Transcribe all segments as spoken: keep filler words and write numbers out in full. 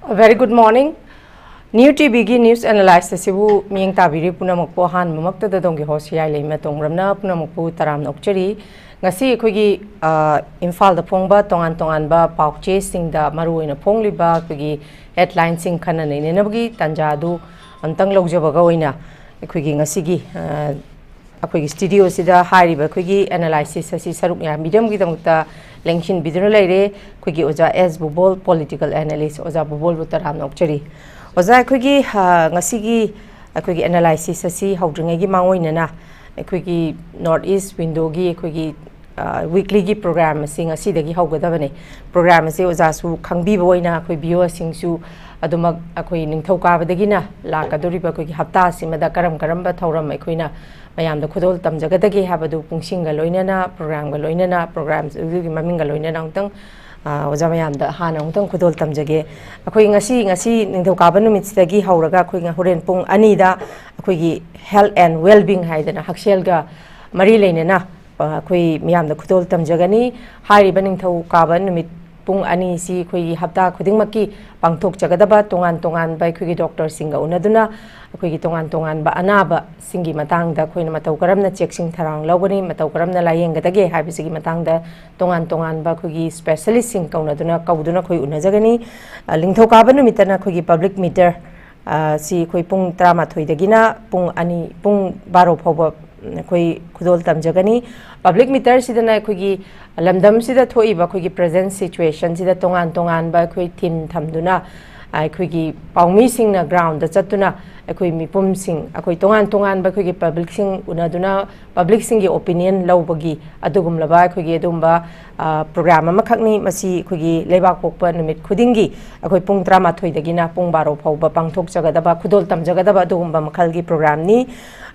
A very good morning. New T ꯚꯤꯒꯤ news analysis ꯑꯁꯤꯕꯨ ꯃꯤꯠꯌꯦꯡ ꯇꯥꯕꯤꯔꯤ ꯄꯨꯝꯅꯃꯛꯄꯨ ꯑꯍꯥꯟꯕꯃꯛꯇꯗ ꯑꯗꯣꯝꯒꯤ host ꯌꯥꯏꯂꯩꯃ ꯇꯣꯡꯕ꯭ꯔꯝꯅ ꯄꯨꯝꯅꯃꯛꯄꯨ ꯇꯔꯥꯝꯅ ꯑꯣꯛꯆꯔꯤ꯫ ꯉꯁꯤ ꯑꯩꯈꯣꯏꯒꯤ, ꯑ, ꯏꯝꯐꯥꯜꯗ ꯐꯣꯡꯕ ꯇꯣꯉꯥꯟ ꯇꯣꯉꯥꯟꯕ ꯄꯥꯎꯆꯦꯁꯤꯡꯗ ꯃꯔꯨꯑꯣꯏꯅ ꯐꯣꯡꯂꯤꯕ ꯑꯩꯈꯣꯏꯒꯤ headlineꯁꯤꯡ ꯈꯟꯅ ꯅꯩꯅꯅꯕꯒꯤ ꯇꯥꯟꯖꯥ ꯑꯗꯨ ꯑꯝꯇꯪ ꯂꯧꯖꯕꯒ ꯑꯣꯏꯅ ꯑꯩꯈꯣꯏꯒꯤ ꯉꯁꯤꯒꯤ, ꯑ, ꯑꯩꯈꯣꯏꯒꯤ studioꯁꯤꯗ ꯍꯥꯏꯔꯤꯕ ꯑꯩꯈꯣꯏꯒꯤ analysis ꯑꯁꯤ ꯁꯔꯨꯛ ꯌꯥꯕꯤꯅꯕꯒꯤꯗꯃꯛꯇ ꯂꯦꯡꯁꯤꯟꯕꯤꯗꯨꯅ ꯂꯩꯔꯦ ꯑꯩꯈꯣꯏꯒꯤ ꯑꯣꯖꯥ ꯑꯦꯁ ꯕꯨꯕꯣꯜ, political analyst꯫ ꯑꯣꯖꯥ ꯕꯨꯕꯣꯜꯕꯨ ꯇꯔꯥꯝꯅ ꯑꯣꯛꯆꯔꯤ꯫ ꯑꯣꯖꯥ, ꯑꯩꯈꯣꯏꯒꯤ, ꯑ, ꯉꯁꯤꯒꯤ ꯑꯩꯈꯣꯏꯒꯤ analysis ꯑꯁꯤ ꯍꯧꯗ꯭ꯔꯤꯉꯩꯒꯤ ꯃꯥꯡꯑꯣꯏꯅꯅ ꯑꯩꯈꯣꯏꯒꯤ North East Windowꯒꯤ ꯑꯩꯈꯣꯏꯒꯤ, ꯑ, weeklyꯒꯤ program ꯑꯁꯤ ꯉꯁꯤꯗꯒꯤ ꯍꯧꯒꯗꯕꯅꯦ꯫ Program ꯑꯁꯤ ꯑꯣꯖꯥꯁꯨ ꯈꯪꯕꯤꯕ ꯑꯣꯏꯅ ꯑꯩꯈꯣꯏ viewers ꯁꯤꯡꯁꯨ ꯑꯗꯨꯃꯛ ꯑꯩꯈꯣꯏ ꯅꯤꯡꯊꯧꯀꯥꯕꯗꯒꯤꯅ ꯂꯥꯛꯀꯗꯧꯔꯤꯕ ꯑꯩꯈꯣꯏꯒꯤ ꯍꯞꯇꯥ ꯑꯁꯤꯃꯗ ꯀꯔꯝ ꯀꯔꯝꯕ ꯊꯧꯔꯝ ꯑꯩꯈꯣꯏꯅ ꯃꯌꯥꯝꯗ ꯈꯨꯗꯣꯜ ꯇꯝꯖꯒꯗꯒꯦ ꯍꯥꯏꯕꯗꯨ ꯄꯨꯡꯁꯤꯡꯒ ꯂꯣꯏꯅꯅ, programꯒ ꯂꯣꯏꯅꯅ, program ꯑꯗꯨꯒꯤ ꯃꯃꯤꯡꯒ ꯂꯣꯏꯅꯅ ꯑꯃꯨꯛꯇꯪ, ꯑ, ꯑꯣꯖꯥ ꯃꯌꯥꯝꯗ ꯍꯥꯟꯅ ꯑꯃꯨꯛꯇꯪ ꯈꯨꯗꯣꯜ ꯇꯝꯖꯒꯦ꯫ ꯑꯩꯈꯣꯏ ꯉꯁꯤ, ꯉꯁꯤ ꯅꯤꯡꯊꯧꯀꯥꯕ ꯅꯨꯃꯤꯠꯁꯤꯗꯒꯤ ꯍꯧꯔꯒ ꯑꯩꯈꯣꯏ ꯍꯣꯔꯦꯟ ꯄꯨꯡ ꯑꯅꯤꯗ ꯑꯩꯈꯣꯏꯒꯤ health and well-being ꯍꯥꯏꯗꯅ ꯍꯛꯁꯦꯜꯒ ꯃꯔꯤ ꯂꯩꯅꯅ, ꯑ, ꯑꯩꯈꯣꯏ ꯃꯤꯌꯥꯝꯗ ꯈꯨꯗꯣꯜ ꯇꯝꯖꯒꯅꯤ꯫ ꯍꯥꯏꯔꯤꯕ ꯅꯤꯡꯊꯧꯀꯥꯕ ꯅꯨꯃꯤꯠ ꯄꯨꯡ ꯑꯅꯤꯁꯤ ꯑꯩꯈꯣꯏꯒꯤ ꯍꯞꯇꯥ ꯈꯨꯗꯤꯡꯃꯛꯀꯤ ꯄꯥꯡꯊꯣꯛꯆꯒꯗꯕ ꯇꯣꯉꯥꯟ ꯇꯣꯉꯥꯟꯕ ꯑꯩꯈꯣꯏꯒꯤ doctorꯁꯤꯡꯒ ꯎꯅꯗꯨꯅ ꯑꯩꯈꯣꯏꯒꯤ ꯇꯣꯉꯥꯟ ꯇꯣꯉꯥꯟꯕ ꯑꯅꯥꯕꯁꯤꯡꯒꯤ ꯃꯇꯥꯡꯗ ꯑꯩꯈꯣꯏꯅ ꯃꯇꯧ ꯀꯔꯝꯅ ꯆꯦꯛꯁꯤꯟ ꯊꯧꯔꯥꯡ ꯂꯧꯒꯅꯤ, ꯃꯇꯧ ꯀꯔꯝꯅ ꯂꯥꯌꯦꯡꯒꯗꯒꯦ ꯍꯥꯏꯕꯁꯤꯒꯤ ꯃꯇꯥꯡꯗ ꯇꯣꯉꯥꯟ ꯇꯣꯉꯥꯟꯕ ꯑꯩꯈꯣꯏꯒꯤ specialistꯁꯤꯡ ꯀꯧꯅꯗꯨꯅ, ꯀꯧꯗꯨꯅ ꯑꯩꯈꯣꯏ ꯎꯅꯖꯒꯅꯤ꯫ ꯑ, ꯅꯤꯡꯊꯧꯀꯥꯕ ꯅꯨꯃꯤꯠꯇꯅ ꯑꯩꯈꯣꯏꯒꯤ public meter, ꯑ, ꯁꯤ ꯑꯩꯈꯣꯏ ꯄꯨꯡ ꯇꯔꯥꯃꯥꯊꯣꯏꯗꯒꯤꯅ ꯄꯨꯡ ꯑꯅꯤ, ꯄꯨꯡ ꯕꯥꯔꯣ ꯐꯥꯎꯕ ꯑꯩꯈꯣꯏ ꯈꯨꯗꯣꯜ ꯇꯝꯖꯒꯅꯤ꯫ Public meterꯁꯤꯗꯅ ꯑꯩꯈꯣꯏꯒꯤ ꯂꯝꯗꯝꯁꯤꯗ ꯊꯣꯛꯏꯕ ꯑꯩꯈꯣꯏꯒꯤ present situationꯁꯤꯗ ꯇꯣꯉꯥꯟ ꯇꯣꯉꯥꯟꯕ ꯑꯩꯈꯣꯏ theme ꯊꯝꯗꯨꯅ, ꯑꯩꯈꯣꯏꯒꯤ ꯄꯥꯎꯃꯤꯁꯤꯡꯅ groundꯗ ꯆꯠꯇꯨꯅ ꯑꯩꯈꯣꯏ ꯃꯤꯄꯨꯝꯁꯤꯡ, ꯑꯩꯈꯣꯏ ꯇꯣꯉꯥꯟ ꯇꯣꯉꯥꯟꯕ ꯑꯩꯈꯣꯏꯒꯤ publicꯁꯤꯡ ꯎꯅꯗꯨꯅ publicꯁꯤꯡꯒꯤ opinion ꯂꯧꯕꯒꯤ ꯑꯗꯨꯒꯨꯝꯂꯕ ꯑꯩꯈꯣꯏꯒꯤ ꯑꯗꯨꯒꯨꯝꯕ, ꯑ, program ꯑꯃꯈꯛꯅꯤ꯫ ꯃꯁꯤ ꯑꯩꯈꯣꯏꯒꯤ ꯂꯩꯕꯥꯛꯄꯣꯛꯄ ꯅꯨꯃꯤꯠ ꯈꯨꯗꯤꯡꯒꯤ ꯑꯩꯈꯣꯏ ꯄꯨꯡ ꯇꯔꯥꯃꯥꯊꯣꯏꯗꯒꯤꯅ ꯄꯨꯡ ꯕꯥꯔꯣ ꯐꯥꯎꯕ ꯄꯥꯡꯊꯣꯛꯆꯒꯗꯕ, ꯈꯨꯗꯣꯜ ꯇꯝꯖꯒꯗꯕ ꯑꯗꯨꯒꯨꯝꯕ ꯃꯈꯜꯒꯤ programꯅꯤ꯫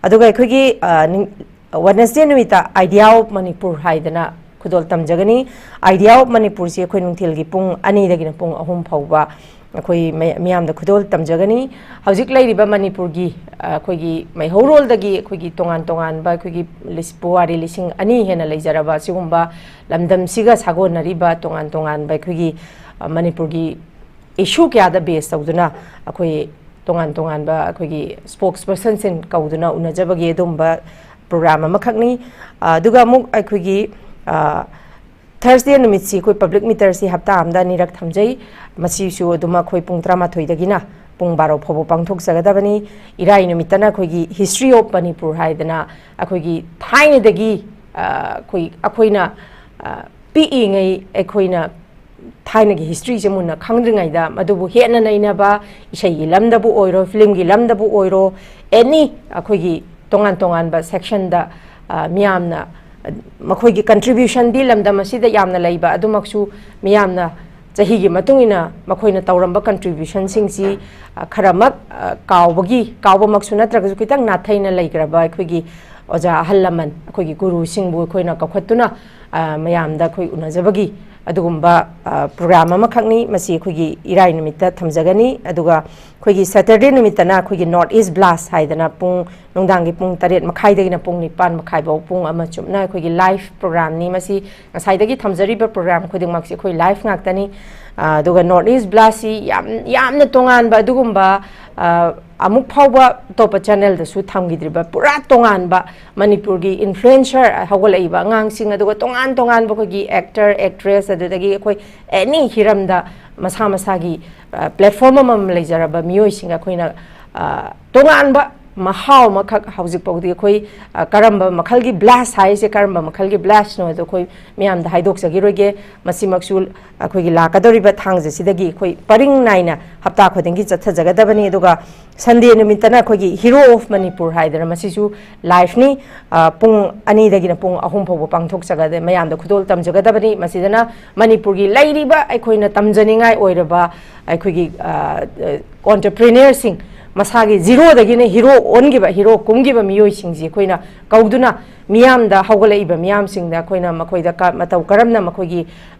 ꯑꯗꯨꯒ ꯑꯩꯈꯣꯏꯒꯤ, ꯑ, ꯅꯤꯡ-, Wednesday ꯅꯨꯃꯤꯠꯇ Idea of Manipur ꯍꯥꯏꯗꯅ ꯈꯨꯗꯣꯜ ꯇꯝꯖꯒꯅꯤ꯫ Idea of Manipurꯁꯤ ꯑꯩꯈꯣꯏ ꯅꯨꯡꯊꯤꯜꯒꯤ ꯄꯨꯡ ꯑꯅꯤꯗꯒꯤꯅ ꯄꯨꯡ ꯑꯍꯨꯝ ꯐꯥꯎꯕ ꯑꯩꯈꯣꯏ ꯃꯌꯥ-, ꯃꯤꯌꯥꯝꯗ ꯈꯨꯗꯣꯜ ꯇꯝꯖꯒꯅꯤ꯫ ꯍꯧꯖꯤꯛ ꯂꯩꯔꯤꯕ ꯃꯅꯤꯄꯨꯔꯒꯤ, ꯑ, ꯑꯩꯈꯣꯏꯒꯤ ꯃꯩꯍꯧꯔꯣꯜꯗꯒꯤ ꯑꯩꯈꯣꯏꯒꯤ ꯇꯣꯉꯥꯟ ꯇꯣꯉꯥꯟꯕ ꯑꯩꯈꯣꯏꯒꯤ ꯂꯤꯁ-, ꯄꯨꯋꯥꯔꯤ ꯂꯤꯁꯤꯡ ꯑꯅꯤ ꯍꯦꯟꯅ ꯂꯩꯖꯔꯕ ꯑꯁꯤꯒꯨꯝꯕ ꯂꯝꯗꯝꯁꯤꯒ ꯁꯥꯒꯣꯟꯅꯔꯤꯕ ꯇꯣꯉꯥꯟ ꯇꯣꯉꯥꯟꯕ ꯑꯩꯈꯣꯏꯒꯤ, ꯑ, ꯃꯅꯤꯄꯨꯔꯒꯤ ꯏꯁꯨ ꯀꯌꯥꯗ ꯕꯦꯁ ꯇꯧꯗꯨꯅ ꯑꯩꯈꯣꯏ ꯇꯣꯉꯥꯟ ꯇꯣꯉꯥꯟꯕ ꯑꯩꯈꯣꯏꯒꯤ ꯁ꯭ꯄꯣꯛꯁ ꯄꯔꯁꯟꯁꯤꯡ ꯀꯧꯗꯨꯅ ꯎꯅꯖꯕꯒꯤ ꯑꯗꯨꯝꯕ ꯄ꯭ꯔꯣꯒ꯭ꯔꯥꯝ ꯑꯃꯈꯛꯅꯤ꯫ ꯑꯗꯨꯒ ꯑꯃꯨꯛ ꯑꯩꯈꯣꯏꯒꯤ ꯊꯔꯁꯗꯦ ꯅꯨꯃꯤꯠꯁꯤ ꯑꯩꯈꯣꯏ ꯄꯕ꯭ꯂꯤꯛ ꯃꯤꯇꯔꯁꯤ ꯍꯞꯇꯥ ꯑꯃꯗ ꯑꯅꯤꯔꯛ ꯊꯝꯖꯩ꯫ ꯃꯁꯤꯁꯨ ꯑꯗꯨꯝ ꯑꯩꯈꯣꯏ ꯄꯨꯡ ꯇꯔꯥꯃꯥꯊꯣꯏꯗꯒꯤꯅ ꯄꯨꯡ ꯕꯥꯔꯣ ꯐꯥꯎꯕ ꯄꯥꯡꯊꯣꯛꯆꯒꯗꯕꯅꯤ꯫ ꯏꯔꯥꯏ ꯅꯨꯃꯤꯠꯇꯅ ꯑꯩꯈꯣꯏꯒꯤ ꯍꯤꯁꯇ꯭ꯔꯤ ꯑꯣꯐ ꯃꯅꯤꯄꯨꯔ ꯍꯥꯏꯗꯅ ꯑꯩꯈꯣꯏꯒꯤ ꯊꯥꯏꯅꯗꯒꯤ ꯑꯩꯈꯣꯏ ꯑꯩꯈꯣꯏꯅ ꯄꯤꯛꯏꯉꯩ ꯑꯩꯈꯣꯏꯅ ꯊꯥꯏꯅꯒꯤ ꯍꯤꯁꯇ꯭ꯔꯤꯁꯦ ꯃꯨꯟꯅ ꯈꯪꯗ꯭ꯔꯤꯉꯩꯗ ꯃꯗꯨꯕꯨ ꯍꯦꯟꯅ ꯅꯩꯅꯕ, ꯏꯁꯩꯒꯤ ꯂꯝꯗꯕꯨ ꯑꯣꯏꯔꯣ, ꯐꯤꯂꯝꯒꯤ ꯂꯝꯗꯕꯨ ꯑꯣꯏꯔꯣ, ꯑꯦꯅꯤ ꯑꯩꯈꯣꯏꯒꯤ ꯇꯣꯉꯥꯟ ꯇꯣꯉꯥꯟꯕ ꯁꯦꯛꯁꯟꯗ ꯃꯤꯌꯥꯝꯅ ꯃꯈꯣꯏꯒꯤ ꯀꯟꯇ꯭ꯔꯤꯕ꯭ꯌꯨꯁꯟꯗꯤ ꯂꯝꯗꯝ ꯑꯁꯤꯗ ꯌꯥꯝꯅ ꯂꯩꯕ ꯑꯗꯨꯃꯛꯁꯨ ꯃꯤꯌꯥꯝꯅ ꯆꯍꯤꯒꯤ ꯃꯇꯨꯡ ꯏꯟꯅ ꯃꯈꯣꯏꯅ ꯇꯧꯔꯝꯕ ꯀꯟꯇ꯭ꯔꯤꯕ꯭ꯌꯨꯁꯟꯁꯤꯡꯁꯤ ꯈꯔꯃꯛ ꯀꯥꯎꯕꯒꯤ, ꯀꯥꯎꯕꯃꯛꯁꯨ ꯅꯠꯇ꯭ꯔꯒꯁꯨ ꯈꯤꯇꯪ ꯅꯥꯊꯩꯅ ꯂꯩꯈ꯭ꯔꯕ ꯑꯩꯈꯣꯏꯒꯤ ꯑꯣꯖꯥ ꯑꯍꯜ ꯂꯃꯟ, ꯑꯩꯈꯣꯏꯒꯤ ꯒꯨꯔꯨꯁꯤꯡꯕꯨ ꯑꯩꯈꯣꯏꯅ ꯀꯧꯈꯠꯇꯨꯅ ꯃꯌꯥꯝꯗ ꯑꯩꯈꯣꯏ ꯎꯅꯖꯕꯒꯤ ꯑꯗꯨꯒꯨꯝꯕ ꯄ꯭ꯔꯣꯒ꯭ꯔꯥꯝ ꯑꯃꯈꯛꯅꯤ꯫ ꯃꯁꯤ ꯑꯩꯈꯣꯏꯒꯤ ꯏꯔꯥꯏ ꯅꯨꯃꯤꯠꯇ ꯊꯝꯖꯒꯅꯤ꯫ ꯑꯗꯨꯒ ꯑꯩꯈꯣꯏꯒꯤ ꯁꯦꯇꯔꯗꯦ ꯅꯨꯃꯤꯠꯇꯅ ꯑꯩꯈꯣꯏꯒꯤ ꯅꯣꯔꯠ ꯏꯁ ꯕ꯭ꯂꯥꯁ ꯍꯥꯏꯗꯅ ꯄꯨꯡ ꯅꯨꯡꯗꯥꯡꯒꯤ ꯄꯨꯡ ꯇꯔꯦꯠ ꯃꯈꯥꯏꯗꯒꯤꯅ ꯄꯨꯡ ꯅꯤꯄꯥꯟ ꯃꯈꯥꯏ ꯐꯥꯎ ꯄꯨꯡ ꯑꯃ ꯆꯨꯞꯅ ꯑꯩꯈꯣꯏꯒꯤ ꯂꯥꯏꯐ ꯄ꯭ꯔꯣꯒ꯭ꯔꯥꯝꯅꯤ꯫ ꯃꯁꯤ ꯉꯁꯥꯏꯗꯒꯤ ꯊꯝꯖꯔꯤꯕ ꯄ꯭ꯔꯣꯒ꯭ꯔꯥꯝ ꯈꯨꯗꯤꯡꯃꯛꯁꯤ ꯑꯩꯈꯣꯏ ꯂꯥꯏꯐ ꯉꯥꯛꯇꯅꯤ꯫ ꯑꯗꯨꯒ ꯅꯣꯔꯠ ꯏꯁ ꯕ꯭ꯂꯥꯁꯁꯤ ꯌꯥꯝ ꯌꯥꯝꯅ ꯇꯣꯉꯥꯟꯕ ꯑꯗꯨꯒꯨꯝꯕ ꯑꯃꯨꯛ ꯐꯥꯎꯕ ꯑꯇꯣꯞꯄ ꯆꯦꯅꯦꯜꯗꯁꯨ ꯊꯝꯈꯤꯗ꯭ꯔꯤꯕ ꯄꯨꯔꯥ ꯇꯣꯉꯥꯟꯕ ꯃꯅꯤꯄꯨꯔꯒꯤ ꯏꯟꯐ꯭ꯂꯨꯌꯦꯟꯁꯔ ꯍꯧꯒꯠꯂꯛꯏꯕ ꯑꯉꯥꯡꯁꯤꯡ, ꯑꯗꯨꯒ ꯇꯣꯉꯥꯟ ꯇꯣꯉꯥꯟꯕ ꯑꯩꯈꯣꯏꯒꯤ ꯑꯦꯛꯇꯔ, ꯑꯦꯛꯇ꯭ꯔꯦꯁ, ꯑꯗꯨꯗꯒꯤ ꯑꯩꯈꯣꯏ ꯑꯦꯅꯤ ꯍꯤꯔꯝꯗ ꯃꯁꯥ ꯃꯁꯥꯒꯤ ꯄ꯭ꯂꯦꯠꯐꯣꯝ ꯑꯃꯃꯝ ꯂꯩꯖꯔꯕ ꯃꯤꯑꯣꯏꯁꯤꯡ ꯑꯩꯈꯣꯏꯅ ꯇꯣꯉꯥꯟꯕ ꯃꯍꯥꯎ ꯑꯃꯈꯛ ꯍꯧꯖꯤꯛ ꯐꯥꯎꯗꯤ ꯑꯩꯈꯣꯏ ꯀꯔꯝꯕ ꯃꯈꯜꯒꯤ ꯕ꯭ꯂꯥꯁ ꯍꯥꯏꯔꯤꯁꯦ ꯀꯔꯝꯕ ꯃꯈꯜꯒꯤ ꯕ꯭ꯂꯥꯁꯅꯣ ꯍꯥꯏꯗꯣ ꯑꯩꯈꯣꯏ ꯃꯤꯌꯥꯝꯗ ꯍꯥꯏꯗꯣꯛꯆꯈꯤꯔꯣꯏꯒꯦ꯫ ꯃꯁꯤꯃꯛꯁꯨ ꯑꯩꯈꯣꯏꯒꯤ ꯂꯥꯛꯀꯗꯧꯔꯤꯕ ꯊꯥꯡꯖꯁꯤꯗꯒꯤ ꯑꯩꯈꯣꯏ ꯄꯔꯤꯡ ꯅꯥꯏꯅ ꯍꯞꯇꯥ ꯈꯨꯗꯤꯡꯒꯤ ꯆꯠꯊꯖꯒꯗꯕꯅꯤ꯫ ꯑꯗꯨꯒ ꯁꯟꯗꯦ ꯅꯨꯃꯤꯠꯇꯅ ꯑꯩꯈꯣꯏꯒꯤ ꯍꯤꯔꯣ ꯑꯣꯐ ꯃꯅꯤꯄꯨꯔ ꯍꯥꯏꯗꯅ ꯃꯁꯤꯁꯨ ꯂꯥꯏꯐꯅꯤ꯫ ꯄꯨꯡ ꯑꯅꯤꯗꯒꯤꯅ ꯄꯨꯡ ꯑꯍꯨꯝ ꯐꯥꯎꯕ ꯄꯥꯡꯊꯣꯛꯆꯒꯗ ꯃꯌꯥꯝꯗ ꯈꯨꯗꯣꯜ ꯇꯝꯖꯒꯗꯕꯅꯤ꯫ ꯃꯁꯤꯗꯅ ꯃꯅꯤꯄꯨꯔꯒꯤ ꯂꯩꯔꯤꯕ ꯑꯩꯈꯣꯏꯅ ꯇꯝꯖꯅꯤꯡꯉꯥꯏ ꯑꯣꯏꯔꯕ ꯑꯩꯈꯣꯏꯒꯤ ꯑꯣꯟꯇꯔꯄ꯭ꯔꯤꯅꯔꯁꯤꯡ, ꯃꯁꯥꯒꯤ ꯖꯤꯔꯣꯗꯒꯤꯅ ꯍꯤꯔꯣ ꯑꯣꯟꯈꯤꯕ, ꯍꯤꯔꯣ ꯀꯨꯝꯈꯤꯕ ꯃꯤꯑꯣꯏꯁꯤꯡꯁꯤ ꯑꯩꯈꯣꯏꯅ ꯀꯧꯗꯨꯅ ꯃꯤꯌꯥꯝꯗ, ꯍꯧꯒꯠꯂꯛꯏꯕ ꯃꯤꯌꯥꯝꯁꯤꯡꯗ ꯑꯩꯈꯣꯏꯅ ꯃꯈꯣꯏꯗ ꯀ- ꯃꯇꯧ ꯀꯔꯝꯅ ꯃꯈꯣꯏꯒꯤ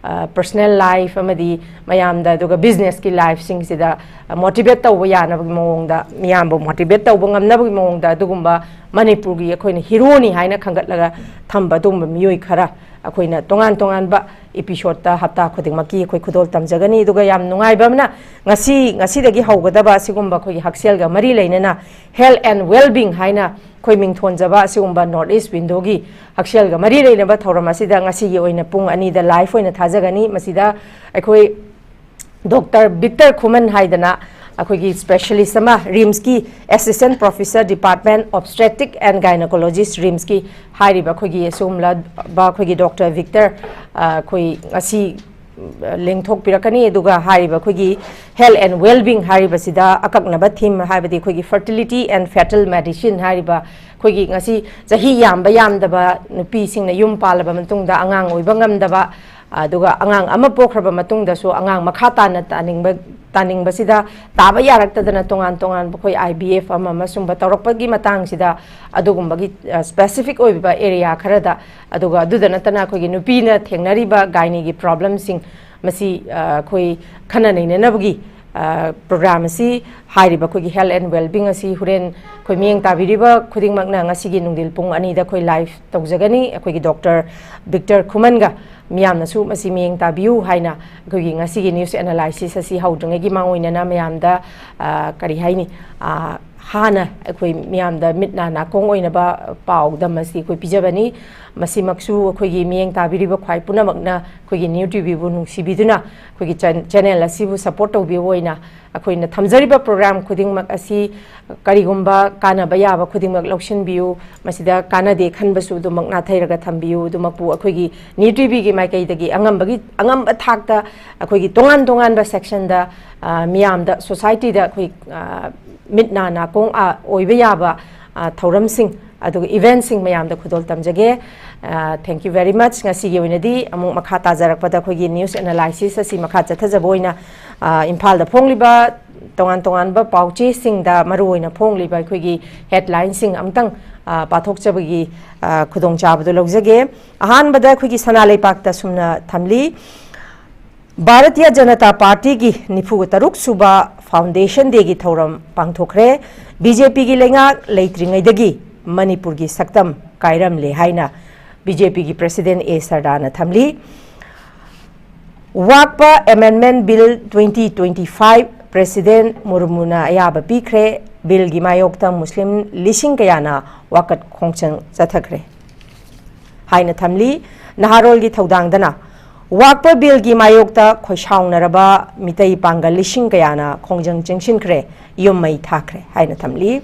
ꯄꯔꯁꯅꯦꯜ ꯂꯥꯏꯐ ꯑꯃꯗꯤ ꯃꯌꯥꯝꯗ, ꯑꯗꯨꯒ ꯕꯤꯖꯤꯅꯦꯁꯀꯤ ꯂꯥꯏꯐꯁꯤꯡꯁꯤꯗ ꯃꯣꯇꯤꯚꯦꯠ ꯇꯧꯕ ꯌꯥꯅꯕꯒꯤ ꯃꯑꯣꯡꯗ, ꯃꯤꯌꯥꯝꯕꯨ ꯃꯣꯇꯤꯚꯦꯠ ꯇꯧꯕ ꯉꯝꯅꯕꯒꯤ ꯃꯑꯣꯡꯗ ꯑꯗꯨꯒꯨꯝꯕ ꯃꯅꯤꯄꯨꯔꯒꯤ ꯑꯩꯈꯣꯏꯅ ꯍꯤꯔꯣꯅꯤ ꯍꯥꯏꯅ ꯈꯟꯒꯠꯂꯒ ꯊꯝꯕ ꯑꯗꯨꯒꯨꯝꯕ ꯃꯤꯑꯣꯏ ꯈꯔ ꯑꯩꯈꯣꯏꯅ ꯇꯣꯉꯥꯟ ꯇꯣꯉꯥꯟꯕ ꯏꯄꯤꯁꯣꯠꯇ ꯍꯞꯇꯥ ꯈꯨꯗꯤꯡꯃꯛꯀꯤ ꯑꯩꯈꯣꯏ ꯈꯨꯗꯣꯜ ꯇꯝꯖꯒꯅꯤ꯫ ꯑꯗꯨꯒ ꯌꯥꯝ ꯅꯨꯡꯉꯥꯏꯕ ꯑꯃꯅ, ꯉꯁꯤ, ꯉꯁꯤꯗꯒꯤ ꯍꯧꯒꯗꯕ ꯑꯁꯤꯒꯨꯝꯕ ꯑꯩꯈꯣꯏꯒꯤ ꯍꯛꯁꯦꯜꯒ ꯃꯔꯤ ꯂꯩꯅꯅ health and well-being ꯍꯥꯏꯅ ꯑꯩꯈꯣꯏ ꯃꯤꯡꯊꯣꯟꯖꯕ ꯑꯁꯤꯒꯨꯝꯕ North East Window-ꯒꯤ ꯍꯛꯁꯦꯜꯒ ꯃꯔꯤ ꯂꯩꯅꯕ ꯊꯧꯔꯝ ꯑꯁꯤꯗ ꯉꯁꯤꯒꯤ ꯑꯣꯏꯅ ꯄꯨꯡ ꯑꯅꯤꯗ ꯂꯥꯏꯚ ꯑꯣꯏꯅ ꯊꯥꯖꯒꯅꯤ꯫ ꯃꯁꯤꯗ ꯑꯩꯈꯣꯏ ꯗꯣꯛꯇꯔ ꯕꯤꯛꯇꯔ ꯈꯨꯃꯟ ꯍꯥꯏꯗꯅ ꯑꯩꯈꯣꯏꯒꯤ ꯁ꯭ꯄꯦꯁꯤꯌꯦꯂꯤꯁ ꯑꯃ, ꯔꯤꯝꯁꯀꯤ Assistant Professor, Department Obstetric and Gynaecologist, ꯔꯤꯝꯁꯀꯤ ꯍꯥꯏꯔꯤꯕ ꯑꯩꯈꯣꯏꯒꯤ ꯑꯁꯤꯒꯨꯝꯂꯕ ꯑꯩꯈꯣꯏꯒꯤ ꯗꯣꯛꯇꯔ ꯕꯤꯛꯇꯔ, ꯑ, ꯑꯩꯈꯣꯏ ꯉꯁꯤ ꯂꯦꯡꯊꯣꯛꯄꯤꯔꯛꯀꯅꯤ꯫ ꯑꯗꯨꯒ ꯍꯥꯏꯔꯤꯕ ꯑꯩꯈꯣꯏꯒꯤ health and well-being ꯍꯥꯏꯔꯤꯕꯁꯤꯗ ꯑꯀꯛꯅꯕ ꯊꯤꯝ, ꯍꯥꯏꯕꯗꯤ ꯑꯩꯈꯣꯏꯒꯤ fertility and fetal medicine ꯍꯥꯏꯔꯤꯕ ꯑꯩꯈꯣꯏꯒꯤ ꯉꯁꯤ ꯆꯍꯤ ꯌꯥꯝꯕ ꯌꯥꯝꯗꯕ, ꯅꯨꯄꯤꯁꯤꯡꯅ ꯌꯨꯝ ꯄꯥꯜꯂꯕ ꯃꯇꯨꯡꯗ ꯑꯉꯥꯡ ꯑꯣꯏꯕ ꯉꯝꯗꯕ, ꯑꯗꯨꯒ ꯑꯉꯥꯡ ꯑꯃ ꯄꯣꯛꯈ꯭ꯔꯕ ꯃꯇꯨꯡꯗꯁꯨ ꯑꯉꯥꯡ ꯃꯈꯥ ꯇꯥꯅ ꯇꯥꯅꯤꯡꯕ, ꯇꯥꯅꯤꯡꯕꯁꯤꯗ ꯇꯥꯕ ꯌꯥꯔꯛꯇꯗꯅ ꯇꯣꯉꯥꯟ ꯇꯣꯉꯥꯟꯕ ꯑꯩꯈꯣꯏ I V F ꯑꯃ ꯑꯃ ꯁꯨꯝꯕ ꯇꯧꯔꯛꯄꯒꯤ ꯃꯇꯥꯡꯁꯤꯗ ꯑꯗꯨꯒꯨꯝꯕꯒꯤ, ꯑ, specific ꯑꯣꯏꯕ area ꯈꯔꯗ, ꯑꯗꯨꯒ ꯑꯗꯨꯗ ꯅꯠꯇꯅ ꯑꯩꯈꯣꯏꯒꯤ ꯅꯨꯄꯤꯅ ꯊꯦꯡꯅꯔꯤꯕ ꯒꯥꯏꯅꯤꯒꯤ problemꯁꯤꯡ, ꯃꯁꯤ, ꯑ, ꯑꯩꯈꯣꯏ ꯈꯟꯅ ꯅꯩꯅꯅꯕꯒꯤ, ꯑ, program ꯑꯁꯤ, ꯍꯥꯏꯔꯤꯕ ꯑꯩꯈꯣꯏꯒꯤ health and well-being ꯑꯁꯤ ꯍꯣꯔꯦꯟ ꯑꯩꯈꯣꯏ ꯃꯤꯠꯌꯦꯡ ꯇꯥꯕꯤꯔꯤꯕ ꯈꯨꯗꯤꯡꯃꯛꯅ ꯉꯁꯤꯒꯤ ꯅꯨꯡꯊꯤꯜ ꯄꯨꯡ ꯑꯅꯤꯗ ꯑꯩꯈꯣꯏ ꯂꯥꯏꯚ ꯇꯧꯖꯒꯅꯤ꯫ ꯑꯩꯈꯣꯏꯒꯤ ꯗꯣꯛꯇꯔ ꯕꯤꯛꯇꯔ ꯈꯨꯃꯟꯒ ꯃꯤꯌꯥꯝꯅꯁꯨ ꯃꯁꯤ ꯃꯤꯠꯌꯦꯡ ꯇꯥꯕꯤꯌꯨ ꯍꯥꯏꯅ ꯑꯩꯈꯣꯏꯒꯤ ꯉꯁꯤꯒꯤ news analysis ꯑꯁꯤ ꯍꯧꯗ꯭ꯔꯤꯉꯩꯒꯤ ꯃꯥꯡꯑꯣꯏꯅꯅ ꯃꯌꯥꯝꯗ, ꯑ, ꯀꯔꯤ ꯍꯥꯏꯅꯤ, ꯑ, ꯍꯥꯟꯅ ꯑꯩꯈꯣꯏ ꯃꯤꯌꯥꯝꯗ ꯃꯤꯠ ꯅꯥ ꯅꯥꯀꯣꯡ ꯑꯣꯏꯅꯕ ꯄꯥꯎꯗꯝ ꯑꯁꯤ ꯑꯩꯈꯣꯏ ꯄꯤꯖꯕꯅꯤ꯫ ꯃꯁꯤꯃꯛꯁꯨ ꯑꯩꯈꯣꯏꯒꯤ ꯃꯤꯠꯌꯦꯡ ꯇꯥꯕꯤꯔꯤꯕ ꯈ꯭ꯋꯥꯏ ꯄꯨꯝꯅꯃꯛꯅ ꯑꯩꯈꯣꯏꯒꯤ New T Vꯕꯨ ꯅꯨꯡꯁꯤꯕꯤꯗꯨꯅ ꯑꯩꯈꯣꯏꯒꯤ ꯆꯦꯟ-, channel ꯑꯁꯤꯕꯨ support ꯇꯧꯕꯤꯌꯨ ꯑꯣꯏꯅ ꯑꯩꯈꯣꯏꯅ ꯊꯝꯖꯔꯤꯕ program ꯈꯨꯗꯤꯡꯃꯛ ꯑꯁꯤ ꯀꯔꯤꯒꯨꯝꯕ ꯀꯥꯟꯅꯕ ꯌꯥꯕ ꯈꯨꯗꯤꯡꯃꯛ ꯂꯧꯁꯤꯟꯕꯤꯌꯨ, ꯃꯁꯤꯗ ꯀꯥꯟꯅꯗꯦ ꯈꯟꯕꯁꯨ ꯑꯗꯨꯃꯛ ꯅꯥꯊꯩꯔꯒ ꯊꯝꯕꯤꯌꯨ꯫ ꯑꯗꯨꯃꯛꯄꯨ ꯑꯩꯈꯣꯏꯒꯤ New T Vꯒꯤ ꯃꯥꯏꯀꯩꯗꯒꯤ ꯑꯉꯝꯕꯒꯤ, ꯑꯉꯝꯕ ꯊꯥꯛꯇ ꯑꯩꯈꯣꯏꯒꯤ ꯇꯣꯉꯥꯟ ꯇꯣꯉꯥꯟꯕ sectionꯗ, ꯑ, ꯃꯤꯌꯥꯝꯗ, societyꯗ ꯑꯩꯈꯣꯏ, ꯑ, ꯃꯤꯠ ꯅꯥ ꯅꯥꯀꯣꯡ, ꯑ, ꯑꯣꯏꯕ ꯌꯥꯕ, ꯑ, ꯊꯧꯔꯝꯁꯤꯡ, ꯑꯗꯨꯒ eventꯁꯤꯡ ꯃꯌꯥꯝꯗ ꯈꯨꯗꯣꯜ ꯇꯝꯖꯒꯦ꯫ ꯑ, thank you very much꯫ ꯉꯁꯤꯒꯤ ꯑꯣꯏꯅꯗꯤ ꯑꯃꯨꯛ ꯃꯈꯥ ꯇꯥꯖꯔꯛꯄꯗ ꯑꯩꯈꯣꯏꯒꯤ news analysis ꯑꯁꯤ ꯃꯈꯥ ꯆꯠꯊꯖꯕ ꯑꯣꯏꯅ, ꯑ, ꯏꯝꯐꯥꯜꯗ ꯐꯣꯡꯂꯤꯕ ꯇꯣꯉꯥꯟ ꯇꯣꯉꯥꯟꯕ ꯄꯥꯎꯆꯦꯁꯤꯡꯗ ꯃꯔꯨꯑꯣꯏꯅ ꯐꯣꯡꯂꯤꯕ ꯑꯩꯈꯣꯏꯒꯤ headlineꯁꯤꯡ ꯑꯃꯨꯛꯇꯪ, ꯑ, ꯄꯥꯊꯣꯛꯆꯕꯒꯤ, ꯑ, ꯈꯨꯗꯣꯡꯆꯥꯕꯗꯨ ꯂꯧꯖꯒꯦ꯫ ꯑꯍꯥꯟꯕꯗ ꯑꯩꯈꯣꯏꯒꯤ ꯁꯅꯥ ꯂꯩꯄꯥꯛꯇ ꯁꯨꯝꯅ ꯊꯝꯂꯤ꯫ ꯚꯥꯔꯇꯤꯌ ꯖꯅꯇꯥ ꯄꯥꯔꯇꯤꯒꯤ ꯅꯤꯐꯨꯒ ꯇꯔꯨꯛ ꯁꯨꯕ Foundation Dayꯒꯤ ꯊꯧꯔꯝ ꯄꯥꯡꯊꯣꯛꯈ꯭ꯔꯦ꯫ ꯕꯤ ꯖꯦ ꯄꯤꯒꯤ ꯂꯩꯉꯥꯛ ꯂꯩꯇ꯭ꯔꯤꯉꯩꯗꯒꯤ ꯃꯅꯤꯄꯨꯔꯒꯤ ꯁꯛꯇꯝ ꯀꯥꯏꯔꯝꯂꯦ ꯍꯥꯏꯅ ꯕꯤ ꯖꯦ ꯄꯤꯒꯤ President ꯑꯦ ꯁꯔꯗꯥꯅ ꯊꯝꯂꯤ꯫ ꯋꯥꯛꯄ Amendment Bill twenty twenty-five President ꯃꯨꯔꯃꯨꯅ ꯑꯌꯥꯕ ꯄꯤꯈ꯭ꯔꯦ꯫ ꯕꯤꯜꯒꯤ ꯃꯥꯌꯣꯛꯇ ꯃꯨꯁꯂꯤꯝ ꯂꯤꯁꯤꯡ ꯀꯌꯥꯅ ꯋꯥꯀꯠ ꯈꯣꯡꯖꯪ ꯆꯠꯊꯈ꯭ꯔꯦ ꯍꯥꯏꯅ ꯊꯝꯂꯤ꯫ ꯅꯍꯥꯔꯣꯜꯒꯤ ꯊꯧꯗꯥꯡꯗꯅ ꯋꯥꯛꯄ ꯕꯤꯜꯒꯤ ꯃꯥꯌꯣꯛꯇ ꯈꯣꯏꯁꯥꯎꯅꯔꯕ ꯃꯤꯇꯩ ꯄꯥꯡꯒꯜ ꯂꯤꯁꯤꯡ ꯀꯌꯥꯅ ꯈꯣꯡꯖꯪ ꯆꯪꯁꯤꯟꯈ꯭ꯔꯦ, ꯌꯨꯝ ꯃꯩ ꯊꯥꯈ꯭ꯔꯦ ꯍꯥꯏꯅ ꯊꯝꯂꯤ꯫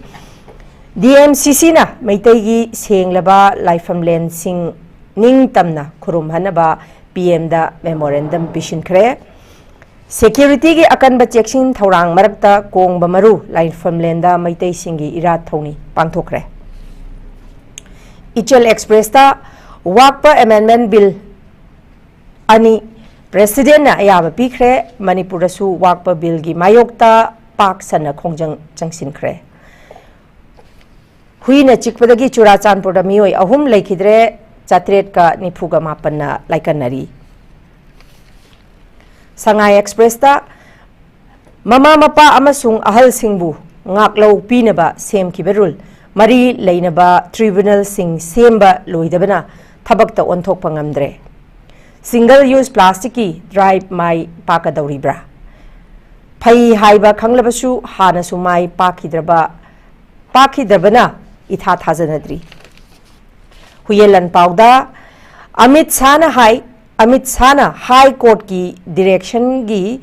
ꯗꯤ ꯑꯦꯝ ꯁꯤ ꯁꯤꯅ ꯃꯩꯇꯩꯒꯤ ꯁꯦꯡꯂꯕ ꯂꯥꯏꯐꯝꯂꯦꯟꯁꯤꯡ ꯅꯤꯡꯇꯝꯅ ꯈꯨꯔꯨꯝꯍꯟꯅꯕ ꯄꯤ ꯑꯦꯝꯗ memorandum ꯄꯤꯁꯤꯟꯈ꯭ꯔꯦ꯫ Securityꯒꯤ ꯑꯀꯟꯕ ꯆꯦꯛꯁꯤꯟ ꯊꯧꯔꯥꯡ ꯃꯔꯛꯇ ꯀꯣꯡꯕ ꯃꯔꯨ ꯂꯥꯏꯐꯝꯂꯦꯟꯗ ꯃꯩꯇꯩꯁꯤꯡꯒꯤ ꯏꯔꯥꯠ ꯊꯧꯅꯤ ꯄꯥꯡꯊꯣꯛꯈ꯭ꯔꯦ꯫ ꯏꯆꯦꯜ Expressꯇ ꯋꯥꯛꯄ Amendment Bill ꯑꯅꯤ Presidentꯅ ꯑꯌꯥꯕ ꯄꯤꯈ꯭ꯔꯦ꯫ ꯃꯅꯤꯄꯨꯔꯗꯁꯨ ꯋꯥꯛꯄ ꯕꯤꯜꯒꯤ ꯃꯥꯌꯣꯛꯇ ꯄꯥꯛ ꯁꯟꯅ ꯈꯣꯡꯖꯪ ꯆꯪꯁꯤꯟꯈ꯭ꯔꯦ꯫ ꯍꯨꯏꯅ ꯆꯤꯛꯄꯗꯒꯤ ꯆꯨꯔꯥꯆꯥꯟꯄꯨꯔꯗ ꯃꯤꯑꯣꯏ ꯑꯍꯨꯝ ꯂꯩꯈꯤꯗ꯭ꯔꯦ, ꯆꯥꯇ꯭ꯔꯦꯠꯀ ꯅꯤꯐꯨꯒ ꯃꯥꯄꯟꯅ ꯂꯥꯏꯀꯠꯅꯔꯤ꯫ ꯁꯉꯥꯏ Expressꯇ ꯃꯃꯥ ꯃꯄꯥ ꯑꯃꯁꯨꯡ ꯑꯍꯜꯁꯤꯡꯕꯨ ꯉꯥꯛꯂꯧ ꯄꯤꯅꯕ ꯁꯦꯝꯈꯤꯕ rule, ꯃꯔꯤ ꯂꯩꯅꯕ tribunalꯁꯤꯡ ꯁꯦꯝꯕ ꯂꯣꯏꯗꯕꯅ ꯊꯕꯛꯇ ꯑꯣꯟꯊꯣꯛꯄ ꯉꯝꯗ꯭ꯔꯦ꯫ Single use plasticꯀꯤ drive ꯃꯥꯏ ꯄꯥꯛꯀꯗꯧꯔꯤꯕ꯭ꯔꯥ? ꯐꯩ ꯍꯥꯏꯕ ꯈꯪꯂꯕꯁꯨ ꯍꯥꯟꯅꯁꯨ ꯃꯥꯏ ꯄꯥꯛꯈꯤꯗ꯭ꯔꯕ, ꯄꯥꯛꯈꯤꯗ꯭ꯔꯕꯅ ꯏꯊꯥ ꯊꯥꯖꯅꯗ꯭ꯔꯤ꯫ ꯍꯨꯏꯌꯦꯟ ꯂꯥꯟꯄꯥꯎꯗ ꯑꯃꯤꯠ ꯁꯥꯍꯅ ꯍꯥꯏ, ꯑꯃꯤꯠ ꯁꯥꯍꯅ High Courtꯀꯤ directionꯒꯤ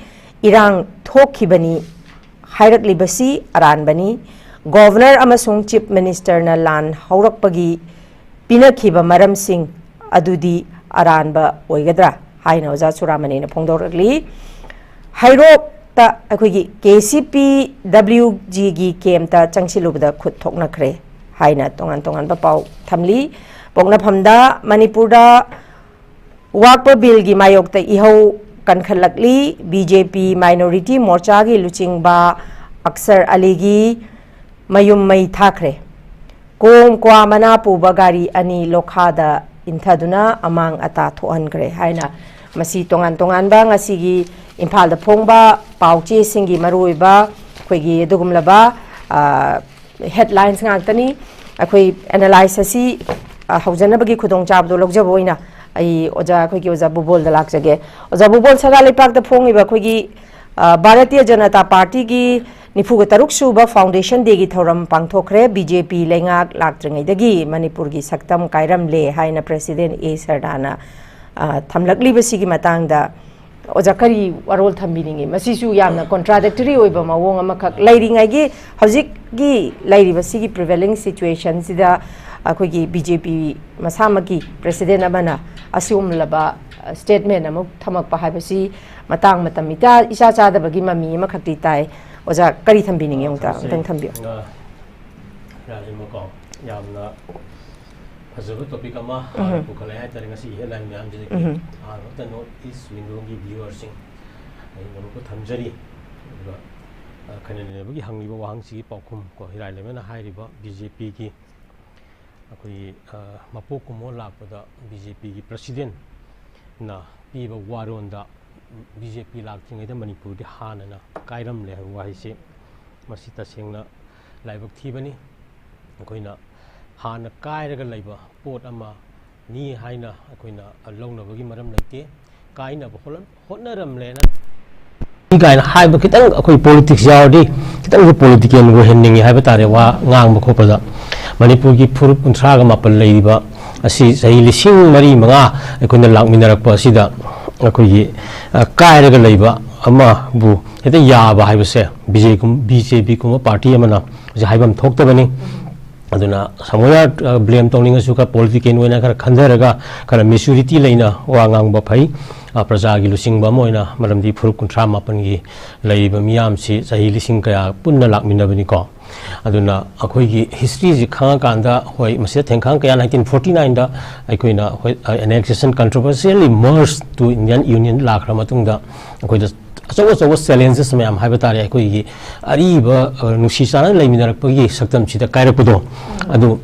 ꯏꯔꯥꯡ ꯊꯣꯛꯈꯤꯕꯅꯤ ꯍꯥꯏꯔꯛꯂꯤꯕꯁꯤ ꯑꯔꯥꯟꯕꯅꯤ꯫ Governor ꯑꯃꯁꯨꯡ Chief Ministerꯅ ꯂꯥꯟ ꯍꯧꯔꯛꯄꯒꯤ ꯄꯤꯅꯈꯤꯕ ꯃꯔꯝꯁꯤꯡ ꯑꯗꯨꯗꯤ ꯑꯔꯥꯟꯕ ꯑꯣꯏꯒꯗ꯭ꯔꯥ ꯍꯥꯏꯅ ꯑꯣꯖꯥ ꯆꯨꯔꯥꯃꯅꯤꯅ ꯐꯣꯡꯗꯣꯔꯛꯂꯤ꯫ ꯍꯩꯔꯣꯛꯇ ꯑꯩꯈꯣꯏꯒꯤ ꯀꯦ ꯁꯤ ꯄꯤ ꯗꯕ꯭ꯂꯤꯎ ꯖꯤꯒꯤ campꯇ ꯆꯪꯁꯤꯜꯂꯨꯕꯗ ꯈꯨꯠ ꯊꯣꯛꯅꯈ꯭ꯔꯦ ꯍꯥꯏꯅ ꯇꯣꯉꯥꯟ ꯇꯣꯉꯥꯟꯕ ꯄꯥꯎ ꯊꯝꯂꯤ꯫ ꯄꯣꯛꯅꯐꯝꯗ ꯃꯅꯤꯄꯨꯔꯗ ꯋꯥꯛꯄ ꯕꯤꯜꯒꯤ ꯃꯥꯌꯣꯛꯇ ꯏꯍꯧ ꯀꯟꯈꯠꯂꯛꯂꯤ꯫ ꯕꯤ ꯖꯦ ꯄꯤ Minority Morchaꯒꯤ ꯂꯨꯆꯤꯡꯕ ꯑꯛꯁꯔ ꯑꯂꯤꯒꯤ ꯃꯌꯨꯝ ꯃꯩ ꯊꯥꯈ꯭ꯔꯦ꯫ ꯕꯣꯝ, ꯀ꯭ꯋꯥ ꯃꯅꯥ ꯄꯨꯕ ꯒꯥꯔꯤ ꯑꯅꯤ ꯂꯣꯈꯥꯗ ꯏꯟꯊꯗꯨꯅ ꯑꯃꯥꯡ ꯑꯇꯥ ꯊꯣꯛꯍꯟꯈ꯭ꯔꯦ ꯍꯥꯏꯅ ꯃꯁꯤ ꯇꯣꯉꯥꯟ ꯇꯣꯉꯥꯟꯕ ꯉꯁꯤꯒꯤ ꯏꯝꯐꯥꯜꯗ ꯐꯣꯡꯕ ꯄꯥꯎ ꯆꯦꯁꯤꯡꯒꯤ ꯃꯔꯨꯑꯣꯏꯕ ꯑꯩꯈꯣꯏꯒꯤ ꯑꯗꯨꯒꯨꯝꯂꯕ, ꯑ, headlines ꯉꯥꯛꯇꯅꯤ꯫ ꯑꯩꯈꯣꯏ analyse ꯑꯁꯤ, ꯑ, ꯍꯧꯖꯅꯕꯒꯤ ꯈꯨꯗꯣꯡꯆꯥꯕꯗꯣ ꯂꯧꯖꯕ ꯑꯣꯏꯅ ꯑꯩ ꯑꯣꯖꯥ, ꯑꯩꯈꯣꯏꯒꯤ ꯑꯣꯖꯥ ꯕꯨꯕꯣꯜꯗ ꯂꯥꯛꯆꯒꯦ꯫ ꯑꯣꯖꯥ ꯕꯨꯕꯣꯜ, ꯁꯅꯥ ꯂꯩꯄꯥꯛꯇ ꯐꯣꯡꯉꯤꯕ ꯑꯩꯈꯣꯏꯒꯤ, ꯑ, ꯚꯥꯔꯇꯤꯌ ꯖꯅꯇꯥ ꯄꯥꯔꯇꯤꯒꯤ ꯅꯤꯐꯨꯒ ꯇꯔꯨꯛ ꯁꯨꯕ foundation dayꯒꯤ ꯊꯧꯔꯝ ꯄꯥꯡꯊꯣꯛꯈ꯭ꯔꯦ꯫ ꯕꯤ ꯖꯦ ꯄꯤ ꯂꯩꯉꯥꯛ ꯂꯥꯛꯇ꯭ꯔꯤꯉꯩꯗꯒꯤ ꯃꯅꯤꯄꯨꯔꯒꯤ ꯁꯛꯇꯝ ꯀꯥꯏꯔꯝꯂꯦ ꯍꯥꯏꯅ President ꯑꯦ ꯁꯔꯗꯥꯅ, ꯑ, ꯊꯝꯂꯛꯂꯤꯕꯁꯤꯒꯤ ꯃꯇꯥꯡꯗ ꯑꯣꯖꯥ ꯀꯔꯤ ꯋꯥꯔꯣꯜ ꯊꯝꯕꯤꯅꯤꯡꯉꯤ? ꯃꯁꯤꯁꯨ ꯌꯥꯝꯅ contradictory ꯑꯣꯏꯕ ꯃꯑꯣꯡ ꯑꯃꯈꯛ ꯂꯩꯔꯤꯉꯩꯒꯤ, ꯍꯧꯖꯤꯛꯀꯤ ꯂꯩꯔꯤꯕꯁꯤꯒꯤ prevailing situationꯁꯤꯗ ꯑꯩꯈꯣꯏꯒꯤ ꯕꯤ ꯖꯦ ꯄꯤ ꯃꯁꯥꯃꯛꯀꯤ President ꯑꯃꯅ ꯑꯁꯤꯒꯨꯝꯂꯕ, ꯑ, statement ꯑꯃ ꯊꯝꯃꯛꯄ ꯍꯥꯏꯕꯁꯤ ꯃꯇꯥꯡ ꯃꯇꯝ ꯏꯇꯥ, ꯏꯆꯥ ꯆꯥꯗꯕꯒꯤ ꯃꯃꯤ ꯑꯃꯈꯛꯇꯤ ꯇꯥꯏ꯫ ꯑꯣꯖꯥ, ꯀꯔꯤ ꯊꯝꯕꯤꯅꯤꯡꯉꯤ? ꯑꯃꯨꯛꯇ, ꯊꯝꯖꯩ꯫ ꯑꯃꯨꯛꯇꯪ ꯊꯝꯕꯤꯌꯨ꯫ ꯑ, ꯔꯥꯖꯦꯟꯕꯀꯣ, ꯌꯥꯝꯅ ꯐꯖꯕ topic ꯑꯃ ꯎꯝ꯫ ꯍꯥꯟꯅ ꯄꯨꯈꯠꯂꯛꯑꯦ ꯍꯥꯏꯇꯥꯔꯦ ꯉꯁꯤꯒꯤ headline ꯃꯌꯥꯝꯁꯤꯗꯒꯤ꯫ ꯎꯝ꯫ ꯑꯍꯥꯟꯕꯃꯛꯇ North East Windowꯒꯤ viewerꯁꯤꯡ ꯑꯩ ꯅꯣꯂꯨꯛꯄ ꯊꯝꯖꯔꯤ꯫ ꯑꯗꯨꯒ, ꯑ, ꯈꯟꯅ ꯅꯩꯅꯕꯒꯤ ꯍꯪꯂꯤꯕ ꯋꯥꯍꯪꯁꯤꯒꯤ ꯄꯥꯎꯈꯨꯝ ꯀꯣ, ꯏꯔꯥꯏ ꯂꯩꯃꯅ ꯍꯥꯏꯔꯤꯕ ꯕꯤ ꯖꯦ ꯄꯤꯒꯤ ꯑꯩꯈꯣꯏꯒꯤ, ꯑ, ꯃꯄꯣꯛ ꯀꯨꯝꯑꯣꯟ ꯂꯥꯛꯄꯗ ꯕꯤ ꯖꯦ ꯄꯤꯒꯤ Presidentꯅ ꯄꯤꯕ ꯋꯥꯔꯣꯟꯗ ꯕꯤ ꯖꯦ ꯄꯤ ꯂꯥꯛꯇ꯭ꯔꯤꯉꯩꯗ ꯃꯅꯤꯄꯨꯔꯗꯤ ꯍꯥꯟꯅꯅ ꯀꯥꯏꯔꯝꯂꯦ ꯍꯥꯏꯕ ꯋꯥꯍꯩꯁꯤ, ꯃꯁꯤ ꯇꯁꯦꯡꯅ ꯂꯥꯏꯕꯛ ꯊꯤꯕꯅꯤ꯫ ꯑꯩꯈꯣꯏꯅ ꯍꯥꯟꯅ ꯀꯥꯏꯔꯒ ꯂꯩꯕ ꯄꯣꯠ ꯑꯃꯅꯤ ꯍꯥꯏꯅ ꯑꯩꯈꯣꯏꯅ ꯂꯧꯅꯕꯒꯤ ꯃꯔꯝ ꯂꯩꯇꯦ꯫ ꯀꯥꯏꯅꯕ ꯍꯣꯠꯅ-, ꯍꯣꯠꯅꯔꯝꯂꯦꯅ ꯀꯥꯏꯅ ꯍꯥꯏꯕ ꯈꯤꯇꯪ ꯑꯩꯈꯣꯏ politics ꯌꯥꯎꯔꯗꯤ ꯈꯤꯇꯪꯁꯨ political ꯑꯣꯏꯍꯟꯅꯤꯡꯉꯤ ꯍꯥꯏꯕ ꯇꯥꯔꯦ, ꯋꯥ ꯉꯥꯡꯕ ꯈꯣꯠꯄꯗ꯫ ꯃꯅꯤꯄꯨꯔꯒꯤ ꯐꯨꯔꯨꯞ ꯀꯨꯟꯊ꯭ꯔꯥꯒ ꯃꯥꯄꯟ ꯂꯩꯔꯤꯕ ꯑꯁꯤ ꯆꯍꯤ ꯂꯤꯁꯤꯡ ꯃꯔꯤ ꯃꯉꯥ ꯑꯩꯈꯣꯏꯅ ꯂꯥꯛꯃꯤꯟꯅꯔꯛꯄ ꯑꯁꯤꯗ ꯑꯩꯈꯣꯏꯒꯤ, ꯑ, ꯀꯥꯏꯔꯒ ꯂꯩꯕ ꯑꯃꯕꯨ ꯍꯦꯛꯇ ꯌꯥꯕ ꯍꯥꯏꯕꯁꯦ ꯕꯤ ꯖꯦ ꯀꯨꯝ-, ꯕꯤ ꯖꯦ ꯄꯤ ꯀꯨꯝꯕ party ꯑꯃꯅ ꯍꯧꯖꯤꯛ ꯍꯥꯏꯐꯝ ꯊꯣꯛꯇꯕꯅꯤ꯫ ꯑꯗꯨꯅ somewhere, ꯑ, blame ꯇꯧꯅꯤꯡꯉꯁꯨ ꯈꯔ political ꯑꯣꯏꯅ ꯈꯔ ꯈꯟꯊꯔꯒ ꯈꯔ maturity ꯂꯩꯅ ꯋꯥ ꯉꯥꯡꯕ ꯐꯩ꯫ ꯑ, ꯄ꯭ꯔꯖꯥꯒꯤ ꯂꯨꯆꯤꯡꯕ ꯑꯃ ꯑꯣꯏꯅ, ꯃꯔꯝꯗꯤ ꯐꯨꯔꯨꯞ ꯀꯨꯟꯊ꯭ꯔꯥ ꯃꯥꯄꯟꯒꯤ ꯂꯩꯔꯤꯕ ꯃꯤꯌꯥꯝꯁꯤ ꯆꯍꯤ ꯂꯤꯁꯤꯡ ꯀꯌꯥ ꯄꯨꯟꯅ ꯂꯥꯛꯃꯤꯟꯅꯕꯅꯤꯀꯣ꯫ ꯑꯗꯨꯅ ꯑꯩꯈꯣꯏꯒꯤ historyꯁꯤ ꯈꯪꯉꯀꯥꯟꯗ, ꯍꯣꯏ, ꯃꯁꯤꯗ ꯊꯦꯡꯈꯥꯡ ꯀꯌꯥꯅ nineteen forty nineꯗ ꯑꯩꯈꯣꯏꯅ, ꯍꯣꯏ, ꯑ, annexation controversially merge to Indian Union ꯂꯥꯛꯈ꯭ꯔ ꯃꯇꯨꯡꯗ ꯑꯩꯈꯣꯏꯗ ꯑꯆꯧ ꯑꯆꯧꯕ challenges ꯃꯌꯥꯝ ꯍꯥꯏꯕ ꯇꯥꯔꯦ, ꯑꯩꯈꯣꯏꯒꯤ ꯑꯔꯤꯕ, ꯑ, ꯅꯨꯡꯁꯤ ꯆꯥꯟꯅꯅ ꯂꯩꯃꯤꯟꯅꯔꯛꯄꯒꯤ ꯁꯛꯇꯝꯁꯤꯗ ꯀꯥꯏꯔꯛꯄꯗꯣ, ꯑꯗꯨ,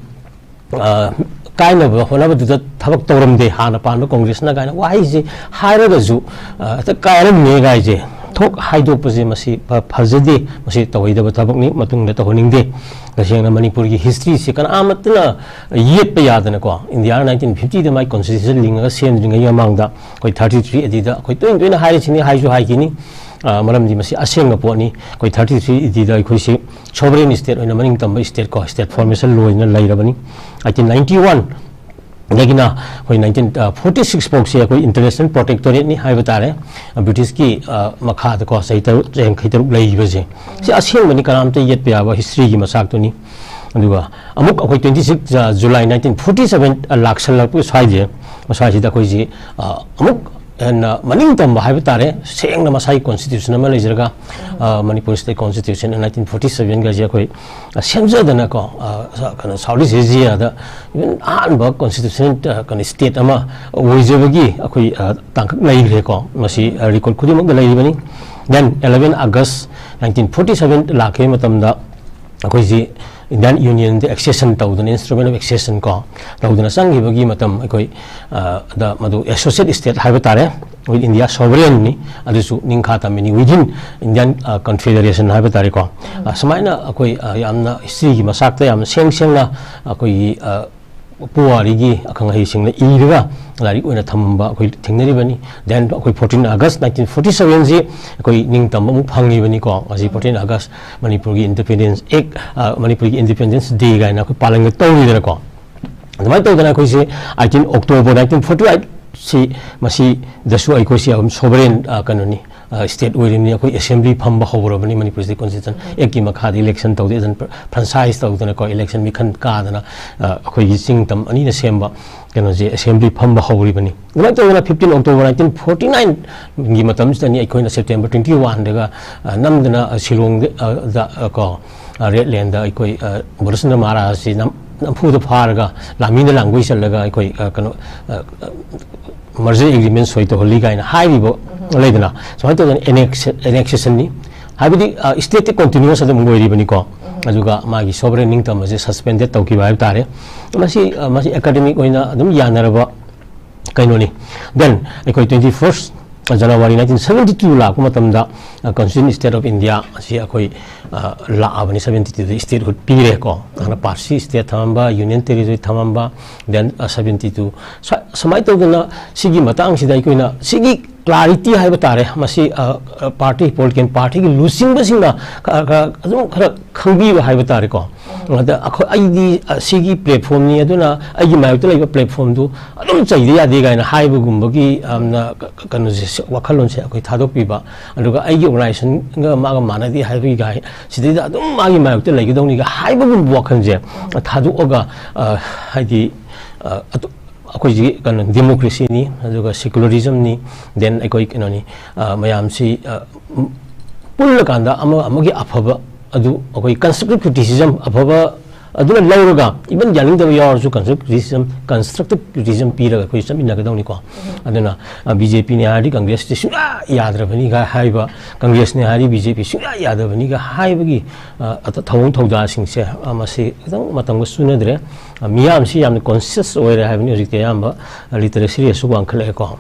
ꯑ, ꯀꯥꯏꯅꯕ ꯍꯣꯠꯅꯕꯗꯨꯗ ꯊꯕꯛ ꯇꯧꯔꯝꯗꯦ ꯍꯥꯟꯅ ꯄꯥꯟꯕ ꯀꯣꯡꯒ꯭ꯔꯦꯁꯅ ꯀꯥꯏꯅ ꯋꯥꯍꯩꯁꯦ ꯍꯥꯏꯔꯒꯁꯨ, ꯑ, ꯍꯦꯛꯇ ꯀꯥꯏꯔꯝꯃꯦ ꯀꯥꯏꯁꯦ ꯊꯣꯛ ꯍꯥꯏꯗꯣꯛꯄꯁꯦ ꯃꯁꯤ ꯐ-, ꯐꯖꯗꯦ, ꯃꯁꯤ ꯇꯧꯍꯩꯗꯕ ꯊꯕꯛꯅꯤ, ꯃꯇꯨꯡꯗ ꯇꯧꯍꯟꯅꯤꯡꯗꯦ꯫ ꯇꯁꯦꯡꯅ ꯃꯅꯤꯄꯨꯔꯒꯤ historyꯁꯦ ꯀꯅꯥꯃꯠꯇꯅ ꯌꯦꯠꯄ ꯌꯥꯗꯅꯀꯣ, ꯏꯟꯗꯤꯌꯥꯅ nineteen fiftyꯗ ꯃꯥꯏ constitution ꯂꯤꯡꯉꯒ ꯁꯦꯝꯗ꯭ꯔꯤꯉꯩ ꯃꯃꯥꯡꯗ ꯑꯩꯈꯣꯏ thirty three ꯑꯗꯨꯗ ꯑꯩꯈꯣꯏ ꯇꯣꯏꯅ ꯇꯣꯏꯅ ꯍꯥꯏꯔꯤꯁꯤꯅꯤ, ꯍꯥꯏꯁꯨ ꯍꯥꯏꯈꯤꯅꯤ꯫ ꯑ, ꯃꯔꯝꯗꯤ ꯃꯁꯤ ꯑꯁꯦꯡꯕ ꯄꯣꯠꯅꯤ꯫ ꯑꯩꯈꯣꯏ thirty three ꯑꯗꯨꯗ ꯑꯩꯈꯣꯏꯁꯤ sovereign state ꯑꯣꯏꯅ ꯃꯅꯤꯡ ꯇꯝꯕ state ꯀꯣ, state formation ꯂꯣꯏꯅ ꯂꯩꯔꯕꯅꯤ꯫ Eighteen ninety one ꯗꯒꯤꯅ ꯑꯩꯈꯣꯏ nineteen forty six ꯐꯥꯎꯁꯦ ꯑꯩꯈꯣꯏ international protectorateꯅꯤ ꯍꯥꯏꯕ ꯇꯥꯔꯦ꯫ ꯕ꯭ꯔꯤꯇꯤꯁꯀꯤ, ꯑ, ꯃꯈꯥꯗꯀꯣ ꯆꯍꯤ ꯇꯔꯨꯛ, ꯆꯍꯤ ꯌꯥꯡꯈꯩ ꯇꯔꯨꯛ ꯂꯩꯈꯤꯕꯁꯦ꯫ ꯁꯤ ꯑꯁꯦꯡꯕꯅꯤ, ꯀꯅꯥꯝꯇ ꯌꯦꯠꯄ ꯌꯥꯕ historyꯒꯤ ꯃꯆꯥꯛꯇꯨꯅꯤ꯫ ꯑꯗꯨꯒ ꯑꯃꯨꯛ ꯑꯩꯈꯣꯏ twenty six July nineteen forty seven ꯂꯥꯛꯁꯜꯂꯛꯄ ꯁ꯭ꯋꯥꯏꯁꯦ, ꯃꯁ꯭ꯋꯥꯏꯁꯤꯗ ꯑꯩꯈꯣꯏꯁꯤ, ꯑ, ꯑꯃꯨꯛ ꯍꯦꯟꯅ ꯃꯅꯤꯡ ꯇꯝꯕ ꯍꯥꯏꯕ ꯇꯥꯔꯦ, ꯁꯦꯡꯅ ꯃꯁꯥꯒꯤ constitution ꯑꯃ ꯂꯩꯖꯔꯒ, ꯑ, Manipur state constitution nineteen forty sevenꯒꯁꯦ ꯑꯩꯈꯣꯏ, ꯑ, ꯁꯦꯝꯖꯗꯅꯀꯣ, ꯑ, ꯁ-, ꯀꯩꯅꯣ, South East Asiaꯗ even ꯑꯍꯥꯟꯕ constitution, ꯑ, ꯀꯩꯅꯣ, state ꯑꯃ ꯑꯣꯏꯖꯕꯒꯤ ꯑꯩꯈꯣꯏ, ꯑ, ꯇꯥꯡꯀꯛ ꯂꯩꯈ꯭ꯔꯦꯀꯣ꯫ ꯃꯁꯤ, ꯑ, record ꯈꯨꯗꯤꯡꯃꯛꯇ ꯂꯩꯔꯤꯕꯅꯤ꯫ Then eleven August nineteen forty seven ꯂꯥꯛꯈꯤꯕ ꯃꯇꯝꯗ ꯑꯩꯈꯣꯏꯁꯤ Indian Unionꯗ accession ꯇꯧꯗꯅ, instrument of accession ꯀꯣ, ꯇꯧꯗꯅ ꯆꯪꯈꯤꯕꯒꯤ ꯃꯇꯝ ꯑꯩꯈꯣꯏ, ꯑ, ꯗ ꯃꯗꯨ associate state ꯍꯥꯏꯕ ꯇꯥꯔꯦ, with India sovereignꯅꯤ, ꯑꯗꯨꯁꯨ ꯅꯤꯡꯈꯥ ꯇꯝꯃꯤꯅꯤ, within Indian, ꯑ, Confederation ꯍꯥꯏꯕ ꯇꯥꯔꯦꯀꯣ꯫ ꯑ, ꯁꯨꯃꯥꯏꯅ ꯑꯩꯈꯣꯏ, ꯑ, ꯌꯥꯝꯅ historyꯒꯤ ꯃꯆꯥꯛꯇ ꯌꯥꯝꯅ ꯁꯦꯡ ꯁꯦꯡꯅ ꯑꯩꯈꯣꯏꯒꯤ, ꯑ, ꯄꯨꯋꯥꯔꯤꯒꯤ ꯑꯈꯪ ꯑꯍꯩꯁꯤꯡꯅ ꯏꯔꯒ ꯂꯥꯏꯔꯤꯛ ꯑꯣꯏꯅ ꯊꯝꯕ ꯑꯩꯈꯣꯏ ꯊꯦꯡꯅꯔꯤꯕꯅꯤ꯫ Then ꯑꯩꯈꯣꯏ fourteen August nineteen forty sevenꯁꯤ ꯑꯩꯈꯣꯏ ꯅꯤꯡꯇꯝꯕ ꯑꯃꯨꯛ ꯐꯪꯉꯤꯕꯅꯤꯀꯣ꯫ ꯉꯁꯤ fourteen August ꯃꯅꯤꯄꯨꯔꯒꯤ Independence Act, ꯑ, ꯃꯅꯤꯄꯨꯔꯒꯤ Independence Day ꯀꯥꯏꯅ ꯑꯩꯈꯣꯏ ꯄꯥꯂꯟꯒ ꯇꯧꯔꯤꯗꯅꯀꯣ꯫ ꯑꯗꯨꯃꯥꯏꯅ ꯇꯧꯗꯅ ꯑꯩꯈꯣꯏꯁꯦ eighteen October nineteen forty eight ꯁꯤ, ꯃꯁꯤꯗꯁꯨ ꯑꯩꯈꯣꯏꯁꯦ ꯑꯗꯨꯝ sovereign, ꯑ, ꯀꯩꯅꯣꯅꯤ, ꯑ, state ꯑꯣꯏꯔꯤꯕꯅꯤ꯫ ꯑꯩꯈꯣꯏ assembly ꯐꯝꯕ ꯍꯧꯔꯕꯅꯤ, ꯃꯅꯤꯄꯨꯔ State Constitution Actꯀꯤ ꯃꯈꯥꯗ election ꯇꯧꯗꯦ, ꯑꯗꯨꯅ franchise ꯇꯧꯗꯅꯀꯣ, election ꯃꯤꯈꯜ ꯀꯥꯗꯅ, ꯑ, ꯑꯩꯈꯣꯏꯒꯤ ꯆꯤꯡ ꯇꯝ ꯑꯅꯤꯅ ꯁꯦꯝꯕ ꯀꯩꯅꯣꯁꯦ, assembly ꯐꯝꯕ ꯍꯧꯔꯤꯕꯅꯤ꯫ ꯑꯗꯨꯃꯥꯏꯅ ꯇꯧꯗꯅ fifteen October nineteen forty nineꯒꯤ ꯃꯇꯝꯁꯤꯗꯅꯤ ꯑꯩꯈꯣꯏꯅ September twenty oneꯗꯒ, ꯑ, ꯅꯝꯗꯅ, ꯑ, ꯁꯤꯂꯣꯡꯗ, ꯑ, ꯗ, ꯑ, ꯀꯣ, ꯑ, Red Landꯗ ꯑꯩꯈꯣꯏ, ꯑ, ꯕꯣꯙꯆꯟꯗ꯭ꯔ ꯃꯍꯥꯔꯥꯖꯁꯤ ꯅꯝ-, ꯅꯝꯐꯨꯗ ꯐꯥꯔꯒ ꯂꯥꯟꯃꯤꯅ ꯂꯥꯡꯒꯣꯏ ꯆꯜꯂꯒ ꯑꯩꯈꯣꯏ, ꯑ, ꯀꯩꯅꯣ, ꯑ, merger agreement ꯁꯣꯏ ꯇꯧꯍꯜꯂꯤ ꯀꯥꯏꯅ ꯍꯥꯏꯔꯤꯕ ꯂꯩꯗꯅ, ꯁꯨꯃꯥꯏꯅ ꯇꯧꯗꯅ ꯑꯦꯅꯦꯛꯁꯦꯁꯟꯅꯤ꯫ ꯍꯥꯏꯕꯗꯤ ꯁ꯭ꯇꯦꯠꯇꯤ ꯀꯟꯇꯤꯅ꯭ꯌꯨꯁ ꯑꯗꯨꯝ ꯑꯣꯏꯔꯤꯕꯅꯤꯀꯣ꯫ ꯑꯗꯨꯒ ꯃꯥꯒꯤ ꯁꯣꯕꯔꯦꯟ ꯅꯤꯡꯇꯝ ꯑꯁꯦ ꯁꯁꯄꯦꯟꯗꯦꯠ ꯇꯧꯈꯤꯕ ꯍꯥꯏꯕ ꯇꯥꯔꯦ꯫ ꯃꯁꯤ ꯑ, ꯃꯁꯤ ꯑꯦꯀꯥꯗꯃꯤꯛ ꯑꯣꯏꯅ ꯑꯗꯨꯝ ꯌꯥꯅꯔꯕ ꯀꯩꯅꯣꯅꯤ꯫ ꯗꯦꯟ ꯑꯩꯈꯣꯏ twenty first January nineteen seventy two ꯂꯥꯛꯄ ꯃꯇꯝꯗ ꯀꯟꯁꯇꯤꯇ꯭ꯌꯨꯁꯟ ꯁ꯭ꯇꯦꯠ ꯑꯣꯐ ꯏꯟꯗꯤꯌꯥ ꯑꯁꯤ ꯑꯩꯈꯣꯏ ꯑ, ꯂꯥꯛꯑꯕꯅꯤ꯫ ꯁꯕꯦꯟꯇꯤ ꯇꯨꯗ ꯏꯁꯇꯦꯠꯍꯨꯗ ꯄꯤꯔꯦꯀꯣ꯫ ꯍꯥꯟꯅ ꯄꯥꯔꯁꯤ ꯏꯁꯇꯦꯠ ꯊꯝꯃꯝꯕ, ꯌꯨꯅꯤꯌꯟ ꯇꯦꯔꯤꯇꯣꯔꯤ ꯊꯝꯃꯝꯕ, ꯗꯦꯟ ꯁꯕꯦꯟꯇꯤ ꯇꯨ꯫ ꯁꯨꯃꯥꯏꯅ ꯇꯧꯗꯅ ꯁꯤꯒꯤ ꯃꯇꯥꯡꯁꯤꯗ ꯑꯩꯈꯣꯏꯅ ꯁꯤꯒꯤ ꯀ꯭ꯂꯥꯔꯤꯇꯤ ꯍꯥꯏꯕ ꯇꯥꯔꯦ, ꯃꯁꯤ ꯄꯥꯔꯇꯤ, ꯄꯣꯂꯤꯇꯤꯀꯦꯜ ꯄꯥꯔꯇꯤꯒꯤ ꯂꯨꯆꯤꯡꯕꯁꯤꯡꯅ ꯈ- ꯈ- ꯑꯗꯨꯝ ꯈꯔ ꯈꯪꯕꯤꯕ ꯍꯥꯏꯕ ꯇꯥꯔꯦꯀꯣ꯫ ꯑꯗ ꯑꯩꯈꯣꯏ, ꯑꯩꯗꯤ ꯑ, ꯁꯤꯒꯤ ꯄ꯭ꯂꯦꯠꯐꯣꯝꯅꯤ, ꯑꯗꯨꯅ ꯑꯩꯒꯤ ꯃꯥꯌꯣꯛꯇ ꯂꯩꯕ ꯄ꯭ꯂꯦꯠꯐꯣꯝꯗꯨ ꯑꯗꯨꯝ ꯆꯩꯗ ꯌꯥꯗꯦ ꯀꯥꯏꯅ ꯍꯥꯏꯕꯒꯨꯝꯕꯒꯤ ꯌꯥꯝꯅ ꯀ- ꯀ- ꯀꯩꯅꯣꯁꯦ, ꯋꯥꯈꯜꯂꯣꯟꯁꯦ ꯑꯩꯈꯣꯏ ꯊꯥꯗꯣꯛꯄꯤꯕ, ꯑꯗꯨꯒ ꯑꯩꯒꯤ ꯑꯣꯔꯒꯅꯥꯏꯖꯦꯁꯟꯒ ꯃꯥꯒ ꯃꯥꯟꯅꯗꯦ ꯍꯥꯏꯕꯒꯤ ꯒꯥꯏ ꯁꯤꯗꯩꯗ ꯑꯗꯨꯝ ꯃꯥꯒꯤ ꯃꯥꯌꯣꯛꯇ ꯂꯩꯒꯗꯧꯅꯤꯒ ꯍꯥꯏꯕꯒꯨꯝꯕ ꯋꯥꯈꯜꯁꯦ ꯊꯥꯗꯣꯛꯑꯒ, ꯑ, ꯍꯥꯏꯗꯤ, ꯑ, ꯑꯇꯣ- ꯑꯩꯈꯣꯏꯁꯤ ꯀꯩꯅꯣ, ꯗꯦꯃꯣꯀ꯭ꯔꯦꯁꯤꯅꯤ, ꯑꯗꯨꯒ ꯁꯦꯀꯨꯂꯔꯤꯖꯝꯅꯤ, ꯗꯦꯟ ꯑꯩꯈꯣꯏ ꯀꯩꯅꯣꯅꯤ, ꯑ, ꯃꯌꯥꯝꯁꯤ, ꯑ, ꯝ- ꯄꯨꯜꯂꯀꯥꯟꯗ ꯑꯃ ꯑꯃꯒꯤ ꯑꯐꯕ ꯑꯗꯨ ꯑꯩꯈꯣꯏ ꯀꯟꯁꯇ꯭ꯔꯛꯇꯤꯚ ꯀ꯭ꯔꯤꯇꯤꯁꯤꯖꯝ ꯑꯐꯕ ꯑꯗꯨꯅ ꯂꯧꯔꯒ, ꯏꯚꯟ ꯌꯥꯅꯤꯡꯗꯕ ꯌꯥꯎꯔꯁꯨ ꯀꯟꯁꯇ꯭ꯔꯛꯇꯤꯚ ꯀ꯭ꯔꯤꯇꯤꯁꯤꯖꯝ, ꯀꯟꯁꯇ꯭ꯔꯛꯇꯤꯚ ꯀ꯭ꯔꯤꯇꯤꯁꯤꯖꯝ ꯄꯤꯔꯒ ꯑꯩꯈꯣꯏ ꯆꯠꯃꯤꯟꯅꯒꯗꯧꯅꯤꯀꯣ꯫ ꯑꯗꯨꯅ ꯕꯤ ꯖꯦ ꯄꯤꯅꯤ ꯍꯥꯏꯔꯗꯤ ꯀꯪꯒ꯭ꯔꯦꯁꯇꯤ ꯁꯨꯡꯌꯥ ꯌꯥꯗ꯭ꯔꯕꯅꯤꯒ ꯍꯥꯏꯕ, ꯀꯪꯒ꯭ꯔꯦꯁꯅꯤ ꯍꯥꯏꯔꯗꯤ ꯕꯤ ꯖꯦ ꯄꯤ ꯁꯨꯡꯌꯥ ꯌꯥꯗꯕꯅꯤꯒ ꯍꯥꯏꯕꯒꯤ, ꯑ, ꯑꯇ- ꯊꯧꯑꯣꯡ ꯊꯧꯗꯥꯁꯤꯡꯁꯦ, ꯑ, ꯃꯁꯤ ꯈꯤꯇꯪ ꯃꯇꯝꯒ ꯆꯨꯅꯗ꯭ꯔꯦ꯫ ꯑ, ꯃꯤꯌꯥꯝꯁꯤ ꯌꯥꯝꯅ ꯀꯣꯟꯁꯤꯌꯁ ꯑꯣꯏꯔꯦ ꯍꯥꯏꯕꯅꯤ ꯍꯧꯖꯤꯛꯇꯤ꯫ ꯑꯌꯥꯝꯕ ꯂꯤꯇꯔꯦꯁꯤ ꯔꯦꯠꯁꯨ ꯋꯥꯡꯈꯠꯂꯛꯑꯦꯀꯣ꯫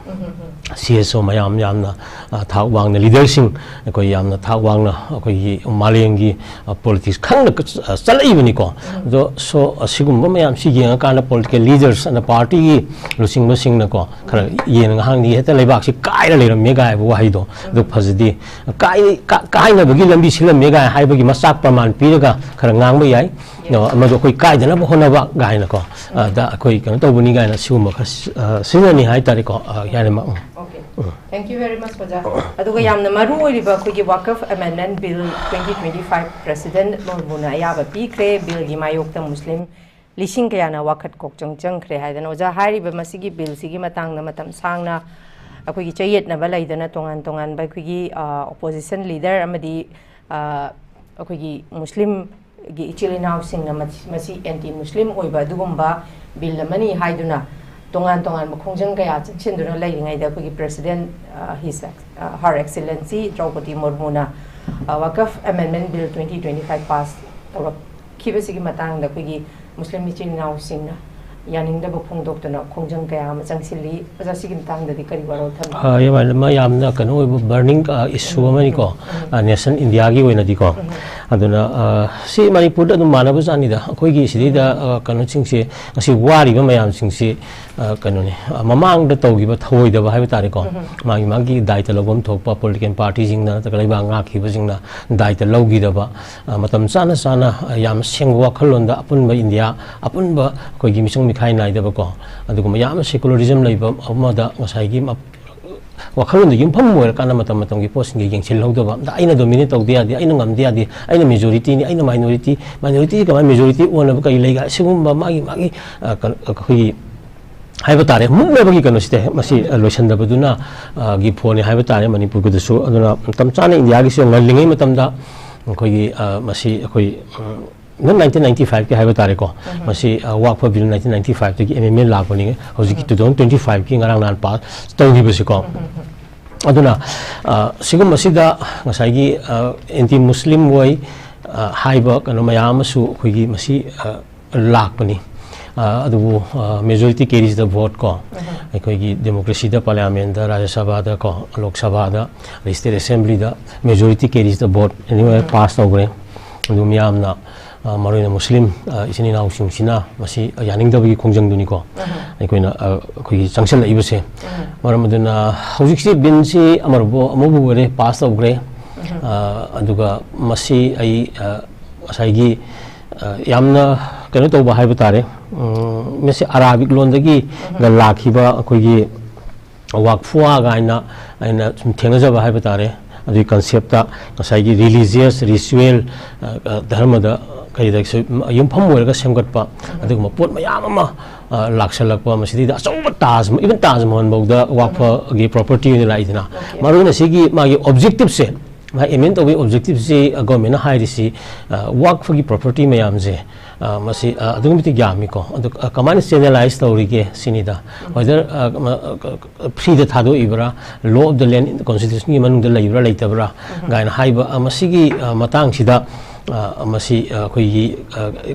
ꯁꯤ ꯑꯦꯁ ꯑꯣ ꯃꯌꯥꯝ ꯌꯥꯝꯅ, ꯑ, ꯊꯥꯛ ꯋꯥꯡꯅ, ꯂꯤꯗꯔꯁꯤꯡ ꯑꯩꯈꯣꯏ ꯌꯥꯝꯅ ꯊꯥꯛ ꯋꯥꯡꯅ ꯑꯩꯈꯣꯏꯒꯤ ꯃꯥꯂꯦꯝꯒꯤ, ꯑ, ꯄꯣꯂꯤꯇꯤꯛꯁ ꯈꯪꯅ ꯀ- ꯑ, ꯆꯠꯂꯛꯏꯕꯅꯤꯀꯣ꯫ ꯑꯗꯣ ꯁꯣ ꯑꯁꯤꯒꯨꯝꯕ ꯃꯌꯥꯝꯁꯤ ꯌꯦꯡꯉꯀꯥꯟꯗ ꯄꯣꯂꯤꯇꯤꯀꯦꯜ ꯂꯤꯗꯔꯁ ꯑꯗ ꯄꯥꯔꯇꯤꯒꯤ ꯂꯨꯆꯤꯡꯕꯁꯤꯡꯅꯀꯣ, ꯈꯔ ꯌꯦꯡꯉ ꯉꯍꯥꯡꯗꯤ ꯍꯦꯛꯇ ꯂꯩꯕꯥꯛꯁꯤ ꯀꯥꯏꯔ ꯂꯩꯔꯝꯃꯦ ꯀꯥꯏ ꯍꯥꯏꯕ ꯋꯥꯍꯩꯗꯣ ꯑꯗꯨ ꯐꯖꯗꯦ꯫ ꯀꯥꯏ-, ꯀꯥ-, ꯀꯥꯏꯅꯕꯒꯤ ꯂꯝꯕꯤ ꯁꯤꯜꯂꯝꯃꯦ ꯀꯥꯏ ꯍꯥꯏꯕꯒꯤ ꯃꯆꯥꯛ ꯄ꯭ꯔꯃꯥꯟ ꯄꯤꯔꯒ ꯈꯔ ꯉꯥꯡꯕ ꯌꯥꯏ꯫ ꯃꯗꯨ ꯑꯩꯈꯣꯏ ꯀꯥꯏꯗꯅꯕ ꯍꯣꯠꯅꯕ ꯀꯥꯏꯅꯀꯣ, ꯑ, ꯗ ꯑꯩꯈꯣꯏ ꯀꯩꯅꯣ ꯇꯧꯕꯅꯤ ꯀꯥꯏꯅ ꯁꯤꯒꯨꯝꯕ ꯈꯔ ꯁꯤ-, ꯑ, ꯁꯤꯖꯤꯟꯅꯅꯤ ꯍꯥꯏꯇꯥꯔꯦꯀꯣ, ꯑ, ꯌꯥꯔꯦꯃꯛ꯫ ꯎꯝ꯫ Okay. Thank you very much, ꯑꯣꯖꯥ꯫ ꯑꯗꯨꯒ ꯌꯥꯝꯅ ꯃꯔꯨ ꯑꯣꯏꯔꯤꯕ ꯑꯩꯈꯣꯏꯒꯤ ꯋꯥꯀꯐ ꯑꯦꯃꯦꯟꯗꯃꯦꯟ ꯕꯤꯜ twenty twenty-five President ꯃꯨꯔꯃꯨꯅ ꯑꯌꯥꯕ ꯄꯤꯈ꯭ꯔꯦ꯫ ꯕꯤꯜꯒꯤ ꯃꯥꯌꯣꯛꯇ ꯃꯨꯁꯂꯤꯝ ꯂꯤꯁꯤꯡ ꯀꯌꯥꯅ ꯋꯥꯀꯠ ꯀꯣꯛꯆꯪ ꯆꯪꯈ꯭ꯔꯦ ꯍꯥꯏꯗꯅ꯫ ꯑꯣꯖꯥ, ꯍꯥꯏꯔꯤꯕ ꯃꯁꯤꯒꯤ ꯕꯤꯜꯁꯤꯒꯤ ꯃꯇꯥꯡꯗ ꯃꯇꯝ ꯁꯥꯡꯅ ꯑꯩꯈꯣꯏꯒꯤ ꯆꯌꯦꯠꯅꯕ ꯂꯩꯗꯅ, ꯇꯣꯉꯥꯟ ꯇꯣꯉꯥꯟꯕ ꯑꯩꯈꯣꯏꯒꯤ, ꯑ, ꯑꯣꯄꯣꯖꯤꯁꯟ ꯂꯤꯗꯔ ꯑꯃꯗꯤ, ꯑ, ꯑꯩꯈꯣꯏꯒꯤ ꯃꯨꯁꯂꯤꯝꯒꯤ ꯏꯆꯤꯜ ꯏꯅꯥꯎꯁꯤꯡꯅ ꯃꯁꯤ, ꯃꯁꯤ ꯑꯦꯟꯇꯤ ꯃꯨꯁꯂꯤꯝ ꯑꯣꯏꯕ ꯑꯗꯨꯒꯨꯝꯕ ꯕꯤꯜ ꯑꯃꯅꯤ ꯍꯥꯏꯗꯨꯅ ꯇꯣꯉꯥꯟ ꯇꯣꯉꯥꯟꯕ ꯈꯣꯡꯖꯪ ꯀꯌꯥ ꯆꯪꯁꯤꯟꯗꯨꯅ ꯂꯩꯔꯤꯉꯩꯗ ꯑꯩꯈꯣꯏꯒꯤ President, ꯑ, His Ex-, ꯑ, Her Excellency ꯗ꯭ꯔꯧꯄꯗꯤ ꯃꯨꯔꯃꯨꯅ, ꯑ, ꯋꯥꯀꯐ Amendment Bill twenty twenty-five pass ꯇꯧꯔꯛꯈꯤꯕꯁꯤꯒꯤ ꯃꯇꯥꯡꯗ ꯑꯩꯈꯣꯏꯒꯤ ꯃꯨꯁꯂꯤꯝ ꯏꯆꯤꯜ ꯏꯅꯥꯎꯁꯤꯡꯅ ꯌꯥꯅꯤꯡꯗꯕ ꯐꯣꯡꯗꯣꯛꯇꯨꯅ ꯈꯣꯡꯖꯪ ꯀꯌꯥ ꯑꯃ ꯆꯪꯁꯤꯜꯂꯤ꯫ ꯑꯣꯖꯥ, ꯁꯤꯒꯤ ꯃꯇꯥꯡꯗꯗꯤ ꯀꯔꯤ ꯋꯥꯔꯣꯜ ꯊꯝꯕꯤ? ꯑ, ꯌꯥꯝ, ꯃ-, ꯌꯥꯝꯅ ꯀꯩꯅꯣ ꯑꯣꯏꯕ burning, ꯑ, issue ꯑꯃꯅꯤꯀꯣ, ꯎꯝ꯫ ꯑ, nation India ꯒꯤ ꯑꯣꯏꯅꯗꯤꯀꯣ꯫ ꯎꯝ꯫ ꯑꯗꯨꯅ, ꯑ, ꯁꯤ ꯃꯅꯤꯄꯨꯔꯗ ꯑꯗꯨꯝ ꯃꯥꯟꯅꯕ ꯖꯥꯠꯅꯤꯗ꯫ ꯑꯩꯈꯣꯏꯒꯤ ꯁꯤꯗꯩꯗ, ꯑ, ꯀꯩꯅꯣꯁꯤꯡꯁꯦ, ꯉꯁꯤ ꯋꯥꯔꯤꯕ ꯃꯌꯥꯝꯁꯤꯡꯁꯤ, ꯑ, ꯀꯩꯅꯣꯅꯤ, ꯑ, ꯃꯃꯥꯡꯗ ꯇꯧꯈꯤꯕ ꯊꯧꯑꯣꯏꯗꯕ ꯍꯥꯏꯕ ꯇꯥꯔꯦꯀꯣ, ꯎꯝ꯫ ꯃꯥꯒꯤ, ꯃꯥꯒꯤ ꯗꯥꯏꯇ ꯂꯧꯐꯝ ꯊꯣꯛꯄ political party ꯁꯤꯡꯅ ꯅꯠꯇ꯭ꯔꯒ ꯂꯩꯕꯥꯛ ꯉꯥꯛꯈꯤꯕꯁꯤꯡꯅ ꯗꯥꯏꯇ ꯂꯧꯈꯤꯗꯕ, ꯑ, ꯃꯇꯝ ꯆꯥꯅ ꯆꯥꯅ, ꯑ, ꯌꯥꯝ ꯁꯦꯡꯕ ꯋꯥꯈꯜꯂꯣꯟꯗ ꯑꯄꯨꯟꯕ ꯏꯟꯗꯤꯌꯥ, ꯑꯄꯨꯟꯕ ꯑꯩꯈꯣꯏꯒꯤ ꯃꯤꯆꯪ ꯃꯤꯈꯥꯏ ꯅꯥꯏꯗꯕꯀꯣ, ꯑꯗꯨꯒꯨꯝꯕ ꯌꯥꯝꯅ secularism ꯂꯩꯕ ꯑꯃꯗ ꯉꯁꯥꯏꯒꯤ ꯃ-, ꯋꯥꯈꯜꯂꯣꯟꯗ ꯌꯨꯝꯐꯝ ꯑꯣꯏꯔꯀꯥꯟꯗ ꯃꯇꯝ ꯃꯇꯝꯒꯤ ꯄꯣꯠꯁꯤꯡꯁꯦ ꯌꯦꯡꯁꯤꯜꯍꯧꯗꯕ, ꯑꯝꯇ ꯑꯩꯅ dominate ꯇꯧꯗ ꯌꯥꯗꯦ, ꯑꯩꯅ ꯉꯝꯗ ꯌꯥꯗꯦ, ꯑꯩꯅ majority ꯅꯤ, ꯑꯩꯅ minority, minority ꯀꯃꯥꯏꯅ majority ꯑꯣꯟꯅꯕ ꯀꯔꯤ ꯂꯩꯒ, ꯁꯤꯒꯨꯝꯕ ꯃꯥꯒꯤ, ꯃꯥꯒꯤ, ꯑ, ꯀꯩꯅꯣ, ꯑꯩꯈꯣꯏꯒꯤ ꯍꯥꯏꯕ ꯇꯥꯔꯦ, ꯃꯨꯛꯅꯕꯒꯤ ꯀꯩꯅꯣꯁꯤꯗ ꯃꯁꯤ, ꯑ, ꯂꯣꯏꯁꯤꯟꯗꯕꯗꯨꯅ, ꯑ, ꯒꯤ ꯐꯣꯟꯅꯤ ꯍꯥꯏꯕ ꯇꯥꯔꯦ ꯃꯅꯤꯄꯨꯔꯒꯤꯗꯁꯨ꯫ ꯑꯗꯨꯅ ꯃꯇꯝ ꯆꯥꯅ ꯏꯟꯗꯤꯌꯥꯒꯤꯁꯨ ꯉꯜꯂꯤꯉꯩ ꯃꯇꯝꯗ ꯑꯩꯈꯣꯏꯒꯤ, ꯑ, ꯃꯁꯤ ꯑꯩꯈꯣꯏ, ꯎꯝ, nineteen ninety-five ꯀꯤ ꯍꯥꯏꯕ ꯇꯥꯔꯦꯀꯣ, ꯎꯝ꯫ ꯃꯁꯤ, ꯑ, ꯋꯥꯛꯐ ꯕꯤꯜ nineteen ninety-five ꯇꯒꯤ amendment ꯂꯥꯛꯄꯅꯤ, ꯍꯧꯖꯤꯛꯀꯤ ꯎꯝ꯫ Two thousand twenty-five ꯀꯤ ꯉꯔꯥꯡ ꯅꯍꯥꯟ pass ꯇꯧꯈꯤꯕꯁꯤꯀꯣ꯫ ꯎꯝ, ꯎꯝ, ꯎꯝ꯫ ꯑꯗꯨꯅ, ꯑ, ꯁꯤꯒꯨꯝꯕꯁꯤꯗ ꯉꯁꯥꯏꯒꯤ, ꯑ, anti Muslim ꯑꯣꯏ, ꯑ, ꯍꯥꯏꯕ ꯀꯩꯅꯣ ꯃꯌꯥꯝ ꯑꯃꯁꯨ ꯑꯩꯈꯣꯏꯒꯤ ꯃꯁꯤ, ꯑ, ꯂꯥꯛꯄꯅꯤ꯫ ꯑ, ꯑꯗꯨꯕꯨ, ꯑ, majority carries the vote ꯀꯣ, ꯎꯝ꯫ ꯑꯩꯈꯣꯏꯒꯤ democracy ꯗ parliament ꯗ, ꯔꯥꯖ꯭ꯌ ꯁꯚꯥꯗ ꯀꯣ, ꯂꯣꯛ ꯁꯚꯥꯗ, state assembly the majority carries the vote anyway um. Pass ꯇꯧꯈ꯭ꯔꯦ꯫ ꯑꯗꯨ ꯃꯤꯌꯥꯝꯅ, ꯑ, ꯃꯔꯨꯑꯣꯏꯅ ꯃꯨꯁꯂꯤꯝ, ꯑ, ꯏꯆꯤꯟ ꯏꯅꯥꯎꯁꯤꯡꯁꯤꯅ ꯃꯁꯤ ꯌꯥꯅꯤꯡꯗꯕꯒꯤ ꯈꯣꯡꯖꯪꯗꯨꯅꯤꯀꯣ ꯎꯝ꯫ ꯑꯩꯈꯣꯏꯅ, ꯑ, ꯑꯩꯈꯣꯏꯒꯤ ꯆꯪꯁꯤꯜꯂꯛꯏꯕꯁꯦ꯫ ꯎꯝ꯫ ꯃꯔꯝ ꯑꯗꯨꯅ ꯍꯧꯖꯤꯛꯁꯤ ꯕꯤꯜꯁꯤ ꯑꯃꯕꯨ, ꯑꯃꯕꯨ ꯑꯣꯏꯔꯦ pass ꯇꯧꯈ꯭ꯔꯦ꯫ ꯎꯝ꯫ ꯑ, ꯑꯗꯨꯒ ꯃꯁꯤ ꯑꯩ, ꯑ, ꯉꯁꯥꯏꯒꯤ, ꯑ, ꯌꯥꯝꯅ ꯀꯩꯅꯣ ꯇꯧꯕ ꯍꯥꯏꯕ ꯇꯥꯔꯦ꯫ ꯎꯝ, ꯃꯁꯤ ꯑꯔꯥꯕꯤꯛ ꯂꯣꯟꯗꯒꯤ ꯎꯝ꯫ ꯒ ꯂꯥꯛꯈꯤꯕ ꯑꯩꯈꯣꯏꯒꯤ ꯋꯥꯛꯐꯨꯋꯥ ꯀꯥꯏꯅ ꯑꯩꯅ ꯁꯨꯝ ꯊꯦꯡꯅꯖꯕ ꯍꯥꯏꯕ ꯇꯥꯔꯦ꯫ ꯑꯗꯨꯒꯤ concept ꯇ ꯉꯁꯥꯏꯒꯤ religious, ritual, ꯑ, ꯑ, ꯙꯔꯃꯗ ꯀꯩꯗꯁꯨ ꯌꯨꯝꯐꯝ ꯑꯣꯏꯔꯒ ꯁꯦꯝꯒꯠꯄ ꯎꯝ꯫ ꯑꯗꯨꯒꯨꯝꯕ ꯄꯣꯠ ꯃꯌꯥꯝ ꯑꯃ, ꯑ, ꯂꯥꯛꯁꯜꯂꯛꯄ, ꯃꯁꯤꯗꯩꯗ ꯑꯆꯧꯕ ꯇꯥꯖ, even ꯇꯥꯖ ꯃꯍꯜ ꯐꯥꯎꯗ ꯋꯥꯛꯐꯒꯤ property ꯑꯣꯏꯅ ꯂꯥꯛꯏꯗꯅ꯫ Okay꯫ ꯃꯔꯨꯑꯣꯏꯅ ꯁꯤꯒꯤ ꯃꯥꯒꯤ objective ꯁꯦ ꯃꯥ ꯑꯦꯃꯦꯟ ꯇꯧꯕꯒꯤ ꯑꯣꯕꯖꯦꯛꯇꯤꯞꯁꯤ ꯒꯣꯔꯃꯦꯟꯅ ꯍꯥꯏꯔꯤꯁꯤ ꯋꯥꯛꯐꯒꯤ ꯄ꯭ꯔꯣꯄꯔꯇꯤ ꯃꯌꯥꯝꯁꯦ ꯃꯁꯤ ꯑꯗꯨꯛꯀꯤ ꯃꯇꯤꯛ ꯌꯥꯝꯃꯤꯀꯣ꯫ ꯑꯗꯨ ꯀꯃꯥꯏꯅ ꯆꯦꯅꯦꯂꯥꯏꯁ ꯇꯧꯔꯤꯒꯦ ꯁꯤꯅꯤꯗ꯫ ꯋꯦꯗꯔ ꯐ꯭ꯔꯤꯗ ꯊꯥꯗꯣꯛꯏꯕ꯭ꯔꯥ, ꯂꯣ ꯑꯣꯐ ꯗ ꯂꯦꯟ ꯀꯣꯟꯁꯇꯤꯇ꯭ꯌꯨꯁꯟꯒꯤ ꯃꯅꯨꯡꯗ ꯂꯩꯕ꯭ꯔꯥ ꯂꯩꯇꯕ꯭ꯔꯥ ꯀꯥꯏꯅ ꯍꯥꯏꯕ ꯃꯁꯤꯒꯤ ꯃꯇꯥꯡꯁꯤꯗ ꯃꯁꯤ ꯑꯩꯈꯣꯏꯒꯤ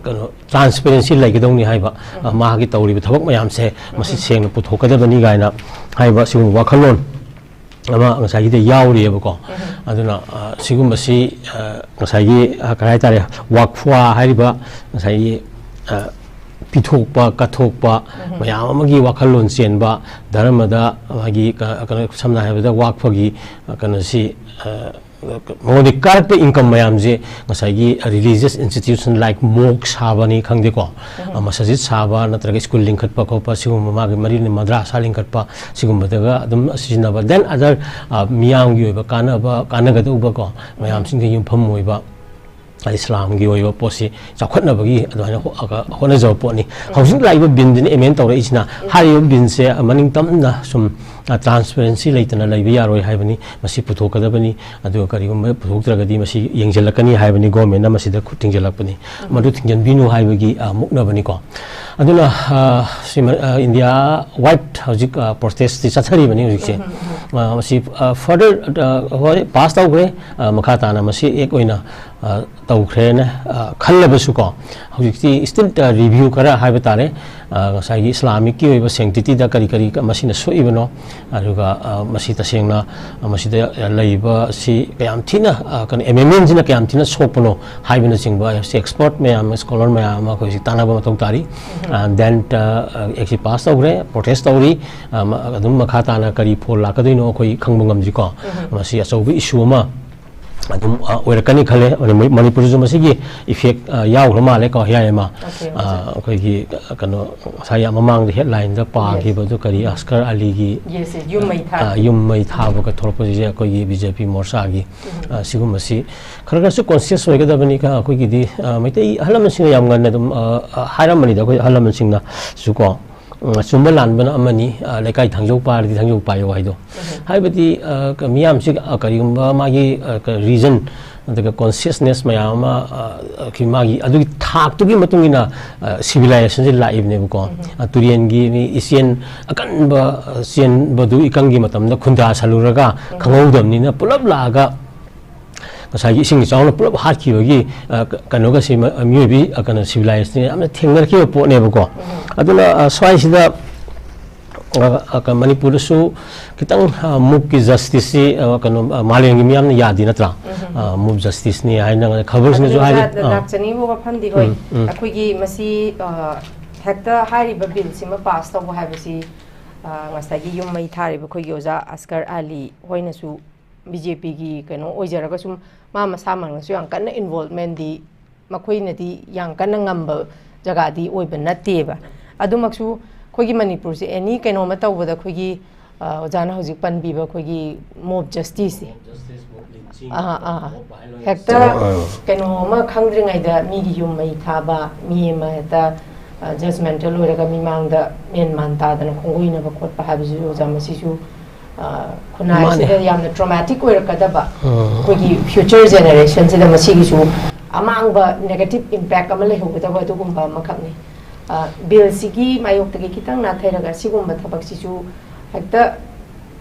ꯀꯩꯅꯣ ꯇ꯭ꯔꯥꯟꯁꯄꯦꯔꯦꯟꯁꯤ ꯂꯩꯒꯗꯧꯅꯤ ꯍꯥꯏꯕ, ꯃꯥꯒꯤ ꯇꯧꯔꯤꯕ ꯊꯕꯛ ꯃꯌꯥꯝꯁꯦ ꯃꯁꯤ ꯁꯦꯡꯅ ꯄꯨꯊꯣꯛꯀꯗꯕꯅꯤ ꯀꯥꯏꯅ ꯍꯥꯏꯕ ꯁꯤꯒꯨꯝꯕ ꯋꯥꯈꯜꯂꯣꯟ ꯑꯃ ꯉꯁꯥꯏꯒꯤꯗ ꯌꯥꯎꯔꯤꯑꯕꯀꯣ꯫ ꯑꯗꯨꯅ ꯁꯤꯒꯨꯝꯕꯁꯤ ꯉꯁꯥꯏꯒꯤ ꯀꯔꯤ ꯍꯥꯏꯇꯥꯔꯦ, ꯋꯥꯛꯐ꯭ꯋꯥ ꯍꯥꯏꯔꯤꯕ ꯉꯁꯥꯏꯒꯤ ꯄꯤꯊꯣꯛꯄ ꯀꯠꯊꯣꯛꯄ ꯃꯌꯥꯝ ꯑꯃꯒꯤ ꯋꯥꯈꯜꯂꯣꯟ ꯆꯦꯟꯕ, ꯙꯔꯃꯗ ꯃꯥꯒꯤ ꯀꯩꯅꯣ, ꯁꯝꯅ ꯍꯥꯏꯔꯕꯗ ꯋꯥꯛꯐꯒꯤ ꯀꯩꯅꯣꯁꯤ ꯃꯉꯣꯟꯗꯒꯤ ꯀꯥꯔꯛꯄ ꯏꯟꯀꯝ ꯃꯌꯥꯝꯁꯦ ꯉꯁꯥꯏꯒꯤ religious institution like mosque ꯁꯥꯕꯅꯤ ꯈꯪꯗꯦꯀꯣ, ꯃꯁꯖꯤꯗ ꯁꯥꯕ ꯅꯠꯇ꯭ꯔꯒ ꯁ꯭ꯀꯨꯜ ꯂꯤꯡꯈꯠꯄ ꯈꯣꯠꯄ ꯁꯤꯒꯨꯝꯕ ꯃꯥꯒꯤ ꯃꯔꯤ ꯂꯩꯅ ꯃꯗ꯭ꯔꯥꯁꯥ ꯂꯤꯡꯈꯠꯄ ꯁꯤꯒꯨꯝꯕꯗꯒ ꯑꯗꯨꯝ ꯁꯤꯖꯤꯟꯅꯕ꯫ Then other ꯃꯤꯌꯥꯝꯒꯤ ꯑꯣꯏꯕ ꯀꯥꯟꯅꯕ ꯀꯥꯟꯅꯒꯗꯧꯕꯀꯣ ꯃꯌꯥꯝꯁꯤꯡꯗ ꯌꯨꯝꯐꯝ ꯑꯣꯏꯕ ꯏꯁꯂꯥꯝꯒꯤ ꯑꯣꯏꯕ ꯄꯣꯠꯁꯤ ꯆꯥꯎꯈꯠꯅꯕꯒꯤ ꯑꯗꯨꯃꯥꯏꯅ ꯍꯣꯠꯅꯖꯕ ꯄꯣꯠꯅꯤ꯫ ꯍꯧꯖꯤꯛ ꯂꯥꯛꯏꯕ ꯕꯤꯟꯁꯤꯅ ꯑꯦꯃꯦꯟ ꯇꯧꯔꯛꯏꯁꯤꯅ ꯍꯥꯏꯔꯤꯕ ꯕꯤꯟꯁꯦ ꯃꯅꯤꯡ ꯇꯝꯅ ꯁꯨꯝ ꯇ꯭ꯔꯥꯟꯁꯄꯦꯔꯦꯟꯁꯤ ꯂꯩꯇꯅ ꯂꯩꯕ ꯌꯥꯔꯣꯏ ꯍꯥꯏꯕꯅꯤ꯫ ꯃꯁꯤ ꯄꯨꯊꯣꯛꯀꯗꯕꯅꯤ꯫ ꯑꯗꯨꯒ ꯀꯔꯤꯒꯨꯝꯕ ꯄꯨꯊꯣꯛꯇ꯭ꯔꯒꯗꯤ ꯃꯁꯤ ꯌꯦꯡꯁꯤꯜꯂꯛꯀꯅꯤ ꯍꯥꯏꯕꯅꯤ꯫ ꯒꯣꯔꯃꯦꯟꯅ ꯃꯁꯤꯗ ꯈꯨꯠ ꯊꯤꯡꯖꯤꯜꯂꯛꯄꯅꯤ꯫ ꯃꯗꯨ ꯊꯤꯡꯖꯤꯟꯕꯤꯅꯨ ꯍꯥꯏꯕꯒꯤ ꯃꯨꯛꯅꯕꯅꯤꯀꯣ꯫ ꯑꯗꯨꯅ ꯏꯟꯗꯤꯌꯥ ꯋꯥꯏꯠ ꯍꯧꯖꯤꯛ ꯄ꯭ꯔꯣꯇꯦꯁꯇꯤ ꯆꯠꯊꯔꯤꯕꯅꯤ ꯍꯧꯖꯤꯛꯁꯦ꯫ ꯃꯁꯤ ꯐꯔꯗꯔ ꯍꯣꯏ ꯄꯥꯁ ꯇꯧꯈ꯭ꯔꯦ꯫ ꯃꯈꯥ ꯇꯥꯅ ꯃꯁꯤ ꯑꯦꯛ ꯑꯣꯏꯅ ꯇꯧꯈ꯭ꯔꯦꯅ ꯈꯜꯂꯕꯁꯨꯀꯣ, ꯍꯧꯖꯤꯛꯇꯤ ꯁ꯭ꯇꯤꯜ ꯔꯤꯚ꯭ꯌꯨ ꯈꯔ ꯍꯥꯏꯕ ꯇꯥꯔꯦ꯫ ꯉꯁꯥꯏꯒꯤ ꯏꯁꯂꯥꯃꯤꯛꯀꯤ ꯑꯣꯏꯕ ꯁꯦꯡꯇꯤꯇꯤꯗ ꯀꯔꯤ ꯀꯔꯤ ꯃꯁꯤꯅ ꯁꯣꯛꯏꯕꯅꯣ, ꯑꯗꯨꯒ ꯃꯁꯤ ꯇꯁꯦꯡꯅ ꯃꯁꯤꯗ ꯂꯩꯔꯤꯕ ꯑꯁꯤ ꯀꯌꯥꯝ ꯊꯤꯅ ꯀꯩꯅꯣ ꯑꯦꯃꯦꯟꯃꯦꯟꯁꯤꯅ ꯀꯌꯥꯝ ꯊꯤꯅ ꯁꯣꯛꯄꯅꯣ ꯍꯥꯏꯕꯅꯆꯤꯡꯕ ꯑꯦꯛꯁꯄꯔꯠ ꯃꯌꯥꯝ, ꯁ꯭ꯀꯣꯂꯔ ꯃꯌꯥꯝ ꯑꯃ ꯑꯩꯈꯣꯏ ꯍꯧꯖꯤꯛ ꯇꯥꯟꯅꯕ ꯃꯊꯧ ꯇꯥꯔꯤ꯫ ꯗꯦꯟ ꯑꯦꯛꯁꯤ ꯄꯥꯁ ꯇꯧꯈ꯭ꯔꯦ, ꯄ꯭ꯔꯣꯇꯦꯁ ꯇꯧꯔꯤ꯫ ꯑꯗꯨꯝ ꯃꯈꯥ ꯇꯥꯅ ꯀꯔꯤ ꯐꯣꯜ ꯂꯥꯛꯀꯗꯣꯏꯅꯣ ꯑꯩꯈꯣꯏ ꯈꯪꯕ ꯉꯝꯗ꯭ꯔꯤꯀꯣ꯫ ꯃꯁꯤ ꯑꯆꯧꯕ ꯏꯁꯨ ꯑꯃ ꯑꯗꯨꯝ ꯑꯣꯏꯔꯛꯀꯅꯤ ꯈꯜꯂꯦ꯫ ꯃꯅꯤꯄꯨꯔꯗꯁꯨ ꯃꯁꯤꯒꯤ ꯏꯐꯦꯛ ꯌꯥꯎꯈ꯭ꯔ ꯃꯥꯜꯂꯦꯀꯣ, ꯍꯤꯌꯥꯏ ꯑꯃ ꯑꯩꯈꯣꯏꯒꯤ ꯀꯩꯅꯣ ꯉꯁꯥꯏ ꯃꯃꯥꯡꯗ ꯍꯦꯗꯂꯥꯏꯟꯗ ꯄꯥꯈꯤꯕꯗꯨ ꯀꯔꯤ, ꯑꯁꯀꯔ ꯑꯂꯤꯒꯤ ꯌꯨꯝ ꯃꯩ ꯊꯥꯕꯒ ꯊꯣꯛꯂꯛꯄꯁꯤꯁꯦ ꯑꯩꯈꯣꯏꯒꯤ ꯕꯤ ꯖꯦ ꯄꯤ ꯃꯣꯔꯆꯥꯒꯤ ꯁꯤꯒꯨꯝꯕꯁꯤ ꯈꯔ ꯈꯔꯁꯨ ꯀꯣꯟꯁꯤꯌꯁ ꯑꯣꯏꯒꯗꯕꯅꯤ꯫ ꯑꯩꯈꯣꯏꯒꯤꯗꯤ ꯃꯩꯇꯩ ꯑꯍꯜ ꯂꯃꯟꯁꯤꯡꯅ ꯌꯥꯝ ꯉꯟꯅ ꯑꯗꯨꯝ ꯍꯥꯏꯔꯝꯕꯅꯤꯗ, ꯑꯩꯈꯣꯏ ꯑꯍꯜ ꯂꯃꯟꯁꯤꯡꯅꯁꯨ ꯀꯣ꯫ ꯎꯝ, ꯑꯆꯨꯝꯕ ꯂꯥꯟꯕꯅ ꯑꯃꯅꯤ, ꯑ, ꯂꯩꯀꯥꯏ ꯊꯥꯡꯖꯧ ꯄꯥꯏꯔꯗꯤ ꯊꯥꯡꯖꯧ ꯄꯥꯏꯌꯣ ꯍꯥꯏꯗꯣ꯫ ꯍꯥꯏꯕꯗꯤ, ꯑ, ꯀ-, ꯃꯤꯌꯥꯝꯁꯤ, ꯑ, ꯀꯔꯤꯒꯨꯝꯕ ꯃꯥꯒꯤ, ꯑ, ꯀ-, reason, ꯑꯗꯨꯒ consciousness ꯃꯌꯥꯝ ꯑꯃ, ꯑ, ꯑ, ꯀꯤ-, ꯃꯥꯒꯤ ꯑꯗꯨꯒꯤ ꯊꯥꯛꯇꯨꯒꯤ ꯃꯇꯨꯡ ꯏꯟꯅ, ꯑ, civilizationꯁꯦ ꯂꯥꯛꯏꯕꯅꯦꯕꯀꯣ꯫ ꯑ, ꯇꯨꯔꯦꯟꯒꯤ ꯃꯤ ꯏꯆꯦꯟ ꯑꯀꯟꯕ, ꯑ, ꯆꯦꯟꯕꯗꯨ ꯏꯀꯪꯒꯤ ꯃꯇꯝꯗ ꯈꯨꯟꯗꯥ ꯁꯜꯂꯨꯔꯒ ꯈꯪꯍꯧꯗꯕꯅꯤꯅ ꯄꯨꯂꯞ ꯂꯥꯛꯑꯒ ꯉꯁꯥꯏꯒꯤ ꯏꯁꯤꯡ ꯏꯆꯥꯎꯅ ꯄꯨꯂꯞ ꯍꯥꯠꯈꯤꯕꯒꯤ, ꯑ, ꯀ-, ꯀꯩꯅꯣꯒꯁꯤ ꯃ-, ꯃꯤꯑꯣꯏꯕꯒꯤ, ꯑ, ꯀꯩꯅꯣ, civilizationꯁꯤ ꯌꯥꯝꯅ ꯊꯦꯡꯅꯔꯛꯈꯤꯕ ꯄꯣꯠꯅꯦꯕꯀꯣ꯫ ꯑꯗꯨꯅ, ꯑ, ꯁ꯭ꯋꯥꯏꯁꯤꯗ, ꯑ, ꯑ, ꯀ-, ꯃꯅꯤꯄꯨꯔꯗꯁꯨ ꯈꯤꯇꯪ, ꯑ, ꯃꯨꯞꯀꯤ justiceꯁꯤ, ꯑ, ꯀꯩꯅꯣ, ꯑ, ꯃꯥꯂꯦꯝꯒꯤ ꯃꯤꯌꯥꯝꯅ ꯌꯥꯗꯦ ꯅꯠꯇ꯭ꯔꯥ? ꯑ, ꯃꯨꯞ justiceꯅꯤ ꯍꯥꯏꯅ ꯈꯕꯔꯁꯤꯅꯁꯨ ꯑꯗꯨꯅ ꯍꯥꯏꯔꯤ꯫ ꯑꯣꯖꯥ, ꯑꯥ꯫ ꯂꯥꯛꯆꯅꯤꯡꯕ ꯋꯥꯐꯝꯗꯤ ꯍꯣꯏ, ꯎꯝ, ꯎꯝ꯫ ꯑꯩꯈꯣꯏꯒꯤ ꯃꯁꯤ, ꯑ, ꯍꯦꯛꯇ ꯍꯥꯏꯔꯤꯕ billꯁꯤꯃ pass ꯇꯧꯕ ꯍꯥꯏꯕꯁꯤ, ꯑ, ꯉꯁꯥꯏꯒꯤ ꯌꯨꯝ ꯃꯩ ꯊꯥꯔꯤꯕ ꯑꯩꯈꯣꯏꯒꯤ ꯑꯣꯖꯥ ꯑꯁꯀꯔ ꯑꯂꯤ ꯍꯣꯏꯅꯁꯨ BJPꯒꯤ ꯀꯩꯅꯣ ꯑꯣꯏꯖꯔꯒꯁꯨ ꯃꯥ ꯃꯁꯥꯃꯛꯅꯁꯨ ꯌꯥꯝ ꯀꯟꯅ involvementꯗꯤ ꯃꯈꯣꯏꯅꯗꯤ ꯌꯥꯝ ꯀꯟꯅ ꯉꯝꯕ ꯖꯒꯥꯗꯤ ꯑꯣꯏꯕ ꯅꯠꯇꯦꯕ꯫ ꯑꯗꯨꯃꯛꯁꯨ ꯑꯩꯈꯣꯏꯒꯤ ꯃꯅꯤꯄꯨꯔꯁꯦ any ꯀꯩꯅꯣꯝꯃ ꯇꯧꯕꯗ ꯑꯩꯈꯣꯏꯒꯤ, ꯑ, ꯑꯣꯖꯥꯅ ꯍꯧꯖꯤꯛ ꯄꯟꯕꯤꯕ ꯑꯩꯈꯣꯏꯒꯤ mob justiceꯁꯦ꯫ ꯑꯥ, ꯑꯥ꯫ ꯍꯦꯛꯇ ꯑꯥ, ꯑꯥ꯫ ꯀꯩꯅꯣ ꯑꯃ ꯈꯪꯗ꯭ꯔꯤꯉꯩꯗ ꯃꯤꯒꯤ ꯌꯨꯝ ꯃꯩ ꯊꯥꯕ, ꯃꯤ ꯑꯃ ꯍꯦꯛꯇ, ꯑ, judgmental ꯑꯣꯏꯔꯒ ꯃꯤꯃꯥꯡꯗ ꯃꯦꯟ ꯃꯥꯟ ꯇꯥꯗꯅ ꯈꯣꯡꯒꯣꯏꯅꯕ ꯈꯣꯠꯄ ꯍꯥꯏꯕꯁꯤꯁꯨ ꯑꯣꯖꯥ ꯃꯁꯤꯁꯨ, ꯑ, ꯈꯨꯟꯅꯥꯏꯁꯤꯗ ꯃꯥꯅꯦ꯫ ꯌꯥꯝꯅ traumatic ꯑꯣꯏꯔꯛꯀꯗꯕ, ꯎꯝ꯫ ꯑꯩꯈꯣꯏꯒꯤ future generationꯁꯤꯗ ꯃꯁꯤꯒꯤꯁꯨ ꯑꯃꯥꯡꯕ negative impact ꯑꯃ ꯂꯩꯍꯧꯒꯗꯕ ꯑꯗꯨꯒꯨꯝꯕ ꯑꯃꯈꯛꯅꯤ꯫ ꯑ, billꯁꯤꯒꯤ ꯃꯥꯌꯣꯛꯇꯒꯤ ꯈꯤꯇꯪ ꯅꯥꯊꯩꯔꯒ ꯁꯤꯒꯨꯝꯕ ꯊꯕꯛꯁꯤꯁꯨ ꯍꯦꯛꯇ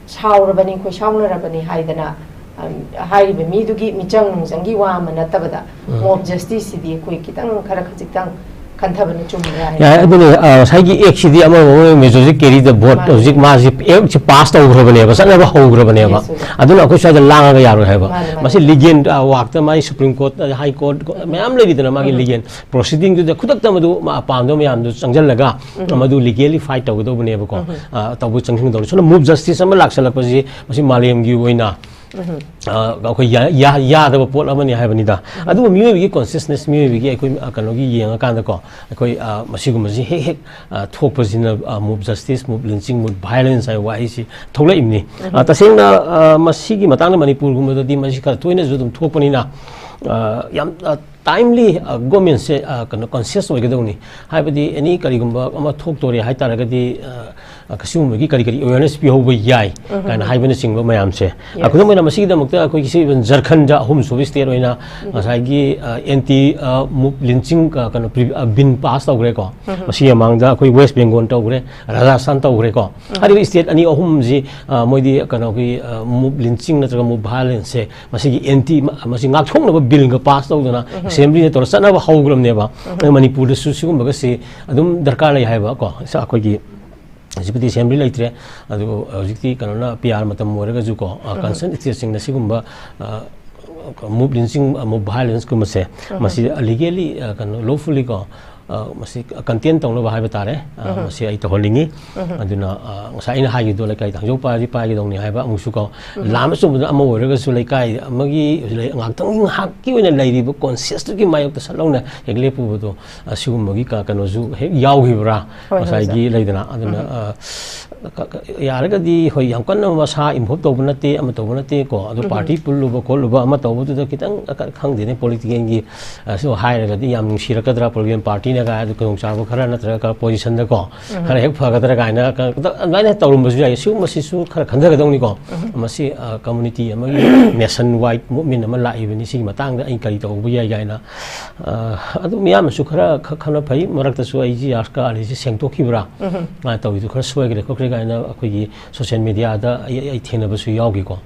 ꯁꯥꯎꯔꯕꯅꯤ, ꯈꯣꯏ ꯁꯥꯎꯅꯔꯕꯅꯤ ꯍꯥꯏꯗꯅ, ꯑꯝ, ꯍꯥꯏꯔꯤꯕ ꯃꯤꯗꯨꯒꯤ ꯃꯤꯆꯪ ꯅꯨꯡꯆꯪꯒꯤ ꯋꯥ ꯑꯃ ꯅꯠꯇꯕꯗ, ꯎꯝ꯫ Mob justiceꯁꯤꯗꯤ ꯑꯩꯈꯣꯏ ꯈꯤꯇꯪ, ꯈꯔ ꯈꯖꯤꯛꯇꯪ ꯈꯟꯊꯕꯅ ꯆꯨꯝꯕ꯭ꯔꯥ ꯍꯥꯏꯅ ꯌꯥꯏ, ꯈꯜꯂꯤ꯫ ꯑꯗꯨꯅꯦ, ꯑ, ꯉꯁꯥꯏꯒꯤ actꯁꯤꯗꯤ ꯑꯃꯔꯣꯝ ꯑꯃꯔꯣꯝ majority carry the vote꯫ ꯃꯥꯅꯦ꯫ ꯍꯧꯖꯤꯛ ꯃꯥꯁꯤ actꯁꯤ pass ꯇꯧꯈ꯭ꯔꯕꯅꯦꯕ, ꯆꯠꯅꯕ ꯍꯧꯈ꯭ꯔꯕꯅꯦꯕ꯫ Yes, ꯍꯧꯖꯤꯛ꯫ ꯑꯗꯨꯅ ꯑꯩꯈꯣꯏ ꯁ꯭ꯋꯥꯏꯗ ꯂꯥꯡꯉꯒ ꯌꯥꯔꯣꯏ ꯍꯥꯏꯕ꯫ ꯃꯥꯅꯦ, ꯃꯥꯅꯦ꯫ ꯃꯁꯤ legal, ꯑ, ꯋꯥꯛꯇ ꯃꯥꯒꯤ Supreme Court, ꯑ, High Court, ꯎꯝ꯫ ꯃꯌꯥꯝ ꯂꯩꯔꯤꯗꯅ ꯃꯥꯒꯤ ꯎꯝ꯫ Legal proceedingꯗꯨꯗ ꯈꯨꯗꯛꯇ ꯃꯗꯨ ꯃꯥ ꯑꯄꯥꯝꯕ ꯃꯌꯥꯝꯗꯨ ꯆꯪꯁꯤꯜꯂꯒ ꯎꯝ꯫ ꯃꯗꯨ legally fight ꯇꯧꯒꯗꯧꯕꯅꯦꯕꯀꯣ꯫ ꯎꯝ꯫ ꯑ, ꯇꯧꯕ ꯆꯪꯁꯤꯟꯒꯗꯧꯕꯅꯤ꯫ ꯁꯣꯝꯗ mob justice ꯑꯃ ꯂꯥꯛꯁꯜꯂꯛꯄꯁꯤ ꯃꯁꯤ ꯃꯥꯂꯦꯝꯒꯤ ꯑꯣꯏꯅ ꯎꯝ꯫ ꯑ, ꯑꯩꯈꯣꯏ ꯌꯥ-, ꯌꯥ-, ꯌꯥꯗꯕ ꯄꯣꯠ ꯑꯃꯅꯤ ꯍꯥꯏꯕꯅꯤꯗ꯫ ꯎꯝ꯫ ꯑꯗꯨꯕꯨ ꯃꯤꯑꯣꯏꯕꯒꯤ consciousness, ꯃꯤꯑꯣꯏꯕꯒꯤ ꯑꯩꯈꯣꯏ, ꯑ, ꯀꯩꯅꯣꯒꯤ ꯌꯦꯡꯉꯀꯥꯟꯗꯀꯣ, ꯑꯩꯈꯣꯏ, ꯑ, ꯃꯁꯤꯒꯨꯝꯕꯁꯤ ꯍꯦꯛ ꯍꯦꯛ, ꯑ, ꯊꯣꯛꯄꯁꯤꯅ, ꯑ, mob justice, mob lynching, mob violence ꯍꯥꯏꯕ ꯋꯥꯍꯩꯁꯤ ꯊꯣꯛꯂꯛꯏꯕꯅꯤ꯫ ꯎꯝ꯫ ꯑ, ꯇꯁꯦꯡꯅ, ꯑ, ꯃꯁꯤꯒꯤ ꯃꯇꯥꯡꯗ ꯃꯅꯤꯄꯨꯔꯒꯨꯝꯕꯗꯗꯤ ꯃꯁꯤ ꯈꯔ ꯇꯣꯏꯅꯁꯨ ꯑꯗꯨꯝ ꯊꯣꯛꯄꯅꯤꯅ, ꯑ, ꯌꯥꯝ, ꯑ, ꯇꯥꯏꯝꯂꯤ ꯒꯣꯔꯃꯦꯟꯁꯦ ꯀꯩꯅꯣ ꯀꯟꯁꯤꯌꯁ ꯑꯣꯏꯒꯗꯧꯅꯤ꯫ ꯍꯥꯏꯕꯗꯤ ꯑꯦꯅꯤ ꯀꯔꯤꯒꯨꯝꯕ ꯑꯃ ꯊꯣꯛꯇꯣꯔꯦ ꯍꯥꯏꯇꯥꯔꯒꯗꯤ, ꯑ, ꯑ, ꯀꯁꯤꯒꯨꯝꯕꯒꯤ ꯀꯔꯤ ꯀꯔꯤ ꯑꯦꯋꯦꯔꯅꯦꯁ ꯄꯤꯍꯧꯕ ꯌꯥꯏ ꯀꯥꯏꯅ ꯍꯥꯏꯕꯅꯆꯤꯡꯕ ꯃꯌꯥꯝꯁꯦ꯫ ꯑ, Yes. ꯈꯨꯗꯝ ꯑꯣꯏꯅ ꯃꯁꯤꯒꯤꯗꯃꯛꯇ ꯑꯩꯈꯣꯏꯒꯤ ꯁꯤ ꯏꯚꯟ ꯖꯔꯈꯟꯗ ꯑꯍꯨꯝ ꯁꯨꯕ ꯁ꯭ꯇꯦꯠ ꯑꯣꯏꯅ ꯉꯁꯥꯏꯒꯤ, ꯑ, ꯑꯦꯟꯇꯤ, ꯑ, ꯃꯨꯞ ꯂꯤꯟꯆꯤꯡ, ꯑ, ꯀꯩꯅꯣ ꯄ꯭ꯔꯤ-, ꯑ, ꯕꯤꯟ ꯄꯥꯁ ꯇꯧꯈ꯭ꯔꯦꯀꯣ꯫ ꯃꯁꯤꯒꯤ ꯃꯃꯥꯡꯗ ꯑꯩꯈꯣꯏ ꯋꯦꯁ ꯕꯦꯡꯒꯣꯜ ꯇꯧꯈ꯭ꯔꯦ, ꯔꯥꯖꯁꯊꯥꯟ ꯇꯧꯈ꯭ꯔꯦꯀꯣ꯫ ꯍꯥꯏꯔꯤꯕ ꯁ꯭ꯇꯦꯠ ꯑꯅꯤ ꯑꯍꯨꯝꯁꯤ, ꯑ, ꯃꯣꯏꯗꯤ ꯀꯩꯅꯣꯒꯤ, ꯑ, ꯃꯨꯞ ꯂꯤꯟꯆꯤꯡ ꯅꯠꯇ꯭ꯔꯒ ꯃꯨꯞ ꯚꯥꯏꯑꯣꯂꯦꯟꯁꯁꯦ ꯃꯁꯤꯒꯤ ꯑꯦꯟꯇꯤ, ꯃ-, ꯃꯁꯤ ꯉꯥꯛꯊꯣꯛꯅꯕ ꯕꯤꯜꯒ ꯄꯥꯁ ꯇꯧꯗꯅ ꯑꯦꯁꯦꯝꯕ꯭ꯂꯤꯗ ꯇꯧꯔ ꯆꯠꯅꯕ ꯍꯧꯈ꯭ꯔꯕꯅꯦꯕ꯫ ꯑꯗꯣ ꯃꯅꯤꯄꯨꯔꯗꯁꯨ ꯁꯤꯒꯨꯝꯕꯒꯁꯤ ꯑꯗꯨꯝ ꯗꯔꯀꯥꯔ ꯂꯩ ꯍꯥꯏꯕ ꯀꯣ꯫ ꯁ-, ꯑꯩꯈꯣꯏꯒꯤ ꯍꯧꯖꯤꯛꯄꯨꯗꯤ ꯑꯦꯁꯦꯝꯕ꯭ꯂꯤ ꯂꯩꯇ꯭ꯔꯦ, ꯑꯗꯨ ꯍꯧꯖꯤꯛꯇꯤ ꯀꯩꯅꯣꯅ ꯄꯤ ꯑꯥꯔ ꯃꯇꯝ ꯑꯣꯏꯔꯒꯁꯨ ꯀꯣ, ꯑ, ꯀꯟꯁꯔꯟ ꯁ꯭ꯇꯦꯠꯁꯤꯡꯅ ꯁꯤꯒꯨꯝꯕ, ꯑ, ꯃꯨꯞ ꯂꯤꯟꯆꯤꯡ, ꯑ, ꯃꯨꯞ ꯚꯥꯏꯑꯣꯂꯦꯟꯁꯀꯨꯝꯕꯁꯦ ꯃꯁꯤ ꯂꯤꯒꯦꯂꯤ, ꯑ, ꯀꯩꯅꯣ, ꯂꯣꯐꯨꯜꯂꯤ ꯀꯣ, ꯑ, ꯃꯁꯤ ꯀꯟꯇꯦꯟ ꯇꯧꯅꯕ ꯍꯥꯏꯕ ꯇꯥꯔꯦ꯫ ꯑ, ꯃꯁꯤ ꯑꯩ ꯇꯧꯍꯟꯅꯤꯡꯉꯤ꯫ ꯑꯗꯨꯅ, ꯑ, ꯉꯁꯥꯏ ꯑꯩꯅ ꯍꯥꯏꯈꯤꯕꯗꯣ, ꯂꯩꯀꯥꯏ ꯊꯥꯡꯖꯧ ꯄꯥꯏꯔꯗꯤ ꯄꯥꯏꯒꯗꯧꯅꯤ ꯍꯥꯏꯕ ꯑꯃꯨꯛꯁꯨ ꯀꯣ, ꯂꯥꯝ ꯑꯆꯨꯝꯕꯗ ꯑꯃ ꯑꯣꯏꯔꯒꯁꯨ ꯂꯩꯀꯥꯏ ꯑꯃꯒꯤ ꯂꯩ-, ꯉꯥꯏꯍꯥꯛꯇꯪꯒꯤ ꯉꯥꯏꯍꯥꯛꯀꯤ ꯑꯣꯏꯅ ꯂꯩꯔꯤꯕ ꯀꯣꯟꯁꯤꯌꯁꯇꯨꯒꯤ ꯃꯥꯌꯣꯛꯇ ꯁꯠ ꯂꯥꯎꯅ ꯍꯦꯛ ꯂꯦꯞꯄꯨꯕꯗꯣ, ꯑꯁꯤꯒꯨꯝꯕꯒꯤ ꯀ-, ꯀꯩꯅꯣꯁꯨ ꯍꯦꯛ ꯌꯥꯎꯈꯤꯕ꯭ꯔꯥ? ꯍꯣꯏ, ꯍꯣꯏ, ꯉꯁꯥꯏꯒꯤ ꯂꯩꯗꯅ, ꯑꯗꯨꯅ, ꯑ, ꯀ-, ꯀ-, ꯌꯥꯔꯒꯗꯤ ꯍꯣꯏ, ꯌꯥꯝ ꯀꯟꯅ ꯃꯁꯥ ꯏꯟꯚꯣꯜꯕ ꯇꯧꯕ ꯅꯠꯇꯦ, ꯑꯃ ꯇꯧꯕ ꯅꯠꯇꯦ ꯀꯣ, ꯑꯗꯣ ꯄꯥꯔꯇꯤ ꯄꯨꯜꯂꯨꯕ ꯈꯣꯠꯂꯨꯕ ꯑꯃ ꯇꯧꯕꯗꯨꯗ ꯈꯤꯇꯪ, ꯑ, ꯈ-, ꯈꯪꯗꯦꯅꯦ, ꯄꯣꯂꯤꯇꯤꯀꯦꯜꯒꯤ, ꯑ, ꯁꯨ ꯍꯥꯏꯔꯒꯗꯤ ꯌꯥꯝ ꯅꯨꯡꯁꯤꯔꯛꯀꯗ꯭ꯔꯥ, ꯄꯣꯂꯤꯇꯤꯀꯦꯜ ꯄꯥꯔꯇꯤꯅꯒ ꯑꯗꯨ ꯈꯨꯗꯣꯡꯆꯥꯕ ꯈꯔ ꯅꯠꯇ꯭ꯔꯒ ꯈꯔ ꯄꯣꯖꯤꯁꯟꯗ ꯀꯣ, ꯈꯔ ꯍꯦꯛ ꯐꯒꯗ꯭ꯔꯥ ꯀꯥꯏꯅ ꯀ-, ꯑꯗꯨꯃꯥꯏꯅ ꯇꯧꯔꯝꯕꯁꯨ ꯌꯥꯏ꯫ ꯁꯤꯒꯨꯝꯕꯁꯤꯁꯨ ꯈꯔ ꯈꯟꯊꯒꯗꯧꯅꯤꯀꯣ꯫ ꯃꯁꯤ, ꯑ, ꯀꯝꯃꯨꯅꯤꯇꯤ ꯑꯃꯒꯤ ꯅꯦꯁꯟ ꯋꯥꯏꯗ ꯃꯨꯞꯃꯦꯟ ꯑꯃ ꯂꯥꯛꯏꯕꯅꯤ, ꯁꯤꯒꯤ ꯃꯇꯥꯡꯗ ꯑꯩ ꯀꯔꯤ ꯇꯧꯕ ꯌꯥꯏ ꯀꯥꯏꯅ꯫ ꯑ, ꯑꯗꯨ ꯃꯤꯌꯥꯝꯅꯁꯨ ꯈꯔ ꯈ-, ꯈꯟꯕ ꯐꯩ꯫ ꯃꯔꯛꯇꯁꯨ ꯑꯩꯁꯤ ꯌꯥꯁꯀ ꯑꯂꯤꯁꯤ ꯁꯦꯡꯗꯣꯛꯈꯤꯕ꯭ꯔꯥ? ꯁꯨꯃꯥꯏꯅ ꯇꯧꯔꯤꯗꯨ ꯈꯔ ꯁꯣꯏꯈ꯭ꯔꯦ ꯈꯣꯠꯈ꯭ꯔꯦ ꯀꯥꯏꯅ ꯑꯩꯈꯣꯏꯒꯤ ꯁꯣꯁꯤꯌꯦꯜ ꯃꯦꯗꯤꯌꯥꯗ ꯑꯩ, ꯑꯩ ꯊꯦꯡꯅꯕꯁꯨ ꯌꯥꯎꯈꯤꯀꯣ꯫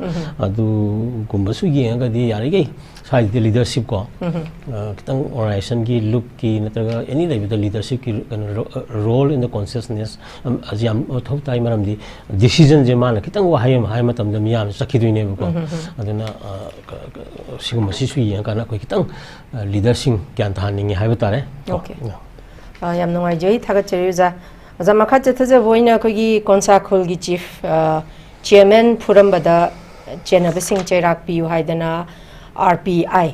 ꯑꯗꯨꯒꯨꯝꯕꯁꯨ ꯌꯦꯡꯉꯒꯗꯤ ꯌꯥꯔꯤꯈꯩ ꯁ꯭ꯋꯥꯏꯗꯗꯤ ꯂꯤꯗꯔꯁꯤꯞ ꯀꯣ, ꯑ, ꯈꯤꯇꯪ ꯑꯣꯔꯒꯅꯥꯏꯖꯦꯁꯟꯒꯤ ꯂꯨꯞꯀꯤ ꯅꯠꯇ꯭ꯔꯒ ꯑꯦꯅꯤ ꯂꯩꯕꯗ ꯂꯤꯗꯔꯁꯤꯞꯀꯤ ꯀꯩꯅꯣ, ꯔꯣ-, role in the consciousness, ꯑꯝ, ꯑꯁꯤ ꯌꯥꯝ ꯃꯊꯧ ꯇꯥꯏ꯫ ꯃꯔꯝꯗꯤ ꯗꯤꯁꯤꯖꯟꯁꯦ ꯃꯥꯅ ꯈꯤꯇꯪ ꯋꯥꯍꯩ ꯑꯃ ꯍꯥꯏꯕ ꯃꯇꯝꯗ ꯃꯤꯌꯥꯝꯁꯦ ꯆꯠꯈꯤꯗꯣꯏꯅꯦꯕꯀꯣ꯫ ꯑꯗꯨꯅ, ꯑ, ꯀ-, ꯀ-, ꯁꯤꯒꯨꯝꯕꯁꯤꯁꯨ ꯌꯦꯡꯉꯀꯥꯟꯗ ꯑꯩꯈꯣꯏ ꯈꯤꯇꯪ, ꯑ, ꯂꯤꯗꯔꯁꯤꯡ ꯒ꯭ꯌꯥꯟ ꯇꯥꯍꯟꯅꯤꯡꯉꯤ ꯍꯥꯏꯕ ꯇꯥꯔꯦ꯫ ꯑꯣꯀꯦ꯫ ꯑ, ꯌꯥꯝ ꯅꯨꯡꯉꯥꯏꯖꯩ, ꯊꯥꯒꯠꯆꯔꯤ ꯑꯣꯖꯥ꯫ ꯑꯣꯖꯥ, ꯃꯈꯥ ꯆꯠꯊꯖꯕ ꯑꯣꯏꯅ ꯑꯩꯈꯣꯏꯒꯤ ꯀꯣꯟꯁꯥ ꯈꯨꯜꯒꯤ ꯆꯤꯐ, ꯑ, ꯆꯤꯌꯔꯃꯦꯟ ꯐꯨꯔꯝꯕꯗ ꯆꯦꯟꯅꯕꯁꯤꯡ ꯆꯩꯔꯥꯛ ꯄꯤꯌꯨ ꯍꯥꯏꯗꯅ ꯑꯥꯔ ꯄꯤ ꯑꯥꯏ꯫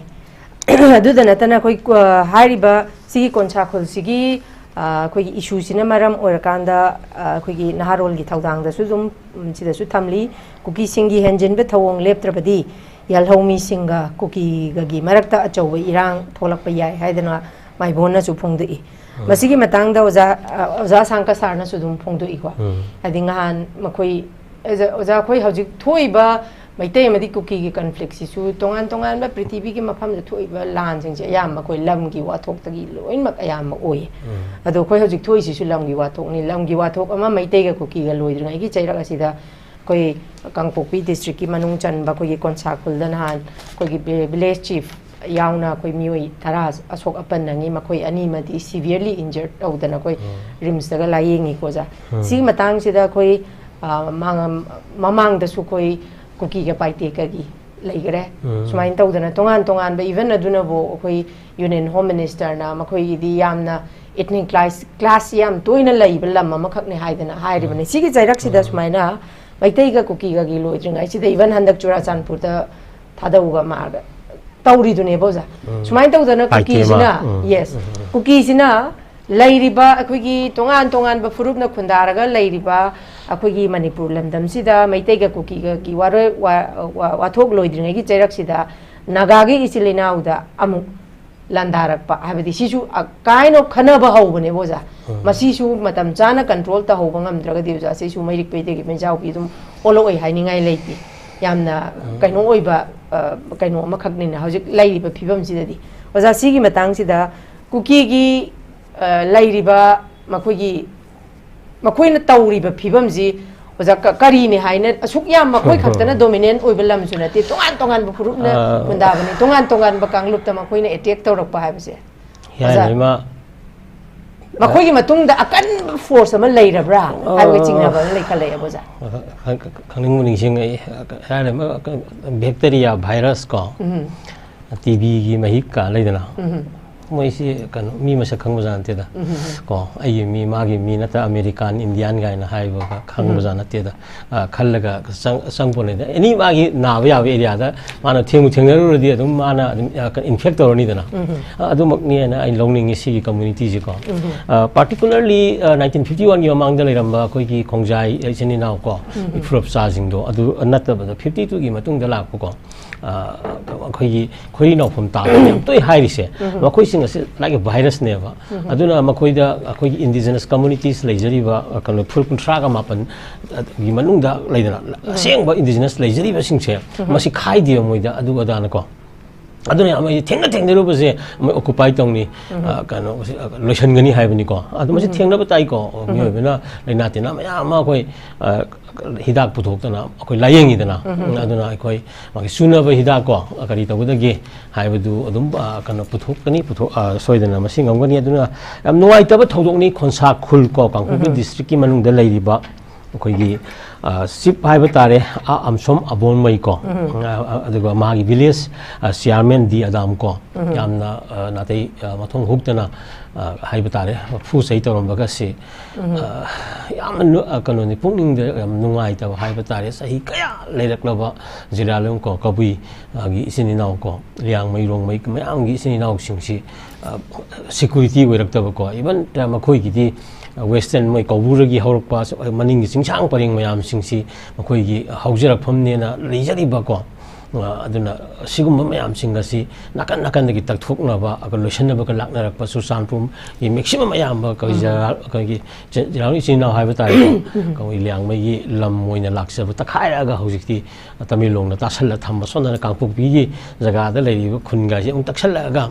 ꯑꯗꯨꯗ ꯅꯠꯇꯅ ꯑꯩꯈꯣꯏ, ꯑ, ꯍꯥꯏꯔꯤꯕ ꯁꯤꯒꯤ ꯀꯣꯟꯁꯥ ꯈꯨꯜꯁꯤꯒꯤ, ꯑ, ꯑꯩꯈꯣꯏꯒꯤ ꯏꯁꯨꯁꯤꯅ ꯃꯔꯝ ꯑꯣꯏꯔꯀꯥꯟꯗ, ꯑ, ꯑꯩꯈꯣꯏꯒꯤ ꯅꯍꯥꯔꯣꯜꯒꯤ ꯊꯧꯗꯥꯡꯗꯁꯨ ꯑꯗꯨꯝ, ꯎꯝ, ꯁꯤꯗꯁꯨ ꯊꯝꯂꯤ꯫ ꯀꯨꯀꯤꯁꯤꯡꯒꯤ ꯍꯦꯟꯖꯤꯟꯕ ꯊꯧꯑꯣꯡ ꯂꯦꯞꯇ꯭ꯔꯕꯗꯤ ꯌꯥꯜꯍꯧꯃꯤꯁꯤꯡꯒ ꯀꯨꯀꯤꯒꯒꯤ ꯃꯔꯛꯇ ꯑꯆꯧꯕ ꯏꯔꯥꯡ ꯊꯣꯛꯂꯛꯄ ꯌꯥꯏ ꯍꯥꯏꯗꯅ ꯃꯥꯏꯕꯣꯟꯅꯁꯨ ꯐꯣꯡꯗꯣꯛꯏ꯫ ꯎꯝ꯫ ꯃꯁꯤꯒꯤ ꯃꯇꯥꯡꯗ ꯑꯣꯖꯥ, ꯑ, ꯑꯣꯖꯥ ꯁꯥꯡꯀ ꯁꯥꯔꯅꯁꯨ ꯑꯗꯨꯝ ꯐꯣꯡꯗꯣꯛꯏꯀꯣ꯫ ꯎꯝ꯫ ꯍꯥꯏꯗꯤ ꯉꯍꯥꯟ ꯃꯈꯣꯏ, ꯑꯣꯖꯥ, ꯑꯣꯖꯥ, ꯑꯩꯈꯣꯏ ꯍꯧꯖꯤꯛ ꯊꯣꯛꯏꯕ ꯃꯩꯇꯩ ꯑꯃꯗꯤ ꯀꯨꯀꯤꯒꯤ ꯀꯟꯐ꯭ꯂꯤꯛꯁꯤꯁꯨ ꯇꯣꯉꯥꯟ ꯇꯣꯉꯥꯟꯕ ꯄ꯭ꯔꯤꯊꯤꯕꯤꯒꯤ ꯃꯐꯝꯗ ꯊꯣꯛꯏꯕ ꯂꯥꯟꯁꯤꯡꯁꯦ ꯑꯌꯥꯝꯕ ꯑꯩꯈꯣꯏ ꯂꯝꯒꯤ ꯋꯥꯊꯣꯛꯇꯒꯤ ꯂꯣꯏꯅꯃꯛ ꯑꯌꯥꯝꯕ ꯑꯣꯏꯌꯦ꯫ ꯎꯝ꯫ ꯑꯗꯣ ꯑꯩꯈꯣꯏ ꯍꯧꯖꯤꯛ ꯊꯣꯛꯏꯁꯤꯁꯨ ꯂꯝꯒꯤ ꯋꯥꯊꯣꯛꯅꯤ꯫ ꯂꯝꯒꯤ ꯋꯥꯊꯣꯛ ꯑꯃ ꯃꯩꯇꯩꯒ ꯀꯨꯀꯤꯒ ꯂꯣꯏꯗ꯭ꯔꯤꯉꯩꯒꯤ ꯆꯩꯔꯛ ꯑꯁꯤꯗ ꯑꯩꯈꯣꯏ ꯀꯥꯡꯄꯣꯛꯄꯤ ꯗꯤꯁꯇ꯭ꯔꯤꯛꯀꯤ ꯃꯅꯨꯡ ꯆꯟꯕ ꯑꯩꯈꯣꯏꯒꯤ ꯀꯣꯟꯁꯥ ꯈꯨꯜꯗ ꯅꯍꯥꯟ ꯑꯩꯈꯣꯏꯒꯤ ꯚꯤ-, ꯚꯤꯂꯦꯖ ꯆꯤꯐ ꯌꯥꯎꯅ ꯑꯩꯈꯣꯏ ꯃꯤꯑꯣꯏ ꯇꯔꯥ ꯑꯁꯣꯛ ꯑꯄꯟ ꯅꯪꯉꯤ, ꯃꯈꯣꯏ ꯑꯅꯤꯃꯗꯤ ꯁꯤꯚꯤꯌꯔꯂꯤ ꯏꯟꯖꯔꯠ ꯇꯧꯗꯅ ꯑꯩꯈꯣꯏ ꯎꯝ꯫ ꯔꯤꯝꯁꯇꯒ ꯂꯥꯌꯦꯡꯉꯤꯀꯣ ꯑꯣꯖꯥ꯫ ꯎꯝ꯫ ꯁꯤꯒꯤ ꯃꯇꯥꯡꯁꯤꯗ ꯑꯩꯈꯣꯏ, ꯑ, ꯃꯥꯡ-, ꯃꯃꯥꯡꯗꯁꯨ ꯑꯩꯈꯣꯏ ꯀꯨꯀꯤꯒ ꯄꯥꯏꯇꯦꯀꯒꯤ ꯂꯩꯈꯔꯦ꯫ ꯎꯝ꯫ ꯁꯨꯃꯥꯏꯅ ꯇꯧꯗꯅ ꯇꯣꯉꯥꯟ ꯇꯣꯉꯥꯟꯕ, ꯏꯚꯟ ꯑꯗꯨꯅꯕꯨ ꯑꯩꯈꯣꯏ ꯌꯨꯅꯤꯌꯟ ꯍꯣꯝ ꯃꯤꯅꯤꯁꯇꯔꯅ ꯃꯈꯣꯏꯒꯤꯗꯤ ꯌꯥꯝꯅ ꯏꯊꯅꯤꯛ ꯀ꯭ꯂꯥꯁ, ꯀ꯭ꯂꯥꯁ ꯌꯥꯝ ꯇꯣꯏꯅ ꯂꯩꯕ ꯂꯝ ꯑꯃꯈꯛꯅꯤ ꯍꯥꯏꯗꯅ ꯍꯥꯏꯔꯤꯕꯅꯤ꯫ ꯎꯝ꯫ ꯁꯤꯒꯤ ꯆꯩꯔꯛꯁꯤꯗ ꯎꯝ꯫ ꯁꯨꯃꯥꯏꯅ ꯃꯩꯇꯩꯒ ꯀꯨꯀꯤꯒꯒꯤ ꯂꯣꯏꯗ꯭ꯔꯤꯉꯩꯁꯤꯗ, ꯏꯚꯟ ꯍꯟꯗꯛ ꯆꯨꯔꯥꯆꯥꯟꯄꯨꯔꯗ ꯊꯥꯗꯧꯒ ꯃꯥꯒ ꯇꯧꯔꯤꯗꯨꯅꯦꯕ ꯑꯣꯖꯥ꯫ ꯎꯝ꯫ ꯁꯨꯃꯥꯏꯅ ꯇꯧꯗꯅ ꯄꯥꯏꯇꯦ ꯀꯨꯀꯤꯁꯤꯅ, ꯑꯃ꯫ ꯎꯝ꯫ ꯌꯦꯁ, ꯎꯝ꯫ ꯀꯨꯀꯤꯁꯤꯅ ꯂꯩꯔꯤꯕ ꯑꯩꯈꯣꯏꯒꯤ ꯇꯣꯉꯥꯟ ꯇꯣꯉꯥꯟꯕ ꯐꯨꯔꯨꯞꯅ ꯈꯨꯟꯗꯥꯔꯒ ꯂꯩꯔꯤꯕ ꯑꯩꯈꯣꯏꯒꯤ ꯃꯅꯤꯄꯨꯔ ꯂꯝꯗꯝꯁꯤꯗ ꯃꯩꯇꯩꯒ ꯀꯨꯀꯤꯒꯒꯤ ꯋꯥꯔꯣꯏ-, ꯋꯥ-, ꯋꯥ-, ꯋꯥꯊꯣꯛ ꯂꯣꯏꯗ꯭ꯔꯤꯉꯩꯒꯤ ꯆꯩꯔꯛꯁꯤꯗ ꯅꯥꯒꯥꯒꯤ ꯏꯆꯤꯜ ꯏꯅꯥꯎꯗ ꯑꯃꯨꯛ ꯂꯥꯟꯗꯥꯔꯛꯄ ꯍꯥꯏꯕꯗꯤ ꯁꯤꯁꯨ ꯑ, ꯀꯥꯏꯅ ꯈꯟꯅꯕ ꯍꯧꯕꯅꯦꯕ ꯑꯣꯖꯥ꯫ ꯎꯝ꯫ ꯃꯁꯤꯁꯨ ꯃꯇꯝ ꯆꯥꯅ ꯀꯟꯇ꯭ꯔꯣꯜ ꯇꯧꯍꯧꯕ ꯉꯝꯗ꯭ꯔꯒꯗꯤ ꯑꯣꯖꯥ, ꯁꯤꯁꯨ ꯃꯩꯔꯤꯛ ꯄꯩꯗꯒꯤ ꯃꯩꯖꯥꯎꯕꯤ ꯑꯗꯨꯝ ꯑꯣꯜꯂꯛꯑꯣꯏ ꯍꯥꯏꯅꯤꯡꯉꯥꯏ ꯂꯩꯇꯦ꯫ ꯌꯥꯝꯅ ꯎꯝ꯫ ꯀꯩꯅꯣ ꯑꯣꯏꯕ, ꯑ, ꯀꯩꯅꯣ ꯑꯃꯈꯛꯅꯤꯅ ꯍꯧꯖꯤꯛ ꯂꯩꯔꯤꯕ ꯐꯤꯕꯝꯁꯤꯗꯗꯤ꯫ ꯑꯣꯖꯥ, ꯁꯤꯒꯤ ꯃꯇꯥꯡꯁꯤꯗ ꯀꯨꯀꯤꯒꯤ, ꯑ, ꯂꯩꯔꯤꯕ ꯃꯈꯣꯏꯒꯤ, ꯃꯈꯣꯏꯅ ꯇꯧꯔꯤꯕ ꯐꯤꯕꯝꯁꯤ ꯑꯣꯖꯥ, ꯀ-, ꯀꯔꯤꯅꯤ ꯍꯥꯏꯅ, ꯑꯁꯨꯛ ꯌꯥꯝ ꯃꯈꯣꯏ ꯈꯛꯇꯅ ꯗꯣꯃꯤꯅꯦꯟ ꯑꯣꯏꯕ ꯂꯝꯁꯨ ꯅꯠꯇꯦ, ꯇꯣꯉꯥꯟ ꯇꯣꯉꯥꯟꯕ ꯐꯨꯔꯨꯞꯅ ꯑ, ꯈꯨꯟꯗꯥꯕꯅꯤ, ꯇꯣꯉꯥꯟ ꯇꯣꯉꯥꯟꯕ ꯀꯥꯡꯂꯨꯞꯇ ꯃꯈꯣꯏꯅ ꯑꯦꯇꯦꯛ ꯇꯧꯔꯛꯄ ꯍꯥꯏꯕꯁꯦ꯫ ꯑꯣꯖꯥ, ꯌꯥꯔꯤꯕ ꯃꯈꯣꯏꯒꯤ ꯃꯇꯨꯡꯗ ꯑꯀꯟꯕ ꯐꯣꯔꯁ ꯑꯃ ꯂꯩꯔꯕ꯭ꯔꯥ ꯍꯥꯏꯕꯒꯤ ꯑ, ꯆꯤꯡꯅꯕ ꯑꯃ ꯂꯩꯈꯠꯂꯛꯑꯦꯕ ꯑꯣꯖꯥ꯫ ꯈꯪ-, ꯈꯪꯅꯤꯡꯕ ꯅꯤꯡꯁꯤꯡꯉꯛꯏ꯫ ꯍꯥꯏꯔꯤꯕ ꯕꯦꯛꯇꯦꯔꯤꯌꯥ ꯚꯥꯏꯔꯁ ꯀꯣ, ꯎꯝ꯫ ꯇꯤ ꯕꯤꯒꯤ ꯃꯍꯤꯛ ꯀ ꯂꯩꯗꯅ, ꯎꯝ꯫ ꯃꯣꯏꯁꯤ ꯀꯩꯅꯣ, ꯃꯤ ꯃꯁꯛ ꯈꯪꯕꯖꯥꯠ ꯅꯠꯇꯦꯗ꯫ ꯀꯣ, ꯑꯩꯒꯤ ꯃꯤ, ꯃꯥꯒꯤ ꯃꯤ ꯅꯠꯇ꯭ꯔ, ꯑꯃꯦꯔꯤꯀꯥꯟ ꯏꯟꯗꯤꯌꯥꯟ ꯀꯥꯏꯅ ꯍꯥꯏꯕꯒ ꯈꯪꯕꯖꯥꯠ ꯅꯠꯇꯦꯗ꯫ ꯑ, ꯈꯜꯂꯒ ꯆꯪ-, ꯆꯪꯄꯣꯠꯅꯤꯗ꯫ ꯑꯦꯅꯤ ꯃꯥꯒꯤ ꯅꯥꯕ ꯌꯥꯕ ꯑꯦꯔꯤꯌꯥꯗ ꯃꯥꯅ ꯊꯦꯡꯕꯨ ꯊꯦꯡꯅꯔꯨꯔꯗꯤ ꯑꯗꯨꯝ ꯃꯥꯅ ꯑꯗꯨꯝ, ꯑ, ꯏꯟꯐꯦꯛ ꯇꯧꯔꯅꯤꯗꯅ꯫ ꯑ, ꯑꯗꯨꯃꯛꯅꯦꯅ ꯑꯩ ꯂꯧꯅꯤꯡꯉꯤ ꯁꯤꯒꯤ ꯀꯝꯃ꯭ꯌꯨꯅꯤꯇꯤꯁꯤꯀꯣ꯫ ꯑ, ꯄꯥꯔꯇꯤꯀꯨꯂꯔꯂꯤ, ꯑ, ꯅꯥꯏꯟꯇꯤꯟ ꯐꯤꯐꯇꯤ ꯋꯥꯟꯒꯤ ꯃꯃꯥꯡꯗ ꯂꯩꯔꯝꯕ ꯑꯩꯈꯣꯏꯒꯤ ꯈꯣꯡꯖꯥꯏ ꯏꯆꯤꯟ ꯏꯅꯥꯎ ꯀꯣ, ꯏꯐꯨꯔꯞ ꯆꯥꯁꯤꯡꯗꯣ, ꯑꯗꯨ ꯅꯠꯇꯕꯗ ꯐꯤꯐꯇꯤ ꯇꯨꯒꯤ ꯃꯇꯨꯡꯗ ꯂꯥꯛꯄꯀꯣ, ꯑ, ꯑꯩꯈꯣꯏꯒꯤ ꯈꯣꯏꯔꯤ ꯅꯥꯎꯐꯝ ꯇꯥꯕ ꯌꯥꯝ ꯇꯣꯏ ꯍꯥꯏꯔꯤꯁꯦ, ꯃꯈꯣꯏꯁꯤꯡ ꯑꯁꯤ like a virusꯅꯦꯕ꯫ ꯑꯗꯨꯅ ꯃꯈꯣꯏꯗ ꯑꯩꯈꯣꯏꯒꯤ indigenous communities ꯂꯩꯖꯔꯤꯕ, ꯑ, ꯀꯩꯅꯣ, ꯐꯨꯔꯨꯞ ꯀꯨꯟꯊ꯭ꯔꯥꯒ ꯃꯥꯄꯟꯒꯤ ꯃꯅꯨꯡꯗ ꯂꯩꯗꯅ, ꯑꯁꯦꯡꯕ indigenous ꯂꯩꯖꯔꯤꯕꯁꯤꯡꯁꯦ, ꯃꯁꯤ ꯈꯥꯏꯗꯦꯕ ꯃꯣꯏꯗ ꯑꯗꯨ ꯑꯗꯥꯅꯀꯣ꯫ ꯑꯗꯨꯅ ꯌꯥꯝ ꯑꯩ ꯊꯦꯡꯅ ꯊꯦꯡꯅꯔꯨꯕꯁꯦ, ꯃꯣꯏ occupy ꯇꯧꯅꯤ, ꯑ, ꯀꯩꯅꯣ, ꯑ, ꯂꯣꯏꯁꯟꯒꯅꯤ ꯍꯥꯏꯕꯅꯤꯀꯣ꯫ ꯑꯗꯨ ꯃꯁꯤ ꯊꯦꯡꯅꯕ ꯇꯥꯏꯀꯣ꯫ ꯃꯤꯑꯣꯏꯕꯅ ꯂꯥꯏꯅꯥ ꯇꯤꯟꯅꯥ ꯃꯌꯥꯝ ꯑꯃ ꯑꯩꯈꯣꯏ, ꯑ, ꯍꯤꯗꯥꯛ ꯄꯨꯊꯣꯛꯇꯅ ꯑꯩꯈꯣꯏ ꯂꯥꯏꯌꯦꯡꯉꯤꯗꯅ꯫ ꯑꯗꯨꯅ ꯑꯩꯈꯣꯏ ꯃꯥꯒꯤ ꯆꯨꯅꯕ ꯍꯤꯗꯥꯛ ꯀꯣ, ꯀꯔꯤ ꯇꯧꯒꯗꯒꯦ ꯍꯥꯏꯕꯗꯨ ꯑꯗꯨꯝ, ꯑ, ꯀꯩꯅꯣ, ꯄꯨꯊꯣꯛꯀꯅꯤ, ꯄꯨꯊꯣꯛ-, ꯑ, ꯁꯣꯏꯗꯅ ꯃꯁꯤ ꯉꯝꯒꯅꯤ꯫ ꯑꯗꯨꯅ ꯌꯥꯝ ꯅꯨꯡꯉꯥꯏꯇꯕ ꯊꯧꯗꯣꯛꯅꯤ ꯈꯣꯟꯁꯥ ꯈꯨꯜ ꯀꯣ, ꯀꯥꯡꯄꯣꯛꯄꯤ districtꯀꯤ ꯃꯅꯨꯡꯗ ꯂꯩꯔꯤꯕ ꯑꯩꯈꯣꯏꯒꯤ, ꯑ, chief ꯍꯥꯏꯕ ꯇꯥꯔꯦ, ꯑ, ꯑꯝꯁꯣꯝ ꯑꯕꯣꯟꯃꯩ ꯀꯣ, ꯑ, ꯑ, ꯑꯗꯨꯒ ꯃꯥꯒꯤ village, ꯑ, chairman ꯗꯤ ꯑꯗꯥꯝ ꯀꯣ, ꯌꯥꯝꯅ, ꯑ, ꯅꯥꯇꯩ, ꯑ, ꯃꯊꯣꯡ ꯍꯨꯛꯇꯅ, ꯑ, ꯍꯥꯏꯕ ꯇꯥꯔꯦ, ꯐꯨ ꯆꯩ ꯇꯧꯔꯝꯕꯒꯁꯤ, ꯑ, ꯌꯥꯝꯅ ꯅꯨ-, ꯑ, ꯀꯩꯅꯣꯅꯤ, ꯄꯨꯛꯅꯤꯡꯗ ꯌꯥꯝ ꯅꯨꯡꯉꯥꯏꯇꯕ ꯍꯥꯏꯕ ꯇꯥꯔꯦ꯫ ꯆꯍꯤ ꯀꯌꯥ ꯂꯩꯔꯛꯂꯕ ꯖꯤꯔꯥꯂꯣꯡ ꯀꯣ, ꯀꯕꯨꯏ, ꯑ, ꯒꯤ ꯏꯆꯤꯟ ꯏꯅꯥꯎ ꯀꯣ, ꯂꯤꯌꯥꯡꯃꯩ ꯔꯣꯡꯃꯩ ꯃꯌꯥꯝꯒꯤ ꯏꯆꯤꯟ ꯏꯅꯥꯎꯁꯤꯡꯁꯤ, ꯑ, security ꯑꯣꯏꯔꯛꯇꯕꯀꯣ, even ꯃꯈꯣꯏꯒꯤꯗꯤ, ꯑ, western ꯃꯣꯏ ꯀꯧꯕ꯭ꯔꯨꯗꯒꯤ ꯍꯧꯔꯛꯄ ꯁ-, ꯃꯅꯤꯡꯒꯤ ꯆꯤꯡꯁꯥꯡ ꯄꯔꯦꯡ ꯃꯌꯥꯝꯁꯤꯡꯁꯤ ꯃꯈꯣꯏꯒꯤ ꯍꯧꯖꯔꯛꯐꯝꯅꯦꯅ ꯂꯩꯖꯔꯤꯕꯀꯣ꯫ ꯑ, ꯑꯗꯨꯅ ꯁꯤꯒꯨꯝꯕ ꯃꯌꯥꯝꯁꯤꯡ ꯑꯁꯤ ꯅꯥꯀꯟ ꯅꯥꯀꯟꯗꯒꯤ ꯇꯛꯊꯣꯛꯅꯕ, ꯑꯗꯨꯒ ꯂꯣꯏꯁꯤꯟꯅꯕꯒ ꯂꯥꯛꯅꯔꯛꯄ ꯆꯨꯔꯆꯥꯟꯄꯨꯔꯒꯤ maximum ꯑꯌꯥꯝꯕ ꯑꯩꯈꯣꯏ ꯖꯦꯅꯔꯦꯜ, ꯑꯩꯈꯣꯏꯒꯤ ꯖꯦ-, ꯖꯦꯅꯔꯦꯜ ꯏꯆꯤꯟ ꯏꯅꯥꯎ ꯍꯥꯏꯕ ꯇꯥꯔꯦꯀꯣ꯫ ꯑꯩꯈꯣꯏ ꯂꯤꯌꯥꯡꯃꯩꯒꯤ ꯂꯝ ꯑꯣꯏꯅ ꯂꯥꯛꯆꯕ ꯇꯛꯈꯥꯏꯔꯛꯑꯒ ꯍꯧꯖꯤꯛꯇꯤ ꯇꯃꯦꯡꯂꯣꯡꯅ ꯇꯥꯁꯜꯂ ꯊꯝꯕ, ꯁꯣꯝꯗꯅ ꯀꯥꯡꯄꯣꯛꯄꯤꯒꯤ ꯖꯒꯥꯗ ꯂꯩꯔꯤꯕ ꯈꯨꯟꯒꯥꯏꯁꯦ ꯑꯃꯨꯛ ꯇꯛꯁꯜꯂꯛꯑꯒ,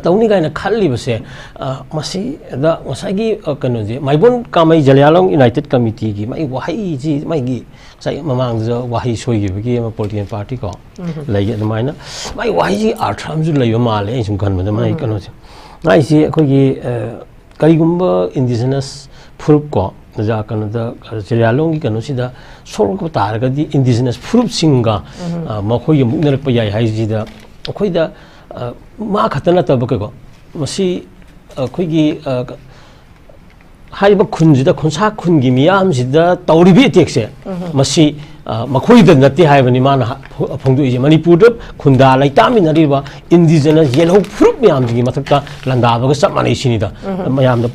ꯇꯧꯅꯤ ꯀꯥꯏꯅ ꯈꯜꯂꯤꯕꯁꯦ, ꯑ, ꯃꯁꯤꯗ ꯉꯁꯥꯏꯒꯤ, ꯑ, ꯀꯩꯅꯣꯁꯦ, ꯃꯥꯏꯕꯣꯟ ꯀꯥꯃꯩ ꯖꯂꯤꯌꯥꯡꯂꯣꯡ United Committeeꯒꯤ ꯃꯥꯒꯤ ꯋꯥꯍꯩꯁꯤ, ꯃꯥꯒꯤ ꯉꯁꯥꯏ ꯃꯃꯥꯡꯗ ꯋꯥꯍꯩ ꯁꯣꯏꯈꯤꯕꯒꯤ ꯑꯃ political party ꯀꯣ, ꯂꯩ, ꯑꯗꯨꯃꯥꯏꯅ ꯃꯥꯒꯤ ꯋꯥꯍꯩꯁꯤ ꯑꯥꯔꯊ ꯑꯃꯁꯨ ꯂꯩꯕ ꯃꯥꯜꯂꯦ, ꯑꯩꯅ ꯁꯨꯝ ꯈꯟꯕꯗ ꯃꯥꯒꯤ ꯀꯩꯅꯣꯁꯦ꯫ ꯃꯥꯒꯤꯁꯤ ꯑꯩꯈꯣꯏꯒꯤ, ꯑ, ꯀꯔꯤꯒꯨꯝꯕ indigenous ꯐꯨꯔꯨꯞ ꯀꯣ, ꯑꯣꯖꯥ ꯀꯩꯅꯣꯗ, ꯑ, ꯖꯂꯤꯌꯥꯡꯂꯣꯡꯒꯤ ꯀꯩꯅꯣꯁꯤꯗ ꯁꯣꯛꯂꯛꯄ ꯇꯥꯔꯒꯗꯤ indigenous ꯐꯨꯔꯨꯞꯁꯤꯡꯒ, ꯑ, ꯃꯈꯣꯏꯒ ꯃꯨꯛꯅꯔꯛꯄ ꯌꯥꯏ ꯍꯥꯏꯁꯤꯗ ꯑꯩꯈꯣꯏꯗ ꯑ, ꯃꯥ ꯈꯛꯇ ꯅꯠꯇꯕ ꯀꯩꯀꯣ, ꯃꯁꯤ ꯑꯩꯈꯣꯏꯒꯤ, ꯑ, ꯍꯥꯏꯔꯤꯕ ꯈꯨꯟꯁꯤꯗ, ꯈꯣꯟꯁꯥ ꯈꯨꯟꯒꯤ ꯃꯤꯌꯥꯝꯁꯤꯗ ꯇꯧꯔꯤꯕ ꯑꯦꯇꯦꯛꯁꯦ, ꯃꯁꯤ, ꯑ, ꯃꯈꯣꯏꯗ ꯅꯠꯇꯦ ꯍꯥꯏꯕꯅꯤ ꯃꯥꯅ ꯍ-, ꯐꯣ-, ꯐꯣꯡꯗꯣꯛꯏꯁꯦ꯫ ꯃꯅꯤꯄꯨꯔꯗ ꯈꯨꯟꯗꯥ ꯂꯩꯇꯥꯃꯤꯟꯅꯔꯤꯕ ꯏꯟꯗꯤꯖꯤꯅꯁ ꯌꯦꯜꯍꯧ ꯐꯨꯔꯨꯞ ꯃꯌꯥꯝꯁꯤꯒꯤ ꯃꯊꯛꯇ ꯂꯥꯟꯗꯥꯕꯒ ꯆꯞ ꯃꯥꯟꯅꯩ ꯁꯤꯅꯤꯗ꯫ ꯃꯌꯥꯝꯗ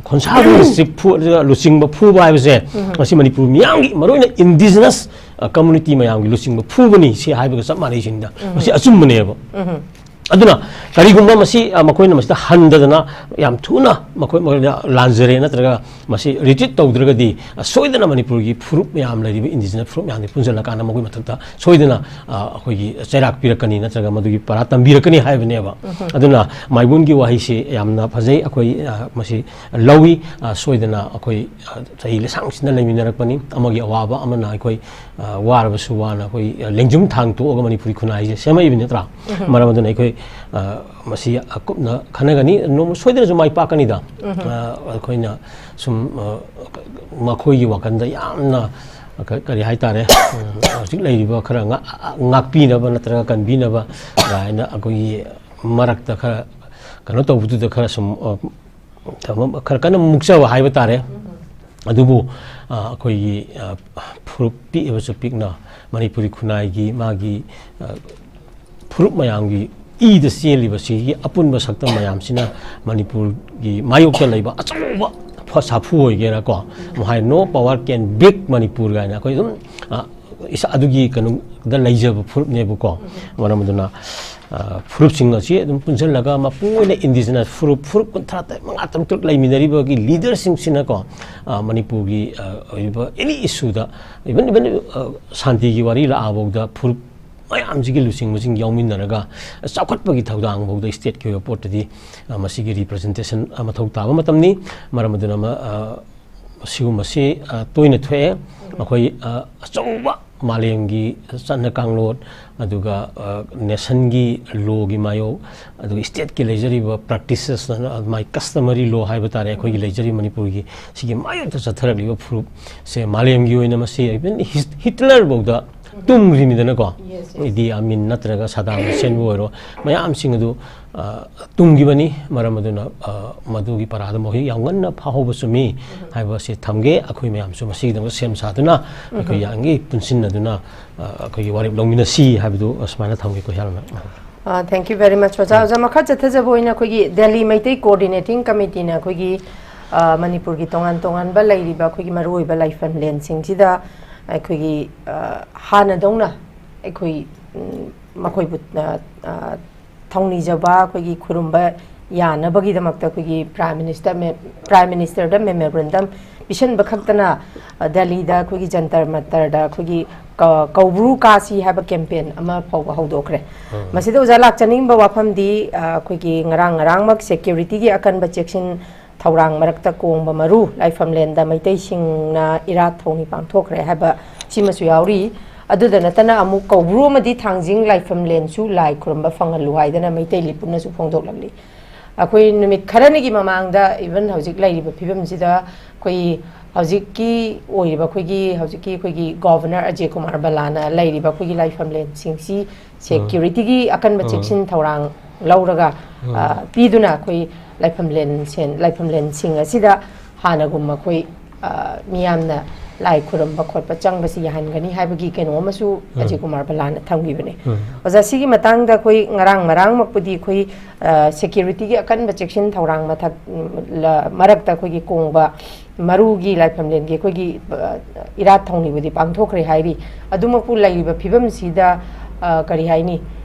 ꯈꯣꯟꯁꯥ ꯈꯨꯟꯁꯤ ꯐꯨ-, ꯂꯨꯆꯤꯡꯕ ꯐꯨꯕ ꯍꯥꯏꯕꯁꯦ, ꯃꯁꯤ ꯃꯅꯤꯄꯨꯔ ꯃꯤꯌꯥꯝꯒꯤ, ꯃꯔꯨꯑꯣꯏꯅ ꯏꯟꯗꯤꯖꯤꯅꯁ, ꯑ, ꯀꯝꯃꯨꯅꯤꯇꯤ ꯃꯌꯥꯝꯒꯤ ꯂꯨꯆꯤꯡꯕ ꯐꯨꯕꯅꯤ ꯁꯤ ꯍꯥꯏꯕꯒ ꯆꯞ ꯃꯥꯟꯅꯩ ꯁꯤꯅꯤꯗ꯫ ꯃꯁꯤ ꯑꯆꯨꯝꯕꯅꯦꯕ꯫ ꯑꯗꯨꯅ ꯀꯔꯤꯒꯨꯝꯕ ꯃꯁꯤ, ꯑ, ꯃꯈꯣꯏꯅ ꯃꯁꯤꯗ ꯍꯟꯗꯗꯅ ꯌꯥꯝ ꯊꯨꯅ ꯃꯈꯣꯏ, ꯃꯈꯣꯏꯅ ꯂꯥꯟꯖꯔꯦ ꯅꯠꯇ꯭ꯔꯒ ꯃꯁꯤ ꯔꯤꯇ꯭ꯔꯤꯠ ꯇꯧꯗ꯭ꯔꯒꯗꯤ, ꯑ, ꯁꯣꯏꯗꯅ ꯃꯅꯤꯄꯨꯔꯒꯤ ꯐꯨꯔꯨꯞ ꯃꯌꯥꯝ ꯂꯩꯔꯤꯕ ꯏꯟꯗꯤꯖꯤꯅꯁ ꯐꯨꯔꯨꯞ ꯃꯌꯥꯝꯁꯤ ꯄꯨꯟꯁꯤꯜꯂꯀꯥꯟꯗ ꯃꯈꯣꯏ ꯃꯊꯛꯇ ꯁꯣꯏꯗꯅ, ꯑ, ꯑꯩꯈꯣꯏꯒꯤ ꯆꯩꯔꯥꯛ ꯄꯤꯔꯛꯀꯅꯤ ꯅꯠꯇ꯭ꯔꯒ ꯃꯗꯨꯒꯤ ꯄꯔꯥ ꯇꯝꯕꯤꯔꯛꯀꯅꯤ ꯍꯥꯏꯕꯅꯦꯕ꯫ ꯑꯗꯨꯅ ꯃꯥꯏꯕꯣꯟꯒꯤ ꯋꯥꯍꯩꯁꯤ ꯌꯥꯝꯅ ꯐꯖꯩ, ꯑꯩꯈꯣꯏ, ꯑ, ꯃꯁꯤ ꯂꯧꯏ꯫ ꯑ, ꯁꯣꯏꯗꯅ ꯑꯩꯈꯣꯏ, ꯑ, ꯆꯍꯤ ꯂꯤꯁꯥꯡꯁꯤꯟꯅ ꯂꯩꯃꯤꯟꯅꯔꯛꯄꯅꯤ꯫ ꯑꯃꯒꯤ ꯑꯋꯥꯕ ꯑꯃꯅ ꯑꯩꯈꯣꯏ, ꯑ, ꯋꯥꯔꯕꯁꯨ ꯋꯥꯅ ꯑꯩꯈꯣꯏ, ꯑ, ꯂꯦꯡꯖꯨꯝ ꯊꯥꯡ ꯇꯣꯛꯑꯒ ꯃꯅꯤꯄꯨꯔꯤ ꯈꯨꯟꯅꯥꯏꯁꯦ ꯁꯦꯝꯃꯛꯏꯕ ꯅꯠꯇ꯭ꯔꯥ? ꯃꯔꯝ ꯑꯗꯨꯅ ꯑꯩꯈꯣꯏ, ꯑ, ꯃꯁꯤ ꯑꯀꯨꯞꯅ ꯈꯟꯅꯒꯅꯤ꯫ ꯅꯣꯡꯃ ꯁꯣꯏꯗꯅꯁꯨ ꯃꯥꯏ ꯄꯥꯛꯀꯅꯤꯗ꯫ ꯑ, ꯑꯩꯈꯣꯏꯅ ꯁꯨꯝ, ꯑ, ꯃꯈꯣꯏꯒꯤ ꯋꯥꯈꯜꯗ ꯌꯥꯝꯅ ꯀ-, ꯀꯔꯤ ꯍꯥꯏꯇꯥꯔꯦ, ꯎꯝ, ꯍꯧꯖꯤꯛ ꯂꯩꯔꯤꯕ ꯈꯔ ꯉꯥ-, ꯉꯥꯛꯄꯤꯅꯕ ꯅꯠꯇ꯭ꯔꯒ ꯀꯟꯕꯤꯅꯕ ꯀꯥꯏꯅ ꯑꯩꯈꯣꯏꯒꯤ ꯃꯔꯛꯇ ꯈꯔ ꯀꯩꯅꯣ ꯇꯧꯕꯗꯨꯗ ꯈꯔ ꯁꯨꯝ, ꯑ, ꯈꯔ ꯀꯟꯅ ꯃꯨꯛꯆꯕ ꯍꯥꯏꯕ ꯇꯥꯔꯦ꯫ ꯑꯗꯨꯕꯨ, ꯑ, ꯑꯩꯈꯣꯏꯒꯤ, ꯑ, ꯐꯨꯔꯨꯞ ꯄꯤꯛꯑꯕꯁꯨ ꯄꯤꯛꯅ ꯃꯅꯤꯄꯨꯔꯤ ꯈꯨꯟꯅꯥꯏꯒꯤ ꯃꯥꯒꯤ, ꯑ, ꯐꯨꯔꯨꯞ ꯃꯌꯥꯝꯒꯤ ꯏꯗ ꯆꯦꯜꯂꯤꯕꯁꯤꯒꯤ ꯑꯄꯨꯟꯕ ꯁꯛꯇꯝ ꯃꯌꯥꯝꯁꯤꯅ ꯃꯅꯤꯄꯨꯔꯒꯤ ꯃꯥꯌꯣꯛꯇ ꯂꯩꯕ ꯑꯆꯧꯕ ꯐ-, ꯁꯥꯐꯨ ꯑꯣꯏꯒꯦꯔꯥꯀꯣ, ꯑꯃꯨꯛ ꯍꯥꯏ, "No power can break Manipur" ꯀꯥꯏꯅ ꯑꯩꯈꯣꯏ ꯑꯗꯨꯝ, ꯑ, ꯏꯁꯥ ꯑꯗꯨꯒꯤ ꯀꯩꯅꯣꯗ ꯂꯩꯖꯕ ꯐꯨꯔꯨꯞꯅꯦꯕꯀꯣ꯫ ꯃꯔꯝ ꯑꯗꯨꯅ, ꯑ, ꯐꯨꯔꯨꯞꯁꯤꯡ ꯑꯁꯤ ꯑꯗꯨꯝ ꯄꯨꯟꯁꯤꯜꯂꯒ ꯃꯄꯨꯡ ꯑꯣꯏꯅ ꯏꯟꯗꯤꯖꯤꯅꯁ ꯐꯨꯔꯨꯞ, ꯐꯨꯔꯨꯞ ꯀꯨꯟꯊ꯭ꯔꯥ ꯇꯔꯦꯠ, ꯃꯉꯥ, ꯇꯔꯨꯛ, ꯇꯔꯨꯛ ꯂꯩꯃꯤꯟꯅꯔꯤꯕꯒꯤ ꯂꯤꯗꯔꯁꯤꯡꯁꯤꯅꯀꯣ, ꯑ, ꯃꯅꯤꯄꯨꯔꯒꯤ, ꯑ, ꯑꯣꯏꯔꯤꯕ ꯑꯦꯅꯤ ꯏꯁꯨꯗ, ꯏꯚꯟ, ꯏꯚꯟ, ꯑ, ꯁꯥꯟꯇꯤꯒꯤ ꯋꯥꯔꯤ ꯂꯥꯛꯑꯐꯥꯎꯗ ꯐꯨꯔꯨꯞ ꯃꯌꯥꯝꯁꯤꯒꯤ ꯂꯨꯆꯤꯡꯕꯁꯤꯡ ꯌꯥꯎꯃꯤꯟꯅꯔꯒ ꯆꯥꯎꯈꯠꯄꯒꯤ ꯊꯧꯗꯥꯡ ꯐꯥꯎꯗ ꯁ꯭ꯇꯦꯠꯀꯤ ꯑꯣꯏꯕ ꯄꯣꯠꯇꯗꯤ, ꯑ, ꯃꯁꯤꯒꯤ ꯔꯤꯄ꯭ꯔꯖꯦꯟꯇꯦꯁꯟ, ꯑ, ꯃꯊꯧ ꯇꯥꯕ ꯃꯇꯝꯅꯤ꯫ ꯃꯔꯝ ꯑꯗꯨꯅ ꯃ-, ꯑ, ꯁꯤꯒꯨꯝꯕꯁꯤ, ꯑ, ꯇꯣꯏꯅ ꯊꯣꯛꯑꯦ꯫ ꯑꯩꯈꯣꯏ, ꯑ, ꯑꯆꯧꯕ ꯃꯥꯂꯦꯝꯒꯤ ꯆꯠꯅ ꯀꯥꯡꯂꯣꯟ, ꯑꯗꯨꯒ, ꯑ, ꯅꯦꯁꯟꯒꯤ ꯂꯣꯒꯤ ꯃꯥꯌꯣꯛ, ꯑꯗꯨꯒ ꯁ꯭ꯇꯦꯠꯀꯤ ꯂꯩꯖꯔꯤꯕ ꯄ꯭ꯔꯦꯛꯇꯤꯁꯦꯁ, ꯃꯥꯏ ꯀꯁꯇꯃꯔꯤ ꯂꯣ ꯍꯥꯏꯕ ꯇꯥꯔꯦ, ꯑꯩꯈꯣꯏꯒꯤ ꯂꯩꯖꯔꯤꯕ ꯃꯅꯤꯄꯨꯔꯒꯤ ꯁꯤꯒꯤ ꯃꯥꯌꯣꯛꯇ ꯆꯠꯊꯔꯛꯂꯤꯕ ꯐꯨꯔꯨꯞꯁꯦ ꯃꯥꯂꯦꯝꯒꯤ ꯑꯣꯏꯅ ꯃꯁꯤ ꯏꯚꯟ ꯍꯤꯠ-, ꯍꯤꯠꯂꯔ ꯐꯥꯎꯗ ꯇꯨꯝꯈ꯭ꯔꯤꯅꯤꯗꯅꯀꯣ꯫ Yes, yes. ꯏꯗꯤ ꯑꯃꯤꯟ ꯅꯠꯇ꯭ꯔꯒ ꯁꯗꯥꯝ ꯍꯨꯁꯦꯟꯕꯨ ꯑꯣꯏꯔꯣ, ꯃꯌꯥꯝꯁꯤꯡ ꯑꯗꯨ ꯑ, ꯇꯨꯝꯈꯤꯕꯅꯤ꯫ ꯃꯔꯝ ꯑꯗꯨꯅ ꯑ, ꯃꯗꯨꯒꯤ ꯄꯔꯥꯗꯨ ꯃꯈꯣꯏ ꯌꯥꯝ ꯉꯟꯅ ꯐꯥꯍꯧꯕ ꯆꯨꯝꯃꯤ ꯍꯥꯏꯕ ꯑꯁꯤ ꯊꯝꯒꯦ꯫ ꯑꯩꯈꯣꯏ ꯃꯌꯥꯝꯁꯨ ꯃꯁꯤꯒꯤꯗꯃꯛ ꯁꯦꯝ ꯁꯥꯗꯨꯅ ꯑꯩꯈꯣꯏ ꯌꯥꯡꯒꯤ ꯄꯨꯟꯁꯤꯟꯅꯗꯨꯅ ꯑ, ꯑꯩꯈꯣꯏꯒꯤ ꯋꯥꯔꯦꯞ ꯂꯧꯃꯤꯟꯅꯁꯤ ꯍꯥꯏꯕꯗꯨ ꯑꯁꯨꯃꯥꯏꯅ ꯊꯝꯒꯦꯀꯣ, ꯍꯤꯌꯥꯜꯅ꯫ Uh, thank you very much, ꯑꯣꯖꯥ꯫ ꯑꯣꯖꯥ, ꯃꯈꯥ ꯆꯠꯊꯖꯕ ꯑꯣꯏꯅ ꯑꯩꯈꯣꯏꯒꯤ ꯗꯦꯜꯂꯤ ꯃꯩꯇꯩ ꯀꯣꯑꯣꯔꯗꯤꯅꯦꯇꯤꯡ ꯀꯃꯤꯇꯤꯅ ꯑꯩꯈꯣꯏꯒꯤ, ꯑ, ꯃꯅꯤꯄꯨꯔꯒꯤ ꯇꯣꯉꯥꯟ ꯇꯣꯉꯥꯟꯕ ꯂꯩꯔꯤꯕ ꯑꯩꯈꯣꯏꯒꯤ ꯃꯔꯨꯑꯣꯏꯕ ꯂꯥꯏꯐꯝ ꯂꯦꯟꯁꯤꯡꯁꯤꯗ ꯑꯩꯈꯣꯏꯒꯤ, ꯑ, ꯍꯥꯟꯅꯗꯧꯅ ꯑꯩꯈꯣꯏ, ꯎꯝ, ꯃꯈꯣꯏꯕꯨ, ꯑ, ꯑ, ꯊꯧꯅꯤꯖꯕ ꯑꯩꯈꯣꯏꯒꯤ ꯈꯨꯔꯨꯝꯕ ꯌꯥꯅꯕꯒꯤꯗꯃꯛꯇ ꯑꯩꯈꯣꯏꯒꯤ Prime Minister, Prime Ministerꯗ memorandum ꯄꯤꯁꯟꯕ ꯈꯛꯇꯅ, ꯑ, ꯗꯦꯜꯂꯤꯗ ꯑꯩꯈꯣꯏꯒꯤ ꯖꯟꯇꯔ ꯃꯟꯇꯔꯗ ꯑꯩꯈꯣꯏꯒꯤ ꯀ-, ꯀꯧꯕ꯭ꯔꯨ ꯀꯥꯁꯤ ꯍꯥꯏꯕ campaign ꯑꯃ ꯐꯥꯎꯕ ꯍꯧꯗꯣꯛꯈ꯭ꯔꯦ꯫ ꯃꯁꯤꯗ ꯑꯣꯖꯥ ꯂꯥꯛꯆꯅꯤꯡꯕ ꯋꯥꯐꯝꯗꯤ, ꯑ, ꯑꯩꯈꯣꯏꯒꯤ ꯉꯔꯥꯡ ꯉꯔꯥꯡꯃꯛ securityꯒꯤ ꯑꯀꯟꯕ ꯆꯦꯛꯁꯤꯟ ꯊꯧꯔꯥꯡ ꯃꯔꯛꯇ ꯀꯣꯡꯕ ꯃꯔꯨ ꯂꯥꯏꯐꯝꯂꯦꯟꯗ ꯃꯩꯇꯩꯁꯤꯡꯅ ꯏꯔꯥꯠ ꯊꯧꯅꯤ ꯄꯥꯡꯊꯣꯛꯈ꯭ꯔꯦ ꯍꯥꯏꯕ ꯁꯤꯃꯁꯨ ꯌꯥꯎꯔꯤ꯫ ꯑꯗꯨꯗ ꯅꯠꯇꯅ ꯑꯃꯨꯛ ꯀꯧꯕ꯭ꯔꯨ ꯑꯃꯗꯤ ꯊꯥꯡꯖꯤꯡ ꯂꯥꯏꯐꯝꯂꯦꯟꯁꯨ ꯂꯥꯏ ꯈꯨꯔꯨꯝꯕ ꯐꯪꯍꯜꯂꯨ ꯍꯥꯏꯗꯅ ꯃꯩꯇꯩ ꯂꯤꯄꯨꯅꯁꯨ ꯐꯣꯡꯗꯣꯛꯂꯛꯂꯤ꯫ ꯑꯩꯈꯣꯏ ꯅꯨꯃꯤꯠ ꯈꯔꯅꯤꯒꯤ ꯃꯃꯥꯡꯗ, even ꯍꯧꯖꯤꯛ ꯂꯩꯔꯤꯕ ꯐꯤꯕꯝꯁꯤꯗ ꯑꯩꯈꯣꯏ ꯍꯧꯖꯤꯛꯀꯤ ꯑꯣꯏꯔꯤꯕ ꯑꯩꯈꯣꯏꯒꯤ, ꯍꯧꯖꯤꯛꯀꯤ ꯑꯩꯈꯣꯏꯒꯤ Governor ꯑꯖꯦ ꯀꯨꯃꯥꯔ ꯕꯂꯥꯅ ꯂꯩꯔꯤꯕ ꯑꯩꯈꯣꯏꯒꯤ ꯂꯥꯏꯐꯝꯂꯦꯟꯁꯤꯡꯁꯤ securityꯒꯤ ꯑꯀꯟꯕ ꯆꯦꯛꯁꯤꯟ ꯊꯧꯔꯥꯡ ꯂꯧꯔꯒ, ꯑ, ꯄꯤꯗꯨꯅ ꯑꯩꯈꯣꯏ ꯂꯥꯏꯐꯝꯂꯦꯟ ꯁꯦꯟ-, ꯂꯥꯏꯐꯝꯂꯦꯟꯁꯤꯡ ꯑꯁꯤꯗ ꯍꯥꯟꯅꯒꯨꯝꯕ ꯑꯩꯈꯣꯏ, ꯑ, ꯃꯤꯌꯥꯝꯅ ꯂꯥꯏ ꯈꯨꯔꯨꯝꯕ ꯈꯣꯠꯄ ꯆꯪꯕꯁꯤ ꯌꯥꯍꯟꯒꯅꯤ ꯍꯥꯏꯕꯒꯤ ꯀꯩꯅꯣ ꯑꯃꯁꯨ ꯑꯖꯦ ꯀꯨꯃꯥꯔ ꯕꯂꯥꯅ ꯊꯝꯈꯤꯕꯅꯦ꯫ ꯑꯣꯖꯥ, ꯁꯤꯒꯤ ꯃꯇꯥꯡꯗ ꯑꯩꯈꯣꯏ ꯉꯔꯥꯡ ꯃꯔꯥꯡꯃꯛꯄꯨꯗꯤ ꯑꯩꯈꯣꯏ, ꯑ, securityꯒꯤ ꯑꯀꯟꯕ ꯆꯦꯛꯁꯤꯟ ꯊꯧꯔꯥꯡ ꯃꯊꯛ, ꯎꯝ, ꯂ-, ꯃꯔꯛꯇ ꯑꯩꯈꯣꯏꯒꯤ ꯀꯣꯡꯕ ꯃꯔꯨꯒꯤ ꯂꯥꯏꯐꯝꯂꯦꯟꯒꯤ ꯑꯩꯈꯣꯏꯒꯤ, ꯑ, ꯏꯔꯥꯠ ꯊꯧꯅꯤꯕꯨꯗꯤ ꯄꯥꯡꯊꯣꯛꯈ꯭ꯔꯦ ꯍꯥꯏꯔꯤ꯫ ꯑꯗꯨꯃꯛꯄꯨ ꯂꯩꯔꯤꯕ ꯐꯤꯕꯝꯁꯤꯗ, ꯑ, ꯀꯔꯤ ꯍꯥꯏꯅꯤ,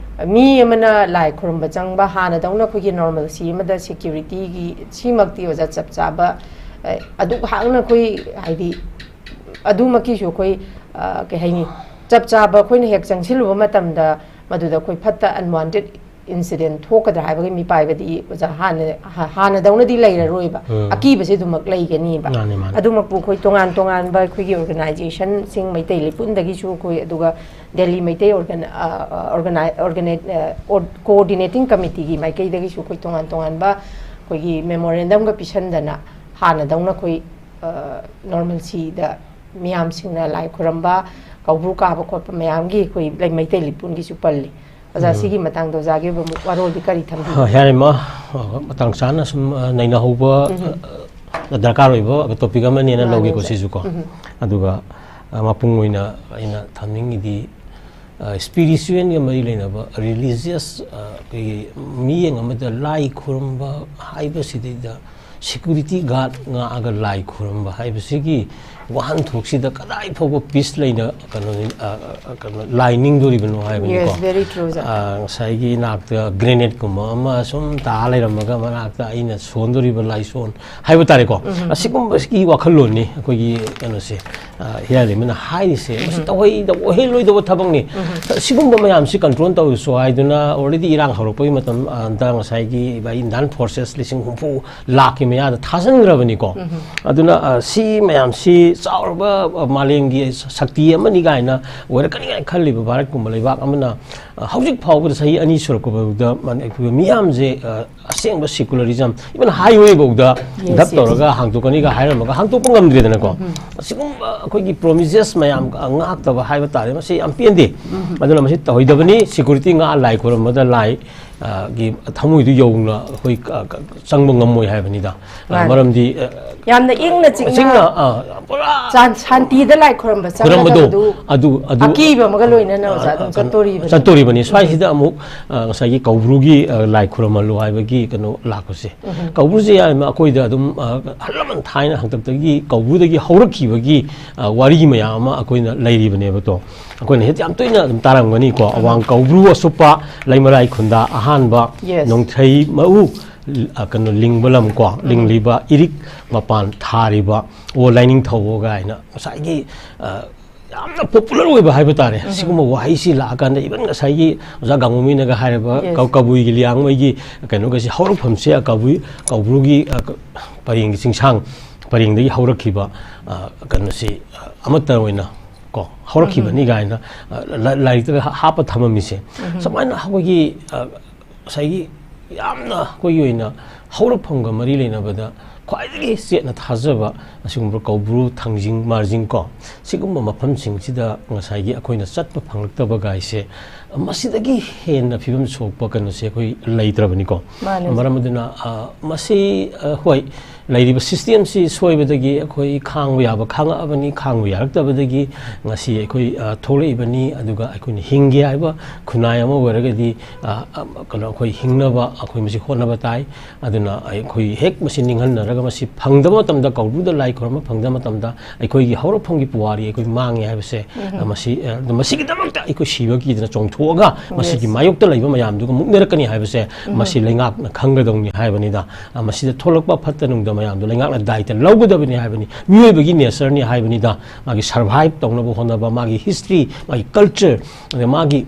ꯃꯤ ꯑꯃꯅ ꯂꯥꯏ ꯈꯨꯔꯨꯝꯕ ꯆꯪꯕ ꯍꯥꯟꯅꯗꯧꯅ ꯑꯩꯈꯣꯏꯒꯤ normalcy ꯑꯃꯗ securityꯒꯤ ꯁꯤꯃꯛꯇꯤ ꯑꯣꯖꯥ ꯆꯞ ꯆꯥꯕ, ꯑ, ꯑꯗꯨꯛ ꯍꯥꯛꯅ ꯑꯩꯈꯣꯏ ꯍꯥꯏꯗꯤ ꯑꯗꯨꯃꯛꯀꯤꯁꯨ ꯑꯩꯈꯣꯏ, ꯑ, ꯀꯩ ꯍꯥꯏꯅꯤ, ꯆꯞ ꯆꯥꯕ ꯑꯩꯈꯣꯏꯅ ꯍꯦꯛ ꯆꯪꯁꯤꯜꯂꯨꯕ ꯃꯇꯝꯗ ꯃꯗꯨꯗ ꯑꯩꯈꯣꯏ ꯐꯠꯇ unwanted incident ꯊꯣꯛꯀꯗ꯭ꯔꯥ ꯍꯥꯏꯕꯒꯤ ꯃꯤꯄꯥꯏꯕꯗꯤ ꯑꯣꯖꯥ ꯍꯥꯟꯅ, ꯍꯥ-, ꯍꯥꯟꯅꯗꯧꯅꯗꯤ ꯂꯩꯔꯔꯣꯏꯕ꯫ ꯑꯀꯤꯕꯁꯦ ꯑꯗꯨꯃꯛ ꯂꯩꯒꯅꯤꯕ꯫ ꯃꯥꯅꯦ, ꯃꯥꯅꯦ꯫ ꯑꯗꯨꯃꯛꯄꯨ ꯑꯩꯈꯣꯏ ꯇꯣꯉꯥꯟ ꯇꯣꯉꯥꯟꯕ ꯑꯩꯈꯣꯏꯒꯤ organizationꯁꯤꯡ, ꯃꯩꯇꯩ ꯂꯩꯄꯨꯟꯗꯒꯤꯁꯨ ꯑꯩꯈꯣꯏ, ꯑꯗꯨꯒ ꯗꯦꯜꯂꯤ ꯃꯩꯇꯩ organ-, ꯑ, ꯑ, organi-, organi-, ꯑ, or-, coordinating committeeꯒꯤ ꯃꯥꯏꯀꯩꯗꯒꯤꯁꯨ ꯑꯩꯈꯣꯏ ꯇꯣꯉꯥꯟ ꯇꯣꯉꯥꯟꯕ ꯑꯩꯈꯣꯏꯒꯤ memorandumꯒ ꯄꯤꯁꯟꯗꯅ ꯍꯥꯟꯅꯗꯧꯅ ꯑꯩꯈꯣꯏ, ꯑ, normalcyꯗ ꯃꯤꯌꯥꯝꯁꯤꯡꯅ ꯂꯥꯏ ꯈꯨꯔꯝꯕ, ꯀꯧꯕ꯭ꯔꯨ ꯀꯥꯕ ꯈꯣꯠꯄ ꯃꯌꯥꯝꯒꯤ ꯑꯩꯈꯣꯏ ꯂꯩ-, ꯃꯩꯇꯩ ꯂꯤꯄꯨꯟꯒꯤꯁꯨ ꯄꯜꯂꯤ꯫ ꯑꯣꯖꯥ, ꯎꯝ꯫ ꯁꯤꯒꯤ ꯃꯇꯥꯡꯗ ꯑꯣꯖꯥꯒꯤ ꯑꯣꯏꯕ ꯋꯥꯔꯣꯜꯗꯤ ꯀꯔꯤ ꯊꯝꯕꯤꯒꯦ? ꯑ, ꯌꯥꯔꯦꯃ, ꯑ, ꯃꯇꯥꯡ ꯆꯥꯅ ꯁꯨꯝ, ꯑ, ꯅꯩꯅꯍꯧꯕ, ꯎꯝ꯫ ꯑ, ꯗꯔꯀꯥꯔ ꯑꯣꯏꯕ ꯇꯣꯄꯤꯛ ꯑꯃꯅꯦꯅ ꯃꯥꯅꯦ, ꯂꯧꯒꯦꯀꯣ ꯑꯣꯖꯥ꯫ ꯁꯤꯁꯨꯀꯣ꯫ ꯎꯝ꯫ ꯑꯗꯨꯒ, ꯑ, ꯃꯄꯨꯡ ꯑꯣꯏꯅ ꯑꯩꯅ ꯊꯝꯅꯤꯡꯉꯤꯗꯤ, ꯏꯁꯄꯤꯔꯤꯆꯨꯋꯦꯜꯒ ꯃꯔꯤ ꯂꯩꯅꯕ ꯔꯤꯂꯤꯖꯤꯌꯁ, ꯑꯩꯈꯣꯏꯒꯤ ꯃꯤꯠꯌꯦꯡ ꯑꯃꯗ ꯂꯥꯏ ꯈꯨꯔꯨꯝꯕ ꯍꯥꯏꯕꯁꯤꯗꯩꯗ ꯁꯦꯀ꯭ꯌꯨꯔꯤꯇꯤ ꯒꯥꯔꯗ ꯉꯥꯛꯑꯒ ꯂꯥꯏ ꯈꯨꯔꯨꯝꯕ ꯍꯥꯏꯕꯁꯤꯒꯤ ꯋꯥꯍꯟꯊꯣꯛꯁꯤꯗ ꯀꯗꯥꯏ ꯐꯥꯎꯕ ꯄꯤꯁ ꯂꯩꯅ ꯀꯩꯅꯣ, ꯑ, ꯑ, ꯀꯩꯅꯣ, ꯂꯥꯏ ꯅꯤꯡꯗꯣꯔꯤꯕꯅꯣ ꯍꯥꯏꯕꯅꯤꯀꯣ꯫ Yes, very true, sir. ꯑ, ꯉꯁꯥꯏꯒꯤ ꯏꯅꯥꯛꯇ ꯒ꯭ꯔꯦꯅꯦꯠꯀꯨꯝꯕ ꯑꯃ ꯁꯨꯝ ꯇꯥ ꯂꯩꯔꯝꯃꯒ ꯃꯅꯥꯛꯇ ꯑꯩꯅ ꯁꯣꯟꯗꯣꯔꯤꯕ ꯂꯥꯏꯁꯣꯟ ꯍꯥꯏꯕ ꯇꯥꯔꯦꯀꯣ꯫ ꯑꯁꯤꯒꯨꯝꯕꯒꯤ ꯋꯥꯈꯜꯂꯣꯟꯅꯤ ꯑꯩꯈꯣꯏꯒꯤ ꯀꯩꯅꯣꯁꯦ, ꯑ, ꯍꯤꯌꯥꯂꯤꯃꯅ ꯍꯥꯏꯔꯤꯁꯦ꯫ ꯃꯁꯤ ꯇꯧꯍꯩꯗꯕ, ꯑꯣꯏꯍꯜꯂꯣꯏꯗꯕ ꯊꯕꯛꯅꯤ꯫ ꯁꯤꯒꯨꯝꯕ ꯃꯌꯥꯝꯁꯤ ꯀꯟꯇ꯭ꯔꯣꯜ ꯇꯧꯔꯁꯨ ꯍꯥꯏꯗꯨꯅ already ꯏꯔꯥꯡ ꯍꯧꯔꯛꯄꯒꯤ ꯃꯇꯝ, ꯑ, ꯗ ꯉꯁꯥꯏꯒꯤ ꯏꯟꯗꯤꯌꯥꯟ ꯐꯣꯔꯁꯦꯁ ꯂꯤꯁꯤꯡ ꯍꯨꯝꯐꯨ ꯂꯥꯛꯀꯤ ꯃꯌꯥꯗ ꯊꯥꯖꯤꯟꯈ꯭ꯔꯕꯅꯤꯀꯣ꯫ ꯑꯗꯨꯅ, ꯑ, ꯁꯤ ꯃꯌꯥꯝꯁꯤ ꯆꯥꯎꯔꯕ, ꯑ, ꯃꯥꯂꯦꯝꯒꯤ ꯁꯛꯇꯤ ꯑꯃꯅꯤ ꯀꯥꯏꯅ ꯑꯣꯏꯔꯛꯀꯅꯤ ꯀꯥꯏꯅ ꯈꯜꯂꯤꯕ ꯚꯥꯔꯠꯀꯨꯝꯕ ꯂꯩꯕꯥꯛ ꯑꯃꯅ, ꯑ, ꯍꯧꯖꯤꯛ ꯐꯥꯎꯕꯗ ꯆꯍꯤ ꯑꯅꯤ ꯁꯨꯔꯛꯄ ꯐꯥꯎꯕꯗ ꯃꯅꯤꯄꯨꯔ ꯃꯤꯌꯥꯝꯁꯦ, ꯑ, ꯑꯁꯦꯡꯕ ꯁꯦꯀꯨꯂꯔꯤꯖꯝ, ꯏꯚꯟ ꯍꯥꯏꯋꯦꯐꯧꯗ Yes, ꯗꯞ yes. ꯇꯧꯔꯒ ꯍꯥꯡꯗꯣꯛꯀꯅꯤꯒ ꯍꯥꯏꯔꯝꯃꯒ ꯍꯥꯡꯗꯣꯛꯄ ꯉꯝꯗ꯭ꯔꯦꯗꯅꯀꯣ꯫ ꯑꯁꯤꯒꯨꯝꯕ ꯑꯩꯈꯣꯏꯒꯤ ꯄ꯭ꯔꯣꯃꯤꯁꯦꯁ ꯃꯌꯥꯝ ꯉꯥꯛꯇꯕ ꯍꯥꯏꯕ ꯇꯥꯔꯦ, ꯃꯁꯤ ꯌꯥꯝ ꯄꯦꯟꯗꯦ꯫ ꯑꯗꯨꯅ ꯃꯁꯤ ꯇꯧꯍꯩꯗꯕꯅꯤ꯫ ꯁꯦꯀ꯭ꯌꯨꯔꯤꯇꯤ ꯉꯥꯛꯑ ꯂꯥꯏ ꯈꯨꯔꯨꯝꯕꯗ ꯂꯥꯏ, ꯑ, ꯒꯤ ꯊꯃꯣꯏꯗꯨ ꯌꯧꯅ ꯑꯩꯈꯣꯏ ꯀ-, ꯀ-, ꯆꯪꯕ ꯉꯝꯃꯣꯏ ꯍꯥꯏꯕꯅꯤꯗ꯫ ꯑ, ꯃꯥꯅꯤ꯫ ꯃꯔꯝꯗꯤ, ꯑ, ꯌꯥꯝꯅ ꯏꯪꯅ ꯆꯤꯛꯅ ꯆꯤꯡꯅ, ꯑ, ꯄꯨꯔꯥ ꯁꯥꯟ-, ꯁꯥꯟꯇꯤꯗ ꯂꯥꯏ ꯈꯨꯔꯨꯝꯕ ꯈꯨꯔꯝꯕꯗꯣ, ꯆꯪꯒꯗꯕꯗꯨ ꯑꯗꯨ, ꯑꯗꯨ, ꯑꯀꯤꯕ ꯑꯃꯒ ꯂꯣꯏꯅꯅ ꯑ, ꯑꯣꯖꯥ ꯑꯗꯨꯝ ꯑ, ꯆꯠꯇꯣꯔꯤꯕꯅꯤ꯫ ꯆꯠꯇꯣꯔꯤꯕꯅꯤ꯫ ꯁ꯭ꯋꯥꯏꯁꯤꯗ ꯑꯃꯨꯛ, ꯑ, ꯉꯁꯥꯏꯒꯤ ꯀꯧꯕ꯭ꯔꯨꯒꯤ, ꯑ, ꯂꯥꯏ ꯈꯨꯔꯝꯍꯜꯂꯨ ꯍꯥꯏꯕꯒꯤ ꯀꯩꯅꯣ ꯂꯥꯛꯄꯁꯦ꯫ ꯀꯧꯕ꯭ꯔꯨꯁꯦ ꯌꯥꯝꯅ ꯑꯩꯈꯣꯏꯗ ꯑꯗꯨꯝ, ꯑ, ꯑꯍꯜ ꯂꯃꯟ ꯊꯥꯏꯅ ꯍꯥꯛꯇꯛꯇꯒꯤ ꯀꯧꯕ꯭ꯔꯨꯗꯒꯤ ꯍꯧꯔꯛꯈꯤꯕꯒꯤ, ꯑ, ꯋꯥꯔꯤ ꯃꯌꯥꯝ ꯑꯃ ꯑꯩꯈꯣꯏꯅ ꯂꯩꯔꯤꯕꯅꯦꯕ꯫ ꯇꯣ, ꯑꯩꯈꯣꯏꯅ ꯍꯦꯛ ꯌꯥꯝ ꯇꯣꯏꯅ ꯑꯗꯨꯝ ꯇꯥꯔꯝꯒꯅꯤꯀꯣ꯫ ꯑꯋꯥꯡ ꯀꯧꯕ꯭ꯔꯨ ꯑꯁꯨꯞꯄ ꯂꯩꯃꯔꯥꯏ ꯈꯨꯟꯗ ꯑꯍꯥꯟꯕ Yes. ꯅꯣꯡꯊꯩ ꯃꯎ, ꯑ, ꯀꯩꯅꯣ, ꯂꯤꯡꯕ ꯂꯝ ꯀꯣ, ꯂꯤꯡꯂꯤꯕ ꯏꯔꯤꯛ ꯃꯄꯥꯟ ꯊꯥꯔꯤꯕ ꯑꯣ ꯂꯥꯏꯅꯤꯡꯊꯧ ꯀꯥꯏꯅ ꯉꯁꯥꯏꯒꯤ, ꯑ, ꯌꯥꯝꯅ ꯄꯣꯄꯨꯂꯔ ꯑꯣꯏꯕ ꯍꯥꯏꯕ ꯇꯥꯔꯦ꯫ ꯁꯤꯒꯨꯝꯕ ꯋꯥꯍꯩꯁꯤ ꯂꯥꯛꯑꯀꯥꯟꯗ ꯏꯚꯟ ꯉꯁꯥꯏꯒꯤ ꯑꯣꯖꯥ ꯒꯥꯡꯉꯨꯃꯤꯅꯒ ꯍꯥꯏꯔꯕ Yes. ꯀ-, ꯀꯕꯨꯏꯒꯤ ꯂꯤꯌꯥꯡꯃꯩꯒꯤ ꯀꯩꯅꯣꯒꯁꯤ ꯍꯧꯔꯛꯐꯝꯁꯦ ꯀꯕꯨꯏ, ꯀꯧꯕ꯭ꯔꯨꯒꯤ, ꯑ, ꯀ-, ꯄꯔꯦꯡꯒꯤ ꯆꯤꯡꯁꯥꯡ ꯄꯔꯦꯡꯗꯒꯤ ꯍꯧꯔꯛꯈꯤꯕ, ꯑ, ꯀꯩꯅꯣꯁꯤ, ꯑ, ꯑꯃꯠꯇ ꯑꯣꯏꯅ ꯀꯣ ꯍꯧꯔꯛꯈꯤꯕꯅꯤ ꯀꯥꯏꯅ, ꯑ, ꯂꯥ-, ꯂꯥꯏꯔꯤꯛꯇꯒ ꯍꯥ-, ꯍꯥꯞꯄ ꯊꯝꯃꯝꯃꯤꯁꯦ꯫ ꯁꯨꯃꯥꯏꯅ ꯑꯩꯈꯣꯏꯒꯤ, ꯑ, ꯉꯁꯥꯏꯒꯤ ꯌꯥꯝꯅ ꯑꯩꯈꯣꯏꯒꯤ ꯑꯣꯏꯅ ꯍꯧꯔꯛꯐꯝꯒ ꯃꯔꯤ ꯂꯩꯅꯕꯗ ꯈ꯭ꯋꯥꯏꯗꯒꯤ ꯆꯦꯠꯅ ꯊꯥꯖꯕ ꯑꯁꯤꯒꯨꯝꯕ ꯀꯧꯕ꯭ꯔꯨ, ꯊꯥꯡꯖꯤꯡ, ꯃꯥꯔꯖꯤꯡ ꯀꯣ, ꯁꯤꯒꯨꯝꯕ ꯃꯐꯝꯁꯤꯡꯁꯤꯗ ꯉꯁꯥꯏꯒꯤ ꯑꯩꯈꯣꯏꯅ ꯆꯠꯄ ꯐꯪꯂꯛꯇꯕ ꯒꯥꯏꯁꯦ, ꯃꯁꯤꯗꯒꯤ ꯍꯦꯟꯅ ꯐꯤꯕꯝ ꯁꯣꯛꯄ ꯀꯩꯅꯣꯁꯦ ꯑꯩꯈꯣꯏ ꯂꯩꯇ꯭ꯔꯕꯅꯤꯀꯣ꯫ ꯃꯥꯅꯦ꯫ ꯃꯔꯝ ꯑꯗꯨꯅ, ꯑ, ꯃꯁꯤ, ꯑ, ꯍꯣꯏ, ꯂꯩꯔꯤꯕ system ꯁꯤ ꯁꯣꯏꯕꯗꯒꯤ ꯑꯩꯈꯣꯏ ꯈꯥꯡꯕ ꯌꯥꯕ ꯈꯥꯡꯉꯛꯑꯕꯅꯤ, ꯈꯥꯡꯕ ꯌꯥꯔꯛꯇꯕꯗꯒꯤ ꯉꯁꯤ ꯑꯩꯈꯣꯏ, ꯑ, ꯊꯣꯛꯂꯛꯏꯕꯅꯤ꯫ ꯑꯗꯨꯒ ꯑꯩꯈꯣꯏꯅ ꯍꯤꯡꯒꯦ ꯍꯥꯏꯕ ꯈꯨꯟꯅꯥꯏ ꯑꯃ ꯑꯣꯏꯔꯒꯗꯤ, ꯑ, ꯑ, ꯀꯩꯅꯣ, ꯑꯩꯈꯣꯏ ꯍꯤꯡꯅꯕ ꯑꯩꯈꯣꯏ ꯃꯁꯤ ꯍꯣꯠꯅꯕ ꯇꯥꯏ꯫ ꯑꯗꯨꯅ ꯑꯩꯈꯣꯏ ꯍꯦꯛ ꯃꯁꯤ ꯅꯤꯡꯍꯟꯅꯔꯒ ꯃꯁꯤ ꯐꯪꯗꯕ ꯃꯇꯝꯗ, ꯀꯧꯕ꯭ꯔꯨꯗ ꯂꯥꯏ ꯈꯨꯔꯨꯝꯕ ꯐꯪꯗꯕ ꯃꯇꯝꯗ ꯑꯩꯈꯣꯏꯒꯤ ꯍꯧꯔꯛꯐꯝꯒꯤ ꯄꯨꯋꯥꯔꯤ ꯑꯩꯈꯣꯏ ꯃꯥꯡꯉꯦ ꯍꯥꯏꯕꯁꯦ, ꯎꯝ꯫ ꯑ, ꯃꯁꯤ, ꯑ, ꯃꯁꯤꯒꯤꯗꯃꯛꯇ ꯑꯩꯈꯣꯏ ꯁꯤꯕ ꯀꯤꯗꯅ ꯆꯣꯡꯊꯣꯛꯑꯒ ꯃꯁꯤꯒꯤ Yes꯫ ꯃꯥꯌꯣꯛꯇ ꯂꯩꯕ ꯃꯌꯥꯝꯗꯨꯒ ꯃꯨꯛꯅꯔꯛꯀꯅꯤ ꯍꯥꯏꯕꯁꯦ ꯎꯝ꯫ ꯃꯁꯤ ꯂꯩꯉꯥꯛꯅ ꯈꯪꯒꯗꯧꯅꯤ ꯍꯥꯏꯕꯅꯤꯗ꯫ ꯑ, ꯃꯁꯤꯗ ꯊꯣꯛꯂꯛꯄ ꯐꯠꯇ ꯅꯨꯡꯗ ꯃꯌꯥꯝꯗꯣ ꯂꯩꯉꯥꯛꯅ ꯗꯥꯏꯇ ꯂꯧꯒꯗꯕꯅꯤ ꯍꯥꯏꯕꯅꯤ꯫ ꯃꯤꯑꯣꯏꯕꯒꯤ nature ꯅꯤ ꯍꯥꯏꯕꯅꯤꯗ꯫ ꯃꯥꯒꯤ survive ꯇꯧꯅꯕ ꯍꯣꯠꯅꯕ, ꯃꯥꯒꯤ history, ꯃꯥꯒꯤ culture, ꯑꯗ ꯃꯥꯒꯤ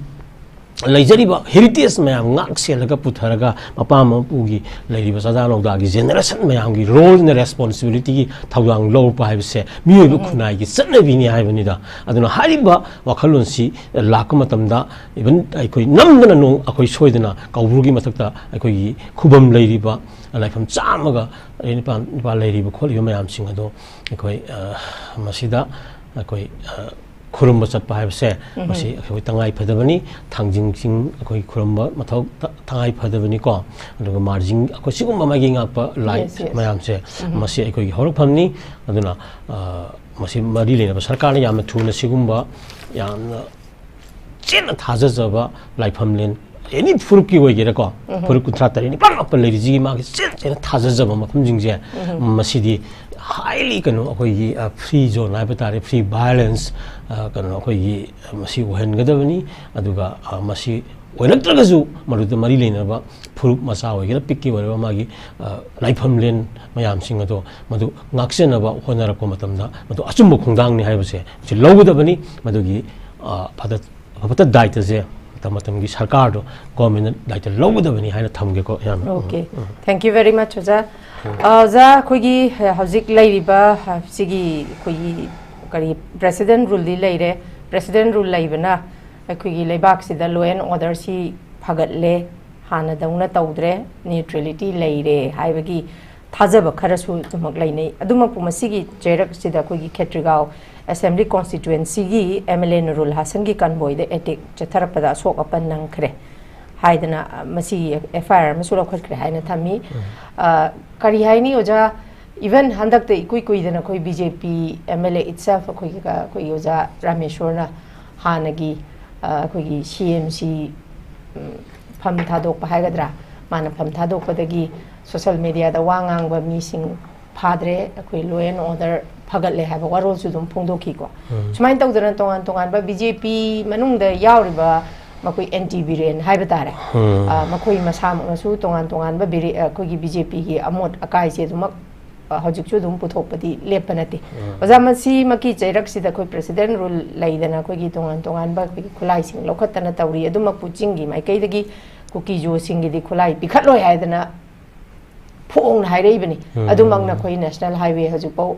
ꯂꯩꯖꯔꯤꯕ heritage ꯃꯌꯥꯝ ꯉꯥꯛ ꯁꯦꯜꯂꯒ ꯄꯨꯊꯔꯒ ꯃꯄꯥ ꯃꯄꯨꯒꯤ ꯂꯩꯔꯤꯕ ꯆꯥꯗꯥ ꯅꯧꯗꯥꯒꯤ generation ꯃꯌꯥꯝꯒꯤ role ꯅ responsibility ꯒꯤ ꯊꯧꯗꯥꯡ ꯂꯧꯔꯛꯄ ꯍꯥꯏꯕꯁꯦ ꯃꯤꯑꯣꯏꯕ ꯎꯝ꯫ ꯈꯨꯟꯅꯥꯏꯒꯤ ꯆꯠꯅꯕꯤꯅꯤ ꯍꯥꯏꯕꯅꯤꯗ꯫ ꯑꯗꯨꯅ ꯍꯥꯏꯔꯤꯕ ꯋꯥꯈꯜꯂꯣꯟꯁꯤ ꯂꯥꯛꯄ ꯃꯇꯝꯗ even ꯑꯩꯈꯣꯏ ꯅꯝꯗꯅ ꯅꯣꯡ ꯑꯩꯈꯣꯏ ꯁꯣꯏꯗꯅ ꯀꯧꯕ꯭ꯔꯨꯒꯤ ꯃꯊꯛꯇ ꯑꯩꯈꯣꯏꯒꯤ ꯈꯨꯕꯝ ꯂꯩꯔꯤꯕ ꯂꯥꯏꯐꯝ ꯆꯥꯝꯃꯒ ꯅꯤꯄꯥꯜ, ꯅꯤꯄꯥꯜ ꯂꯩꯔꯤꯕ ꯈꯣꯠꯂꯤꯕ ꯃꯌꯥꯝꯁꯤꯡ ꯑꯗꯣ ꯑꯩꯈꯣꯏ, ꯑ, ꯃꯁꯤꯗ ꯑꯩꯈꯣꯏ, ꯑ, ꯈꯨꯔꯨꯝꯕ ꯆꯠꯄ ꯍꯥꯏꯕꯁꯦ ꯎꯝ꯫ ꯃꯁꯤ ꯑꯩꯈꯣꯏ ꯇꯉꯥꯏ ꯐꯗꯕꯅꯤ꯫ ꯊꯥꯡꯖꯤꯡ ꯆꯤꯡ ꯑꯩꯈꯣꯏ ꯈꯨꯔꯨꯝꯕ ꯃꯊꯧ ꯇ-, ꯇꯉꯥꯏ ꯐꯗꯕꯅꯤꯀꯣ꯫ ꯑꯗꯨꯒ ꯃꯥꯔꯖꯤꯡ ꯑꯩꯈꯣꯏ ꯁꯤꯒꯨꯝꯕ ꯃꯥꯒꯤ ꯉꯥꯛꯄ ꯂꯥꯏ Yes, yes꯫ ꯃꯌꯥꯝꯁꯦ ꯎꯝ꯫ ꯃꯁꯤ ꯑꯩꯈꯣꯏꯒꯤ ꯍꯧꯔꯛꯐꯝꯅꯤ꯫ ꯑꯗꯨꯅ, ꯑ, ꯃꯁꯤ ꯃꯔꯤ ꯂꯩꯅꯕ ꯁꯔꯀꯥꯔꯅ ꯌꯥꯝꯅ ꯊꯨꯅ ꯁꯤꯒꯨꯝꯕ ꯌꯥꯝꯅ ꯆꯦꯠꯅ ꯊꯥꯖꯖꯕ ꯂꯥꯏꯐꯝꯂꯦꯟ, any ꯐꯨꯔꯨꯞꯀꯤ ꯑꯣꯏꯒꯦꯔꯥꯀꯣ, ꯎꯝ꯫ ꯐꯨꯔꯨꯞ ꯀꯨꯟꯊ꯭ꯔꯥ ꯇꯔꯦꯠ ꯅꯤꯄꯥꯜ ꯃꯥꯄꯜ ꯂꯩꯔꯤꯁꯤꯒꯤ ꯃꯥꯒꯤ ꯆꯦꯠ ꯆꯦꯠꯅ ꯊꯥꯖꯖꯕ ꯃꯐꯝꯁꯤꯡꯁꯦ, ꯎꯝ꯫ ꯃꯁꯤꯗꯤ highly ꯀꯩꯅꯣ ꯑꯩꯈꯣꯏꯒꯤ, ꯑ, free zone ꯍꯥꯏꯕ ꯇꯥꯔꯦ, free violence, ꯑ, ꯀꯩꯅꯣ ꯑꯩꯈꯣꯏꯒꯤ, ꯑ, ꯃꯁꯤ ꯑꯣꯏꯍꯟꯒꯗꯕꯅꯤ꯫ ꯑꯗꯨꯒ, ꯑ, ꯃꯁꯤ ꯑꯣꯏꯔꯛꯇ꯭ꯔꯒꯁꯨ ꯃꯗꯨꯗ ꯃꯔꯤ ꯂꯩꯅꯕ ꯐꯨꯔꯨꯞ ꯃꯆꯥ ꯑꯣꯏꯒꯦꯔꯥ ꯄꯤꯛꯀꯤ ꯑꯣꯏꯔꯕ ꯃꯥꯒꯤ, ꯑ, ꯂꯥꯏꯐꯝꯂꯦꯟ ꯃꯌꯥꯝꯁꯤꯡ ꯑꯗꯣ ꯃꯗꯨ ꯉꯥꯛꯆꯅꯕ ꯍꯣꯠꯅꯔꯛꯄ ꯃꯇꯝꯗ ꯃꯗꯨ ꯑꯆꯨꯝꯕ ꯈꯣꯡꯊꯥꯡꯅꯤ ꯍꯥꯏꯕꯁꯦ ꯃꯁꯤ ꯂꯧꯒꯗꯕꯅꯤ꯫ ꯃꯗꯨꯒꯤ, ꯑ, ꯐꯖ-, ꯑꯐꯕꯇ ꯗꯥꯏꯇꯁꯦ ꯃꯇꯝ ꯃꯇꯝꯒꯤ ꯁꯔꯀꯥꯔꯗꯣ, government ꯅ ꯗꯥꯏꯇ ꯂꯧꯒꯗꯕꯅꯤ ꯍꯥꯏꯅ ꯊꯝꯒꯦꯀꯣ, ꯏꯌꯥꯝꯕ꯫ ꯎꯝ, Okay꯫ Um. Thank you very much, ꯑꯣꯖꯥ꯫ ꯎꯝ꯫ ꯑ, ꯑꯣꯖꯥ, ꯑꯩꯈꯣꯏꯒꯤ, ꯑ, ꯍꯧꯖꯤꯛ ꯂꯩꯔꯤꯕ, ꯑ, ꯁꯤꯒꯤ ꯑꯩꯈꯣꯏꯒꯤ ꯀꯔꯤ president rule ꯗꯤ ꯂꯩꯔꯦ꯫ President rule ꯂꯩꯕꯅ ꯑꯩꯈꯣꯏꯒꯤ ꯂꯩꯕꯥꯛꯁꯤꯗ law and order ꯁꯤ ꯐꯒꯠꯂꯦ, ꯍꯥꯟꯅꯗꯧꯅ ꯇꯧꯗ꯭ꯔꯦ, neutrality ꯂꯩꯔꯦ ꯍꯥꯏꯕꯒꯤ ꯊꯥꯖꯕ ꯈꯔꯁꯨ ꯑꯗꯨꯃꯛ ꯂꯩꯅꯩ꯫ ꯑꯗꯨꯃꯛꯄꯨ ꯃꯁꯤꯒꯤ ꯆꯩꯔꯛꯁꯤꯗ ꯑꯩꯈꯣꯏꯒꯤ ꯈꯦꯇ꯭ꯔꯤꯒꯥꯎ ꯑꯦꯁꯦꯝꯕ꯭ꯂꯤ ꯀꯣꯟꯁꯇꯤꯇ꯭ꯋꯦꯟꯁꯤꯒꯤ ꯑꯦꯝ ꯑꯦꯜ ꯑꯦ ꯅꯨꯔꯨꯜ ꯍꯥꯁꯟꯒꯤ ꯀꯟꯕꯣꯏꯗ ꯑꯦꯇꯦꯛ ꯆꯠꯊꯔꯛꯄꯗ ꯑꯁꯣꯛ ꯑꯄꯟ ꯅꯪꯈ꯭ꯔꯦ ꯍꯥꯏꯗꯅ, ꯑ, ꯃꯁꯤꯒꯤ ꯑꯦꯐ ꯑꯥꯏ ꯑꯥꯔ ꯑꯃꯁꯨ ꯂꯧꯈꯠꯈ꯭ꯔꯦ ꯍꯥꯏꯅ ꯊꯝꯃꯤ꯫ ꯑ, ꯀꯔꯤ ꯍꯥꯏꯅꯤ ꯑꯣꯖꯥ, ꯏꯚꯟ ꯍꯟꯗꯛꯇ ꯏꯀꯨꯏ ꯀꯨꯏꯗꯅ ꯑꯩꯈꯣꯏ B J P M L A itself ꯑꯩꯈꯣꯏꯒꯤ, ꯑꯩꯈꯣꯏꯒꯤ ꯑꯣꯖꯥ ꯔꯥꯃꯦꯁꯣꯔꯅ ꯍꯥꯟꯅꯒꯤ, ꯑ, ꯑꯩꯈꯣꯏꯒꯤ ꯁꯤ ꯑꯦꯝ ꯁꯤ, ꯎꯝ, ꯐꯝ ꯊꯥꯗꯣꯛꯄ ꯍꯥꯏꯒꯗ꯭ꯔꯥ, ꯃꯥꯅ ꯐꯝ ꯊꯥꯗꯣꯛꯄꯗꯒꯤ ꯁꯣꯁꯦꯜ ꯃꯦꯗꯤꯌꯥꯗ ꯋꯥ ꯉꯥꯡꯕ ꯃꯤꯁꯤꯡ ꯐꯥꯗ꯭ꯔꯦ, ꯑꯩꯈꯣꯏ ꯂꯣ ꯑꯦꯟ ꯑꯣꯔꯗꯔ ꯐꯒꯠꯂꯦ ꯍꯥꯏꯕ ꯋꯥꯔꯣꯜꯁꯨ ꯑꯗꯨꯝ ꯐꯣꯡꯗꯣꯛꯈꯤꯀꯣ꯫ ꯎꯝ꯫ ꯁꯨꯃꯥꯏꯅ ꯇꯧꯗꯅ ꯇꯣꯉꯥꯟ ꯇꯣꯉꯥꯟꯕ ꯕꯤ ꯖꯦ ꯄꯤ ꯃꯅꯨꯡꯗ ꯌꯥꯎꯔꯤꯕ ꯃꯈꯣꯏ ꯑꯦꯟꯇꯤ ꯕꯤꯔꯦꯟ ꯍꯥꯏꯕ ꯇꯥꯔꯦ꯫ ꯎꯝ꯫ ꯑ, ꯃꯈꯣꯏ ꯃꯁꯥꯃꯛꯅꯁꯨ ꯇꯣꯉꯥꯟ ꯇꯣꯉꯥꯟꯕ ꯕꯤꯔꯦ-, ꯑꯩꯈꯣꯏꯒꯤ ꯕꯤ ꯖꯦ ꯄꯤꯒꯤ ꯑꯃꯣꯠ ꯑꯀꯥꯏꯁꯦ ꯑꯗꯨꯃꯛ, ꯑ, ꯍꯧꯖꯤꯛꯁꯨ ꯑꯗꯨꯝ ꯄꯨꯊꯣꯛꯄꯗꯤ ꯂꯦꯞꯄ ꯅꯠꯇꯦ꯫ ꯎꯝ꯫ ꯑꯣꯖꯥ, ꯃꯁꯤꯃꯛꯀꯤ ꯆꯩꯔꯛꯁꯤꯗ ꯑꯩꯈꯣꯏ ꯄ꯭ꯔꯦꯁꯤꯗꯦꯟ ꯔꯨꯜ ꯂꯩꯗꯅ ꯑꯩꯈꯣꯏꯒꯤ ꯇꯣꯉꯥꯟ ꯇꯣꯉꯥꯟꯕ ꯑꯩꯈꯣꯏꯒꯤ ꯈꯨꯠꯂꯥꯏꯁꯤꯡ ꯂꯧꯈꯠꯇꯅ ꯇꯧꯔꯤ꯫ ꯑꯗꯨꯃꯛꯄꯨ ꯆꯤꯡꯒꯤ ꯃꯥꯏꯀꯩꯗꯒꯤ ꯀꯨꯀꯤ ꯖꯣꯁꯤꯡꯒꯤꯗꯤ ꯈꯨꯠꯂꯥꯏ ꯄꯤꯈꯠꯂꯣꯏ ꯍꯥꯏꯗꯅ ꯐꯣꯡꯅ ꯍꯥꯏꯔꯛꯏꯕꯅꯤ꯫ ꯎꯝ꯫ ꯑꯗꯨꯃꯛꯅ ꯑꯩꯈꯣꯏ ꯅꯦꯁꯅꯦꯜ ꯍꯥꯏꯋꯦ ꯍꯧꯖꯤꯛꯐꯥꯎ,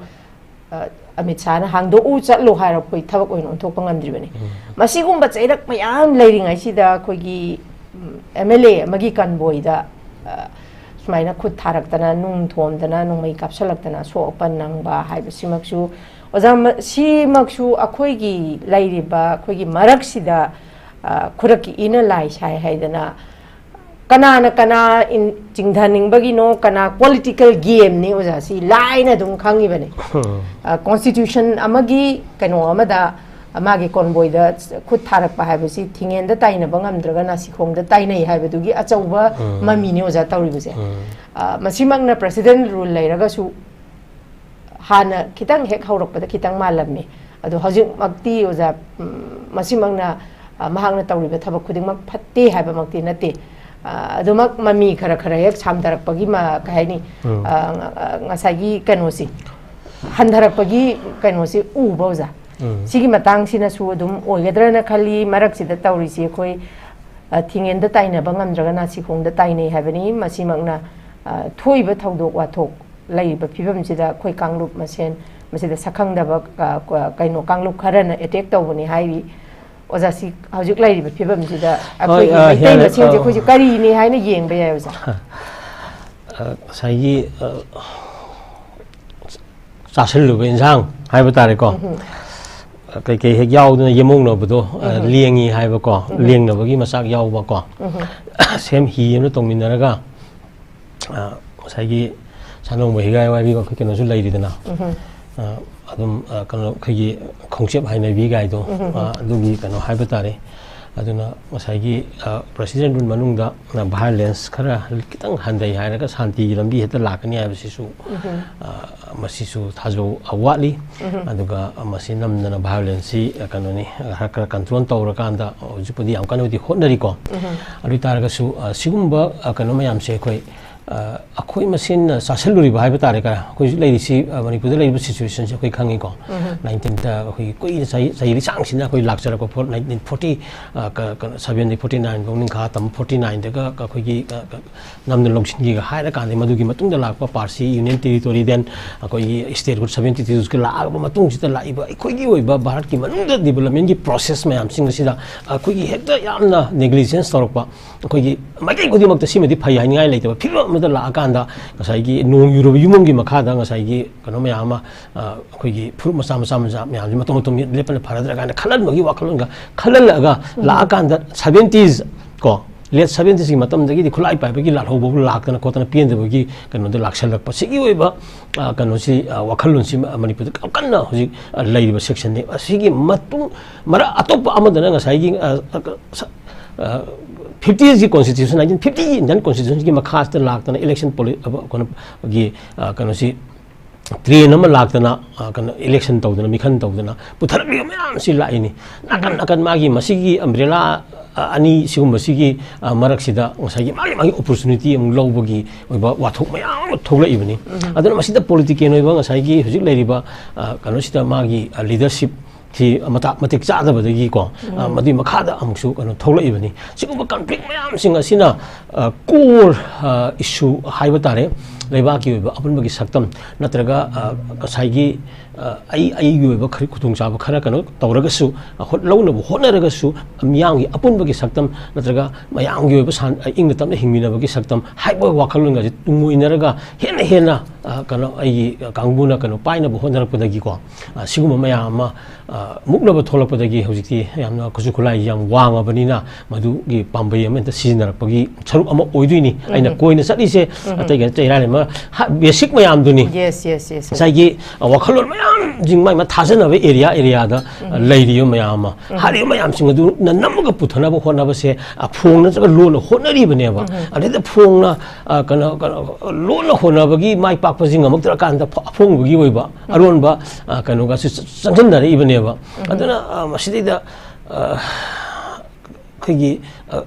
ꯑ, ꯑꯃꯤꯠ ꯁꯥꯍꯅ ꯍꯥꯡꯗꯣꯛꯎ ꯆꯠꯂꯨ ꯍꯥꯏꯔ ꯑꯩꯈꯣꯏ ꯊꯕꯛ ꯑꯣꯏꯅ ꯑꯣꯟꯊꯣꯛꯄ ꯉꯝꯗ꯭ꯔꯤꯕꯅꯤ꯫ ꯎꯝ꯫ ꯃꯁꯤꯒꯨꯝꯕ ꯆꯩꯔꯛ ꯃꯌꯥꯝ ꯂꯩꯔꯤꯉꯩꯁꯤꯗ ꯑꯩꯈꯣꯏꯒꯤ, ꯎꯝ, ꯑꯦꯝ ꯑꯦꯜ ꯑꯦ ꯑꯃꯒꯤ ꯀꯟꯕꯣꯏꯗ, ꯑ, ꯁꯨꯃꯥꯏꯅ ꯈꯨꯠ ꯊꯥꯔꯛꯇꯅ, ꯅꯨꯡ ꯊꯣꯝꯗꯅ, ꯅꯣꯡꯃꯩ ꯀꯥꯞꯁꯤꯜꯂꯛꯇꯅ ꯑꯁꯣꯛ ꯑꯄꯟ ꯅꯪꯕ ꯍꯥꯏꯕꯁꯤꯃꯛꯁꯨ, ꯑꯣꯖꯥ, ꯃ-, ꯁꯤꯃꯛꯁꯨ ꯑꯩꯈꯣꯏꯒꯤ ꯂꯩꯔꯤꯕ ꯑꯩꯈꯣꯏꯒꯤ ꯃꯔꯛꯁꯤꯗ, ꯑ, ꯈꯨꯔꯛꯀꯤ ꯏꯅ ꯂꯥꯏ ꯁꯥꯏ ꯍꯥꯏꯗꯅ ꯀꯅꯥꯅ ꯀꯅꯥ ꯏꯟ-, ꯆꯤꯡꯊꯅꯤꯡꯕꯒꯤꯅꯣ, ꯀꯅꯥ ꯄꯣꯂꯤꯇꯤꯀꯦꯜ ꯒꯦꯝꯅꯤ ꯑꯣꯖꯥ, ꯁꯤ ꯂꯥꯏꯅ ꯑꯗꯨꯝ ꯈꯪꯉꯤꯕꯅꯤ꯫ ꯎꯝ꯫ ꯑ, ꯀꯣꯟꯁꯇꯤꯇ꯭ꯌꯨꯁꯟ ꯑꯃꯒꯤ ꯀꯩꯅꯣ ꯑꯃꯗ ꯃꯥꯒꯤ ꯀꯣꯟꯕꯣꯏꯗ ꯈꯨꯠ ꯊꯥꯔꯛꯄ ꯍꯥꯏꯕꯁꯤ ꯊꯤꯡꯉꯦꯟꯗ ꯇꯥꯏꯅꯕ ꯉꯝꯗ꯭ꯔꯒꯅ ꯁꯤꯈꯣꯡꯗ ꯇꯥꯏꯅꯩ ꯍꯥꯏꯕꯗꯨꯒꯤ ꯑꯆꯧꯕ ꯎꯝ꯫ ꯃꯃꯤꯅꯤ ꯑꯣꯖꯥ ꯇꯧꯔꯤꯕꯁꯦ꯫ ꯎꯝ꯫ ꯑ, ꯃꯁꯤꯃꯛꯅ ꯄ꯭ꯔꯦꯁꯤꯗꯦꯟ ꯔꯨꯜ ꯂꯩꯔꯒꯁꯨ ꯍꯥꯟꯅ ꯈꯤꯇꯪ ꯍꯦꯛ ꯍꯧꯔꯛꯄꯗ ꯈꯤꯇꯪ ꯃꯥꯜꯂꯝꯃꯤ, ꯑꯗꯣ ꯍꯧꯖꯤꯛꯃꯛꯇꯤ ꯑꯣꯖꯥ, ꯎꯝ, ꯃꯁꯤꯃꯛꯅ, ꯑ, ꯃꯍꯥꯛꯅ ꯇꯧꯔꯤꯕ ꯊꯕꯛ ꯈꯨꯗꯤꯡꯃꯛ ꯐꯠꯇꯦ ꯍꯥꯏꯕꯃꯛꯇꯤ ꯅꯠꯇꯦ꯫ ꯑ, ꯑꯗꯨꯃꯛ ꯃꯃꯤ ꯈꯔ ꯈꯔ ꯍꯦꯛ ꯁꯥꯝꯊꯔꯛꯄꯒꯤ ꯃ-, ꯀꯩ ꯍꯥꯏꯅꯤ, ꯎꯝ꯫ ꯑ, ꯉ-, ꯑ, ꯉꯁꯥꯏꯒꯤ ꯀꯩꯅꯣꯁꯤ ꯍꯟꯊꯔꯛꯄꯒꯤ ꯀꯩꯅꯣꯁꯤ ꯎꯕ ꯑꯣꯖꯥ꯫ ꯎꯝ꯫ ꯁꯤꯒꯤ ꯃꯇꯥꯡꯁꯤꯅꯁꯨ ꯑꯗꯨꯝ ꯑꯣꯏꯒꯗ꯭ꯔꯅ ꯈꯜꯂꯤ꯫ ꯃꯔꯛꯁꯤꯗ ꯇꯧꯔꯤꯁꯤ ꯑꯩꯈꯣꯏ, ꯑ, ꯊꯤꯡꯉꯦꯟꯗ ꯇꯥꯏꯅꯕ ꯉꯝꯗ꯭ꯔꯒꯅ ꯁꯤꯈꯣꯡꯗ ꯇꯥꯏꯅꯩ ꯍꯥꯏꯕꯅꯤ꯫ ꯃꯁꯤꯃꯛꯅ, ꯑ, ꯊꯣꯛꯏꯕ ꯊꯧꯗꯣꯛ ꯋꯥꯊꯣꯛ ꯂꯩꯔꯤꯕ ꯐꯤꯕꯝꯁꯤꯗ ꯑꯩꯈꯣꯏ ꯀꯥꯡꯂꯨꯞ ꯃꯁꯦꯟ ꯃꯁꯤꯗ ꯁꯛꯈꯪꯗꯕ, ꯑ, ꯀ-, ꯀꯩꯅꯣ, ꯀꯥꯡꯂꯨꯞ ꯈꯔꯅ ꯑꯦꯇꯦꯛ ꯇꯧꯕꯅꯤ ꯍꯥꯏꯔꯤ꯫ ꯑꯣꯖꯥ, ꯁꯤ ꯍꯧꯖꯤꯛ ꯂꯩꯔꯤꯕ ꯐꯤꯕꯝꯁꯤꯗ ꯍꯣꯏ, ꯑꯩꯈꯣꯏꯒꯤ ꯑ, ꯃꯩꯇꯩ ꯍꯤꯌꯥꯔ, ꯃꯁꯦꯟꯁꯦ ꯑ, ꯑꯩꯈꯣꯏꯁꯦ ꯀꯔꯤꯅꯤ ꯍꯥꯏꯅ ꯌꯦꯡꯕ ꯌꯥꯏ ꯑꯣꯖꯥ? ꯉꯁꯥꯏꯒꯤ ꯆꯥꯁꯤꯜꯂꯨꯕ ꯏꯟꯁꯥꯡ ꯍꯥꯏꯕ ꯇꯥꯔꯦꯀꯣ, ꯀꯩꯀꯩ ꯍꯦꯛ ꯌꯥꯎꯗꯅ ꯌꯦꯃꯣꯡꯅꯕꯗꯣ, ꯂꯦꯡꯉꯤ ꯍꯥꯏꯕꯀꯣ, ꯂꯦꯡꯅꯕꯒꯤ ꯃꯆꯥꯛ ꯌꯥꯎꯕꯀꯣ, ꯁꯦꯝ ꯍꯤ ꯑꯃ ꯇꯧꯃꯤꯟꯅꯔꯒ, ꯉꯁꯥꯏꯒꯤ ꯁꯥꯅꯣꯡꯕ ꯍꯤꯒꯥꯏ ꯋꯥꯏꯕꯤꯒ ꯑꯩꯈꯣꯏ ꯀꯩꯅꯣꯁꯨ ꯂꯩꯔꯤꯗꯅ, ꯑꯗꯨꯝ ꯀꯩꯅꯣ ꯑꯩꯈꯣꯏꯒꯤ ꯈꯣꯡꯆꯦꯞ ꯍꯥꯏꯅꯕꯤ ꯀꯥꯏꯗꯣ, ꯑꯗꯨꯒꯤ ꯀꯩꯅꯣ ꯍꯥꯏꯕ ꯇꯥꯔꯦ꯫ ꯑꯗꯨꯅ ꯉꯁꯥꯏꯒꯤ ꯄ꯭ꯔꯁꯤꯗꯦꯟ ꯔꯨꯜ ꯃꯅꯨꯡꯗ ꯚꯥꯏꯑꯣꯂꯦꯟꯁ ꯈꯔ ꯈꯤꯇꯪ ꯍꯟꯊꯩ ꯍꯥꯏꯔꯒ ꯁꯥꯟꯇꯤꯒꯤ ꯂꯝꯕꯤ ꯍꯦꯛꯇ ꯂꯥꯛꯀꯅꯤ ꯍꯥꯏꯕꯁꯤꯁꯨ, ꯃꯁꯤꯁꯨ ꯊꯥꯖꯕ ꯋꯥꯠꯂꯤ꯫ ꯑꯗꯨꯒ ꯃꯁꯤ ꯅꯝꯗꯅ ꯚꯥꯏꯑꯣꯂꯦꯟꯁꯁꯤ ꯀꯩꯅꯣꯅꯤ, ꯈꯔ ꯈꯔ ꯀꯟꯇ꯭ꯔꯣꯜ ꯇꯧꯔꯀꯥꯟꯗ, ꯍꯧꯖꯤꯛꯄꯨꯗꯤ ꯌꯥꯝ ꯀꯟꯅꯕꯨꯗꯤ ꯍꯣꯠꯅꯔꯤꯀꯣ꯫ ꯑꯗꯨ ꯑꯣꯏ ꯇꯥꯔꯒꯁꯨ ꯁꯤꯒꯨꯝꯕ ꯀꯩꯅꯣ ꯃꯌꯥꯝꯁꯦ ꯑꯩꯈꯣꯏ ꯑꯩꯈꯣꯏ ꯃꯁꯦꯟꯅ ꯆꯥꯁꯤꯜꯂꯨꯔꯤꯕ ꯍꯥꯏꯕ ꯇꯥꯔꯦ꯫ ꯀ- ꯑꯩꯈꯣꯏ ꯍꯧꯖꯤꯛ ꯂꯩꯔꯤꯁꯤ, ꯃꯅꯤꯄꯨꯔꯗ ꯂꯩꯔꯤꯕ ꯁꯤꯆꯨꯋꯦꯁꯟꯁꯦ ꯑꯩꯈꯣꯏ ꯈꯪꯉꯤꯀꯣ꯫ ꯅꯥꯏꯟꯇꯤꯟꯗ ꯑꯩꯈꯣꯏꯒꯤ ꯀꯨꯏꯅ ꯆꯍꯤ ꯆꯍꯤ ꯂꯤꯁꯥꯡꯁꯤꯟꯅ ꯑꯩꯈꯣꯏ ꯂꯥꯛꯆꯔꯛꯄ ꯐꯣꯔ ꯅꯥꯏꯟꯇꯤꯟ ꯐꯣꯔꯇꯤ, ꯁꯚꯦꯟꯗꯤ ꯐꯣꯔꯇꯤ ꯅꯥꯏꯟꯐꯧ ꯅꯤꯡꯈꯥ ꯇꯝꯕ, ꯐꯣꯔꯇꯤ ꯅꯥꯏꯟꯗꯒ ꯑꯩꯈꯣꯏꯒꯤ ꯅꯝꯅ ꯂꯧꯁꯤꯟꯈꯤꯒ ꯍꯥꯏꯔꯀꯥꯟꯗ, ꯃꯗꯨꯒꯤ ꯃꯇꯨꯡꯗ ꯂꯥꯛꯄ ꯄꯥꯔꯁꯤ ꯌꯨꯅꯤꯌꯟ ꯇꯦꯔꯤꯇꯣꯔꯤ, ꯗꯦꯟ ꯑꯩꯈꯣꯏꯒꯤ ꯁ꯭ꯇꯦꯠꯍꯨꯗ ꯁꯚꯦꯟꯇꯤ ꯇꯨꯒ ꯂꯥꯛꯑꯕ ꯃꯇꯨꯡꯁꯤꯗ ꯂꯥꯛꯏꯕ ꯑꯩꯈꯣꯏꯒꯤ ꯑꯣꯏꯕ ꯚꯥꯔꯠꯀꯤ ꯃꯅꯨꯡꯗ ꯗꯤꯕꯂꯞꯃꯦꯟꯒꯤ ꯄ꯭ꯔꯣꯁꯦꯁ ꯃꯌꯥꯝꯁꯤꯡ ꯑꯁꯤꯗ ꯑꯩꯈꯣꯏꯒꯤ ꯍꯦꯛꯇ ꯌꯥꯝꯅ ꯅꯦꯒ꯭ꯂꯤꯖꯦꯟꯁ ꯇꯧꯔꯛꯄ, ꯑꯩꯈꯣꯏꯒꯤ ꯃꯥꯏꯀꯩ ꯈꯨꯗꯤꯡꯃꯛꯇ ꯁꯤꯃꯗꯤ ꯐꯩ ꯍꯥꯏꯅꯤꯡꯉꯥꯏ ꯂꯩꯇꯕ ꯐꯤꯕꯝ ꯑꯃꯗ ꯂꯥꯛꯑꯀꯥꯟꯗ, ꯉꯁꯥꯏꯒꯤ ꯅꯣꯡ ꯌꯨꯔꯕ ꯌꯨꯝꯐꯝꯒꯤ ꯃꯈꯥꯗ ꯉꯁꯥꯏꯒꯤ ꯀꯩꯅꯣ ꯃꯌꯥꯝ ꯑꯃ, ꯑꯩꯈꯣꯏꯒꯤ ꯐꯨꯔꯨꯞ ꯃꯆꯥ ꯃꯆꯥ ꯃꯆꯥ ꯃꯌꯥꯝꯁꯤ ꯃꯇꯧ ꯃꯇꯧ ꯂꯦꯞꯄꯅ ꯐꯔꯗ꯭ꯔꯥ ꯀꯥꯏꯅ ꯈꯜꯍꯟꯕꯒꯤ ꯋꯥꯈꯜꯂꯣꯟꯒ ꯈꯜꯍꯜꯂꯒ ꯂꯥꯛꯑꯀꯥꯟꯗ, ꯁꯚꯦꯟꯇꯤꯁ ꯀꯣ, ꯂꯦꯠ ꯁꯚꯦꯟꯇꯤꯁꯀꯤ ꯃꯇꯝꯗꯒꯤꯗꯤ ꯈꯨꯠꯂꯥꯏ ꯄꯥꯏꯕꯒꯤ ꯂꯥꯜꯍꯧꯕꯕꯨ ꯂꯥꯛꯇꯅ ꯈꯣꯠꯇꯅ ꯄꯦꯟꯗꯕꯒꯤ ꯀꯩꯅꯣꯗ ꯂꯥꯛꯁꯜꯂꯛꯄ꯫ ꯁꯤꯒꯤ ꯑꯣꯏꯕ ꯀꯩꯅꯣꯁꯤ, ꯋꯥꯈꯜꯂꯣꯟꯁꯤ ꯃꯅꯤꯄꯨꯔꯗ ꯌꯥꯝ ꯀꯟꯅ ꯍꯧꯖꯤꯛ ꯂꯩꯔꯤꯕ ꯁꯦꯛꯁꯟꯅꯤ꯫ ꯑꯁꯤꯒꯤ ꯃꯇꯨꯡ ꯃꯔꯛ ꯑꯇꯣꯞꯄ ꯑꯃꯗꯅ ꯉꯁꯥꯏꯒꯤ ꯐꯤꯐꯇꯤꯁꯀꯤ ꯀꯣꯟꯁꯇꯤꯇ꯭ꯌꯨꯁꯟ, ꯅꯥꯏꯟꯇꯤꯟ ꯐꯤꯐꯇꯤꯒꯤ ꯏꯟꯗꯤꯌꯟ ꯀꯣꯟꯁꯇꯤꯇ꯭ꯌꯨꯁꯟꯒꯤ ꯃꯈꯥꯁꯤꯗ ꯂꯥꯛꯇꯅ ꯏꯂꯦꯛꯁꯟ ꯄꯣꯂꯤ-, ꯑ, ꯀꯩꯅꯣꯒꯤ, ꯑ, ꯀꯩꯅꯣꯁꯤ, ꯇ꯭ꯔꯦꯟ ꯑꯃ ꯂꯥꯛꯇꯅ, ꯑ, ꯀꯩꯅꯣ, ꯏꯂꯦꯛꯁꯟ ꯇꯧꯗꯅ, ꯃꯤꯈꯟ ꯇꯧꯗꯅ ꯄꯨꯊꯔꯛꯂꯤꯕ ꯃꯌꯥꯝꯁꯤ ꯂꯥꯛꯏꯅꯤ꯫ ꯅꯥꯀꯟ ꯅꯥꯀꯟ ꯃꯥꯒꯤ ꯃꯁꯤꯒꯤ ꯑꯝꯕ꯭ꯔꯦꯂꯥ, ꯑ, ꯑꯅꯤ ꯁꯤꯒꯨꯝꯕꯁꯤꯒꯤ, ꯑ, ꯃꯔꯛꯁꯤꯗ ꯉꯁꯥꯏꯒꯤ ꯃꯥꯒꯤ ꯃꯥꯒꯤ ꯑꯣꯄꯣꯔꯆꯨꯅꯤꯇꯤ ꯑꯃꯨꯛ ꯂꯧꯕꯒꯤ ꯑꯣꯏꯕ ꯋꯥꯊꯣꯛ ꯃꯌꯥꯝ ꯑꯃ ꯊꯣꯛꯂꯛꯏꯕꯅꯤ꯫ ꯑꯗꯨꯅ ꯃꯁꯤꯗ ꯄꯣꯂꯤꯇꯤꯀꯦꯜ ꯑꯣꯏꯕ ꯉꯁꯥꯏꯒꯤ ꯍꯧꯖꯤꯛ ꯂꯩꯔꯤꯕ, ꯑ, ꯀꯩꯅꯣꯁꯤꯗ ꯃꯥꯒꯤ, ꯑ, ꯂꯤꯗꯔꯁꯤꯞ ꯊꯤ ꯃꯇꯥ- ꯃꯇꯤꯛ ꯆꯥꯗꯕꯗꯒꯤꯀꯣ, ꯑ, ꯃꯗꯨꯒꯤ ꯃꯈꯥꯗ ꯑꯃꯨꯛꯁꯨ ꯀꯩꯅꯣ ꯊꯣꯛꯂꯛꯏꯕꯅꯤ꯫ ꯁꯤꯒꯨꯝꯕ ꯀꯟꯐ꯭ꯂꯤꯛ ꯃꯌꯥꯝꯁꯤꯡ ꯑꯁꯤꯅ, ꯑ, core, ꯑ, issue ꯍꯥꯏꯕ ꯇꯥꯔꯦ, ꯂꯩꯕꯥꯛꯀꯤ ꯑꯣꯏꯕ ꯑꯄꯨꯟꯕꯒꯤ ꯁꯛꯇꯝ ꯅꯠꯇ꯭ꯔꯒ, ꯑ, ꯉꯁꯥꯏꯒꯤ, ꯑ, ꯑꯩ ꯑꯩꯒꯤ ꯑꯣꯏꯕ ꯈꯔ ꯈꯨꯗꯣꯡꯆꯥꯕ ꯈꯔ ꯀꯩꯅꯣ ꯇꯧꯔꯒꯁꯨ, ꯑ, ꯍꯣꯠ- ꯂꯧꯅꯕ ꯍꯣꯠꯅꯔꯒꯁꯨ, ꯃꯤꯌꯥꯝꯒꯤ ꯑꯄꯨꯟꯕꯒꯤ ꯁꯛꯇꯝ ꯅꯠꯇ꯭ꯔꯒ ꯃꯌꯥꯝꯒꯤ ꯑꯣꯏꯕ ꯁꯥꯟ- ꯑ, ꯏꯪꯅ ꯇꯞꯅ ꯍꯤꯡꯃꯤꯟꯅꯕꯒꯤ ꯁꯛꯇꯝ ꯍꯥꯏꯕ ꯋꯥꯈꯜꯂꯣꯟꯒꯁꯦ ꯇꯨꯡꯑꯣꯏꯅꯔꯒ ꯍꯦꯟꯅ ꯍꯦꯟꯅ, ꯑ, ꯀꯩꯅꯣ ꯑꯩꯒꯤ ꯀꯥꯡꯕꯨꯅ ꯀꯩꯅꯣ ꯄꯥꯏꯅꯕ ꯍꯣꯠꯅꯔꯛꯄꯗꯒꯤꯀꯣ, ꯑ, ꯁꯤꯒꯨꯝꯕ ꯃꯌꯥꯝ ꯑꯃ, ꯑ, ꯃꯨꯛꯅꯕ ꯊꯣꯛꯂꯛꯄꯗꯒꯤ ꯍꯧꯖꯤꯛꯇꯤ ꯌꯥꯝꯅ ꯈꯨꯠꯁꯨ ꯈꯨꯠꯂꯥꯏ ꯌꯥꯝ ꯋꯥꯡꯉꯕꯅꯤꯅ ꯃꯗꯨꯒꯤ ꯄꯥꯝꯕꯩ ꯑꯃ ꯍꯦꯛꯇ ꯁꯤꯖꯤꯟꯅꯔꯛꯄꯒꯤ ꯁꯔꯨꯛ ꯑꯃ ꯑꯣꯏꯗꯣꯏꯅꯤ꯫ ꯑꯩꯅ ꯀꯣꯏꯅ ꯆꯠꯂꯤꯁꯦ ꯑꯇꯩꯒꯤ ꯅꯠꯇꯦ, ꯏꯔꯥꯏ ꯂꯩꯃ basic ꯃꯌꯥꯝꯗꯨꯅꯤ꯫ Yes, yes, yes, yes. ꯉꯁꯥꯏꯒꯤ, ꯑ, ꯋꯥꯈꯜꯂꯣꯟ ꯃꯌꯥꯝꯁꯤꯡ ꯃꯥꯏ ꯃꯥ ꯊꯥꯖꯅꯕ ꯑꯦꯔꯤꯌꯥ ꯑꯦꯔꯤꯌꯥꯗ, ꯑ, ꯂꯩꯔꯤꯕ ꯃꯌꯥꯝ ꯑꯃ, ꯍꯥꯏꯔꯤꯕ ꯃꯌꯥꯝꯁꯤꯡ ꯑꯗꯨ ꯅ- ꯅꯝꯃꯒ ꯄꯨꯊꯅꯕ ꯍꯣꯠꯅꯕꯁꯦ, ꯑ, ꯐꯣꯡ ꯅꯠꯇ꯭ꯔꯒ ꯂꯣꯟꯅ ꯍꯣꯠꯅꯔꯤꯕꯅꯦꯕ꯫ ꯑꯗꯩꯗ ꯐꯣꯡꯅ, ꯑ, ꯀꯩꯅꯣ ꯀꯩꯅꯣ ꯂꯣꯟꯅ ꯍꯣꯠꯅꯕꯒꯤ ꯃꯥꯏ ꯄꯥꯛꯄꯁꯤ ꯉꯝꯃꯛꯇ꯭ꯔꯀꯥꯟꯗ ꯐ- ꯑꯐꯣꯡꯕꯒꯤ ꯑꯣꯏꯕ ꯑꯔꯣꯟꯕ, ꯑ, ꯀꯩꯅꯣꯒꯁꯨ ꯆ- ꯆꯪꯁꯤꯟꯅꯔꯛꯏꯕꯅꯦꯕ꯫ ꯑꯗꯨꯅ, ꯑ, ꯃꯁꯤꯗꯩꯗ, ꯑ, ꯑꯩꯈꯣꯏꯒꯤ, ꯑ,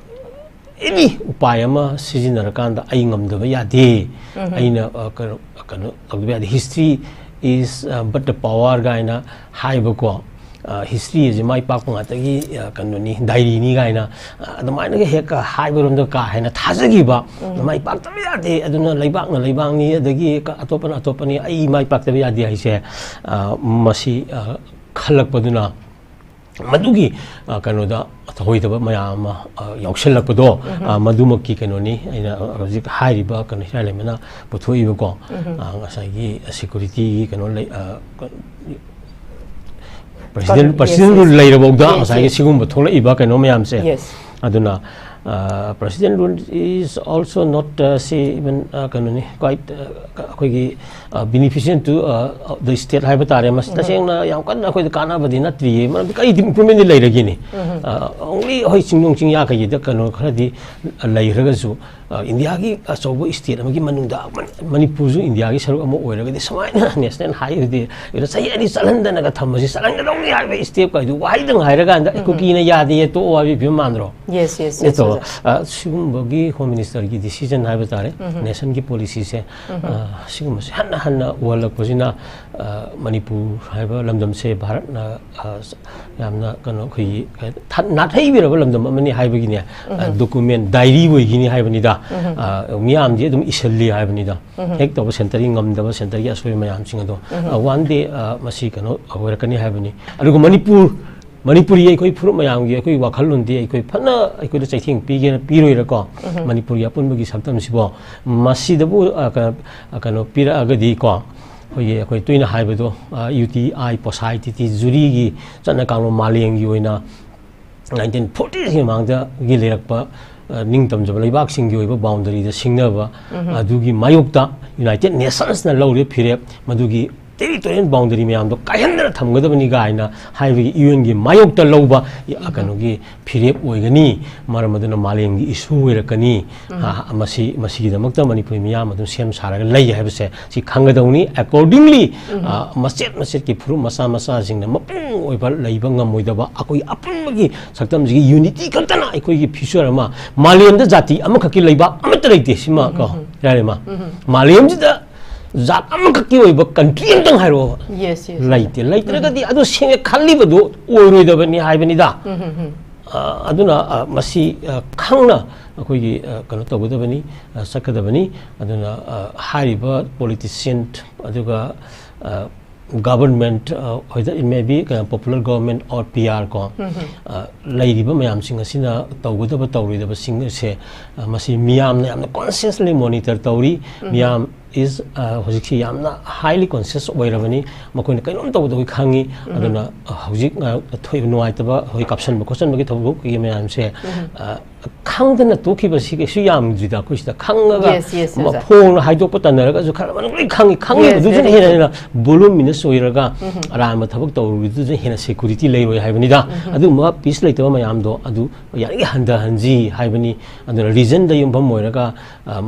ꯑꯦꯅꯤ ꯎꯄꯥꯏ ꯑꯃ ꯁꯤꯖꯤꯟꯅꯔꯀꯥꯟꯗ ꯑꯩ ꯉꯝꯗꯕ ꯌꯥꯗꯦ, ꯑꯩꯅ, ꯑ, ꯀꯩꯅꯣ ꯀꯩꯅꯣ ꯇꯧꯗꯕ ꯌꯥꯗꯦ, history is, uh, but the power ꯀꯥꯏꯅ ꯍꯥꯏꯕꯀꯣ꯫ ꯑ, history ꯑꯁꯤ ꯃꯥꯏ ꯄꯥꯛꯄ ꯉꯥꯛꯇꯒꯤ, ꯑ, ꯀꯩꯅꯣꯅꯤ, ꯗꯥꯏꯔꯤꯅꯤ ꯀꯥꯏꯅ, ꯑ, ꯑꯗꯨꯃꯥꯏꯅꯒ ꯍꯦꯛ ꯍꯥꯏꯕꯔꯣꯝꯗ ꯀꯥ ꯍꯦꯟꯅ ꯊꯥꯖꯈꯤꯕ, ꯃꯥꯏ ꯄꯥꯛꯇꯕ ꯌꯥꯗꯦ, ꯑꯗꯨꯅ ꯂꯩꯕꯥꯛꯅ ꯂꯩꯕꯥꯛꯅꯤ, ꯑꯗꯒꯤ ꯀ- ꯑꯇꯣꯞꯄꯅ ꯑꯇꯣꯞꯄꯅꯤ, ꯑꯩ ꯃꯥꯏ ꯄꯥꯛꯇꯕ ꯌꯥꯗꯦ ꯍꯥꯏꯁꯦ, ꯑ, ꯃꯁꯤ, ꯑ, ꯈꯜꯂꯛꯄꯗꯨꯅ ꯃꯗꯨꯒꯤ, ꯑ, ꯀꯩꯅꯣꯗ ꯊꯧꯑꯣꯏꯗꯕ ꯃꯌꯥꯝ ꯑꯃ, ꯑ, ꯌꯥꯎꯁꯜꯂꯛꯄꯗꯣ, ꯑ, ꯃꯗꯨꯃꯛꯀꯤ ꯀꯩꯅꯣꯅꯤ ꯑꯩꯅ ꯍꯧꯖꯤꯛ ꯍꯥꯏꯔꯤꯕ ꯀꯩꯅꯣ ꯍꯤꯔꯥꯏ ꯂꯩꯃꯅ ꯄꯨꯊꯣꯛꯏꯕꯀꯣ꯫ ꯑ, ꯉꯁꯥꯏꯒꯤ ꯁꯦꯀ꯭ꯌꯨꯔꯤꯇꯤꯒꯤ ꯀꯩꯅꯣ ꯂꯩ, ꯑ, president Yes, president yes. Rule ꯂꯩꯔꯕꯧꯗ Yes, ꯉꯁꯥꯏꯒꯤ yes. ꯁꯤꯒꯨꯝꯕ ꯊꯣꯛꯂꯛꯏꯕ ꯀꯩꯅꯣ ꯃꯌꯥꯝꯁꯦ꯫ Yes. ꯑꯗꯨꯅ, ꯑ, president rule is also not, ꯑ, ꯁꯤ even, ꯑ, ꯀꯩꯅꯣꯅꯤ, quite, ꯑ, ꯑꯩꯈꯣꯏꯒꯤ, ꯑ, beneficent to, ꯑ, the state ꯍꯥꯏꯕ ꯇꯥꯔꯦ꯫ ꯃꯁꯤ ꯇꯁꯦꯡꯅ ꯌꯥꯝ ꯀꯟꯅ ꯑꯩꯈꯣꯏꯗ ꯀꯥꯟꯅꯕꯗꯤ ꯅꯠꯇ꯭ꯔꯤꯌꯦ, ꯃꯔꯝꯗꯤ ꯀꯔꯤꯗꯤ improvement ꯗꯤ ꯂꯩꯔꯒꯦꯅꯤ? ꯑ, only ꯍꯣꯏ, ꯆꯤꯡꯅꯨꯡ ꯆꯤꯡꯌꯥ ꯀꯩꯒꯤꯗ ꯀꯩꯅꯣ ꯈꯔꯗꯤ ꯂꯩꯈ꯭ꯔꯒꯁꯨ, ꯑ, ꯏꯟꯗꯤꯌꯥꯒꯤ ꯑꯆꯧꯕ ꯁ꯭ꯇꯦꯠ ꯑꯃꯒꯤ ꯃꯅꯨꯡꯗ ꯃꯅꯤ-, ꯃꯅꯤꯄꯨꯔꯁꯨ ꯏꯟꯗꯤꯌꯥꯒꯤ ꯁꯔꯨꯛ ꯑꯃ ꯑꯣꯏꯔꯒꯗꯤ ꯁꯨꯃꯥꯏꯅ ꯅꯦꯁꯅꯦꯜ ꯍꯥꯏꯋꯦꯗꯤ ꯑꯗꯨꯅ ꯆꯍꯤ ꯑꯅꯤ ꯆꯠꯍꯟꯗꯅꯒ ꯊꯝꯕꯁꯤ ꯆꯠꯍꯟꯒꯗꯧꯅꯤ ꯍꯥꯏꯕ ꯁ꯭ꯇꯦꯞꯀ ꯍꯥꯏꯗꯨ ꯋꯥꯍꯩꯗꯪ ꯍꯥꯏꯔꯀꯥꯟꯗ "ꯑꯦ, ꯀꯨꯀꯤꯅ ꯌꯥꯗꯦ, ꯇꯣꯛꯑꯣ" ꯍꯥꯏꯕꯒꯤ ꯐꯤꯕꯝ ꯃꯥꯟꯗ꯭ꯔꯣ? Yes, yes, yes, ꯅꯠꯇ꯭ꯔꯣ? ꯑꯣꯖꯥ꯫ ꯑ, ꯁꯤꯒꯨꯝꯕꯒꯤ ꯍꯣꯝ ꯃꯤꯅꯤꯁꯇꯔꯒꯤ decision ꯍꯥꯏꯕ ꯇꯥꯔꯦ, ꯅꯦꯁꯟꯒꯤ ꯄꯣꯂꯤꯁꯤꯁꯦ, ꯑ, ꯁꯤꯒꯨꯝꯕꯁꯦ ꯍꯟꯅ ꯍꯟꯅ ꯎꯍꯜꯂꯛꯄꯁꯤꯅ, ꯑ, ꯃꯅꯤꯄꯨꯔ ꯍꯥꯏꯕ ꯂꯝꯗꯝꯁꯦ ꯚꯥꯔꯠꯅ, ꯑ, ꯌꯥꯝꯅ ꯀꯩꯅꯣ ꯑꯩꯈꯣꯏꯒꯤ ꯊ-, ꯅꯥꯊꯩꯕꯤꯔꯕ ꯂꯝꯗꯝ ꯑꯃꯅꯤ ꯍꯥꯏꯕꯒꯤꯅꯦ, ꯑ, ꯗꯣꯀꯨꯃꯦꯟ ꯗꯥꯏꯔꯤ ꯑꯣꯏꯒꯅꯤ ꯍꯥꯏꯕꯅꯤꯗ꯫ ꯑ, ꯃꯤꯌꯥꯝꯗꯤ ꯑꯗꯨꯝ ꯏꯁꯤꯜꯂꯤ ꯍꯥꯏꯕꯅꯤꯗ꯫ ꯍꯦꯛ ꯇꯧꯕ ꯁꯦꯟꯇꯔꯒꯤ ꯉꯝꯗꯕ, ꯁꯦꯟꯇꯔꯒꯤ ꯑꯁꯣꯏꯕ ꯃꯌꯥꯝꯁꯤꯡ ꯑꯗꯣ, ꯑ, one day, ꯑ, ꯃꯁꯤ ꯀꯩꯅꯣ ꯑꯣꯏꯔꯛꯀꯅꯤ ꯍꯥꯏꯕꯅꯤ꯫ ꯑꯗꯨꯒ ꯃꯅꯤꯄꯨꯔ, ꯃꯅꯤꯄꯨꯔꯤ ꯑꯩꯈꯣꯏ ꯐꯨꯔꯨꯞ ꯃꯌꯥꯝꯒꯤ ꯑꯩꯈꯣꯏ ꯋꯥꯈꯜꯂꯣꯟꯗꯤ ꯑꯩꯈꯣꯏ ꯐꯅ ꯑꯩꯈꯣꯏꯗ ꯆꯩꯊꯦꯡ ꯄꯤꯒꯦꯔꯥ ꯄꯤꯔꯣꯏꯔꯀꯣ, ꯃꯅꯤꯄꯨꯔꯒꯤ ꯑꯄꯨꯟꯕꯒꯤ ꯁꯛꯇꯝꯁꯤꯕꯨ ꯃꯁꯤꯗꯕꯨ, ꯑ, ꯀ-, ꯑ, ꯀꯩꯅꯣ ꯄꯤꯔꯛꯑꯒꯗꯤꯀꯣ, ꯑꯩꯈꯣꯏꯒꯤ, ꯑꯩꯈꯣꯏ ꯇꯣꯏꯅ ꯍꯥꯏꯕꯗꯣ, ꯑ, ꯌꯨ ꯇꯤ ꯑꯥꯏ ꯄꯣꯁꯥꯏ ꯇꯤ ꯇꯤ ꯖꯨꯔꯤꯒꯤ ꯆꯠꯅ ꯀꯥꯡꯂꯣꯟ ꯃꯥꯂꯦꯝꯒꯤ ꯑꯣꯏꯅ nineteen fortiesꯀꯤ ꯃꯃꯥꯡꯗꯒꯤ ꯂꯩꯔꯛꯄ, ꯑ, ꯅꯤꯡꯇꯝꯖꯕ ꯂꯩꯕꯥꯛꯁꯤꯡꯒꯤ ꯑꯣꯏꯕ ꯕꯥꯎꯟꯗꯔꯤꯗ ꯁꯤꯡꯅꯕ, ꯑꯗꯨꯒꯤ ꯃꯥꯌꯣꯛꯇ United Nationsꯅ ꯂꯧꯔꯤꯕ ꯐꯤꯔꯦꯞ, ꯃꯗꯨꯒꯤ territorial boundary ꯃꯌꯥꯝꯗꯣ ꯀꯥꯏꯍꯟꯗꯅ ꯊꯝꯒꯗꯕꯅꯤ ꯀꯥꯏꯅ ꯍꯥꯏꯕꯒꯤ ꯌꯨ ꯑꯦꯟꯒꯤ ꯃꯥꯌꯣꯛꯇ ꯂꯧꯕ, ꯑ, ꯀꯩꯅꯣꯒꯤ ꯐꯤꯔꯦꯞ ꯑꯣꯏꯒꯅꯤ꯫ ꯃꯔꯝ ꯑꯗꯨꯅ ꯃꯥꯂꯦꯝꯒꯤ issue ꯑꯣꯏꯔꯛꯀꯅꯤ꯫ ꯑ, ꯃꯁꯤ, ꯃꯁꯤꯒꯤꯗꯃꯛꯇ ꯃꯅꯤꯄꯨꯔꯤ ꯃꯤꯌꯥꯝ ꯑꯗꯨꯝ ꯁꯦꯝ ꯁꯥꯔꯒ ꯂꯩ ꯍꯥꯏꯕꯁꯦ ꯁꯤ ꯈꯪꯒꯗꯧꯅꯤ꯫ Accordingly, ꯑ, ꯃꯆꯦꯠ ꯃꯆꯦꯠꯀꯤ ꯐꯨꯔꯨꯞ ꯃꯆꯥ ꯃꯆꯥꯁꯤꯡꯅ ꯃꯄꯨꯡ ꯑꯣꯏꯕ ꯂꯩꯕ ꯉꯝꯃꯣꯏꯗꯕ, ꯑꯩꯈꯣꯏ ꯑꯄꯨꯟꯕꯒꯤ ꯁꯛꯇꯝꯁꯤꯒꯤ unity ꯈꯛꯇꯅ ꯑꯩꯈꯣꯏꯒꯤ future ꯑꯃ, ꯃꯥꯂꯦꯝꯗ ꯖꯥꯇꯤ ꯑꯃꯈꯛꯀꯤ ꯂꯩꯕꯥꯛ ꯑꯃꯠꯇ ꯂꯩꯇꯦ꯫ ꯁꯤꯃ ꯀꯣ, ꯌꯥꯔꯦ ꯃꯥ꯫ ꯃꯥꯂꯦꯝꯁꯤꯗ ꯖꯥꯠ ꯑꯃꯈꯛꯀꯤ ꯑꯣꯏꯕ country ꯑꯃꯇꯪ ꯍꯥꯏꯔꯛꯑꯣꯕ꯫ Yes, yes. ꯂꯩꯇꯦ꯫ ꯂꯩꯇ꯭ꯔꯒꯗꯤ ꯑꯗꯨ ꯁꯦꯡꯅ ꯈꯜꯂꯤꯕꯗꯨ ꯑꯣꯏꯔꯣꯏꯗꯕꯅꯤ ꯍꯥꯏꯕꯅꯤꯗ꯫ ꯑ, ꯑꯗꯨꯅ, ꯑ, ꯃꯁꯤ, ꯑ, ꯈꯪꯅ ꯑꯩꯈꯣꯏꯒꯤ, ꯑ, ꯀꯩꯅꯣ ꯇꯧꯒꯗꯕꯅꯤ, ꯑ, ꯆꯠꯀꯗꯕꯅꯤ꯫ ꯑꯗꯨꯅ, ꯑ, ꯍꯥꯏꯔꯤꯕ politician, ꯑꯗꯨꯒ, ꯑ, government, ꯑ, whether it may be, ꯑ, popular government or P R ꯀꯣ, ꯑ, ꯂꯩꯔꯤꯕ ꯃꯌꯥꯝꯁꯤꯡ ꯑꯁꯤꯅ ꯇꯧꯒꯗꯕ ꯇꯧꯔꯣꯏꯗꯕꯁꯤꯡ ꯑꯁꯦ, ꯑ, ꯃꯁꯤ ꯃꯤꯌꯥꯝꯅ ꯌꯥꯝꯅ consciously monitor ꯇꯧꯔꯤ꯫ ꯃꯤꯌꯥꯝ is ꯍꯧꯖꯤꯛꯁꯤ ꯌꯥꯝꯅ highly conscious ꯑꯣꯏꯔꯕꯅꯤ꯫ ꯃꯈꯣꯏꯅ ꯀꯩꯅꯣꯝ ꯇꯧꯕꯗ ꯑꯩꯈꯣꯏ ꯈꯪꯉꯤ꯫ ꯑꯗꯨꯅ ꯍꯧꯖꯤꯛ ꯊꯣꯛꯏꯕ ꯅꯨꯡꯉꯥꯏꯇꯕ, ꯑꯩꯈꯣꯏ ꯀꯥꯞꯁꯟꯕ ꯈꯣꯠꯆꯟꯕꯒꯤ ꯊꯕꯛ ꯃꯌꯥꯝꯁꯦ ꯈꯪꯗꯅ ꯇꯣꯛꯈꯤꯕꯁꯤ ꯀꯩꯁꯨ ꯌꯥꯝꯗ꯭ꯔꯤꯗ꯫ ꯑꯩꯈꯣꯏ ꯁꯤꯗ ꯈꯪꯉꯒ ꯐꯣꯡꯅ ꯍꯥꯏꯗꯣꯛꯄ ꯇꯟꯅꯔꯒꯁꯨ ꯈꯔ ꯃꯅꯨꯡꯗ ꯈꯪꯉꯤ꯫ ꯈꯪꯉꯤꯕꯗꯨꯁꯨ ꯍꯦꯟꯅ ꯍꯦꯟꯅ voluminous ꯑꯣꯏꯔꯒ ꯑꯔꯥꯟꯕ ꯊꯕꯛ ꯇꯧꯔꯨꯕꯗꯨꯁꯨ ꯍꯦꯟꯅ security ꯂꯩꯔꯣꯏ ꯍꯥꯏꯕꯅꯤꯗ꯫ ꯑꯗꯨꯒꯨꯝꯕ peace ꯂꯩꯇꯕ ꯃꯌꯥꯝꯗꯣ ꯑꯗꯨ ꯌꯥꯔꯤꯉꯩ ꯍꯟꯊꯍꯟꯁꯤ ꯍꯥꯏꯕꯅꯤ꯫ ꯑꯗꯨꯅ reasonꯗ ꯌꯨꯝꯐꯝ ꯑꯣꯏꯔꯒ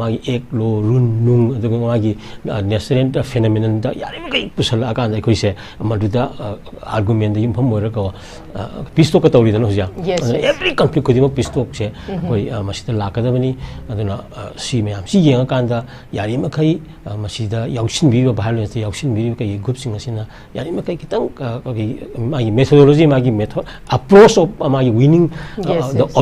ꯃꯥꯒꯤ act, law, rule, ꯅꯨꯡ, ꯑꯗꯨꯒ ꯃꯥꯒꯤ natural phenomenonꯗ ꯌꯥꯔꯤꯃꯈꯩ ꯄꯨꯁꯜꯂꯛꯑꯀꯥꯟꯗ ꯑꯩꯈꯣꯏꯁꯦ ꯃꯗꯨꯗ argumentꯗ ꯌꯨꯝꯐꯝ ꯑꯣꯏꯔꯒ peace talkꯀ ꯇꯧꯔꯤꯗꯅ ꯍꯧꯖꯤꯛ꯫ Every conflict ꯈꯨꯗꯤꯡꯃꯛ peace talkꯁꯦ ꯑꯩꯈꯣꯏ ꯃꯁꯤꯗ ꯂꯥꯛꯀꯗꯕꯅꯤ꯫ ꯑꯗꯨꯅ ꯁꯤ ꯃꯌꯥꯝꯁꯤ ꯌꯦꯡꯉꯀꯥꯟꯗ ꯌꯥꯔꯤꯃꯈꯩ ꯃꯁꯤꯗ ꯌꯥꯎꯁꯤꯟꯕꯤꯔꯤꯕ, violenceꯇ ꯌꯥꯎꯁꯤꯟꯕꯤꯔꯤꯕ ꯀꯩꯒꯤ groupꯁꯤꯡ ꯑꯁꯤꯅ ꯌꯥꯔꯤꯃꯈꯩ ꯈꯤꯇꯪ ꯑꯩꯈꯣꯏꯒꯤ ꯃꯥꯒꯤ methodology, ꯃꯥꯒꯤ method, approach of ꯃꯥꯒꯤ winning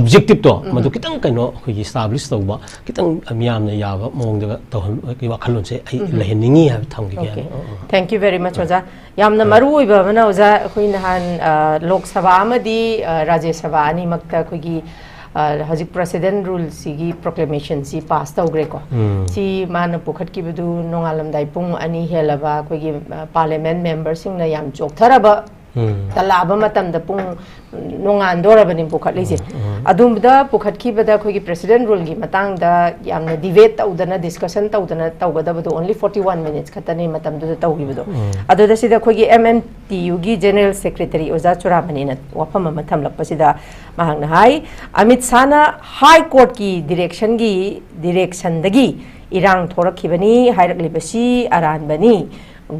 objectiveꯇꯣ ꯃꯗꯨ ꯈꯤꯇꯪ ꯀꯩꯅꯣ ꯑꯩꯈꯣꯏꯒꯤ establish ꯇꯧꯕ, ꯈꯤꯇꯪ ꯃꯤꯌꯥꯝꯅ ꯌꯥꯕ ꯃꯑꯣꯡꯗ ꯇꯧꯍꯟꯕꯒꯤ ꯋꯥꯈꯜꯂꯣꯟꯁꯦ ꯑꯩ ꯂꯩꯍꯟꯅꯤꯡꯉꯤ ꯍꯥꯏꯕ ꯊꯝꯈꯤꯒꯦ꯫ Okay. Thank you very much, ꯑꯣꯖꯥ꯫ ꯌꯥꯝꯅ ꯃꯔꯨ ꯑꯣꯏꯕ ꯑꯃꯅ, ꯑꯣꯖꯥ, ꯑꯩꯈꯣꯏ ꯅꯍꯥꯟ ꯂꯣꯛ ꯁꯚꯥ ꯑꯃꯗꯤ ꯔꯥꯖ꯭ꯌ ꯁꯚꯥ ꯑꯅꯤꯃꯛꯇ ꯑꯩꯈꯣꯏꯒꯤ ꯍꯧꯖꯤꯛ President Ruleꯁꯤꯒꯤ proclamationꯁꯤ pass ꯇꯧꯈ꯭ꯔꯦꯀꯣ꯫ ꯁꯤ ꯃꯥꯅ ꯄꯨꯈꯠꯈꯤꯕꯗꯨ ꯅꯣꯡꯉꯥꯜꯂꯝꯗꯥꯏ ꯄꯨꯡ ꯑꯅꯤ ꯍꯦꯜꯂꯕ ꯑꯩꯈꯣꯏꯒꯤ parliament memberꯁꯤꯡꯅ ꯌꯥꯝ ꯆꯣꯛꯊꯔꯕ ꯇꯜꯂꯛꯑꯕ ꯃꯇꯝꯗ, ꯄꯨꯡ ꯅꯣꯡꯉꯥꯟꯗꯣꯔꯕꯅꯤ ꯄꯨꯈꯠꯂꯤꯁꯦ꯫ ꯑꯗꯨꯝꯕꯗ ꯄꯨꯈꯠꯈꯤꯕꯗ ꯑꯩꯈꯣꯏꯒꯤ President Ruleꯒꯤ ꯃꯇꯥꯡꯗ ꯌꯥꯝꯅ debate ꯇꯧꯗꯅ, discussion ꯇꯧꯗꯅ ꯇꯧꯒꯗꯕꯗꯣ only forty one minutes ꯈꯛꯇꯅꯤ ꯃꯇꯝꯗꯨꯗ ꯇꯧꯈꯤꯕꯗꯣ꯫ ꯑꯗꯨꯗ ꯁꯤꯗ ꯑꯩꯈꯣꯏꯒꯤ MMTUꯒꯤ General Secretary ꯑꯣꯖꯥ ꯆꯨꯔꯥꯃꯅꯤꯅ ꯋꯥꯐꯝ ꯑꯃ ꯊꯝꯂꯛꯄꯁꯤꯗ ꯃꯍꯥꯛꯅ ꯍꯥꯏ, ꯑꯃꯤꯠ ꯁꯥꯍꯅ High Courtꯀꯤ directionꯒꯤ, directionꯗꯒꯤ ꯏꯔꯥꯡ ꯊꯣꯔꯛꯈꯤꯕꯅꯤ ꯍꯥꯏꯔꯛꯂꯤꯕꯁꯤ ꯑꯔꯥꯟꯕꯅꯤ꯫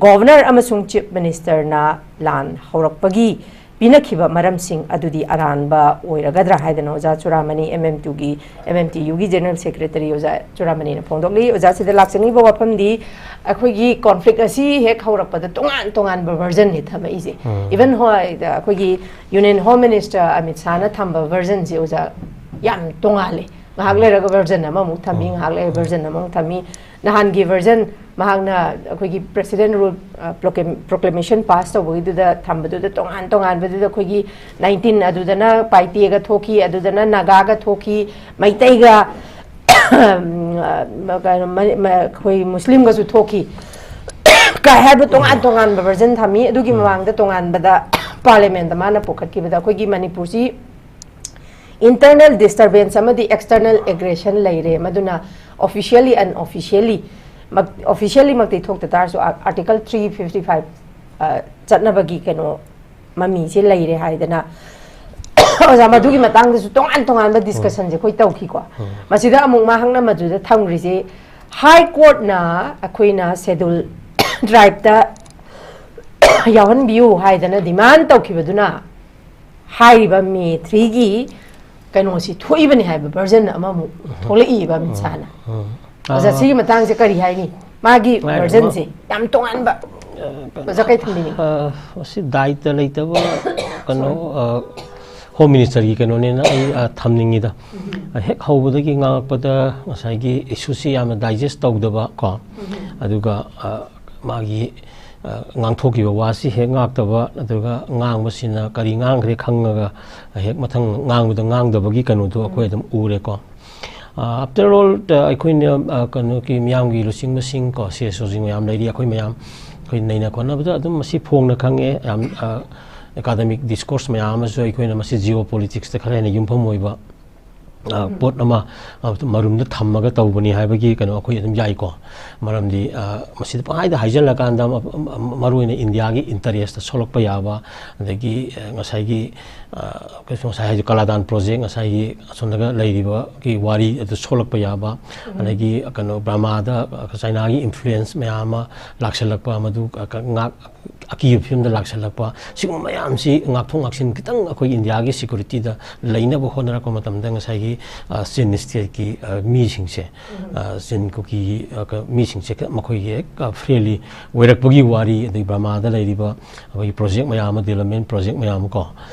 Governor ꯑꯃꯁꯨꯡ Chief Ministerꯅ ꯂꯥꯟ ꯍꯧꯔꯛꯄꯒꯤ ꯄꯤꯅꯈꯤꯕ ꯃꯔꯝꯁꯤꯡ ꯑꯗꯨꯗꯤ ꯑꯔꯥꯟꯕ ꯑꯣꯏꯔꯒꯗ꯭ꯔꯥ ꯍꯥꯏꯗꯅ ꯑꯣꯖꯥ ꯆꯨꯔꯥꯃꯅꯤ, MMTUꯒꯤ, MMTUꯒꯤ General Secretary ꯑꯣꯖꯥ ꯆꯨꯔꯥꯃꯅꯤꯅ ꯐꯣꯡꯗꯣꯛꯂꯤ꯫ ꯑꯣꯖꯥ, ꯁꯤꯗ ꯂꯥꯛꯆꯅꯤꯡꯉꯤꯕ ꯋꯥꯐꯝꯗꯤ, ꯑꯩꯈꯣꯏꯒꯤ conflict ꯑꯁꯤ ꯍꯦꯛ ꯍꯧꯔꯛꯄꯗ ꯇꯣꯉꯥꯟ ꯇꯣꯉꯥꯟꯕ versionꯅꯤ ꯊꯝꯃꯛꯏꯁꯦ꯫ Even ꯍꯣꯏ, ꯑꯩꯈꯣꯏꯒꯤ Union Home Minister ꯑꯃꯤꯠ ꯁꯥꯍꯅ ꯊꯝꯕ versionꯁꯤ ꯑꯣꯖꯥ ꯌꯥꯝ ꯇꯣꯉꯥꯜꯂꯦ꯫ ꯉꯥꯏꯍꯥꯛ ꯂꯩꯔꯒ version ꯑꯃꯃꯨꯛ ꯊꯝꯃꯤ, ꯉꯥꯏꯍꯥꯛ ꯂꯩꯔꯒ version ꯑꯃꯃꯨꯛ ꯊꯝꯃꯤ꯫ ꯅꯍꯥꯟꯒꯤ version, ꯃꯍꯥꯛꯅ ꯑꯩꯈꯣꯏꯒꯤ President Rule, ꯑ, proclam-, proclamation pass ꯇꯧꯕꯒꯤꯗꯨꯗ ꯊꯝꯕꯗꯨꯗ ꯇꯣꯉꯥꯟ ꯇꯣꯉꯥꯟꯕꯗꯨꯗ ꯑꯩꯈꯣꯏꯒꯤ nineteen ꯑꯗꯨꯗꯅ ꯄꯥꯏꯇꯦꯒ ꯊꯣꯛꯈꯤ, ꯑꯗꯨꯗꯅ ꯅꯥꯒꯥꯒ ꯊꯣꯛꯈꯤ, ꯃꯩꯇꯩꯒ ꯎꯝ, ꯑ, ꯀꯩꯅꯣ, ꯃ-, ꯃ-, ꯑꯩꯈꯣꯏ ꯃꯨꯁꯂꯤꯝꯒꯁꯨ ꯊꯣꯛꯈꯤ ꯀꯥꯏ ꯍꯥꯏꯕ ꯇꯣꯉꯥꯟ ꯇꯣꯉꯥꯟꯕ ꯚꯔꯖꯟ ꯊꯝꯃꯤ꯫ ꯑꯗꯨꯒꯤ ꯃꯃꯥꯡꯗ ꯇꯣꯉꯥꯟꯕꯗ ꯄꯥꯔꯂꯤꯌꯥꯃꯦꯟꯗ ꯃꯥꯅ ꯄꯨꯈꯠꯈꯤꯕꯗ ꯑꯩꯈꯣꯏꯒꯤ ꯃꯅꯤꯄꯨꯔꯁꯤ internal disturbance ꯑꯃꯗꯤ external aggression ꯂꯩꯔꯦ, ꯃꯗꯨꯅ officially unofficially, officially ꯃꯛꯇꯤ ꯊꯣꯛꯇ ꯇꯥꯔꯁꯨ article three fifty five ꯆꯠꯅꯕꯒꯤ ꯀꯩꯅꯣ ꯃꯃꯤꯁꯦ ꯂꯩꯔꯦ ꯍꯥꯏꯗꯅ ꯑꯣꯖꯥ, ꯃꯗꯨꯒꯤ ꯃꯇꯥꯡꯗꯁꯨ ꯇꯣꯉꯥꯟ ꯇꯣꯉꯥꯟꯕ ꯗꯤꯁꯀꯁꯟꯁꯦ ꯑꯩꯈꯣꯏ ꯇꯧꯈꯤꯀꯣ꯫ ꯃꯁꯤꯗ ꯑꯃꯨꯛ ꯃꯍꯥꯛꯅ ꯃꯗꯨꯗ ꯊꯝꯈ꯭ꯔꯤꯁꯦ, ꯍꯥꯏ ꯀꯣꯔꯠꯅ ꯑꯩꯈꯣꯏꯅ ꯁꯦꯗꯨꯜ ꯇ꯭ꯔꯥꯏꯕꯇ ꯌꯥꯎꯍꯟꯕꯤꯌꯨ ꯍꯥꯏꯗꯅ ꯗꯤꯃꯥꯟ ꯇꯧꯈꯤꯕꯗꯨꯅ ꯍꯥꯏꯔꯤꯕ ꯃꯦ ꯊ꯭ꯔꯤꯒꯤ ꯀꯩꯅꯣꯁꯤ ꯊꯣꯛꯏꯕꯅꯤ ꯍꯥꯏꯕ ꯚꯔꯖꯟ ꯑꯃꯃꯨꯛ ꯊꯣꯛꯂꯛꯏꯕ ꯑꯃꯤꯠ ꯁꯥꯍꯅ꯫ ꯑꯣꯖꯥ, ꯁꯤꯒꯤ ꯃꯇꯥꯡꯁꯦ ꯀꯔꯤ ꯍꯥꯏꯅꯤ? ꯃꯥꯒꯤ ꯚꯔꯖꯟꯁꯦ ꯌꯥꯝ ꯇꯣꯉꯥꯟꯕ꯫ ꯑꯣꯖꯥ, ꯀꯩ ꯊꯝꯕꯤꯅꯤꯡꯉꯤ? ꯑ, ꯃꯁꯤ ꯗꯥꯏꯇ ꯂꯩꯇꯕ ꯀꯩꯅꯣ, ꯑ, ꯍꯣꯝ ꯃꯤꯅꯤꯁꯇꯔꯒꯤ ꯀꯩꯅꯣꯅꯦꯅ ꯑꯩ, ꯑ, ꯊꯝꯅꯤꯡꯉꯤꯗ꯫ ꯑ, ꯍꯦꯛ ꯍꯧꯕꯗꯒꯤ ꯉꯥꯡꯉꯛꯄꯗ ꯉꯁꯥꯏꯒꯤ ꯏꯁꯨꯁꯤ ꯌꯥꯝꯅ ꯗꯥꯏꯖꯦꯁ ꯇꯧꯗꯕ ꯀꯣ, ꯑꯗꯨꯒ, ꯑ, ꯃꯥꯒꯤ, ꯑ, ꯉꯥꯡꯊꯣꯛꯈꯤꯕ ꯋꯥꯁꯤ ꯍꯦꯛ ꯉꯥꯛꯇꯕ, ꯑꯗꯨꯒ ꯉꯥꯡꯕꯁꯤꯅ ꯀꯔꯤ ꯉꯥꯡꯈ꯭ꯔꯦ ꯈꯪꯉꯒ ꯍꯦꯛ ꯃꯊꯪ ꯉꯥꯡꯕꯗ ꯉꯥꯡꯗꯕꯒꯤ ꯀꯩꯅꯣꯗꯣ ꯑꯩꯈꯣꯏ ꯑꯗꯨꯝ ꯎꯔꯦꯀꯣ꯫ ꯑ, after all, ꯑ, ꯑꯩꯈꯣꯏꯅ, ꯑ, ꯀꯩꯅꯣꯒꯤ ꯃꯤꯌꯥꯝꯒꯤ ꯂꯨꯆꯤꯡꯕꯁꯤꯡ ꯀꯣ, ꯁꯤ ꯑꯦꯁ ꯑꯣꯁꯤꯡ ꯃꯌꯥꯝ ꯂꯩꯔꯤ, ꯑꯩꯈꯣꯏ ꯃꯌꯥꯝ, ꯑꯩꯈꯣꯏ ꯅꯩꯅ ꯈꯣꯠꯅꯕꯗ ꯑꯗꯨꯝ ꯃꯁꯤ ꯐꯣꯡꯅ ꯈꯪꯉꯦ꯫ ꯌꯥꯝ, ꯑ, ꯑꯦꯀꯥꯗꯃꯤꯛ ꯗꯤꯁꯀꯣꯔꯁ ꯃꯌꯥꯝ ꯑꯃꯁꯨ ꯑꯩꯈꯣꯏꯅ ꯃꯁꯤ ꯖꯤꯑꯣ ꯄꯣꯂꯤꯇꯤꯛꯁꯇ ꯈꯔ ꯍꯦꯟꯅ ꯌꯨꯝꯐꯝ ꯑꯣꯏꯕ, ꯑ, ꯄꯣꯠ ꯑꯃ, ꯑ, ꯃꯔꯨꯝꯗ ꯊꯝꯃꯒ ꯇꯧꯕꯅꯤ ꯍꯥꯏꯕꯒꯤ ꯀꯩꯅꯣ ꯑꯩꯈꯣꯏ ꯑꯗꯨꯝ ꯌꯥꯏꯀꯣ꯫ ꯃꯔꯝꯗꯤ, ꯑ, ꯃꯁꯤꯗ ꯄꯪꯍꯥꯏꯗ ꯍꯥꯏꯖꯜꯂꯀꯥꯟꯗ, ꯃ-, ꯃ-, ꯃꯔꯨꯑꯣꯏꯅ ꯏꯟꯗꯤꯌꯥꯒꯤ ꯏꯟꯇꯔꯦꯁꯇ ꯁꯣꯛꯂꯛꯄ ꯌꯥꯕ, ꯑꯗꯒꯤ, ꯑ, ꯉꯁꯥꯏꯒꯤ, ꯑ, ꯀꯩꯁꯨ ꯉꯁꯥꯏ ꯍꯥꯏꯁꯦ ꯀꯂꯥꯗꯥꯟ ꯄ꯭ꯔꯣꯖꯦꯛ, ꯉꯁꯥꯏꯒꯤ ꯑꯁꯣꯝꯗꯒ ꯂꯩꯔꯤꯕꯒꯤ ꯋꯥꯔꯤ ꯑꯗꯨ ꯁꯣꯛꯂꯛꯄ ꯌꯥꯕ, ꯑꯗꯒꯤ ꯀꯩꯅꯣ ꯕ꯭ꯔꯃꯥꯗ, ꯑ, ꯆꯥꯏꯅꯥꯒꯤ ꯏꯟꯐ꯭ꯂꯨꯌꯦꯟꯁ ꯃꯌꯥꯝ ꯑꯃ ꯂꯥꯛꯁꯜꯂꯛꯄ, ꯃꯗꯨ, ꯑ, ꯀ-, ꯉꯥꯛ-, ꯑꯀꯤꯕ ꯐꯤꯕꯝꯗ ꯂꯥꯛꯁꯜꯂꯛꯄ, ꯁꯤꯒꯨꯝꯕ ꯃꯌꯥꯝꯁꯤ ꯉꯥꯛꯊꯣꯛ ꯉꯥꯛꯁꯤꯟ ꯈꯤꯇꯪ ꯑꯩꯈꯣꯏꯒꯤ ꯏꯟꯗꯤꯌꯥꯒꯤ ꯁꯦꯀ꯭ꯌꯨꯔꯤꯇꯤꯗ ꯂꯩꯅꯕ ꯍꯣꯠꯅꯔꯛꯄ ꯃꯇꯝꯗ ꯉꯁꯥꯏꯒꯤ, ꯑ, ꯆꯤꯟ ꯁ꯭ꯇꯦꯠꯀꯤ, ꯑ, ꯃꯤꯁꯤꯡꯁꯦ, ꯑ, ꯆꯤꯟ ꯀꯨꯀꯤꯒꯤ, ꯑ, ꯀ-, ꯃꯤꯁꯤꯡꯁꯦ ꯈ-, ꯃꯈꯣꯏꯒꯤ ꯍꯦꯛ, ꯑ, ꯐ꯭ꯔꯦꯟꯂꯤ ꯑꯣꯏꯔꯛꯄꯒꯤ ꯋꯥꯔꯤ, ꯑꯗꯩ ꯕ꯭ꯔꯃꯥꯗ ꯂꯩꯔꯤꯕ ꯑꯩꯈꯣꯏꯒꯤ ꯄ꯭ꯔꯣꯖꯦꯛ ꯃꯌꯥꯝ ꯑꯃ, ꯗꯤꯕꯂꯞꯃꯦꯟ ꯄ꯭ꯔꯣꯖꯦꯛ ꯃꯌꯥꯝ ꯑꯃ ꯀꯣ,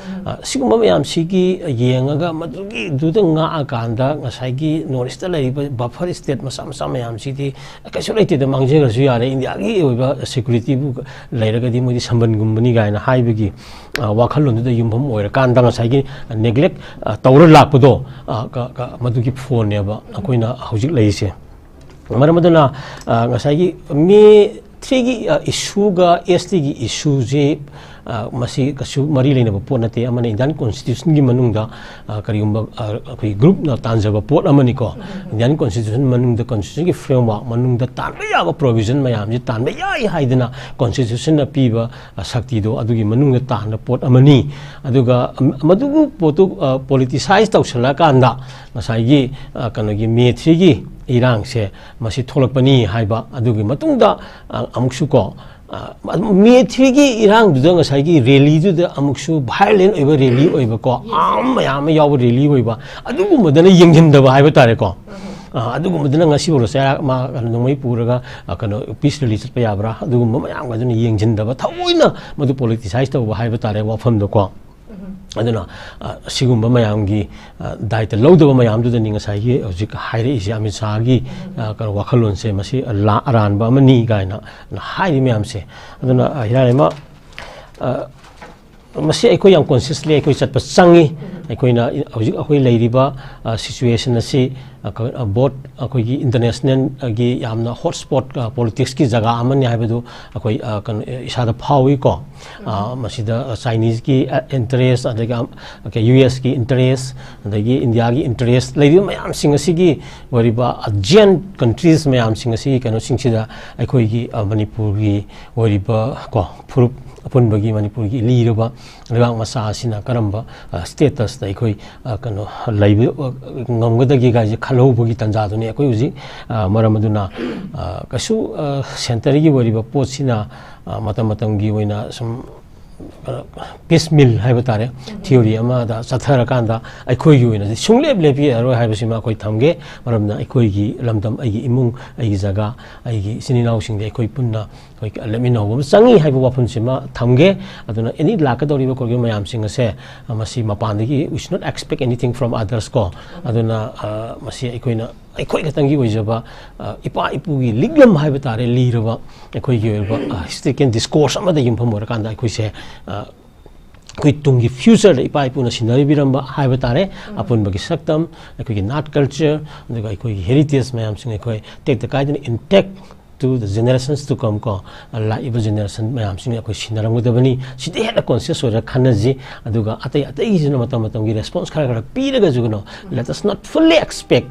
ꯑ, ꯁꯤꯒꯨꯝꯕ ꯃꯌꯥꯝꯁꯤꯒꯤ ꯌꯦꯡꯉꯒ ꯃꯗꯨꯒꯤꯗꯨꯗ ꯉꯥꯛꯑꯀꯥꯟꯗ ꯉꯁꯥꯏꯒꯤ ꯅꯣꯔꯠ ꯏꯁꯇ ꯂꯩꯔꯤꯕ ꯕꯐꯔ ꯁ꯭ꯇꯦꯠ ꯃꯆꯥ ꯃꯆꯥ ꯃꯌꯥꯝꯁꯤꯗꯤ ꯀꯩꯁꯨ ꯂꯩꯇꯦꯗ, ꯃꯥꯡꯖꯈ꯭ꯔꯁꯨ ꯌꯥꯔꯦ, ꯏꯟꯗꯤꯌꯥꯒꯤ ꯑꯣꯏꯕ ꯁꯦꯀ꯭ꯌꯨꯔꯤꯇꯤꯕꯨ ꯂꯩꯔꯒꯗꯤ ꯃꯣꯏꯗꯤ ꯁꯝꯕꯟꯒꯨꯝꯕꯅꯤ ꯀꯥꯏꯅ ꯍꯥꯏꯕꯒꯤ ꯑ, ꯋꯥꯈꯜꯂꯣꯟꯗꯨꯗ ꯌꯨꯝꯐꯝ ꯑꯣꯏꯔꯀꯥꯟꯗ ꯉꯁꯥꯏꯒꯤ neglect, ꯑ, ꯇꯧꯔ ꯂꯥꯛꯄꯗꯣ, ꯑ, ꯀ-, ꯀ-, ꯃꯗꯨꯒꯤ ꯐꯣꯟꯅꯦꯕ ꯑꯩꯈꯣꯏꯅ ꯍꯧꯖꯤꯛ ꯂꯩꯔꯤꯁꯦ꯫ ꯃꯔꯝ ꯑꯗꯨꯅ, ꯑ, ꯉꯁꯥꯏꯒꯤ ꯃꯦ ꯊ꯭ꯔꯤꯒꯤ, ꯑ, ꯏꯁꯨꯒ ꯑꯦꯁ ꯇꯤꯒꯤ ꯏꯁꯨꯁꯤ, ꯑ, ꯃꯁꯤ ꯀꯩꯁꯨ ꯃꯔꯤ ꯂꯩꯅꯕ ꯄꯣꯠ ꯅꯠꯇꯦ꯫ ꯑꯃꯅ Indian Constitutionꯒꯤ ꯃꯅꯨꯡꯗ, ꯑ, ꯀꯔꯤꯒꯨꯝꯕ, ꯑ, ꯑꯩꯈꯣꯏ groupꯅ ꯇꯥꯟꯖꯕ ꯄꯣꯠ ꯑꯃꯅꯤꯀꯣ꯫ Indian Constitution ꯃꯅꯨꯡꯗ, Constitutionꯒꯤ framework ꯃꯅꯨꯡꯗ ꯇꯥꯟꯕ ꯌꯥꯕ provision ꯃꯌꯥꯝꯁꯤ ꯇꯥꯟꯕ ꯌꯥꯏ ꯍꯥꯏꯗꯅ Constitutionꯅ ꯄꯤꯕ, ꯑ, ꯁꯛꯇꯤꯗꯣ ꯑꯗꯨꯒꯤ ꯃꯅꯨꯡꯗ ꯇꯥꯟꯕ ꯄꯣꯠ ꯑꯃꯅꯤ꯫ ꯑꯗꯨꯒ, ꯑꯝ, ꯃꯗꯨꯒꯤ ꯄꯣꯠꯇꯨ, ꯑ, politicize ꯇꯧꯁꯜꯂꯛꯑꯀꯥꯟꯗ ꯉꯁꯥꯏꯒꯤ, ꯑ, ꯀꯩꯅꯣꯒꯤ ꯃꯦ ꯊ꯭ꯔꯤꯒꯤ ꯏꯔꯥꯡꯁꯦ ꯃꯁꯤ ꯊꯣꯛꯂꯛꯄꯅꯤ ꯍꯥꯏꯕ, ꯑꯗꯨꯒꯤ ꯃꯇꯨꯡꯗ, ꯑ, ꯑꯃꯨꯛꯁꯨ ꯀꯣ, ꯑ, ꯃꯦ ꯊ꯭ꯔꯤꯒꯤ ꯏꯔꯥꯡꯗꯨꯗ ꯉꯁꯥꯏꯒꯤ rallyꯗꯨꯗ ꯑꯃꯨꯛꯁꯨ violent ꯑꯣꯏꯕ rally ꯑꯣꯏꯕꯀꯣ, ꯑꯥꯔꯝ ꯃꯌꯥꯝ ꯑꯃ ꯌꯥꯎꯕ rally ꯑꯣꯏꯕ, ꯑꯗꯨꯒꯨꯝꯕꯗꯅ ꯌꯦꯡꯁꯤꯟꯗꯕ ꯍꯥꯏꯕ ꯇꯥꯔꯦꯀꯣ꯫ ꯑ, ꯑꯗꯨꯒꯨꯝꯕꯗꯅ ꯉꯁꯤꯐꯥꯎꯗ ꯆꯩꯔꯥꯛ ꯑꯃ, ꯀꯩꯅꯣ, ꯅꯣꯡꯃꯩ ꯄꯨꯔꯒ, ꯑ, ꯀꯩꯅꯣ, peace rally ꯆꯠꯄ ꯌꯥꯕ꯭ꯔꯥ? ꯑꯗꯨꯒꯨꯝꯕ ꯃꯌꯥꯝꯒ ꯑꯗꯨꯅ ꯌꯦꯡꯁꯤꯟꯗꯕ, ꯊꯑꯣꯏꯅ ꯃꯗꯨ politicize ꯇꯧꯕ ꯍꯥꯏꯕ ꯇꯥꯔꯦ ꯋꯥꯐꯝꯗꯣꯀꯣ꯫ ꯑꯗꯨꯅ, ꯑ, ꯁꯤꯒꯨꯝꯕ ꯃꯌꯥꯝꯒꯤ, ꯑ, ꯗꯥꯏꯇ ꯂꯧꯗꯕ ꯃꯌꯥꯝꯗꯨꯗꯅꯤ ꯉꯁꯥꯏꯒꯤ ꯍꯧꯖꯤꯛ ꯍꯥꯏꯔꯛꯏꯁꯦ, ꯑꯃꯤꯠ ꯁꯥꯍꯒꯤ, ꯑ, ꯀꯩꯅꯣ, ꯋꯥꯈꯜꯂꯣꯟꯁꯦ ꯃꯁꯤ ꯂꯥ-, ꯑꯔꯥꯟꯕ ꯑꯃꯅꯤ ꯀꯥꯏꯅ ꯍꯥꯏꯔꯤ ꯃꯌꯥꯝꯁꯦ꯫ ꯑꯗꯨꯅ, ꯑ, ꯍꯤꯔꯥꯂꯩꯃ, ꯑ, ꯃꯁꯤ ꯑꯩꯈꯣꯏ ꯌꯥꯝ consciously ꯑꯩꯈꯣꯏ ꯆꯠꯄ ꯆꯪꯉꯤ꯫ ꯑꯩꯈꯣꯏꯅ ꯍꯧꯖꯤꯛ ꯑꯩꯈꯣꯏ ꯂꯩꯔꯤꯕ, ꯑ, situation ꯑꯁꯤ, ꯑ, ꯀ-, ꯑ, both ꯑꯩꯈꯣꯏꯒꯤ internationalꯒꯤ ꯌꯥꯝꯅ hot spot, ꯑ, politicsꯀꯤ ꯖꯒꯥ ꯑꯃꯅꯤ ꯍꯥꯏꯕꯗꯨ ꯑꯩꯈꯣꯏ, ꯑ, ꯀꯩꯅꯣ, ꯏꯁꯥꯗ ꯐꯥꯎꯏꯀꯣ꯫ ꯑ, ꯃꯁꯤꯗ Chineseꯀꯤ, ꯑ, interest, ꯑꯗꯒꯤ, ꯑꯝ, ꯀ-, USꯀꯤ interest, ꯑꯗꯒꯤ Indiaꯒꯤ interest ꯂꯩꯔꯤꯕ ꯃꯌꯥꯝꯁꯤꯡ ꯑꯁꯤꯒꯤ ꯑꯣꯏꯔꯤꯕ ASEAN countries ꯃꯌꯥꯝꯁꯤꯡ ꯑꯁꯤꯒꯤ ꯀꯩꯅꯣꯁꯤꯡꯁꯤꯗ ꯑꯩꯈꯣꯏꯒꯤ, ꯑ, ꯃꯅꯤꯄꯨꯔꯒꯤ ꯑꯣꯏꯔꯤꯕ ꯀꯣ ꯐꯨꯔꯨꯞ ꯑꯄꯨꯟꯕꯒꯤ ꯃꯅꯤꯄꯨꯔꯒꯤ ꯂꯤꯔꯕ ꯂꯩꯕꯥꯛ ꯃꯆꯥ ꯑꯁꯤꯅ ꯀꯔꯝꯕ, ꯑ, statusꯇ ꯑꯩꯈꯣꯏ, ꯑ, ꯀꯩꯅꯣ ꯂꯩꯕ, ꯑ, ꯉꯝꯒꯗꯒꯦ ꯀꯥꯏꯁꯦ ꯈꯜꯍꯧꯕꯒꯤ ꯇꯥꯟꯖꯥꯗꯨꯅꯤ ꯑꯩꯈꯣꯏ ꯍꯧꯖꯤꯛ, ꯑ, ꯃꯔꯝ ꯑꯗꯨꯅ, ꯑ, ꯀꯩꯁꯨ, ꯑ, centreꯒꯤ ꯑꯣꯏꯔꯤꯕ ꯄꯣꯠꯁꯤꯅ, ꯑ, ꯃꯇꯝ ꯃꯇꯝꯒꯤ ꯑꯣꯏꯅ ꯁꯨꯝ, ꯑ, piecemeal ꯍꯥꯏꯕ ꯇꯥꯔꯦ, theory ꯑꯃꯗ ꯆꯠꯊꯔꯀꯥꯟꯗ ꯑꯩꯈꯣꯏꯒꯤ ꯑꯣꯏꯅꯗꯤ ꯁꯨꯡꯂꯦꯞ ꯂꯦꯞꯄꯤ ꯌꯥꯔꯣꯏ ꯍꯥꯏꯕꯁꯤꯃ ꯑꯩꯈꯣꯏ ꯊꯝꯒꯦ꯫ ꯃꯔꯝꯅ ꯑꯩꯈꯣꯏꯒꯤ ꯂꯝꯗꯝ, ꯑꯩꯒꯤ ꯏꯃꯨꯡ, ꯑꯩꯒꯤ ꯖꯒꯥ, ꯑꯩꯒꯤ ꯏꯆꯤꯟ ꯏꯅꯥꯎꯁꯤꯡꯗꯤ ꯑꯩꯈꯣꯏ ꯄꯨꯟꯅ ꯑꯩꯈꯣꯏ ꯂꯦꯞꯃꯤꯟꯅꯍꯧꯕ ꯑꯃ ꯆꯪꯉꯤ ꯍꯥꯏꯕ ꯋꯥꯐꯝꯁꯤꯃ ꯊꯝꯒꯦ꯫ ꯑꯗꯨꯅ any ꯂꯥꯛꯀꯗꯧꯔꯤꯕ ꯀꯣꯔꯒꯤꯕ ꯃꯌꯥꯝꯁꯤꯡ ꯑꯁꯦ, ꯑ, ꯃꯁꯤ ꯃꯄꯥꯟꯗꯒꯤ we should not expect anything from others ꯀꯣ꯫ ꯑꯗꯨꯅ, ꯑ, ꯃꯁꯤ ꯑꯩꯈꯣꯏꯅ ꯑꯩꯈꯣꯏ ꯈꯛꯇꯪꯒꯤ ꯑꯣꯏꯖꯕ, ꯑ, ꯏꯄꯥ ꯏꯄꯨꯒꯤ ꯂꯤꯛꯂꯝ ꯍꯥꯏꯕ ꯇꯥꯔꯦ, ꯂꯤꯔꯕ ꯑꯩꯈꯣꯏꯒꯤ ꯑꯣꯏꯕ, ꯑ, historical discourse ꯑꯃꯗ ꯌꯨꯝꯐꯝ ꯑꯣꯏꯔꯀꯥꯟꯗ ꯑꯩꯈꯣꯏꯁꯦ, ꯑ, ꯑꯩꯈꯣꯏ ꯇꯨꯡꯒꯤ ꯐ꯭ꯌꯨꯆꯔꯗ ꯏꯄꯥ ꯏꯄꯨꯅ ꯁꯤꯟꯅꯕꯤꯔꯝꯕ ꯍꯥꯏꯕ ꯇꯥꯔꯦ, ꯑꯄꯨꯟꯕꯒꯤ ꯁꯛꯇꯝ, ꯑꯩꯈꯣꯏꯒꯤ ꯅꯥꯠ ꯀꯜꯆꯔ, ꯑꯗꯨꯒ ꯑꯩꯈꯣꯏꯒꯤ ꯍꯦꯔꯤꯇꯦꯖ ꯃꯌꯥꯝꯁꯤꯡ ꯑꯩꯈꯣꯏ ꯇꯦꯛꯇ ꯀꯥꯏꯗꯅ intact to the generations to come ꯀꯣ, ꯂꯥꯛꯏꯕ ꯖꯦꯅꯦꯔꯦꯁꯟ ꯃꯌꯥꯝꯁꯤꯡꯅ ꯑꯩꯈꯣꯏ ꯁꯤꯟꯅꯔꯝꯒꯗꯕꯅꯤ꯫ ꯁꯤꯗ ꯍꯦꯟꯅ ꯀꯣꯟꯁꯤꯌꯁ ꯑꯣꯏꯔꯒ ꯈꯟꯅꯁꯤ꯫ ꯑꯗꯨꯒ ꯑꯇꯩ ꯑꯇꯩꯒꯤꯁꯤꯅ ꯃꯇꯝ ꯃꯇꯝꯒꯤ ꯔꯦꯁꯄꯣꯟꯁ ꯈꯔ ꯈꯔ ꯄꯤꯔꯒꯁꯨ ꯀꯩꯅꯣ, let us not fully expect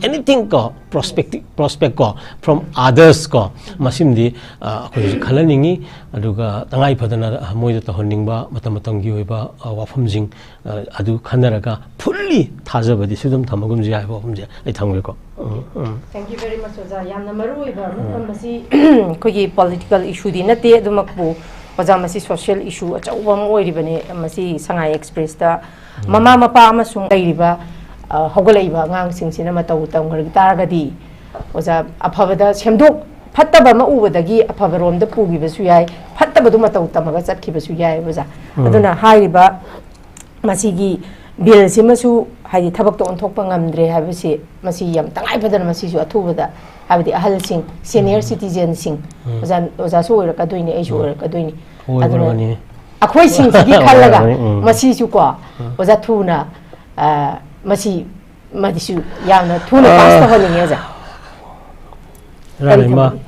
anything ꯀꯣ, ꯄ꯭ꯔꯣꯁꯄꯦꯛꯇꯤꯛ ꯄ꯭ꯔꯣꯁꯄꯦꯛ ꯀꯣ, from others ꯀꯣ, ꯃꯁꯤꯃꯗꯤ ꯑ, ꯑꯩꯈꯣꯏꯁꯨ ꯈꯜꯍꯟꯅꯤꯡꯉꯤ꯫ ꯑꯗꯨꯒ ꯇꯉꯥꯏ ꯐꯗꯅ ꯃꯣꯏꯗ ꯇꯧꯍꯟꯅꯤꯡꯕ ꯃꯇꯝ ꯃꯇꯝꯒꯤ ꯑꯣꯏꯕ ꯑ, ꯋꯥꯐꯝꯁꯤꯡ ꯑ, ꯑꯗꯨ ꯈꯟꯅꯔꯒ ꯐꯨꯜꯂꯤ ꯊꯥꯖꯕꯗꯤ ꯁꯨꯗꯝ ꯊꯝꯃꯒꯨꯝꯁꯤ ꯍꯥꯏꯕ ꯋꯥꯐꯝꯁꯦ ꯑꯩ ꯊꯝꯒꯦꯀꯣ꯫ ꯎꯝ, ꯎꯝ꯫ Thank you very much ꯑꯣꯖꯥ꯫ ꯌꯥꯝꯅ ꯃꯔꯨ ꯑꯣꯏꯕ ꯃꯐꯝ ꯃꯁꯤ ꯑꯩꯈꯣꯏꯒꯤ ꯄꯣꯂꯤꯇꯤꯀꯦꯜ ꯏꯁꯨꯗꯤ ꯅꯠꯇꯦ, ꯑꯗꯨꯃꯛꯄꯨ ꯑꯣꯖꯥ, ꯃꯁꯤ ꯁꯣꯁꯤꯌꯦꯜ ꯏꯁꯨ ꯑꯆꯧꯕ ꯑꯃ ꯑꯣꯏꯔꯤꯕꯅꯤ꯫ ꯃꯁꯤ ꯁꯉꯥꯏ ꯑꯦꯛꯁꯄ꯭ꯔꯦꯁꯇ ꯃꯃꯥ ꯃꯄꯥ ꯑꯃꯁꯨꯡ ꯂꯩꯔꯤꯕ ꯑ, ꯍꯧꯒꯠꯂꯛꯏꯕ ꯑꯉꯥꯡꯁꯤꯡꯁꯤꯅ ꯃꯇꯧ ꯇꯝꯈ꯭ꯔ ꯇꯥꯔꯒꯗꯤ ꯑꯣꯖꯥ, ꯑꯐꯕꯗ ꯁꯦꯝꯗꯣꯛ ꯐꯠꯇꯕ ꯑꯃ ꯎꯕꯗꯒꯤ ꯑꯐꯕꯔꯣꯝꯗ ꯄꯨꯈꯤꯕꯁꯨ ꯌꯥꯏ, ꯐꯠꯇꯕꯗꯨ ꯃꯇꯧ ꯇꯝꯃꯒ ꯆꯠꯈꯤꯕꯁꯨ ꯌꯥꯏ ꯑꯣꯖꯥ꯫ ꯑꯗꯨꯅ ꯍꯥꯏꯔꯤꯕ ꯃꯁꯤꯒꯤ ꯕꯤꯜꯁꯤꯃꯁꯨ ꯍꯥꯏꯗꯤ ꯊꯕꯛꯇ ꯑꯣꯟꯊꯣꯛꯄ ꯉꯝꯗ꯭ꯔꯦ ꯍꯥꯏꯕꯁꯤ, ꯃꯁꯤ ꯌꯥꯝ ꯇꯉꯥꯏ ꯐꯗꯅ ꯃꯁꯤꯁꯨ ꯑꯊꯨꯕꯗ, ꯍꯥꯏꯕꯗꯤ ꯑꯍꯜꯁꯤꯡ, ꯁꯦꯅꯤꯌꯔ ꯁꯤꯇꯤꯖꯦꯟꯁꯤꯡ, ꯑꯣꯖꯥ, ꯑꯣꯖꯥꯁꯨ ꯑꯣꯏꯔꯛꯀꯗꯣꯏꯅꯤ, ꯑꯩꯁꯨ ꯑꯣꯏꯔꯛꯀꯗꯣꯏꯅꯤ꯫ ꯑꯗꯨꯅ ꯑꯣꯏꯔꯕꯅꯤ꯫ ꯑꯩꯈꯣꯏꯁꯤꯡꯁꯤꯒꯤ ꯈꯜꯂꯒ ꯑꯣꯏꯔꯕꯅꯤ, ꯎꯝ꯫ ꯃꯁꯤꯁꯨ ꯀꯣ ꯑꯣꯖꯥ, ꯊꯨꯅ ꯑ, ꯃꯁꯤ ꯃꯗꯤꯁꯨ ꯌꯥꯝꯅ ꯊꯨꯅ ꯄꯥꯁ ꯑ, ꯇꯧꯍꯟꯅꯤꯡꯉꯦ ꯑꯣꯖꯥ꯫ ꯀꯔꯤ ꯔꯥꯅꯤꯃ, ꯊꯝꯕꯤꯒꯦ?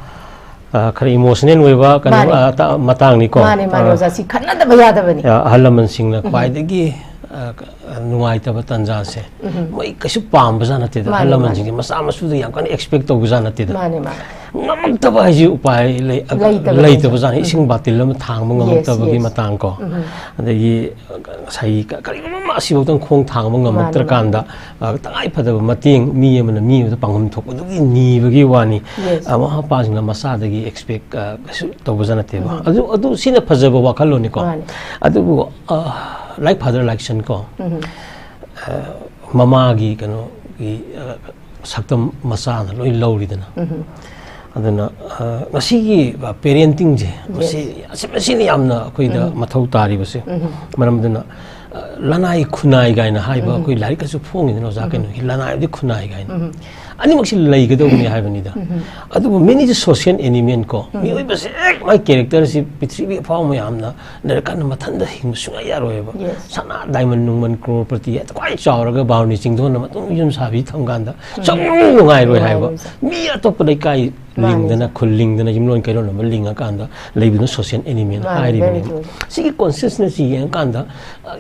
ꯑ, ꯈꯔ ꯏꯃꯣꯁꯅꯦꯜ ꯑꯣꯏꯕ ꯀꯩꯅꯣ, ꯃꯥꯅꯦ꯫ ꯑ, ꯇ-, ꯃꯇꯥꯡꯅꯤꯀꯣ꯫ ꯃꯥꯅꯦ, ꯃꯥꯅꯦ, ꯑ, ꯑꯣꯖꯥ, ꯁꯤ ꯈꯟꯅꯗꯕ ꯌꯥꯗꯕꯅꯤ꯫ ꯑ, ꯑꯍꯜ ꯂꯃꯟꯁꯤꯡꯅ ꯎꯝ꯫ ꯈ꯭ꯋꯥꯏꯗꯒꯤ, ꯑ, ꯅꯨꯡꯉꯥꯏꯇꯕ ꯇꯥꯟꯖꯥꯁꯦ, ꯎꯝ꯫ ꯃꯣꯏ ꯀꯩꯁꯨ ꯄꯥꯝꯕꯖꯥꯠ ꯅꯠꯇꯦꯗ꯫ ꯃꯥꯅꯦ, ꯑꯍꯜ ꯃꯥꯅꯦ꯫ ꯂꯃꯟꯁꯤꯡꯁꯦ ꯃꯆꯥ ꯃꯁꯨꯗ ꯌꯥꯝ ꯀꯟꯅ ꯑꯦꯛꯁꯄꯦꯛ ꯇꯧꯕꯖꯥꯠ ꯅꯠꯇꯦꯗ꯫ ꯃꯥꯅꯦ, ꯃꯥꯅꯦ꯫ ꯉꯝꯃꯛꯇꯕ ꯍꯥꯏꯁꯤ ꯎꯄꯥꯏ ꯂꯩ-, ꯂꯩꯇꯕꯅꯤ꯫ ꯂꯩꯇꯕꯖꯥꯠꯅꯤ꯫ ꯎꯝ꯫ ꯏꯁꯤꯡ ꯕꯥꯇꯤꯜ ꯑꯃ ꯊꯥꯡꯕ ꯌꯦꯁ, ꯉꯝꯃꯛꯇꯕꯒꯤ ꯌꯦꯁ꯫ ꯃꯇꯥꯡ ꯀꯣ꯫ ꯎꯝ꯫ ꯑꯗꯒꯤ ꯉꯁꯥꯏꯒꯤ ꯀ-, ꯀꯔꯤꯒꯨꯝꯕ ꯑꯃ ꯑꯁꯤꯐꯥꯎꯗꯪ ꯈꯣꯡ ꯊꯥꯡꯕ ꯃꯥꯅꯦ, ꯉꯝꯃꯛꯇ꯭ꯔꯀꯥꯟꯗ, ꯃꯥꯅꯦ꯫ ꯑ, ꯇꯉꯥꯏ ꯐꯗꯕ ꯃꯇꯦꯡ ꯃꯤ ꯑꯃꯅ ꯃꯤ ꯑꯃꯗ ꯄꯥꯡꯐꯝ ꯊꯣꯛꯄꯗꯨꯒꯤ ꯅꯤꯕꯒꯤ ꯋꯥꯅꯤ꯫ ꯌꯦꯁ꯫ ꯑ, ꯃꯃꯥ ꯃꯄꯥꯁꯤꯡꯅ ꯃꯆꯥꯗꯒꯤ ꯑꯦꯛꯁꯄꯦꯛ, ꯑ, ꯀꯩꯁꯨ ꯇꯧꯕꯖꯥꯠ ꯅꯠꯇꯦꯕ꯫ ꯎꯝ꯫ ꯑꯗꯨ, ꯑꯗꯨ ꯁꯤꯅ ꯐꯖꯕ ꯋꯥꯈꯜꯂꯣꯟꯅꯤꯀꯣ꯫ ꯃꯥꯅꯦ꯫ ꯑꯗꯨꯕꯨ, ꯑ, like father like son ꯀꯣ꯫ ꯎꯝ꯫ ꯑ, ꯃꯃꯥꯒꯤ ꯀꯩꯅꯣꯒꯤ, ꯑ, ꯁꯛꯇꯝ ꯃꯆꯥꯅ ꯂꯣꯏ ꯂꯧꯔꯤꯗꯅ꯫ ꯎꯝ꯫ ꯑꯗꯨꯅ, ꯑ, ꯃꯁꯤꯒꯤ, ꯑ, ꯄꯦꯔꯦꯟꯇꯤꯡꯁꯦ, ꯃꯁꯤ, ꯌꯦꯁ꯫ ꯑꯁꯤ, ꯃꯁꯤꯅ ꯌꯥꯝꯅ ꯑꯩꯈꯣꯏꯗ ꯎꯝ꯫ ꯃꯊꯧ ꯇꯥꯔꯤꯕꯁꯦ꯫ ꯎꯝ꯫ ꯃꯔꯝ ꯑꯗꯨꯅ, ꯂꯅꯥꯏ ꯈꯨꯟꯅꯥꯏ ꯀꯥꯏꯅ ꯍꯥꯏꯕ ꯑꯩꯈꯣꯏ ꯂꯥꯏꯔꯤꯛꯀꯁꯨ ꯐꯣꯡꯉꯤꯗꯅ ꯑꯣꯖꯥ ꯀꯩꯅꯣꯒꯤ, ꯂꯅꯥꯏ ꯑꯃꯗꯤ ꯈꯨꯟꯅꯥꯏ ꯀꯥꯏꯅ꯫ ꯑꯅꯤꯃꯛꯁꯤ ꯂꯩꯒꯗꯧꯕꯅꯤ ꯍꯥꯏꯕꯅꯤꯗ꯫ ꯑꯗꯨꯕꯨ man is a social animal ꯀꯣ, ꯃꯤꯑꯣꯏꯕꯁꯦ ꯍꯦꯛ ꯃꯥꯒꯤ characterꯁꯤ ꯄ꯭ꯔꯤꯊꯤꯕꯤ ꯑꯐꯥꯎꯕ ꯃꯌꯥꯝꯅ ꯂꯩꯔꯀꯥꯟꯗ ꯃꯊꯟꯇ ꯍꯤꯡꯕ ꯁꯨꯡꯌꯥ ꯌꯥꯔꯣꯏꯕ꯫ Yes. ꯁꯅꯥ diamond ꯅꯨꯡꯃꯟ crorepati ꯍꯦꯛꯇ ꯈ꯭ꯋꯥꯏ ꯆꯥꯎꯔꯒ ꯕꯥꯔꯨꯅꯤ ꯆꯤꯡꯗꯣꯟꯅ ꯃꯇꯨꯡ ꯌꯨꯝ ꯁꯥꯕꯤ ꯊꯝꯀꯥꯟꯗ ꯁꯨꯡꯅꯨꯡ ꯅꯨꯡꯉꯥꯏꯔꯣꯏ ꯍꯥꯏꯕ꯫ ꯅꯨꯡꯉꯥꯏꯔꯣꯏ꯫ ꯃꯤ ꯑꯇꯣꯞꯄ ꯂꯩꯀꯥꯏ ꯃꯥꯅꯤ꯫ ꯂꯤꯡꯗꯅ, ꯈꯨꯜ ꯂꯤꯡꯗꯅ, ꯌꯨꯝꯂꯣꯟ ꯀꯩꯔꯣꯟ ꯑꯃ ꯂꯤꯡꯉꯀꯥꯟꯗ ꯂꯩꯕꯗꯨꯅ social animal ꯃꯥꯅꯤ, ꯍꯥꯏꯔꯤꯕꯅꯦꯕ꯫ very true. ꯁꯤꯒꯤ consciousnessꯁꯤ ꯌꯦꯡꯉꯀꯥꯟꯗ, ꯑ,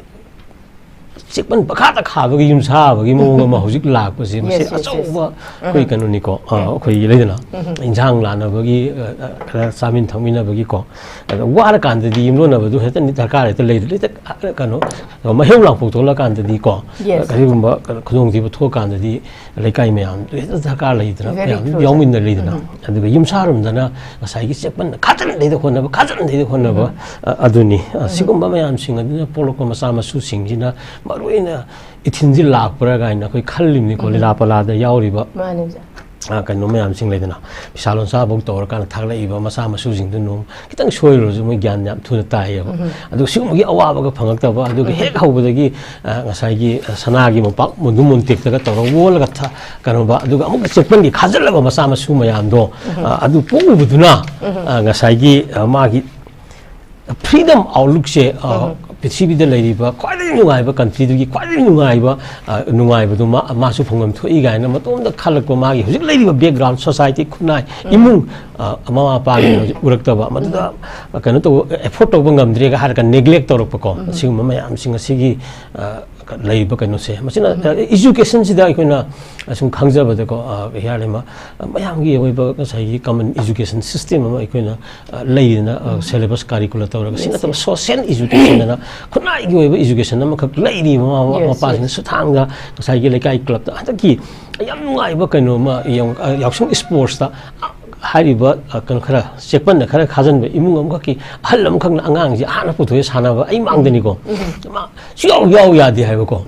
ꯆꯦꯛꯄꯟ ꯄꯈꯥꯗ ꯈꯥꯕꯒꯤ ꯌꯨꯝ ꯁꯥꯕꯒꯤ ꯃꯑꯣꯡ ꯑꯃ ꯍꯧꯖꯤꯛ ꯂꯥꯛꯄꯁꯦ, ꯃꯁꯤ Yes, yes, yes. ꯑꯆꯧꯕ ꯑꯩꯈꯣꯏ ꯀꯩꯅꯣꯅꯤꯀꯣ, ꯑ, ꯑꯩꯈꯣꯏꯒꯤ ꯂꯩꯗꯅ, ꯏꯟꯁꯥꯡ ꯂꯥꯟꯅꯕꯒꯤ, ꯑ, ꯑ, ꯈꯔ ꯆꯥꯃꯤꯟ ꯊꯛꯃꯤꯟꯅꯕꯒꯤꯀꯣ, ꯑꯗ ꯋꯥꯔꯀꯥꯟꯗꯗꯤ ꯌꯨꯝꯂꯣꯟꯅꯕꯗꯨ ꯍꯦꯛꯇ ꯗꯔꯀꯥꯔ ꯍꯦꯛꯇ ꯂꯩ-, ꯂꯩꯇ-, ꯀꯩꯅꯣ, ꯃꯍꯩ ꯂꯥꯡꯄꯣꯛ ꯊꯣꯛꯂꯀꯥꯟꯗꯗꯤꯀꯣ, Yes. ꯀꯔꯤꯒꯨꯝꯕ ꯈꯨꯗꯣꯡꯊꯤꯕ ꯊꯣꯛꯑꯀꯥꯟꯗꯗꯤ ꯂꯩꯀꯥꯏ ꯃꯌꯥꯝ ꯍꯦꯛꯇ ꯗꯔꯀꯥꯔ ꯂꯩꯗꯅ, Very ꯃꯌꯥꯝ true. ꯌꯥꯎꯃꯤꯟꯅ ꯂꯩꯗꯅ꯫ ꯑꯗꯨꯒ ꯌꯨꯝꯁꯥꯔꯣꯝꯗꯅ ꯉꯁꯥꯏꯒꯤ ꯆꯦꯛꯄꯟ ꯈꯥꯖꯟꯗꯩꯗ ꯍꯣꯠꯅꯕ, ꯈꯥꯖꯟꯗꯩꯗ ꯍꯣꯠꯅꯕ, ꯑ, ꯑꯗꯨꯅꯤ꯫ ꯑ, ꯁꯤꯒꯨꯝꯕ ꯃꯌꯥꯝꯁꯤꯡ ꯑꯗꯨꯅ ꯄꯣꯛꯂꯛꯄ ꯃꯆꯥ ꯃꯁꯨꯁꯤꯡꯁꯤꯅ ꯃꯔꯨꯑꯣꯏꯅ ꯏꯊꯤꯟꯁꯤ ꯂꯥꯛꯄ꯭ꯔꯥ ꯀꯥꯏꯅ ꯑꯩꯈꯣꯏ ꯈꯜꯂꯤꯕꯅꯤꯀꯣ, ꯂꯤꯂꯥ ꯄꯂꯥꯗ ꯌꯥꯎꯔꯤꯕ꯫ ꯃꯥꯅꯦ ꯑꯣꯖꯥ꯫ ꯑ, ꯀꯩꯅꯣ ꯃꯌꯥꯝꯁꯤꯡ ꯂꯩꯗꯅ, ꯐꯤꯁꯥ ꯂꯣꯟꯁꯥ ꯐꯧ ꯇꯧꯔꯀꯥꯟꯗ ꯊꯥꯒꯠꯂꯛꯏꯕ ꯃꯆꯥ ꯃꯁꯨꯁꯤꯡꯗꯨ ꯅꯣꯡ ꯈꯤꯇꯪ ꯁꯣꯏꯔꯨꯔꯁꯨ ꯃꯣꯏ ꯒ꯭ꯌꯥꯟ ꯌꯥꯝ ꯊꯨꯅ ꯇꯥꯏꯌꯦꯕ꯫ ꯑꯗꯨꯒ ꯁꯤꯒꯨꯝꯕꯒꯤ ꯑꯋꯥꯕꯒ ꯐꯪꯉꯛꯇꯕ, ꯑꯗꯨꯒ ꯍꯦꯛ ꯍꯧꯕꯗꯒꯤ, ꯑ, ꯉꯁꯥꯏꯒꯤ, ꯑ, ꯁꯅꯥꯒꯤ ꯃꯣꯝꯄꯥꯛ ꯃꯨꯟꯗꯨ ꯃꯨꯟꯇꯦꯛꯇꯒ ꯇꯧꯔꯒ ꯑꯣꯜꯂꯒ ꯊ-, ꯀꯩꯅꯣꯕ, ꯑꯗꯨꯒ ꯑꯃꯨꯛꯀ ꯆꯦꯛꯄꯟꯒꯤ ꯈꯥꯖꯤꯜꯂꯕ ꯃꯆꯥ ꯃꯁꯨ ꯃꯌꯥꯝꯗꯣ, ꯑ, ꯑꯗꯨ ꯄꯣꯛꯎꯕꯗꯨꯅ, ꯑ, ꯉꯁꯥꯏꯒꯤ, ꯑ, ꯃꯥꯒꯤ freedom outlookꯁꯦ, ꯑ, ꯄ꯭ꯔꯤꯊꯤꯕꯤꯗ ꯂꯩꯔꯤꯕ ꯈ꯭ꯋꯥꯏꯗꯒꯤ ꯅꯨꯡꯉꯥꯏꯕ countryꯗꯨꯒꯤ ꯈ꯭ꯋꯥꯏꯗꯒꯤ ꯅꯨꯡꯉꯥꯏꯕ, ꯑ, ꯅꯨꯡꯉꯥꯏꯕꯗꯨ ꯃꯥ-, ꯃꯥꯁꯨ ꯐꯪꯐꯝ ꯊꯣꯛꯏ ꯀꯥꯏꯅ ꯃꯇꯣꯝꯗ ꯈꯜꯂꯛꯄ, ꯃꯥꯒꯤ ꯍꯧꯖꯤꯛ ꯂꯩꯔꯤꯕ background, society, ꯈꯨꯟꯅꯥꯏ, ꯏꯃꯨꯡ, ꯑ, ꯃꯃꯥ ꯃꯄꯥꯒꯤ ꯍꯧꯖꯤꯛ ꯎꯔꯛꯇꯕ, ꯃꯗꯨꯗ, ꯑ, ꯀꯩꯅꯣ ꯇꯧꯕ, afford ꯇꯧꯕ ꯉꯝꯗ꯭ꯔꯦꯒ ꯍꯥꯏꯔꯒ neglect ꯇꯧꯔꯛꯄꯀꯣ, ꯑꯁꯤꯒꯨꯝꯕ ꯃꯌꯥꯝꯁꯤꯡ ꯑꯁꯤꯒꯤ, ꯑ, ꯂꯩꯔꯤꯕ ꯀꯩꯅꯣꯁꯦ, ꯃꯁꯤꯅ, ꯑ, educationꯁꯤꯗ ꯑꯩꯈꯣꯏꯅ ꯁꯨꯝ ꯈꯪꯖꯕꯗꯀꯣ, ꯑ, ꯍꯤꯌꯥꯔ ꯂꯩꯃ, ꯑ, ꯃꯌꯥꯝꯒꯤ ꯑꯣꯏꯕ ꯉꯁꯥꯏꯒꯤ common education system ꯑꯃ ꯑꯩꯈꯣꯏꯅ, ꯑ, ꯂꯩꯗꯅ, ꯑ, syllabus curricular ꯇꯧꯔꯒ, ꯁꯤ ꯅꯠꯇꯕ social education ꯑꯅ ꯈꯨꯟꯅꯥꯏꯒꯤ ꯑꯣꯏꯕ education ꯑꯃꯈꯛ ꯂꯩꯔꯤ꯫ ꯃꯃꯥ Yes, ꯃꯄꯥꯁꯤꯡꯅ ꯁꯨꯊꯥꯡꯗ ꯉꯁꯥꯏꯒꯤ ꯂꯩꯀꯥꯏ clubꯇ ꯍꯟꯗꯛꯀꯤ ꯌꯥꯝ ꯅꯨꯡꯉꯥꯏꯕ ꯀꯩꯅꯣ ꯑꯃ ꯌꯦꯡꯉꯨ, ꯑ, ꯌꯥꯎꯁꯪ sportsꯇ, ꯑ, ꯍꯥꯏꯔꯤꯕ, ꯑ, ꯀꯩꯅꯣ ꯈꯔ ꯆꯦꯛꯄꯟꯅ ꯈꯔ ꯈꯥꯖꯤꯟꯕ ꯏꯃꯨꯡ ꯑꯃꯈꯛꯀꯤ ꯑꯍꯜ ꯑꯃꯈꯛꯅ ꯑꯉꯥꯡꯁꯤ ꯍꯥꯟꯅ ꯄꯨꯊꯣꯛꯑꯦ ꯁꯥꯟꯅꯕ ꯑꯩ ꯃꯥꯡꯗꯅꯤꯀꯣ꯫ ꯃꯥ ꯁꯨꯌꯥꯎ ꯌꯥꯎ ꯌꯥꯗꯦ ꯍꯥꯏꯕꯀꯣ꯫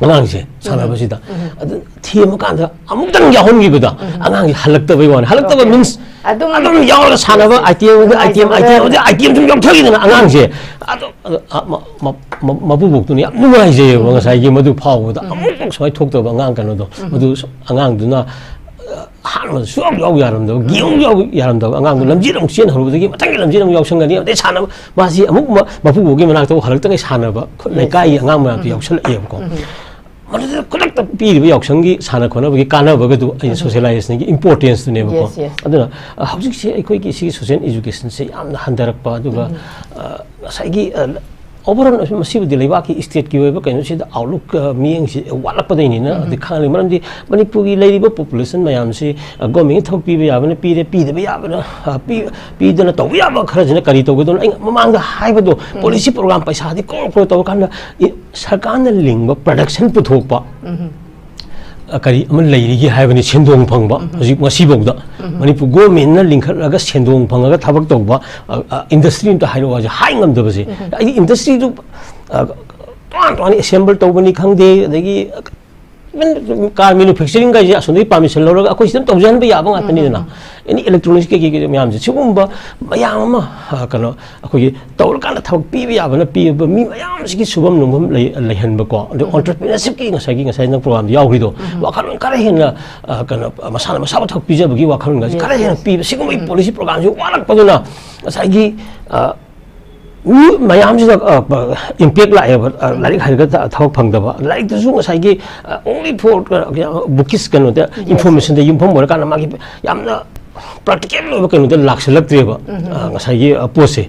ꯑꯉꯥꯡꯁꯦ ꯁꯥꯟꯅꯕꯁꯤꯗ꯫ ꯑꯗꯨ ꯊꯦꯝꯃꯀꯥꯟꯗ ꯑꯃꯨꯛꯇꯪ ꯌꯥꯎꯍꯟꯈꯤꯕꯗ ꯑꯉꯥꯡꯁꯦ ꯍꯜꯂꯛꯇꯕꯩ ꯋꯥꯅꯤ꯫ ꯍꯜꯂꯛꯇꯕ Okay. means ꯑꯗꯨꯝ ꯑꯗꯨꯝ ꯌꯥꯎꯔꯒ ꯁꯥꯟꯅꯕ, item ꯑꯃꯗ item, item ꯑꯃꯗ item ꯁꯨꯝ ꯌꯥꯎꯊꯈꯤꯗꯅ ꯑꯉꯥꯡꯁꯦ꯫ ꯑꯗꯨ, ꯑꯗꯨ, ꯑ, ꯃ-, ꯃ-, ꯃ-, ꯃ-, ꯃꯄꯨꯕꯣꯛꯇꯨꯅ ꯌꯥꯝ ꯅꯨꯡꯉꯥꯏꯖꯩꯌꯦꯕ ꯉꯁꯥꯏꯒꯤ ꯃꯗꯨ ꯐꯥꯎꯕꯗ꯫ ꯑꯃꯨꯛ ꯁꯨꯃꯥꯏꯅ ꯊꯣꯛꯇꯕ ꯑꯉꯥꯡ ꯀꯩꯅꯣꯗꯣ꯫ ꯃꯗꯨ ꯁ-, ꯑꯉꯥꯡꯗꯨꯅ, ꯑ, ꯑꯍꯥꯟꯕꯗ ꯁꯨꯡꯌꯥꯎ ꯌꯥꯎ ꯌꯥꯔꯝꯗꯕ, game ꯌꯥꯎ ꯌꯥꯔꯝꯗꯕ ꯑꯉꯥꯡꯗꯣ ꯂꯝꯖꯦꯜ ꯑꯃꯨꯛ ꯆꯦꯟ ꯍꯧꯔꯨꯕꯗꯒꯤ ꯃꯊꯪꯒꯤ ꯂꯝꯖꯦꯜ ꯑꯃꯨꯛ ꯌꯥꯎꯁꯟꯒꯅꯤ, ꯑꯗꯩ ꯁꯥꯟꯅꯕ, ꯃꯥꯁꯤ ꯑꯃꯨꯛ ꯃ-, ꯃꯄꯨꯕꯣꯛꯀꯤ ꯃꯅꯥꯛꯇ ꯑꯃꯨꯛ ꯍꯜꯂꯛꯇꯉꯩ ꯁꯥꯟꯅꯕ, ꯈꯨꯠ ꯂꯩꯀꯥꯏꯒꯤ ꯑꯉꯥꯡ ꯃꯌꯥꯝꯗꯣ ꯌꯥꯎꯁꯜꯂꯛꯑꯦꯕꯀꯣ꯫ ꯃꯗꯨꯗ ꯈꯨꯗꯛꯇ ꯄꯤꯔꯤꯕ ꯌꯥꯎꯁꯪꯒꯤ ꯁꯥꯟꯅ ꯈꯣꯠꯅꯕꯒꯤ ꯀꯥꯟꯅꯕꯒꯗꯨ ꯑꯩꯅ socializationꯒꯤ importanceꯇꯨꯅꯦꯕꯀꯣ꯫ Yes, yes. ꯑꯗꯨꯅ, ꯑ, ꯍꯧꯖꯤꯛꯁꯦ ꯑꯩꯈꯣꯏꯒꯤ ꯁꯤꯒꯤ social educationꯁꯦ ꯌꯥꯝꯅ ꯍꯟꯊꯔꯛꯄ, ꯑꯗꯨꯒ, ꯑ, ꯉꯁꯥꯏꯒꯤ, ꯑ, overall ꯃꯁꯤꯕꯨꯗꯤ ꯂꯩꯕꯥꯛꯀꯤ stateꯀꯤ ꯑꯣꯏꯕ ꯀꯩꯅꯣꯁꯤꯗ outlook, ꯑ, ꯃꯤꯠꯌꯦꯡꯁꯤ ꯋꯥꯠꯂꯛꯄꯗꯩꯅꯤꯅ ꯑꯗꯤ ꯈꯪꯍꯜꯂꯤ꯫ ꯃꯔꯝꯗꯤ ꯃꯅꯤꯄꯨꯔꯒꯤ ꯂꯩꯔꯤꯕ population ꯃꯌꯥꯝꯁꯤ, ꯑ, governmentꯅ ꯊꯕꯛ ꯄꯤꯕ ꯌꯥꯕꯅ ꯄꯤꯔꯦ, ꯄꯤꯗꯕ ꯌꯥꯕꯅ, ꯑ, ꯄꯤ-, ꯄꯤꯗꯅ ꯇꯧꯕ ꯌꯥꯕ ꯈꯔꯁꯤꯅ ꯀꯔꯤ ꯇꯧꯒꯗꯧꯅꯣ? ꯑꯩ ꯃꯃꯥꯡꯗ ꯍꯥꯏꯕꯗꯣ, policy program ꯄꯩꯁꯥꯗꯤ ꯀ꯭ꯔꯣꯔ ꯀ꯭ꯔꯣꯔ ꯇꯧꯔꯀꯥꯟꯗ, ꯏ-, ꯁꯔꯀꯥꯔꯅ ꯂꯤꯡꯕ production ꯄꯨꯊꯣꯛꯄ, ꯑ, ꯀꯔꯤ ꯑꯃ ꯂꯩꯔꯤꯒꯦ ꯍꯥꯏꯕꯅꯤ, ꯁꯦꯟꯗꯣꯡ ꯐꯪꯕ꯫ ꯍꯧꯖꯤꯛ ꯉꯁꯤꯐꯥꯎꯗ ꯃꯅꯤꯄꯨꯔ governmentꯅ ꯂꯤꯡꯈꯠꯂꯒ ꯁꯦꯟꯗꯣꯡ ꯐꯪꯉꯒ ꯊꯕꯛ ꯇꯧꯕ, ꯑ, ꯑ, industry ꯑꯝꯇ ꯍꯥꯏꯔꯛꯑꯣ ꯍꯥꯏꯁꯦ ꯍꯥꯏ ꯉꯝꯗꯕꯁꯦ꯫ ꯑꯩꯗꯤ industryꯗꯨ, ꯑ, ꯇꯣꯉꯥꯟ ꯇꯣꯉꯥꯟꯅ assemble ꯇꯧꯕꯅꯤ ꯈꯪꯗꯦ, ꯑꯗꯒꯤ even car manufacturing ꯀꯥꯏꯁꯦ ꯑꯁꯣꯝꯗꯒꯤ permission ꯂꯧꯔꯒ ꯑꯩꯈꯣꯏ ꯁꯤꯗ ꯇꯧꯖꯍꯟꯕ ꯌꯥꯕ ꯉꯥꯛꯇꯅꯤꯗꯅ꯫ Any electronics ꯀꯩꯀꯩ ꯀꯩꯀꯩ ꯃꯌꯥꯝꯁꯦ, ꯁꯤꯒꯨꯝꯕ ꯃꯌꯥꯝ ꯑꯃ, ꯑ, ꯀꯩꯅꯣ, ꯑꯩꯈꯣꯏꯒꯤ ꯇꯧꯔꯀꯥꯟꯗ ꯊꯕꯛ ꯄꯤꯕ ꯌꯥꯕꯅ ꯄꯤꯕ ꯃꯤ ꯃꯌꯥꯝꯁꯤꯒꯤ ꯁꯨꯐꯝ ꯅꯣꯝꯐꯝ ꯂꯩ-, ꯂꯩꯍꯟꯕꯀꯣ꯫ ꯑꯗꯩ entrepreneurshipꯀꯤ ꯉꯁꯥꯏꯒꯤ, ꯉꯁꯥꯏ ꯅꯪ programꯗ ꯌꯥꯎꯈ꯭ꯔꯤꯗꯣ, ꯋꯥꯈꯜꯂꯣꯟ ꯈꯔ ꯍꯦꯟꯅ, ꯑ, ꯀꯩꯅꯣ, ꯃꯁꯥꯅ ꯃꯁꯥ ꯃꯊꯧ ꯄꯤꯖꯕꯒꯤ ꯋꯥꯈꯜꯂꯣꯟꯒꯁꯦ Yes, ꯈꯔ ꯍꯦꯟꯅ yes. ꯄꯤꯕ, ꯁꯤꯒꯨꯝꯕꯒꯤ policy programꯁꯤ ꯋꯥꯠꯂꯛꯄꯗꯨꯅ ꯉꯁꯥꯏꯒꯤ, ꯑ, ꯃꯤ ꯃꯌꯥꯝꯁꯤꯗ, ꯑ, ꯄ-, impact ꯂꯥꯛꯑꯦꯕ, ꯑ, ꯂꯥꯏꯔꯤꯛ ꯍꯩꯔꯒ ꯊ-, ꯊꯕꯛ ꯐꯪꯗꯕ꯫ ꯂꯥꯏꯔꯤꯛꯇꯨꯁꯨ ꯉꯁꯥꯏꯒꯤ, ꯑ, only for, ꯑ, bookish ꯀꯩꯅꯣꯗ, informationꯗ ꯌꯨꯝꯐꯝ ꯑꯣꯏꯔꯀꯥꯟꯗ ꯃꯥꯒꯤ ꯌꯥꯝꯅ practical ꯑꯣꯏꯕ ꯀꯩꯅꯣꯗ ꯂꯥꯛꯁꯤꯜꯂꯛꯇ꯭ꯔꯦꯕ꯫ ꯑ, ꯉꯁꯥꯏꯒꯤ, ꯑ, ꯄꯣꯠꯁꯦ꯫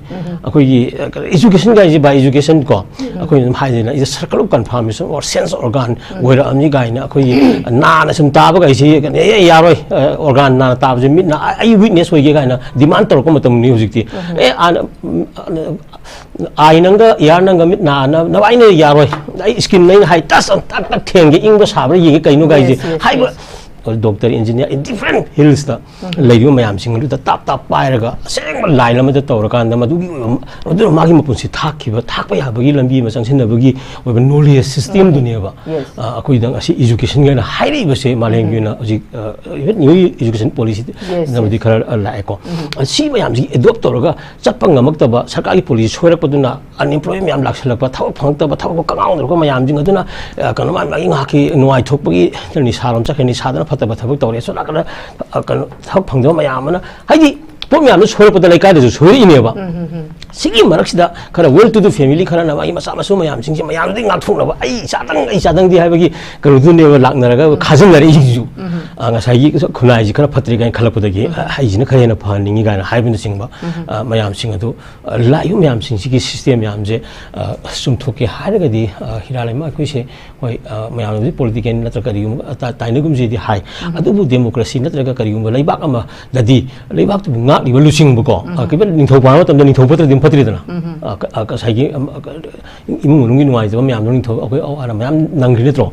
ꯑꯩꯈꯣꯏꯒꯤ, ꯑ, education ꯀꯥꯏꯁꯦ by education ꯀꯣ, ꯑꯩꯈꯣꯏꯅ ꯑꯗꯨꯝ ꯍꯥꯏꯗꯅ, is a circle of confirmation or sense organ ꯑꯣꯏꯔꯛꯑꯕꯅꯤ ꯀꯥꯏꯅ ꯑꯩꯈꯣꯏꯒꯤ ꯅꯥꯅ ꯁꯨꯝ ꯇꯥꯕ ꯀꯥꯏꯁꯤ, "ꯑꯦ, ꯌꯥꯔꯣꯏ, ꯑ, organ ꯅꯥꯅ ꯇꯥꯕꯁꯦ ꯃꯤꯠꯅ, ꯑꯩ witness ꯑꯣꯏꯒꯦ" ꯀꯥꯏꯅ demand ꯇꯧꯔꯛꯄ ꯃꯇꯝꯅꯤ ꯍꯧꯖꯤꯛꯇꯤ꯫ ꯑꯦ, ꯑꯥꯅ, ꯎꯝ, ꯑꯥꯅ, ꯑꯥꯏ ꯅꯪꯒ ꯏꯌꯥꯔ ꯅꯪꯒ ꯃꯤꯠ ꯅꯥꯅ ꯅꯕꯥꯏꯅ ꯌꯥꯔꯣꯏ꯫ ꯑꯩ skin ꯑꯩꯅ ꯍꯥꯏ ꯇꯁ ꯑꯝ ꯇꯛ ꯇꯛ ꯊꯦꯡꯒꯦ, ꯏꯪꯕ ꯁꯥꯕ꯭ꯔꯥ ꯌꯦꯡꯒꯦ, ꯀꯩꯅꯣ ꯀꯥꯏꯁꯦ꯫ Yes, yes, ꯍꯥꯏꯕ yes. Doctor, engineer, in different fields ꯇ ꯂꯩꯔꯤꯕ ꯃꯌꯥꯝꯁꯤꯡ ꯑꯗꯨꯗ ꯇꯥꯞ ꯇꯥꯞ ꯄꯥꯏꯔꯒ ꯑꯁꯦꯡꯕ ꯂꯥꯏꯟ ꯑꯃꯗ ꯇꯧꯔꯀꯥꯟꯗ ꯃꯗꯨꯒꯤ ꯑꯣꯏꯕ, ꯃꯗꯨꯅ ꯃꯥꯒꯤ ꯃꯄꯨꯟꯁꯤ ꯊꯥꯛꯈꯤꯕ, ꯊꯥꯛꯄ ꯌꯥꯕꯒꯤ ꯂꯝꯕꯤ ꯑꯃ ꯆꯪꯁꯤꯟꯅꯕꯒꯤ ꯑꯣꯏꯕ ꯅꯣꯂꯦꯖ ꯁꯤꯁꯇꯦꯝꯗꯨꯅꯦꯕ꯫ Yes. ꯑ, ꯑꯩꯈꯣꯏꯗꯪ ꯑꯁꯤ ꯏꯖꯨꯀꯦꯁꯟꯒꯤ ꯑꯣꯏꯅ ꯍꯥꯏꯔꯛꯏꯕꯁꯦ, ꯃꯥꯂꯦꯝꯒꯤ ꯑꯣꯏꯅ ꯍꯧꯖꯤꯛ, ꯑ, even new education policy Yes, ꯅꯕꯨꯗꯤ yes. ꯈꯔ, ꯑ, ꯂꯥꯛꯑꯦꯀꯣ꯫ ꯑ, ꯁꯤ ꯃꯌꯥꯝꯁꯤꯒꯤ ꯑꯦꯗꯣꯞ ꯇꯧꯔꯒ ꯆꯠꯄ ꯉꯝꯃꯛꯇꯕ, ꯁꯔꯀꯥꯔꯒꯤ ꯄꯣꯂꯤꯁꯤ ꯁꯣꯏꯔꯛꯄꯗꯨꯅ ꯑꯟꯑꯦꯝꯄ꯭ꯂꯣꯏꯃꯦꯟ ꯃꯌꯥꯝ ꯂꯥꯛꯁꯜꯂꯛꯄ, ꯊꯕꯛ ꯐꯪꯉꯛꯇꯕ, ꯊꯕꯛ ꯀꯉꯥꯎꯅꯔꯛꯄ ꯃꯌꯥꯝꯁꯤꯡ ꯑꯗꯨꯅ, ꯑ, ꯀꯩꯅꯣ, ꯃꯥꯒꯤ, ꯃꯥꯒꯤ ꯉꯥꯏꯍꯥꯛꯀꯤ ꯅꯨꯡꯉꯥꯏꯊꯣꯛꯄꯒꯤ ꯅꯤꯁꯥꯔꯣꯝ ꯆꯠꯈ꯭ꯔꯦ, ꯅꯤꯁꯥꯗꯅ ꯐꯠꯇꯕ ꯊꯕꯛ ꯇꯧꯔꯦ, ꯑꯁꯣꯝ ꯅꯥꯀꯟꯗ, ꯑ, ꯀꯩꯅꯣ, ꯊꯕꯛ ꯐꯪꯗꯕ ꯃꯌꯥꯝ ꯑꯃꯅ, ꯍꯥꯏꯗꯤ ꯄꯣꯠ ꯃꯌꯥꯝꯗꯣ ꯁꯣꯏꯔꯛꯄꯗ ꯂꯩꯀꯥꯏꯗꯁꯨ ꯁꯣꯏꯔꯛꯏꯅꯦꯕ꯫ ꯁꯤꯒꯤ ꯃꯔꯛꯁꯤꯗ ꯈꯔ well to do family ꯈꯔꯅ ꯃꯥꯒꯤ ꯃꯆꯥ ꯃꯁꯨ ꯃꯌꯥꯝꯁꯤꯡꯁꯦ ꯃꯌꯥꯝꯗꯒꯤ ꯉꯥꯛꯊꯣꯛꯅꯕ, "ꯑꯩ ꯏꯆꯥꯗꯪ, ꯑꯩ ꯏꯆꯥꯗꯪꯗꯤ" ꯍꯥꯏꯕꯒꯤ ꯀꯩꯅꯣꯗꯨꯅꯦꯕ ꯂꯥꯛꯅꯔꯒ ꯈꯥꯖꯤꯟꯅꯔꯛꯏꯁꯤꯡꯁꯨ꯫ ꯑ, ꯉꯁꯥꯏꯒꯤ ꯈꯨꯟꯅꯥꯏꯁꯤ ꯈꯔ ꯐꯠꯇ꯭ꯔꯤ ꯀꯥꯏꯅ ꯈꯜꯂꯛꯄꯗꯒꯤ, "ꯑ, ꯑꯩꯁꯤꯅ ꯈꯔ ꯍꯦꯟꯅ ꯐꯍꯟꯅꯤꯡꯉꯤ" ꯀꯥꯏꯅ ꯍꯥꯏꯕꯅꯆꯤꯡꯕ, ꯑ, ꯃꯌꯥꯝꯁꯤꯡ ꯑꯗꯨ, ꯑ, ꯂꯥꯛꯏꯕ ꯃꯌꯥꯝꯁꯤꯡꯁꯤꯒꯤ ꯁꯤꯁꯇꯦꯝ ꯃꯌꯥꯝꯁꯦ, ꯑ, ꯆꯨꯝꯊꯣꯛꯀꯦ ꯍꯥꯏꯔꯒꯗꯤ, ꯑ, ꯍꯤꯔꯥ ꯂꯩꯃ ꯑꯩꯈꯣꯏꯁꯦ, ꯍꯣꯏ, ꯑ, ꯃꯌꯥꯝꯅꯕꯨꯗꯤ ꯄꯣꯂꯤꯇꯤꯀꯦꯜ ꯅꯠꯇ꯭ꯔꯒ ꯀꯔꯤꯒꯨꯝꯕ, ꯑ, ꯇꯥ-, ꯇꯥꯏꯅꯒꯨꯝꯁꯤꯗꯤ ꯍꯥꯏ꯫ ꯑꯗꯨꯕꯨ ꯗꯦꯃꯣꯀ꯭ꯔꯦꯁꯤ ꯅꯠꯇ꯭ꯔꯒ ꯀꯔꯤꯒꯨꯝꯕ ꯂꯩꯕꯥꯛ ꯑꯃꯗꯗꯤ ꯂꯩꯕꯥꯛꯇꯨꯕꯨ ꯉꯥꯛꯂꯤꯕ ꯂꯨꯆꯤꯡꯕꯀꯣ, ꯑ, ꯀꯩꯕ ꯅꯤꯡꯊꯧ ꯄꯥꯟꯕ ꯃꯇꯝꯗ ꯅꯤꯡꯊꯧ ꯐꯠꯇ꯭ꯔꯗꯤ ꯑꯗꯨꯝ ꯐꯠꯇ꯭ꯔꯤꯗꯅ꯫ ꯑ, ꯀ-, ꯑ, ꯉꯁꯥꯏꯒꯤ, ꯑꯝ, ꯑ, ꯀ-, ꯏꯃꯨꯡ ꯃꯅꯨꯡꯒꯤ ꯅꯨꯡꯉꯥꯏꯇꯕ ꯃꯌꯥꯝꯗꯣ ꯅꯤꯡꯊꯧ ꯑꯩꯈꯣꯏ ꯑꯋꯥ ꯑꯅꯥ ꯃꯌꯥꯝ ꯅꯪꯈ꯭ꯔꯤ ꯅꯠꯇ꯭ꯔꯣ?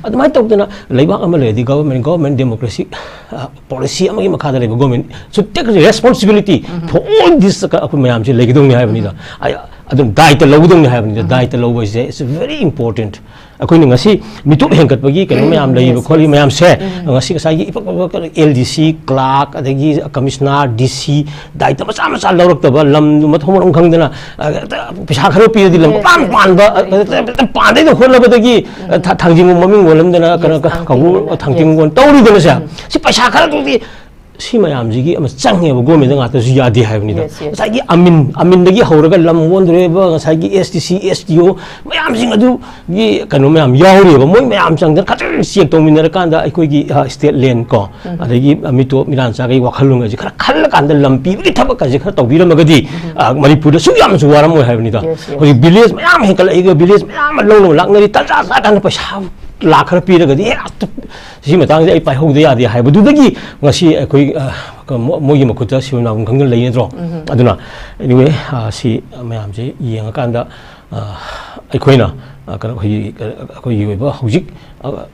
ꯑꯗꯨꯃꯥꯏꯅ ꯇꯧꯗꯅ ꯂꯩꯕꯥꯛ ꯑꯃ ꯂꯩꯔꯗꯤ ꯒꯣꯕꯔꯃꯦꯟ, ꯒꯣꯕꯔꯃꯦꯟ ꯗꯦꯃꯣꯀ꯭ꯔꯦꯁꯤ, ꯑ, ꯄꯣꯂꯤꯁꯤ ꯑꯃꯒꯤ ꯃꯈꯥꯗ ꯂꯩꯕ government should take responsibility for all this, ꯑꯩꯈꯣꯏ ꯃꯌꯥꯝꯁꯦ ꯂꯩꯒꯗꯧꯅꯤ ꯍꯥꯏꯕꯅꯤꯗ꯫ ꯑꯩ ꯑꯗꯨꯝ ꯗꯥꯏꯇ ꯂꯧꯒꯗꯧꯅꯤ ꯍꯥꯏꯕꯅꯤꯗ꯫ ꯗꯥꯏꯇ ꯂꯧꯕ ꯍꯥꯏꯁꯦ it's very important. ꯑꯩꯈꯣꯏꯅ ꯉꯁꯤ ꯃꯤꯇꯣꯞ ꯍꯦꯟꯒꯠꯄꯒꯤ ꯀꯩꯅꯣ ꯃꯌꯥꯝ ꯂꯩꯔꯤꯕ Yes, ꯈꯣꯠꯂꯤ yes. ꯃꯌꯥꯝꯁꯦ, ꯉꯁꯤ ꯉꯁꯥꯏꯒꯤ ꯏꯄꯛ ꯄꯛꯄ ꯑꯦꯜ ꯗꯤ ꯁꯤ, ꯀ꯭ꯂꯥꯔꯛ, ꯑꯗꯒꯤ ꯀꯃꯤꯁꯅꯔ, ꯗꯤ ꯁꯤ, ꯗꯥꯏꯇ ꯃꯆꯥ ꯃꯆꯥ ꯂꯧꯔꯛꯇꯕ, ꯂꯝꯗꯨ ꯃꯊꯣꯡ ꯃꯔꯝ ꯈꯪꯗꯅ, ꯑ, ꯍꯦꯛꯇ ꯄꯩꯁꯥ ꯈꯔ ꯄꯤꯔꯗꯤ ꯂꯝ Yes, ꯄꯥꯟ yes. ꯄꯥꯟꯕ, ꯑ, ꯍꯦꯛꯇ ꯄꯥꯟꯗꯩꯗ ꯍꯣꯠꯅꯕꯗꯒꯤ, ꯑ, ꯊ-, ꯊꯥꯡꯖꯤꯡꯕꯨ ꯃꯃꯤꯡ ꯑꯣꯜꯂꯝꯗꯅ, ꯀꯩꯅꯣ, Yes, ꯀ-, ꯀꯧꯕ꯭ꯔꯨ, ꯊꯥꯡꯖꯤꯡ, ꯊꯥꯡꯖꯤꯡ yes. ꯑꯣꯟ ꯇꯧꯔꯤꯗꯅꯁꯦ꯫ ꯁꯤ ꯄꯩꯁꯥ ꯈꯔꯗꯨꯗꯤ ꯁꯤ ꯃꯌꯥꯝꯁꯤꯒꯤ ꯑꯃ ꯆꯪꯉꯦꯕ, ꯒꯣꯔꯃꯦꯟꯗ ꯉꯥꯛꯇꯁꯨ ꯌꯥꯗꯦ ꯍꯥꯏꯕꯅꯤꯗ꯫ Yes, yes. ꯉꯁꯥꯏꯒꯤ ꯑꯃꯤꯟ, ꯑꯃꯤꯟꯗꯒꯤ ꯍꯧꯔꯒ ꯂꯝ ꯑꯣꯟꯗꯣꯔꯦꯕ, ꯉꯁꯥꯏꯒꯤ ꯑꯦꯁ ꯗꯤ ꯁꯤ, ꯑꯦꯁ ꯗꯤ ꯑꯣ ꯃꯌꯥꯝꯁꯤꯡ ꯑꯗꯨꯒꯤ ꯀꯩꯅꯣ ꯃꯌꯥꯝ ꯌꯥꯎꯔꯤꯕ, ꯃꯣꯏ ꯃꯌꯥꯝ ꯆꯪꯗꯅ ꯈꯇꯪ ꯆꯦꯛ ꯇꯧꯃꯤꯟꯅꯔꯀꯥꯟꯗ ꯑꯩꯈꯣꯏꯒꯤ, ꯑ, ꯁ꯭ꯇꯦꯠ ꯂꯦꯟ ꯀꯣ, ꯑꯗꯒꯤ, ꯑ, ꯃꯤꯇꯣꯞ ꯃꯤꯔꯥꯟꯆꯥꯒꯤ ꯋꯥꯈꯜꯂꯣꯟꯒꯁꯦ ꯈꯔ ꯈꯜꯂꯀꯥꯟꯗ ꯂꯝ ꯄꯤꯕꯒꯤ ꯊꯕꯛꯀꯁꯦ ꯈꯔ ꯇꯧꯕꯤꯔꯝꯃꯒꯗꯤ, ꯑ, ꯃꯅꯤꯄꯨꯔꯗ ꯁꯨꯛ ꯌꯥꯝꯅꯁꯨ ꯋꯥꯔꯝꯃꯣꯏ ꯍꯥꯏꯕꯅꯤꯗ꯫ Yes, yes. ꯍꯧꯖꯤꯛ ꯚꯤꯂꯦꯖ ꯃꯌꯥꯝ ꯍꯦꯟꯒꯠꯂꯛꯏꯒ, ꯚꯤꯂꯦꯖ ꯃꯌꯥꯝ ꯑꯃ ꯂꯧꯅꯕ ꯂꯥꯛꯅꯔꯤ, ꯇꯟꯖꯥ ꯆꯥꯀꯥꯟꯗ ꯄꯩꯁꯥ ꯂꯥꯛ ꯈꯔ ꯄꯤꯔꯒꯗꯤ, "ꯑꯦ, ꯑꯁ, ꯁꯤ ꯃꯇꯥꯡꯁꯤꯗ ꯑꯩ ꯄꯥꯏꯍꯧꯗ ꯌꯥꯗꯦ" ꯍꯥꯏꯕꯗꯨꯗꯒꯤ ꯉꯁꯤ ꯑꯩꯈꯣꯏ, ꯑ, ꯀ-, ꯃꯣ-, ꯃꯣꯏꯒꯤ ꯃꯈꯨꯠꯇ ꯁꯤꯕ ꯅꯥꯎꯕꯝ ꯈꯪꯗꯅ ꯂꯩ ꯅꯠꯇ꯭ꯔꯣ? ꯑꯗꯨꯅ, anyway, ꯑ, ꯁꯤ ꯃꯌꯥꯝꯁꯦ ꯌꯦꯡꯉꯀꯥꯟꯗ, ꯑ, ꯑꯩꯈꯣꯏꯅ, ꯑ, ꯀꯩꯅꯣ, ꯑꯩꯈꯣꯏꯒꯤ, ꯑꯩꯈꯣꯏꯒꯤ ꯑꯣꯏꯕ ꯍꯧꯖꯤꯛ, ꯑ,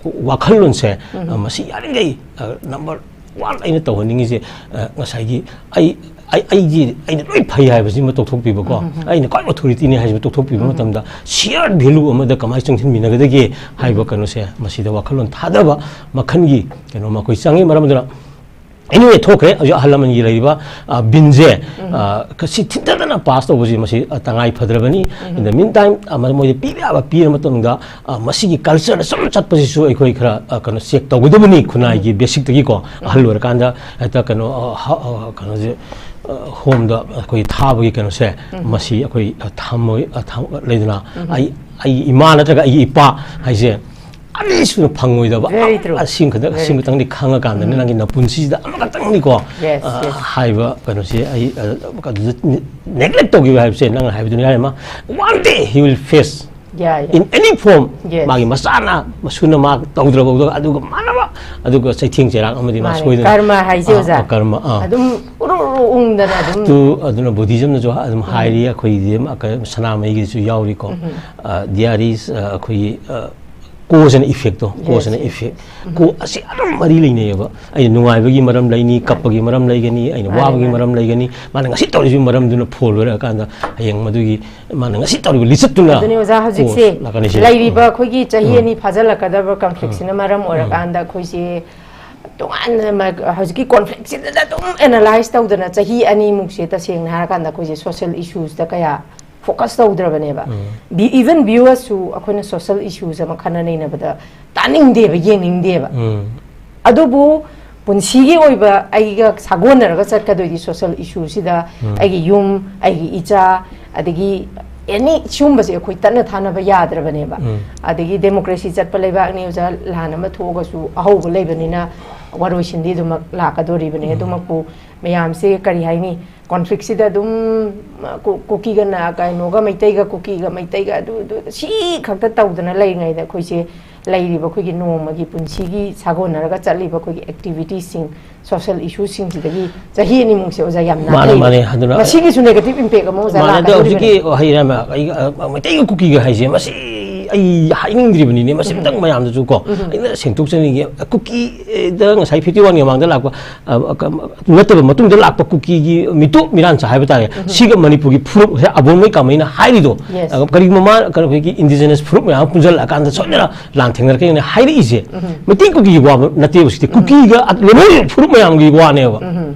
ꯋꯥꯈꯜꯂꯣꯟꯁꯦ, ꯑ, ꯃꯁꯤ ꯌꯥꯔꯤꯈꯩ, ꯑ, number one ꯑꯩꯅ ꯇꯧꯍꯟꯅꯤꯡꯉꯤꯁꯦ, ꯑ, ꯉꯁꯥꯏꯒꯤ ꯑꯩ, ꯑꯩ, ꯑꯩꯒꯤ, ꯑꯩꯅ ꯂꯣꯏ ꯐꯩ ꯍꯥꯏꯕꯁꯤꯃ ꯇꯣꯛꯊꯣꯛꯄꯤꯕꯀꯣ, ꯑꯩꯅ ꯈ꯭ꯋꯥꯏ authorityꯅꯤ ꯍꯥꯏꯁꯤꯃ ꯇꯣꯛꯊꯣꯛꯄꯤꯕ ꯃꯇꯝꯗ, shared value ꯑꯃꯗ ꯀꯃꯥꯏꯅ ꯆꯪꯁꯤꯟꯃꯤꯟꯅꯒꯗꯒꯦ ꯍꯥꯏꯕ ꯀꯩꯅꯣꯁꯦ, ꯃꯁꯤꯗ ꯋꯥꯈꯜꯂꯣꯟ ꯊꯥꯗꯕ ꯃꯈꯜꯒꯤ ꯀꯩꯅꯣ ꯃꯈꯣꯏ ꯆꯪꯉꯤ꯫ ꯃꯔꯝ ꯑꯗꯨꯅ, anyway, ꯊꯣꯛꯈ꯭ꯔꯦ꯫ ꯍꯧꯖꯤꯛ ꯑꯍꯜ ꯂꯃꯟꯒꯤ ꯂꯩꯔꯤꯕ, ꯑ, ꯕꯤꯟꯁꯦ, ꯑ, ꯀ-, ꯁꯤ ꯊꯤꯟꯊꯗꯅ ꯄꯥꯁ ꯇꯧꯕꯁꯤ ꯃꯁꯤ, ꯑ, ꯇꯉꯥꯏ ꯐꯗ꯭ꯔꯕꯅꯤ꯫ In the meantime, ꯑ, ꯃ-, ꯃꯣꯏꯗ ꯄꯤꯕ ꯌꯥꯕ ꯄꯤꯔ ꯃꯇꯨꯡꯗ, ꯑ, ꯃꯁꯤꯒꯤ cultureꯗ ꯁꯨꯝ ꯆꯠꯄꯁꯤꯁꯨ ꯑꯩꯈꯣꯏ ꯈꯔ, ꯑ, ꯀꯩꯅꯣ, check ꯇꯧꯒꯗꯕꯅꯤ꯫ ꯈꯨꯟꯅꯥꯏꯒꯤ basicꯇꯒꯤꯀꯣ, ꯑꯍꯜ ꯑꯣꯏꯔꯀꯥꯟꯗ ꯍꯦꯛꯇ ꯀꯩꯅꯣ, ꯑ, ꯍ-, ꯑ, ꯀꯩꯅꯣꯁꯦ, ꯑ, homeꯗ ꯑꯩꯈꯣꯏ ꯊꯥꯕꯒꯤ ꯀꯩꯅꯣꯁꯦ, ꯃꯁꯤ ꯑꯩꯈꯣꯏ, ꯑ, ꯊꯝꯃꯣꯏ, ꯑ, ꯊꯝ-, ꯂꯩꯗꯅ, ꯑꯩ, ꯑꯩꯒꯤ ꯏꯃꯥ ꯅꯠꯇ꯭ꯔꯒ ꯑꯩꯒꯤ ꯏꯄꯥ ꯍꯥꯏꯁꯦ ꯑꯅꯤꯁꯨꯅ ꯐꯪꯉꯣꯏꯗꯕ꯫ Very true. ꯑꯁꯤꯃꯈꯛꯇꯪ, Very ꯑꯁꯤꯃꯈꯛꯇꯪꯗꯤ ꯈꯪꯉꯀꯥꯟꯗꯅꯤ ꯅꯪꯒꯤ ꯅꯄꯨꯟꯁꯤꯁꯤꯗ ꯑꯃꯈꯛꯇꯪꯅꯤꯀꯣ, Yes, ꯑ, yes. ꯍꯥꯏꯕ ꯀꯩꯅꯣꯁꯦ ꯑꯩ, ꯑ, ꯑꯗꯨꯗ neglect ꯇꯧꯈꯤꯕ ꯍꯥꯏꯕꯁꯦ, ꯅꯪꯅ ꯍꯥꯏꯕꯗꯨꯅꯤ ꯍꯥꯏꯔꯤꯃ, one day he will face, Yeah, yeah. In any form, Yes. ꯃꯥꯒꯤ ꯃꯆꯥꯅ, ꯃꯁꯨꯅ ꯃꯥ ꯇꯧꯗ꯭ꯔꯕ ꯑꯗꯨꯒ ꯃꯥꯟꯅꯕ, ꯑꯗꯨꯒ ꯆꯩꯊꯦꯡ ꯆꯩꯔꯥꯛ ꯑꯃꯗꯤ ꯃꯥ ꯃꯥꯅꯦ꯫ ꯁꯣꯏꯗꯅ ꯀꯔꯃ ꯍꯥꯏꯁꯦ, ꯑ, ꯑꯣꯖꯥ꯫ ꯑ, ꯀꯔꯃ, ꯑ꯫ ꯑꯗꯨꯝ ꯎꯔꯨ ꯎꯔꯨ ꯎꯪꯗꯅ ꯑꯗꯨꯝ ꯑꯗꯨ, ꯑꯗꯨꯅ Buddhismꯅꯁꯨ ꯑꯗꯨꯝ ꯍꯥꯏꯔꯤ, ꯑꯩꯈꯣꯏꯒꯤꯗꯤ ꯑꯃ, ꯀ-, ꯁꯅꯥꯃꯍꯤꯒꯤꯁꯨ ꯌꯥꯎꯔꯤꯀꯣ꯫ ꯑ, there is, ꯑ, ꯑꯩꯈꯣꯏꯒꯤ, ꯑ, cause and effectꯇꯣ, Yes, cause and yes. effect꯫ ꯀꯣ-, ꯑꯁꯤ ꯑꯗꯨꯝ ꯃꯔꯤ ꯂꯩꯅꯩꯌꯦꯕ꯫ ꯑꯩꯅ ꯅꯨꯡꯉꯥꯏꯕꯒꯤ ꯃꯔꯝ ꯂꯩꯅꯤ, ꯀꯞꯄꯒꯤ ꯃꯔꯝ ꯂꯩꯒꯅꯤ, ꯑꯩꯅ ꯃꯥꯅꯦ, ꯋꯥꯕꯒꯤ ꯃꯥꯅꯦ꯫ ꯃꯔꯝ ꯂꯩꯒꯅꯤ꯫ ꯃꯥꯅ ꯉꯁꯤ ꯇꯧꯔꯤꯕ ꯃꯔꯝꯗꯨꯅ ꯐꯣꯜ ꯑꯣꯏꯔꯀꯥꯟꯗ ꯍꯌꯦꯡ ꯃꯗꯨꯒꯤ ꯃꯥꯅ ꯉꯁꯤ ꯇꯧꯔꯤꯕ ꯂꯤꯆꯠꯇꯨꯅ ꯑꯗꯨꯅꯦ ꯑꯣꯖꯥ, ꯍꯧꯖꯤꯛꯁꯦ ꯀꯣꯁ ꯂꯥꯛꯀꯅꯤ ꯁꯤꯅꯤ꯫ ꯂꯩꯔꯤꯕ ꯎꯝ꯫ ꯑꯩꯈꯣꯏꯒꯤ ꯆꯍꯤ ꯎꯝ꯫ ꯑꯅꯤ ꯐꯥꯖꯤꯜꯂꯛꯀꯗꯕ conflictꯁꯤꯅ ꯃꯔꯝ ꯎꯝ꯫ ꯑꯣꯏꯔꯀꯥꯟꯗ ꯑꯩꯈꯣꯏꯁꯦ ꯇꯣꯉꯥꯟꯅ ꯃ-, ꯍꯧꯖꯤꯛꯀꯤ conflictꯁꯤꯗ ꯑꯗꯨꯝ analyze ꯇꯧꯗꯅ ꯆꯍꯤ ꯑꯅꯤꯃꯨꯛꯁꯦ ꯇꯁꯦꯡꯅ ꯍꯥꯏꯔꯀꯥꯟꯗ ꯑꯩꯈꯣꯏꯁꯦ social issuesꯇ ꯀꯌꯥ focus ꯇꯧꯗ꯭ꯔꯕꯅꯦꯕ꯫ ꯎꯝ꯫ Be-, even viewersꯁꯨ ꯑꯩꯈꯣꯏꯅ social issues ꯑꯃ ꯈꯟꯅ ꯅꯩꯅꯕꯗ ꯇꯥꯅꯤꯡꯗꯦꯕ, ꯌꯦꯡꯅꯤꯡꯗꯦꯕ꯫ ꯎꯝ꯫ ꯑꯗꯨꯕꯨ ꯄꯨꯟꯁꯤꯒꯤ ꯑꯣꯏꯕ ꯑꯩꯒ ꯁꯥꯒꯣꯟꯅꯔꯒ ꯆꯠꯀꯗꯣꯏꯗꯤ social issueꯁꯤꯗ ꯎꯝ꯫ ꯑꯩꯒꯤ ꯌꯨꯝ, ꯑꯩꯒꯤ ꯏꯆꯥ, ꯑꯗꯒꯤ any ꯁꯤꯒꯨꯝꯕꯁꯦ ꯑꯩꯈꯣꯏ ꯇꯠꯅ ꯊꯥꯅꯕ ꯌꯥꯗ꯭ꯔꯕꯅꯦꯕ꯫ ꯎꯝ꯫ ꯑꯗꯒꯤ democracy ꯆꯠꯄ ꯂꯩꯕꯥꯛꯅꯤ ꯑꯣꯖꯥ, ꯂꯥꯟ ꯑꯃ ꯊꯣꯛꯑꯒꯁꯨ ꯑꯍꯧꯕ ꯂꯩꯕꯅꯤꯅ ꯋꯥꯔꯣꯏꯁꯤꯟꯗꯤ ꯑꯗꯨꯃꯛ ꯂꯥꯛꯀꯗꯣꯔꯤꯕꯅꯤ꯫ ꯎꯝ꯫ ꯑꯗꯨꯃꯛꯄꯨ ꯃꯌꯥꯝꯁꯦ ꯀꯔꯤ ꯍꯥꯏꯅꯤ, conflictꯁꯤꯗ ꯑꯗꯨꯝ, ꯀꯨ-, ꯀꯨꯀꯤꯒ ꯅ-, ꯀꯩꯅꯣꯒ ꯃꯩꯇꯩꯒ, ꯀꯨꯀꯤꯒ ꯃꯩꯇꯩꯒ ꯑꯗꯨ, ꯑꯗꯨ ꯁꯤ ꯈꯛꯇ ꯇꯧꯗꯅ ꯂꯩꯔꯤꯉꯩꯗ ꯑꯩꯈꯣꯏꯁꯦ ꯂꯩꯔꯤꯕ ꯑꯩꯈꯣꯏꯒꯤ ꯅꯣꯡꯃꯒꯤ ꯄꯨꯟꯁꯤꯒꯤ ꯁꯥꯒꯣꯟꯅꯔꯒ ꯆꯠꯂꯤꯕ ꯑꯩꯈꯣꯏꯒꯤ activitiesꯁꯤꯡ, social issueꯁꯤꯡꯁꯤꯗꯒꯤ ꯆꯍꯤ ꯑꯅꯤꯃꯨꯛꯁꯦ ꯑꯣꯖꯥ ꯌꯥꯝ ꯃꯥꯅꯦ, ꯅꯥꯊꯩ꯫ ꯃꯥꯅꯦ꯫ ꯑꯗꯨꯅ ꯃꯁꯤꯒꯤꯁꯨ negative impact ꯑꯃ ꯑꯣꯖꯥ ꯃꯥꯅꯦ꯫ ꯑꯗꯣ ꯂꯥꯛꯀꯗꯧꯔꯤꯕꯅꯦ꯫ ꯍꯧꯖꯤꯛꯀꯤ ꯋꯥꯍꯩ ꯍꯥꯏꯃ, ꯑꯩ, ꯑ, ꯃꯩꯇꯩꯒ ꯀꯨꯀꯤꯒ ꯍꯥꯏꯁꯦ ꯃꯁꯤ ꯑꯩ ꯍꯥꯏꯅꯤꯡꯗ꯭ꯔꯤꯕꯅꯤꯅꯦ, ꯃꯁꯤꯝꯇꯪ ꯃꯌꯥꯝꯗꯁꯨ ꯀꯣ, ꯑꯩꯅ ꯁꯦꯡꯗꯣꯛꯆꯅꯤꯡꯉꯤ꯫ ꯀꯨꯀꯤꯗ ꯉꯁꯥꯏ ꯐꯤꯐꯇꯤ ꯋꯥꯟꯒꯤ ꯃꯃꯥꯡꯗ ꯂꯥꯛꯄ, ꯑ, ꯑ, ꯅꯠꯇꯕ, ꯃꯇꯨꯡꯗ ꯂꯥꯛꯄ ꯀꯨꯀꯤꯒꯤ ꯃꯤꯇꯣꯞ ꯃꯤꯔꯥꯟꯆꯥ ꯍꯥꯏꯕ ꯇꯥꯔꯦ, ꯁꯤꯒ ꯃꯅꯤꯄꯨꯔꯒꯤ ꯐꯨꯔꯨꯞ, ꯍꯧꯖꯤꯛ ꯑꯕꯣꯝꯃꯩ ꯀꯥꯃꯩꯅ ꯍꯥꯏꯔꯤꯗꯣ, Yes. ꯑ, ꯀꯔꯤꯒꯨꯝꯕ ꯃꯥ, ꯀꯩꯅꯣ, ꯑꯩꯈꯣꯏꯒꯤ indigenous ꯐꯨꯔꯨꯞ ꯃꯌꯥꯝ ꯑꯃ ꯄꯨꯟꯁꯤꯜꯂꯛꯑꯀꯥꯟꯗ ꯁꯣꯏꯗꯅ ꯂꯥꯟ ꯊꯦꯡꯅꯔꯛꯀꯅꯤ ꯍꯥꯏꯔꯛꯏꯁꯦ, ꯃꯩꯇꯩ ꯀꯨꯀꯤꯒꯤ ꯋꯥ ꯅꯠꯇꯦꯕ ꯁꯤꯗꯤ, ꯀꯨꯀꯤꯒ ꯂꯣꯏꯅꯃꯛ ꯐꯨꯔꯨꯞ ꯃꯌꯥꯝꯒꯤ ꯋꯥꯅꯦꯕ꯫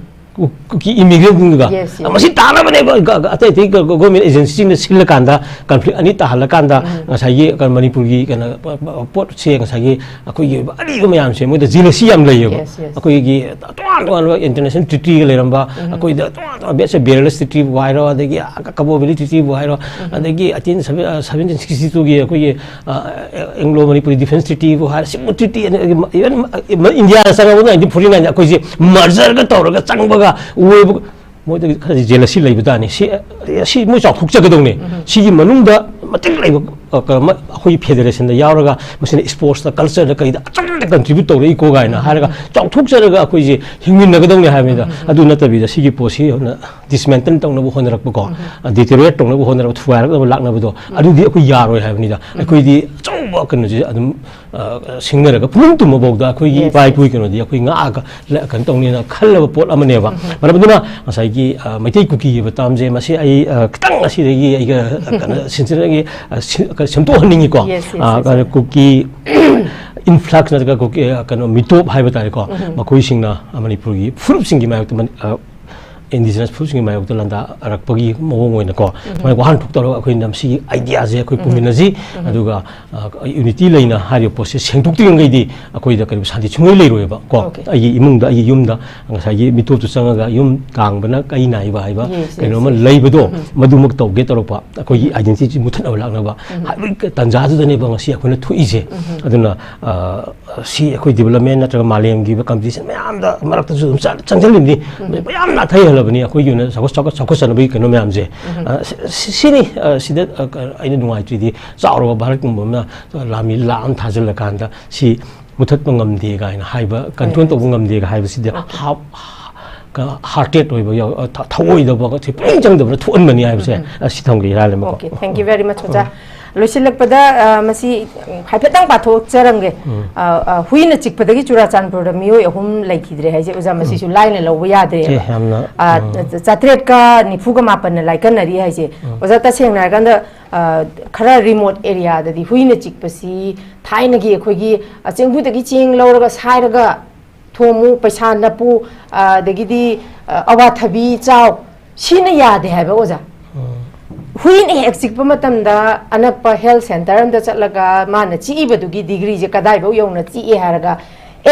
ꯀꯨ-, ꯀꯨꯀꯤ immigrantꯁꯤꯡꯗꯨꯒ꯫ Yes, yes. ꯃꯁꯤ ꯇꯥꯅꯕꯅꯦꯕ, ꯒ-, ꯒ-, ꯑꯇꯩ ꯑꯇꯩ ꯒ-, ꯒ-, government agencyꯁꯤꯡꯅ ꯁꯤꯜꯂꯀꯥꯟꯗ, conflict ꯑꯅꯤ ꯇꯥꯍꯜꯂꯀꯥꯟꯗ, ꯉꯁꯥꯏꯒꯤ ꯀ-, ꯃꯅꯤꯄꯨꯔꯒꯤ ꯀꯩꯅꯣ, ꯄ-, ꯄ-, ꯄꯣꯠꯁꯦ, ꯉꯁꯥꯏꯒꯤ ꯑꯩꯈꯣꯏꯒꯤ ꯑꯔꯤꯕ ꯃꯌꯥꯝꯁꯦ ꯃꯣꯏꯗ jealousy ꯌꯥꯝ ꯂꯩꯌꯦꯕ꯫ Yes, yes. ꯑꯩꯈꯣꯏꯒꯤ ꯇꯣꯉꯥꯟ ꯇꯣꯉꯥꯟꯕ international treatyꯒ ꯂꯩꯔꯝꯕ, ꯑꯩꯈꯣꯏꯗ ꯇꯣꯉꯥꯟ ꯇꯣꯉꯥꯟꯕ, let's say, Beryllus Treatyꯕꯨ ꯍꯥꯏꯔꯣ, ꯑꯗꯒꯤ ꯀꯕꯣ ꯚꯦꯂꯤ Treatyꯕꯨ ꯍꯥꯏꯔꯣ, ꯑꯗꯒꯤ eighteen, seven-, uh, seventeen sixty twoꯒꯤ ꯑꯩꯈꯣꯏꯒꯤ, ꯑ, Anglo Manipuri Defence Treatyꯕꯨ ꯍꯥꯏꯔꯣ, ꯁꯤꯒꯨꯝꯕ treaty, even ꯏꯟꯗꯤꯌꯥꯗ ꯆꯪꯉꯛꯄꯗ nineteen forty nine ꯑꯩꯈꯣꯏꯁꯦ mergerꯒ ꯇꯧꯔꯒ ꯆꯪꯕꯒ ꯑꯣꯏꯕ, ꯃꯣꯏꯗꯒꯤ ꯈꯔꯗꯤ jealousy ꯂꯩꯕ ꯇꯥꯅꯤ꯫ ꯁꯤ, ꯁꯤ ꯃꯣꯏ ꯆꯥꯎꯊꯣꯛꯆꯒꯗꯧꯅꯤ꯫ ꯁꯤꯒꯤ ꯃꯅꯨꯡꯗ ꯃꯇꯤꯛ ꯂꯩꯕ, ꯑ, ꯀ-, ꯃ-, ꯑꯩꯈꯣꯏ federationꯗ ꯌꯥꯎꯔꯒ, ꯃꯁꯤꯅ sportsꯇ, cultureꯗ, ꯀꯩꯗ ꯑꯆꯧꯕ contribute ꯇꯧꯔꯛꯏꯀꯣ ꯀꯥꯏꯅ ꯍꯥꯏꯔꯒ ꯆꯥꯎꯊꯣꯛꯆꯔꯒ ꯑꯩꯈꯣꯏꯁꯦ ꯍꯤꯡꯃꯤꯟꯅꯒꯗꯧꯅꯤ ꯍꯥꯏꯕꯅꯤꯗ꯫ ꯑꯗꯨ ꯅꯠꯇꯕꯤꯗ ꯁꯤꯒꯤ ꯄꯣꯠꯁꯤ ꯍꯧꯅ dismantle ꯇꯧꯅꯕ ꯍꯣꯠꯅꯔꯛꯄꯀꯣ, ꯑ, deteriorate ꯇꯧꯅꯕ ꯍꯣꯠꯅꯔꯛꯄ, ꯊꯨꯒꯥꯏꯔꯛꯅꯕ ꯂꯥꯛꯅꯕꯗꯣ, ꯑꯗꯨꯗꯤ ꯑꯩꯈꯣꯏ ꯌꯥꯔꯣꯏ ꯍꯥꯏꯕꯅꯤꯗ꯫ ꯑꯩꯈꯣꯏꯗꯤ ꯑꯆꯧꯕ ꯀꯩꯅꯣꯁꯦ ꯑꯗꯨꯝ, ꯑ, ꯁꯤꯡꯅꯔꯒ ꯄꯨꯡ ꯇꯨꯝꯃꯐꯥꯎꯗ ꯑꯩꯈꯣꯏꯒꯤ Yes, ꯏꯄꯥ yes. ꯏꯄꯨꯒꯤ ꯀꯩꯅꯣꯗꯤ ꯑꯩꯈꯣꯏ ꯉꯥꯛꯑꯒ ꯂ-, ꯀꯩꯅꯣ ꯇꯧꯅꯤꯅ ꯈꯜꯂꯕ ꯄꯣꯠ ꯑꯃꯅꯦꯕ꯫ ꯃꯔꯝ ꯑꯗꯨꯅ ꯉꯁꯥꯏꯒꯤ, ꯑ, ꯃꯩꯇꯩ ꯀꯨꯀꯤ ꯍꯥꯏꯕ termꯁꯦ, ꯃꯁꯤ ꯑꯩ, ꯑ, ꯈꯤꯇꯪ ꯑꯁꯤꯗꯒꯤ ꯑꯩꯒ, ꯑ, ꯀꯩꯅꯣ, ꯁꯤꯟꯁꯤꯟꯅꯒꯤ, ꯑ, ꯁꯤ-, ꯀꯩꯅꯣ, ꯁꯦꯝꯗꯣꯛꯍꯟꯅꯤꯡꯉꯤꯀꯣ꯫ Yes, yes, ꯑ, yes, ꯑꯗ yes. ꯀꯨꯀꯤ influx ꯅꯠꯇ꯭ꯔꯒ ꯀꯨꯀꯤ, ꯑ, ꯀꯩꯅꯣ, ꯃꯤꯇꯣꯞ ꯍꯥꯏꯕ ꯇꯥꯔꯦꯀꯣ꯫ ꯃꯈꯣꯏꯁꯤꯡꯅ, ꯑ, ꯃꯅꯤꯄꯨꯔꯒꯤ ꯐꯨꯔꯨꯞꯁꯤꯡꯒꯤ ꯃꯥꯌꯣꯛꯇ ꯃꯅꯤ-, ꯑ, indigenous ꯐꯨꯔꯨꯞꯁꯤꯡꯒꯤ ꯃꯥꯌꯣꯛꯇ ꯂꯥꯟꯗꯥꯔꯛꯄꯒꯤ ꯃꯑꯣꯡ ꯑꯣꯏꯅꯀꯣ, ꯁꯨꯃꯥꯏꯅ ꯋꯥꯍꯟꯊꯣꯛ ꯇꯧꯔꯒ ꯑꯩꯈꯣꯏꯅ ꯃꯁꯤꯒꯤ ideaꯁꯦ ꯑꯩꯈꯣꯏ ꯄꯨꯃꯤꯟꯅꯁꯤ, ꯑꯗꯨꯒ, ꯑ, unity ꯂꯩꯅ ꯍꯥꯏꯔꯤꯕ ꯄꯣꯠꯁꯦ ꯁꯦꯡꯗꯣꯛꯇ꯭ꯔꯤꯉꯩꯗꯤ ꯑꯩꯈꯣꯏꯗ ꯀꯔꯤꯒꯨꯝꯕ ꯁꯥꯟꯇꯤ ꯁꯨꯡꯂꯩ ꯂꯩꯔꯣꯏꯕ ꯀꯣ꯫ Okay. ꯑꯩꯒꯤ ꯏꯃꯨꯡꯗ, ꯑꯩꯒꯤ ꯌꯨꯝꯗ ꯉꯁꯥꯏꯒꯤ ꯃꯤꯇꯣꯞꯇꯨ ꯆꯪꯉꯒ ꯌꯨꯝ ꯀꯥꯡꯕꯅ ꯀꯩ ꯅꯥꯏꯕ ꯍꯥꯏꯕ Yes, yes, ꯀꯩꯅꯣꯝꯃ yes. ꯂꯩꯕꯗꯣ, ꯃꯗꯨꯃꯛ ꯇꯧꯒꯦ ꯇꯧꯔꯛꯄ, ꯑꯩꯈꯣꯏꯒꯤ identityꯁꯤ ꯃꯨꯊꯠꯅꯕ ꯂꯥꯛꯅꯕ ꯍꯥꯏꯕꯒꯤ ꯇꯥꯟꯖꯥꯗꯨꯗꯅꯦꯕ ꯉꯁꯤ ꯑꯩꯈꯣꯏꯅ ꯊꯣꯛꯏꯁꯦ꯫ ꯑꯗꯨꯅ, ꯑ, ꯁꯤ ꯑꯩꯈꯣꯏ development ꯅꯠꯇ꯭ꯔꯒ ꯃꯥꯂꯦꯝꯒꯤ ꯑꯣꯏꯕ competition ꯃꯌꯥꯝꯗ ꯃꯔꯛꯇꯁꯨ ꯑꯗꯨꯝ ꯆꯪ-, ꯆꯪꯁꯤꯜꯂꯤꯕꯅꯤ꯫ ꯃꯌꯥꯝ ꯅꯥꯊꯩꯍꯜꯂꯕꯅꯤ ꯑꯩꯈꯣꯏꯒꯤ ꯑꯣꯏꯅ ꯆꯥꯎꯈꯠ-, ꯆꯥꯎꯈꯠ-, ꯆꯥꯎꯈꯠꯆꯅꯕꯒꯤ ꯀꯩꯅꯣ ꯃꯌꯥꯝꯁꯦ꯫ ꯑ, ꯁꯤ-, ꯁꯤ-, ꯁꯤꯅꯤ, ꯑ, ꯁꯤꯗ, ꯑ, ꯑꯩꯅ ꯅꯨꯡꯉꯥꯏꯇ꯭ꯔꯤꯗꯤ ꯆꯥꯎꯔꯕ ꯚꯥꯔꯠꯀꯨꯝꯕ ꯑꯃꯅ ꯂꯥꯟꯃꯤ ꯂꯥꯈ ꯑꯃ ꯊꯥꯖꯤꯜꯂꯀꯥꯟꯗ ꯁꯤ ꯃꯨꯊꯠꯄ ꯉꯝꯗꯦ ꯀꯥꯏꯅ ꯍꯥꯏꯕ, control ꯇꯧꯕ ꯉꯝꯗꯦꯒ ꯍꯥꯏꯕꯁꯤꯗꯤ ꯍꯥꯞ-, ꯀ-, hearted ꯑꯣꯏꯕ ꯌꯥꯎ-, ꯑ, ꯊ-, ꯊꯑꯣꯏꯗꯕ, ꯁꯤ ꯄꯨꯛꯅꯤꯡ ꯆꯪꯗꯕꯅ ꯊꯣꯛꯍꯟꯕꯅꯤ ꯍꯥꯏꯕꯁꯦ, ꯑ, ꯁꯤ ꯊꯝꯒꯦ ꯏꯔꯥꯏ ꯂꯩꯃꯀꯣ꯫ Okay, thank you very much, ꯑꯣꯖꯥ꯫ ꯂꯣꯏꯁꯤꯜꯂꯛꯄꯗ, ꯑ, ꯃꯁꯤ ꯍꯥꯏꯐꯦꯠꯇꯪ ꯄꯥꯊꯣꯛꯆꯔꯝꯒꯦ꯫ ꯎꯝ꯫ ꯑ, ꯑ, ꯍꯨꯏꯅ ꯆꯤꯛꯄꯗꯒꯤ ꯆꯨꯔꯥꯆꯥꯟꯄꯨꯔꯗ ꯃꯤꯑꯣꯏ ꯑꯍꯨꯝ ꯂꯩꯈꯤꯗ꯭ꯔꯦ ꯍꯥꯏꯁꯦ, ꯑꯣꯖꯥ, ꯃꯁꯤꯁꯨ ꯂꯥꯏꯅ ꯂꯧꯕ ꯌꯥꯗ꯭ꯔꯦꯕ꯫ ꯑꯦ, ꯌꯥꯝꯅ, ꯑ, ꯎꯝ꯫ ꯆꯥꯇ꯭ꯔꯦꯠꯀ ꯅꯤꯐꯨꯒ ꯃꯥꯄꯟꯅ ꯂꯥꯏꯀꯠꯅꯔꯤ ꯍꯥꯏꯁꯦ꯫ ꯎꯝ꯫ ꯑꯣꯖꯥ, ꯇꯁꯦꯡꯅ ꯍꯥꯏꯔꯀꯥꯟꯗ, ꯑ, ꯈꯔ remote areaꯗꯗꯤ ꯍꯨꯏꯅ ꯆꯤꯛꯄꯁꯤ ꯊꯥꯏꯅꯒꯤ ꯑꯩꯈꯣꯏꯒꯤ, ꯑ, ꯆꯦꯡꯕꯨꯗꯒꯤ ꯆꯦꯡ ꯂꯧꯔꯒ ꯁꯥꯏꯔꯒ ꯊꯣꯝꯃꯨ, ꯄꯩꯁꯥ ꯅꯞꯄꯨ, ꯑ, ꯑꯗꯒꯤꯗꯤ, ꯑ, ꯑꯋꯥꯊꯕꯤ ꯆꯥꯎ, ꯁꯤꯅ ꯌꯥꯗꯦ ꯍꯥꯏꯕ, ꯑꯣꯖꯥ꯫ ꯎꯝ꯫ ꯍꯨꯏꯅ ꯍꯦꯛ ꯆꯤꯛꯄ ꯃꯇꯝꯗ ꯑꯅꯛꯄ health centre ꯑꯝꯗ ꯆꯠꯂꯒ ꯃꯥꯅ ꯆꯤꯛꯏꯕꯗꯨꯒꯤ degreeꯁꯦ ꯀꯗꯥꯏꯐꯥꯎ ꯌꯧꯅ ꯆꯤꯛꯑꯦ ꯍꯥꯏꯔꯒ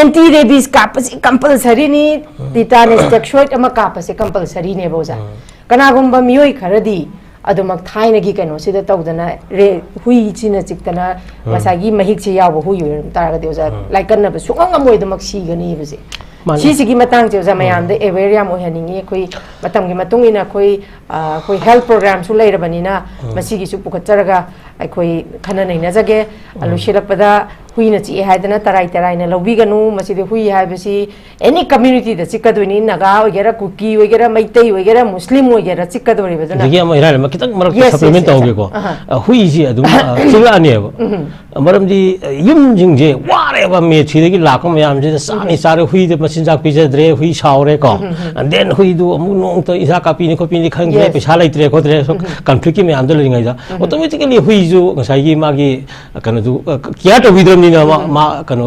anti rabies ꯀꯥꯞꯄꯁꯤ compulsoryꯅꯤ, ꯎꯝ꯫ Tetanus toxoid ꯑꯃ ꯀꯥꯞꯄꯁꯦ compulsoryꯅꯦꯕ, ꯑꯣꯖꯥ꯫ ꯎꯝ꯫ ꯀꯅꯥꯒꯨꯝꯕ ꯃꯤꯑꯣꯏ ꯈꯔꯗꯤ ꯑꯗꯨꯃꯛ ꯊꯥꯏꯅꯒꯤ ꯀꯩꯅꯣꯁꯤꯗ ꯇꯧꯗꯅ ꯔꯦ-, ꯍꯨꯏꯁꯤꯅ ꯆꯤꯛꯇꯅ ꯎꯝ꯫ ꯉꯁꯥꯏꯒꯤ ꯃꯍꯤꯛꯁꯦ ꯌꯥꯎꯕ ꯍꯨꯏ ꯑꯣꯏꯔꯝ ꯇꯥꯔꯒꯗꯤ, ꯑꯣꯖꯥ, ꯎꯝ꯫ ꯂꯥꯏꯀꯠꯅꯕ ꯁꯨꯡꯉꯝ ꯉꯝꯃꯣꯏ, ꯑꯗꯨꯃꯛ ꯁꯤꯒꯅꯤꯕꯁꯦ꯫ ꯃꯥꯅꯤ꯫ ꯁꯤꯁꯤꯒꯤ ꯃꯇꯥꯡꯁꯦ, ꯑꯣꯖꯥ, ꯎꯝ꯫ ꯃꯌꯥꯝꯗ aware ꯌꯥꯝ ꯑꯣꯏꯍꯟꯅꯤꯡꯉꯤ꯫ ꯑꯩꯈꯣꯏ ꯃꯇꯝꯒꯤ ꯃꯇꯨꯡ ꯏꯟꯅ ꯑꯩꯈꯣꯏ, ꯑ, ꯑꯩꯈꯣꯏ health programꯁꯨ ꯂꯩꯔꯕꯅꯤꯅ, ꯎꯝ꯫ ꯃꯁꯤꯒꯤꯁꯨ ꯄꯨꯈꯠꯆꯔꯒ ꯑꯩꯈꯣꯏ ꯈꯟꯅ ꯅꯩꯅꯖꯒꯦ꯫ ꯎꯝ꯫ ꯂꯣꯏꯁꯤꯜꯂꯛꯄꯗ, ꯍꯨꯏꯅ ꯆꯤꯛꯑꯦ ꯍꯥꯏꯗꯅ ꯇꯔꯥꯏ ꯇꯔꯥꯏꯅ ꯂꯧꯕꯤꯒꯅꯨ꯫ ꯃꯁꯤꯗꯤ ꯍꯨꯏ ꯍꯥꯏꯕꯁꯤ any communityꯗ ꯆꯤꯛꯀꯗꯣꯏꯅꯤ, ꯅꯥꯒꯥ ꯑꯣꯏꯒꯦꯔꯥ, ꯀꯨꯀꯤ ꯑꯣꯏꯒꯦꯔꯥ, ꯃꯩꯇꯩ ꯑꯣꯏꯒꯦꯔꯥ, ꯃꯨꯁꯂꯤꯝ ꯑꯣꯏꯒꯦꯔꯥ, ꯆꯤꯛꯀꯗꯧꯔꯤꯕ꯫ ꯑꯗꯨꯅ ꯑꯗꯒꯤ ꯑꯃ ꯏꯔꯥꯏ ꯂꯥꯏꯅ ꯈꯤꯇꯪ ꯃꯔꯛꯇ Yes, yes, supplement yes, ꯇꯧꯒꯦꯀꯣ꯫ ꯑꯍꯥ꯫ ꯑ, ꯍꯨꯏꯁꯤ ꯑꯗꯨꯝ, ꯑ, ꯆꯤꯛꯂꯛꯑꯅꯦꯕ꯫ ꯎꯝ꯫ ꯃꯔꯝꯗꯤ, ꯑ, ꯌꯨꯝꯁꯤꯡꯁꯦ ꯋꯥꯔꯦꯕ, ꯃꯦ ꯁꯤꯗꯒꯤ ꯂꯥꯛꯄ ꯃꯌꯥꯝꯁꯤꯗ ꯆꯥꯅꯤ ꯎꯝ꯫ ꯆꯥꯔꯦ, ꯍꯨꯏꯗ ꯃꯆꯤꯟꯖꯥꯛ ꯄꯤꯖꯗ꯭ꯔꯦ, ꯍꯨꯏ ꯁꯥꯎꯔꯦꯀꯣ꯫ ꯎꯝ, ꯎꯝ, ꯎꯝ꯫ And then ꯍꯨꯏꯗꯨ ꯑꯃꯨꯛ ꯅꯣꯡꯇ ꯍꯤꯗꯥꯛ ꯀꯥꯞꯄꯤꯅꯤ ꯈꯣꯠꯄꯤꯅꯤ ꯈꯪꯗ꯭ꯔꯦ, Yes. ꯄꯩꯁꯥ ꯂꯩꯇ꯭ꯔꯦ ꯈꯣꯠꯇ꯭ꯔꯦ, ꯁꯨꯝ ꯎꯝ, ꯎꯝ꯫ Conflictꯀꯤ ꯃꯌꯥꯝꯗ ꯂꯩꯔꯤꯉꯩꯗ ꯎꯝ, ꯎꯝ꯫ Automatically ꯍꯨꯏꯁꯨ ꯉꯁꯥꯏꯒꯤ ꯃꯥꯒꯤ ꯀꯩꯅꯣꯗꯨ, ꯑ, care ꯇꯧꯕꯤꯗ꯭ꯔꯕꯅꯤꯅ ꯃꯥ, ꯎꯝ꯫ ꯃꯥ ꯀꯩꯅꯣ,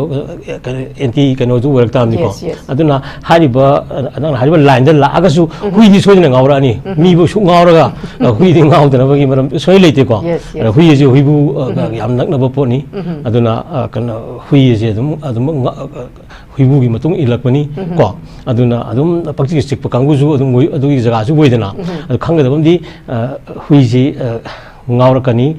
ꯑ, ꯀꯩꯅꯣ, anti ꯀꯩꯅꯣꯗꯨ ꯑꯣꯏꯔꯛ ꯇꯥꯕꯅꯤꯀꯣ꯫ Yes, yes. ꯑꯗꯨꯅ ꯍꯥꯏꯔꯤꯕ, ꯑ, ꯅꯪꯅ ꯍꯥꯏꯔꯤꯕ lineꯗ ꯂꯥꯛꯑꯒꯁꯨ ꯎꯝ꯫ ꯍꯨꯏꯗꯤ ꯁꯣꯏꯗꯅ ꯉꯥꯎꯔꯛꯑꯅꯤ꯫ ꯎꯝ꯫ ꯃꯤꯕꯨ ꯁꯨꯛ ꯉꯥꯎꯔꯒ, ꯑ, ꯍꯨꯏꯗꯤ ꯉꯥꯎꯗꯅꯕꯒꯤ ꯃꯔꯝ ꯁꯣꯏ ꯂꯩꯇꯦꯀꯣ꯫ Yes, yes. ꯑꯗ ꯍꯨꯏ ꯑꯁꯤ ꯍꯨꯏꯕꯨ, ꯑ, ꯎꯝ꯫ ꯌꯥꯝ ꯅꯛꯅꯕ ꯄꯣꯠꯅꯤ꯫ ꯎꯝ꯫ ꯑꯗꯨꯅ, ꯑ, ꯀꯩꯅꯣ, ꯍꯨꯏ ꯑꯁꯤ ꯑꯗꯨꯝ, ꯑꯗꯨꯝ ꯉ-, ꯑ, ꯍꯨꯏꯕꯨꯒꯤ ꯃꯇꯨꯡ ꯏꯜꯂꯛꯄꯅꯤ ꯎꯝ꯫ ꯀꯣ꯫ ꯑꯗꯨꯅ ꯑꯗꯨꯝ ꯄꯪꯆꯤꯛ ꯆꯤꯛꯄ ꯀꯥꯡꯕꯨꯁꯨ ꯑꯗꯨꯝ ꯃꯣꯏ ꯑꯗꯨꯒꯤ ꯖꯒꯥꯁꯨ ꯑꯣꯏꯗꯅ꯫ ꯎꯝ꯫ ꯑꯗꯨ ꯈꯪꯒꯗꯕ ꯑꯃꯗꯤ, ꯑ, ꯍꯨꯏꯁꯤ, ꯑ, ꯉꯥꯎꯔꯛꯀꯅꯤ꯫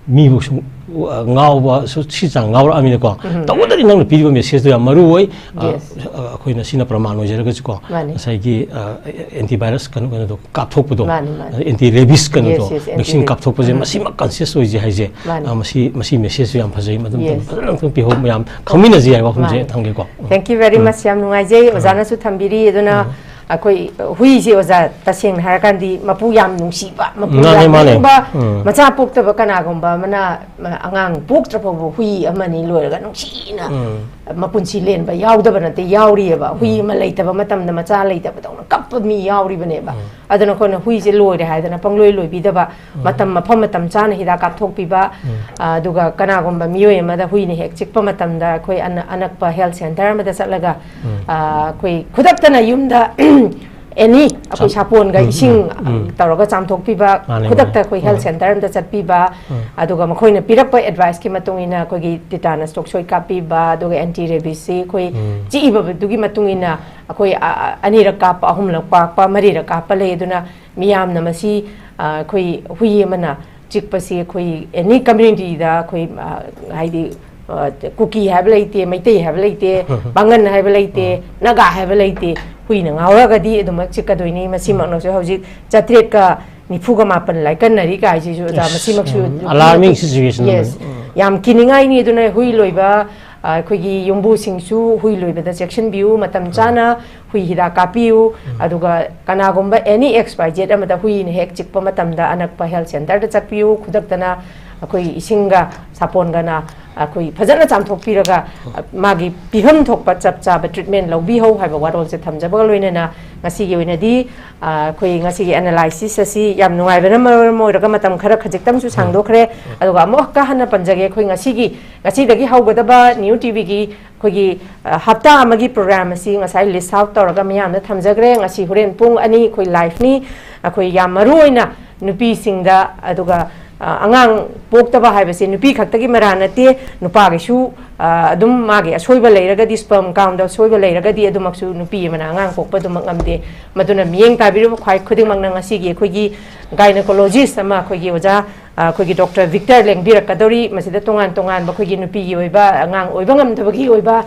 ꯃꯤꯕꯨ ꯁꯨꯝ, ꯑ, ꯉꯥꯎꯕ, ꯁꯨ-, ꯁꯤ ꯆꯥꯡ ꯉꯥꯎꯔꯛꯑꯃꯤꯅꯀꯣ꯫ ꯎꯝ꯫ ꯇꯧꯕꯇꯗꯤ ꯅꯪꯅ ꯄꯤꯔꯤꯕ messageꯇꯣ ꯌꯥꯝ ꯃꯔꯨ ꯑꯣꯏ꯫ ꯑ, Yes. ꯑ, ꯑꯩꯈꯣꯏꯅ ꯁꯤꯅ ꯄ꯭ꯔꯃꯥꯟ ꯑꯣꯏꯖꯔꯒꯁꯨꯀꯣ꯫ ꯃꯥꯅꯤ꯫ ꯉꯁꯥꯏꯒꯤ, ꯑ, antivirus ꯀꯩꯅꯣ, ꯀꯩꯅꯣꯗꯣ ꯀꯥꯞꯊꯣꯛꯄꯗꯣ, ꯃꯥꯅꯤ, ꯃꯥꯅꯤ꯫ Anti rabies ꯀꯩꯅꯣꯗꯣ, Yes, yes, vaccine anti-rabies. ꯀꯥꯞꯊꯣꯛꯄꯁꯦ ꯎꯝ꯫ ꯃꯁꯤꯃꯛ conscious ꯑꯣꯏꯁꯦ ꯍꯥꯏꯁꯦ꯫ ꯃꯥꯅꯤ꯫ ꯑ, ꯃꯁꯤ, ꯃꯁꯤ messageꯁꯨ ꯌꯥꯝ ꯐꯖꯩ꯫ ꯃꯗꯨꯝ Yes. ꯐꯖꯅ ꯑꯝꯇꯪ ꯄꯤꯍꯧ ꯃꯌꯥꯝ ꯈꯪꯃꯤꯟꯅꯁꯤ ꯍꯥꯏꯕ ꯋꯥꯐꯝꯁꯦ ꯃꯥꯅꯤ꯫ ꯊꯝꯒꯦꯀꯣ꯫ ꯎꯝ꯫ Thank you very um. much. ꯌꯥꯝ ꯅꯨꯡꯉꯥꯏꯖꯩ꯫ ꯎꯝ꯫ ꯑꯣꯖꯥꯅꯁꯨ ꯊꯝꯕꯤꯔꯤ꯫ ꯑꯗꯨꯅ ꯎꯝ꯫ ꯑꯩꯈꯣꯏ ꯍꯨꯏꯁꯦ ꯑꯣꯖꯥ, ꯇꯁꯦꯡꯅ ꯍꯥꯏꯔꯀꯥꯟꯗꯤ ꯃꯄꯨ ꯌꯥꯝ ꯅꯨꯡꯁꯤꯕ, ꯃꯄꯨ ꯃꯥꯅꯦ, ꯌꯥꯝ ꯃꯥꯅꯦ꯫ ꯅꯤꯡꯕ, ꯎꯝ꯫ ꯃꯆꯥ ꯄꯣꯛꯇꯕ ꯀꯅꯥꯒꯨꯝꯕ ꯑꯃꯅ, ꯃ-, ꯑꯉꯥꯡ ꯄꯣꯛꯇ꯭ꯔ ꯐꯥꯎꯕ ꯍꯨꯏ ꯑꯃꯅꯤ ꯂꯣꯏꯔꯒ ꯅꯨꯡꯁꯤꯅ ꯎꯝ꯫ ꯃꯄꯨꯟꯁꯤ ꯂꯦꯟꯕ ꯌꯥꯎꯗꯕ ꯅꯠꯇꯦ, ꯌꯥꯎꯔꯤꯑꯕ꯫ ꯍꯨꯏ ꯎꯝ꯫ ꯑꯃ ꯂꯩꯇꯕ ꯃꯇꯝꯗ ꯃꯆꯥ ꯂꯩꯇꯕꯗꯧꯅ ꯀꯞꯄ ꯃꯤ ꯌꯥꯎꯔꯤꯕꯅꯦꯕ꯫ ꯎꯝ꯫ ꯑꯗꯨꯅ ꯑꯩꯈꯣꯏꯅ ꯍꯨꯏꯁꯦ ꯂꯣꯏꯔꯦ ꯍꯥꯏꯗꯅ ꯄꯪꯂꯣꯏ ꯂꯣꯏꯕꯤꯗꯕ, ꯎꯝ꯫ ꯃꯇꯝ ꯃꯐꯝ ꯃꯇꯝ ꯆꯥꯅ ꯍꯤꯗꯥꯛ ꯀꯥꯞꯊꯣꯛꯄꯤꯕ, ꯎꯝ꯫ ꯑ, ꯑꯗꯨꯒ ꯀꯅꯥꯒꯨꯝꯕ ꯃꯤꯑꯣꯏ ꯑꯃꯗ ꯍꯨꯏꯅ ꯍꯦꯛ ꯆꯤꯛꯄ ꯃꯇꯝꯗ ꯑꯩꯈꯣꯏ ꯑꯅ-, ꯑꯅꯛꯄ health centre ꯑꯃꯗ ꯆꯠꯂꯒ, ꯎꯝ꯫ ꯑ, ꯑꯩꯈꯣꯏ ꯈꯨꯗꯛꯇꯅ ꯌꯨꯝꯗ any ꯑꯩꯈꯣꯏ ꯆꯥꯝ-, ꯁꯥꯄꯣꯟꯒ ꯎꯝ, ꯏꯁꯤꯡ, ꯎꯝ, ꯎꯝ꯫ ꯇꯧꯔꯒ ꯆꯥꯝꯊꯣꯛꯄꯤꯕ, ꯃꯥꯅꯦ, ꯈꯨꯗꯛꯇ ꯃꯥꯅꯦ꯫ ꯑꯩꯈꯣꯏ health ꯎꯝ꯫ Centre ꯑꯃꯗ ꯆꯠꯄꯤꯕ, ꯎꯝ꯫ ꯑꯗꯨꯒ ꯃꯈꯣꯏꯅ ꯄꯤꯔꯛꯄ adviceꯀꯤ ꯃꯇꯨꯡ ꯏꯟꯅ ꯑꯩꯈꯣꯏꯒꯤ tetanus toxoid ꯀꯥꯞꯄꯤꯕ, ꯑꯗꯨꯒ anti rabisꯁꯤ ꯑꯩꯈꯣꯏ ꯎꯝ꯫ ꯆꯤꯛꯏꯕꯗꯨꯒꯤ ꯃꯇꯨꯡ ꯏꯟꯅ ꯑꯩꯈꯣꯏ, ꯑ, ꯑ, ꯑꯅꯤꯔꯛ ꯀꯥꯞꯄ, ꯑꯍꯨꯝꯂꯛ ꯀꯥꯞꯄ, ꯃꯔꯤꯔꯛ ꯀꯥꯞꯄ ꯂꯩ꯫ ꯑꯗꯨꯅ ꯃꯤꯌꯥꯝꯅ ꯃꯁꯤ, ꯑ, ꯑꯩꯈꯣꯏ ꯍꯨꯏ ꯑꯃꯅ ꯆꯤꯛꯄꯁꯤ ꯑꯩꯈꯣꯏ any communityꯗ ꯑꯩꯈꯣꯏ, ꯑ, ꯍꯥꯏꯗꯤ, ꯑ, ꯀꯨꯀꯤ ꯍꯥꯏꯕ ꯂꯩꯇꯦ, ꯃꯩꯇꯩ ꯍꯥꯏꯕ ꯂꯩꯇꯦ, ꯄꯥꯡꯒꯟ ꯍꯥꯏꯕ ꯂꯩꯇꯦ, ꯎꯝ꯫ ꯅꯥꯒꯥ ꯍꯥꯏꯕ ꯂꯩꯇꯦ꯫ ꯍꯨꯏꯅ ꯉꯥꯎꯔꯒꯗꯤ ꯑꯗꯨꯃꯛ ꯆꯤꯛꯀꯗꯣꯏꯅꯤ꯫ ꯃꯁꯤꯃꯛꯅꯁꯨ ꯍꯧꯖꯤꯛ ꯆꯥꯇ꯭ꯔꯦꯠꯀ ꯅꯤꯐꯨꯒ ꯃꯥꯄꯟ ꯂꯥꯏꯀꯟꯅꯔꯤ ꯀꯥꯏꯁꯤꯁꯨ ꯑꯣꯖꯥ, ꯑꯁ, ꯃꯁꯤꯃꯛꯁꯨ ꯌꯥꯝ alarming situationꯅꯤ꯫ Yes꯫ ꯎꯝ꯫ ꯌꯥꯝ ꯀꯤꯅꯤꯡꯉꯥꯏꯅꯤ꯫ ꯑꯗꯨꯅ ꯍꯨꯏ ꯂꯣꯏꯕ, ꯑ, ꯑꯩꯈꯣꯏꯒꯤ ꯌꯨꯝꯕꯨꯁꯤꯡꯁꯨ ꯍꯨꯏ ꯂꯣꯏꯕꯗ ꯆꯦꯛꯁꯤꯟꯕꯤꯌꯨ, ꯃꯇꯝ ꯎꯝ꯫ ꯆꯥꯅ ꯍꯨꯏ ꯍꯤꯗꯥꯛ ꯀꯥꯞꯄꯤꯌꯨ꯫ ꯎꯝ꯫ ꯑꯗꯨꯒ ꯀꯅꯥꯒꯨꯝꯕ any X Y Z ꯑꯃꯗ ꯍꯨꯏꯅ ꯍꯦꯛ ꯆꯤꯛꯄ ꯃꯇꯝꯗ ꯑꯅꯛꯄ health centreꯗ ꯆꯠꯄꯤꯌꯨ꯫ ꯈꯨꯗꯛꯇꯅ ꯑꯩꯈꯣꯏ ꯏꯁꯤꯡꯒ ꯁꯥꯄꯣꯟꯒꯅ ꯑꯩꯈꯣꯏ ꯐꯖꯅ ꯆꯥꯝꯊꯣꯛꯄꯤꯔꯒ, ꯎꯝ꯫ ꯃꯥꯒꯤ ꯄꯤꯐꯝ ꯊꯣꯛꯄ ꯆꯞ ꯆꯥꯕ treatment ꯂꯧꯕꯤꯍꯧ ꯍꯥꯏꯕ ꯋꯥꯔꯣꯜꯁꯦ ꯊꯝꯖꯕꯒ ꯂꯣꯏꯅꯅ ꯉꯁꯤꯒꯤ ꯑꯣꯏꯅꯗꯤ, ꯑ, ꯑꯩꯈꯣꯏ ꯉꯁꯤꯒꯤ analysis ꯑꯁꯤ ꯌꯥꯝ ꯅꯨꯡꯉꯥꯏꯕꯅ ꯃꯔꯝ ꯑꯣꯏꯔꯒ ꯃꯇꯝ ꯈꯔ ꯈꯖꯤꯛꯇꯪꯁꯨ ꯎꯝ꯫ ꯁꯥꯡꯗꯣꯛꯈ꯭ꯔꯦ꯫ ꯎꯝ꯫ ꯑꯗꯨꯒ ꯑꯃꯨꯛꯀ ꯍꯟꯅ ꯄꯟꯖꯒꯦ, ꯑꯩꯈꯣꯏ ꯉꯁꯤꯒꯤ, ꯉꯁꯤꯗꯒꯤ ꯍꯧꯒꯗꯕ New TVꯒꯤ ꯑꯩꯈꯣꯏꯒꯤ, ꯑ, ꯍꯞꯇꯥ ꯑꯃꯒꯤ program ꯑꯁꯤ ꯉꯁꯥꯏ list out ꯇꯧꯔꯒ ꯃꯤꯌꯥꯝꯗ ꯊꯝꯖꯈ꯭ꯔꯦ꯫ ꯉꯁꯤ ꯍꯣꯔꯦꯟ ꯄꯨꯡ ꯑꯅꯤ ꯑꯩꯈꯣꯏ liveꯅꯤ꯫ ꯑꯩꯈꯣꯏ ꯌꯥꯝ ꯃꯔꯨ ꯑꯣꯏꯅ ꯅꯨꯄꯤꯁꯤꯡꯗ, ꯑꯗꯨꯒ, ꯑ, ꯑꯉꯥꯡ ꯄꯣꯛꯇꯕ ꯍꯥꯏꯕꯁꯦ ꯅꯨꯄꯤ ꯈꯛꯇꯒꯤ ꯃꯔꯥ ꯅꯠꯇꯦ, ꯅꯨꯄꯥꯒꯤꯁꯨ, ꯑ, ꯑꯗꯨꯝ ꯃꯥꯒꯤ ꯑꯁꯣꯏꯕ ꯂꯩꯔꯒꯗꯤ, sperm countꯗ ꯑꯁꯣꯏꯕ ꯂꯩꯔꯒꯗꯤ ꯑꯗꯨꯃꯛꯁꯨ ꯅꯨꯄꯤ ꯑꯃꯅ ꯑꯉꯥꯡ ꯄꯣꯛꯄ ꯑꯗꯨꯃꯛ ꯉꯝꯗꯦ꯫ ꯃꯗꯨꯅ ꯃꯤꯠꯌꯦꯡ ꯇꯥꯕꯤꯔꯤꯕ ꯈ꯭ꯋꯥꯏ ꯈꯨꯗꯤꯡꯃꯛꯅ ꯉꯁꯤꯒꯤ ꯑꯩꯈꯣꯏꯒꯤ gynecologist ꯑꯃ ꯑꯩꯈꯣꯏꯒꯤ ꯑꯣꯖꯥ, ꯑ, ꯑꯩꯈꯣꯏꯒꯤ Doctor Victor ꯂꯦꯡꯕꯤꯔꯛꯀꯗꯧꯔꯤ꯫ ꯃꯁꯤꯗ ꯇꯣꯉꯥꯟ ꯇꯣꯉꯥꯟꯕ ꯑꯩꯈꯣꯏꯒꯤ ꯅꯨꯄꯤꯒꯤ ꯑꯣꯏꯕ, ꯑꯉꯥꯡ ꯑꯣꯏꯕ ꯉꯝꯗꯕꯒꯤ ꯑꯣꯏꯕ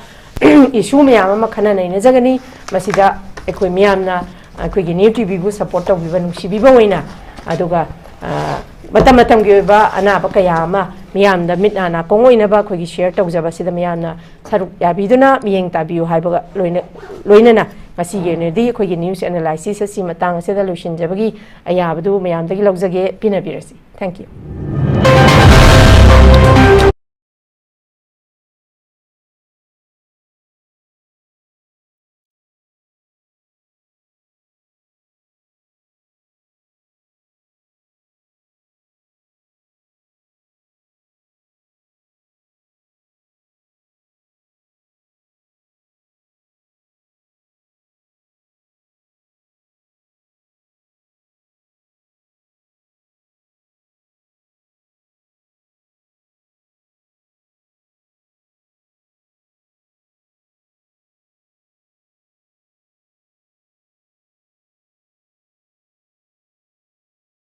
issue ꯃꯌꯥꯝ ꯑꯃ ꯈꯟꯅ ꯅꯩꯅꯖꯒꯅꯤ꯫ ꯃꯁꯤꯗ ꯑꯩꯈꯣꯏ ꯃꯤꯌꯥꯝꯅ ꯑꯩꯈꯣꯏꯒꯤ New TVꯕꯨ support ꯇꯧꯕꯤꯕ, ꯅꯨꯡꯁꯤꯕꯤꯕ ꯑꯣꯏꯅ, ꯑꯗꯨꯒ, ꯑ, ꯃꯇꯝ ꯃꯇꯝꯒꯤ ꯑꯣꯏꯕ ꯑꯅꯥꯕ ꯀꯌꯥ ꯑꯃ ꯃꯤꯌꯥꯝꯗ ꯃꯤꯠ ꯅꯥ ꯅꯥꯀꯣꯡ ꯑꯣꯏꯅꯕ ꯑꯩꯈꯣꯏꯒꯤ ꯁꯤꯌꯔ ꯇꯧꯖꯕꯁꯤꯗ ꯃꯤꯌꯥꯝꯅ ꯁꯔꯨꯛ ꯌꯥꯕꯤꯗꯨꯅ ꯃꯤꯠꯌꯦꯡ ꯇꯥꯕꯤꯌꯨ ꯍꯥꯏꯕꯒ ꯂꯣꯏꯅ ꯂꯣꯏꯅꯅ ꯉꯁꯤꯒꯤ ꯑꯣꯏꯅꯗꯤ ꯑꯩꯈꯣꯏꯒꯤ ꯅ꯭ꯌꯨꯁ ꯑꯦꯅꯥꯂꯥꯏꯁꯤꯁ ꯑꯁꯤ ꯃꯇꯥꯡ ꯑꯁꯤꯗ ꯂꯣꯏꯁꯤꯟꯖꯕꯒꯤ ꯑꯌꯥꯕꯗꯨ ꯃꯌꯥꯝꯗꯒꯤ ꯂꯧꯖꯒꯦ꯫ ꯄꯤꯅꯕꯤꯔꯁꯤ꯫ Thank you꯫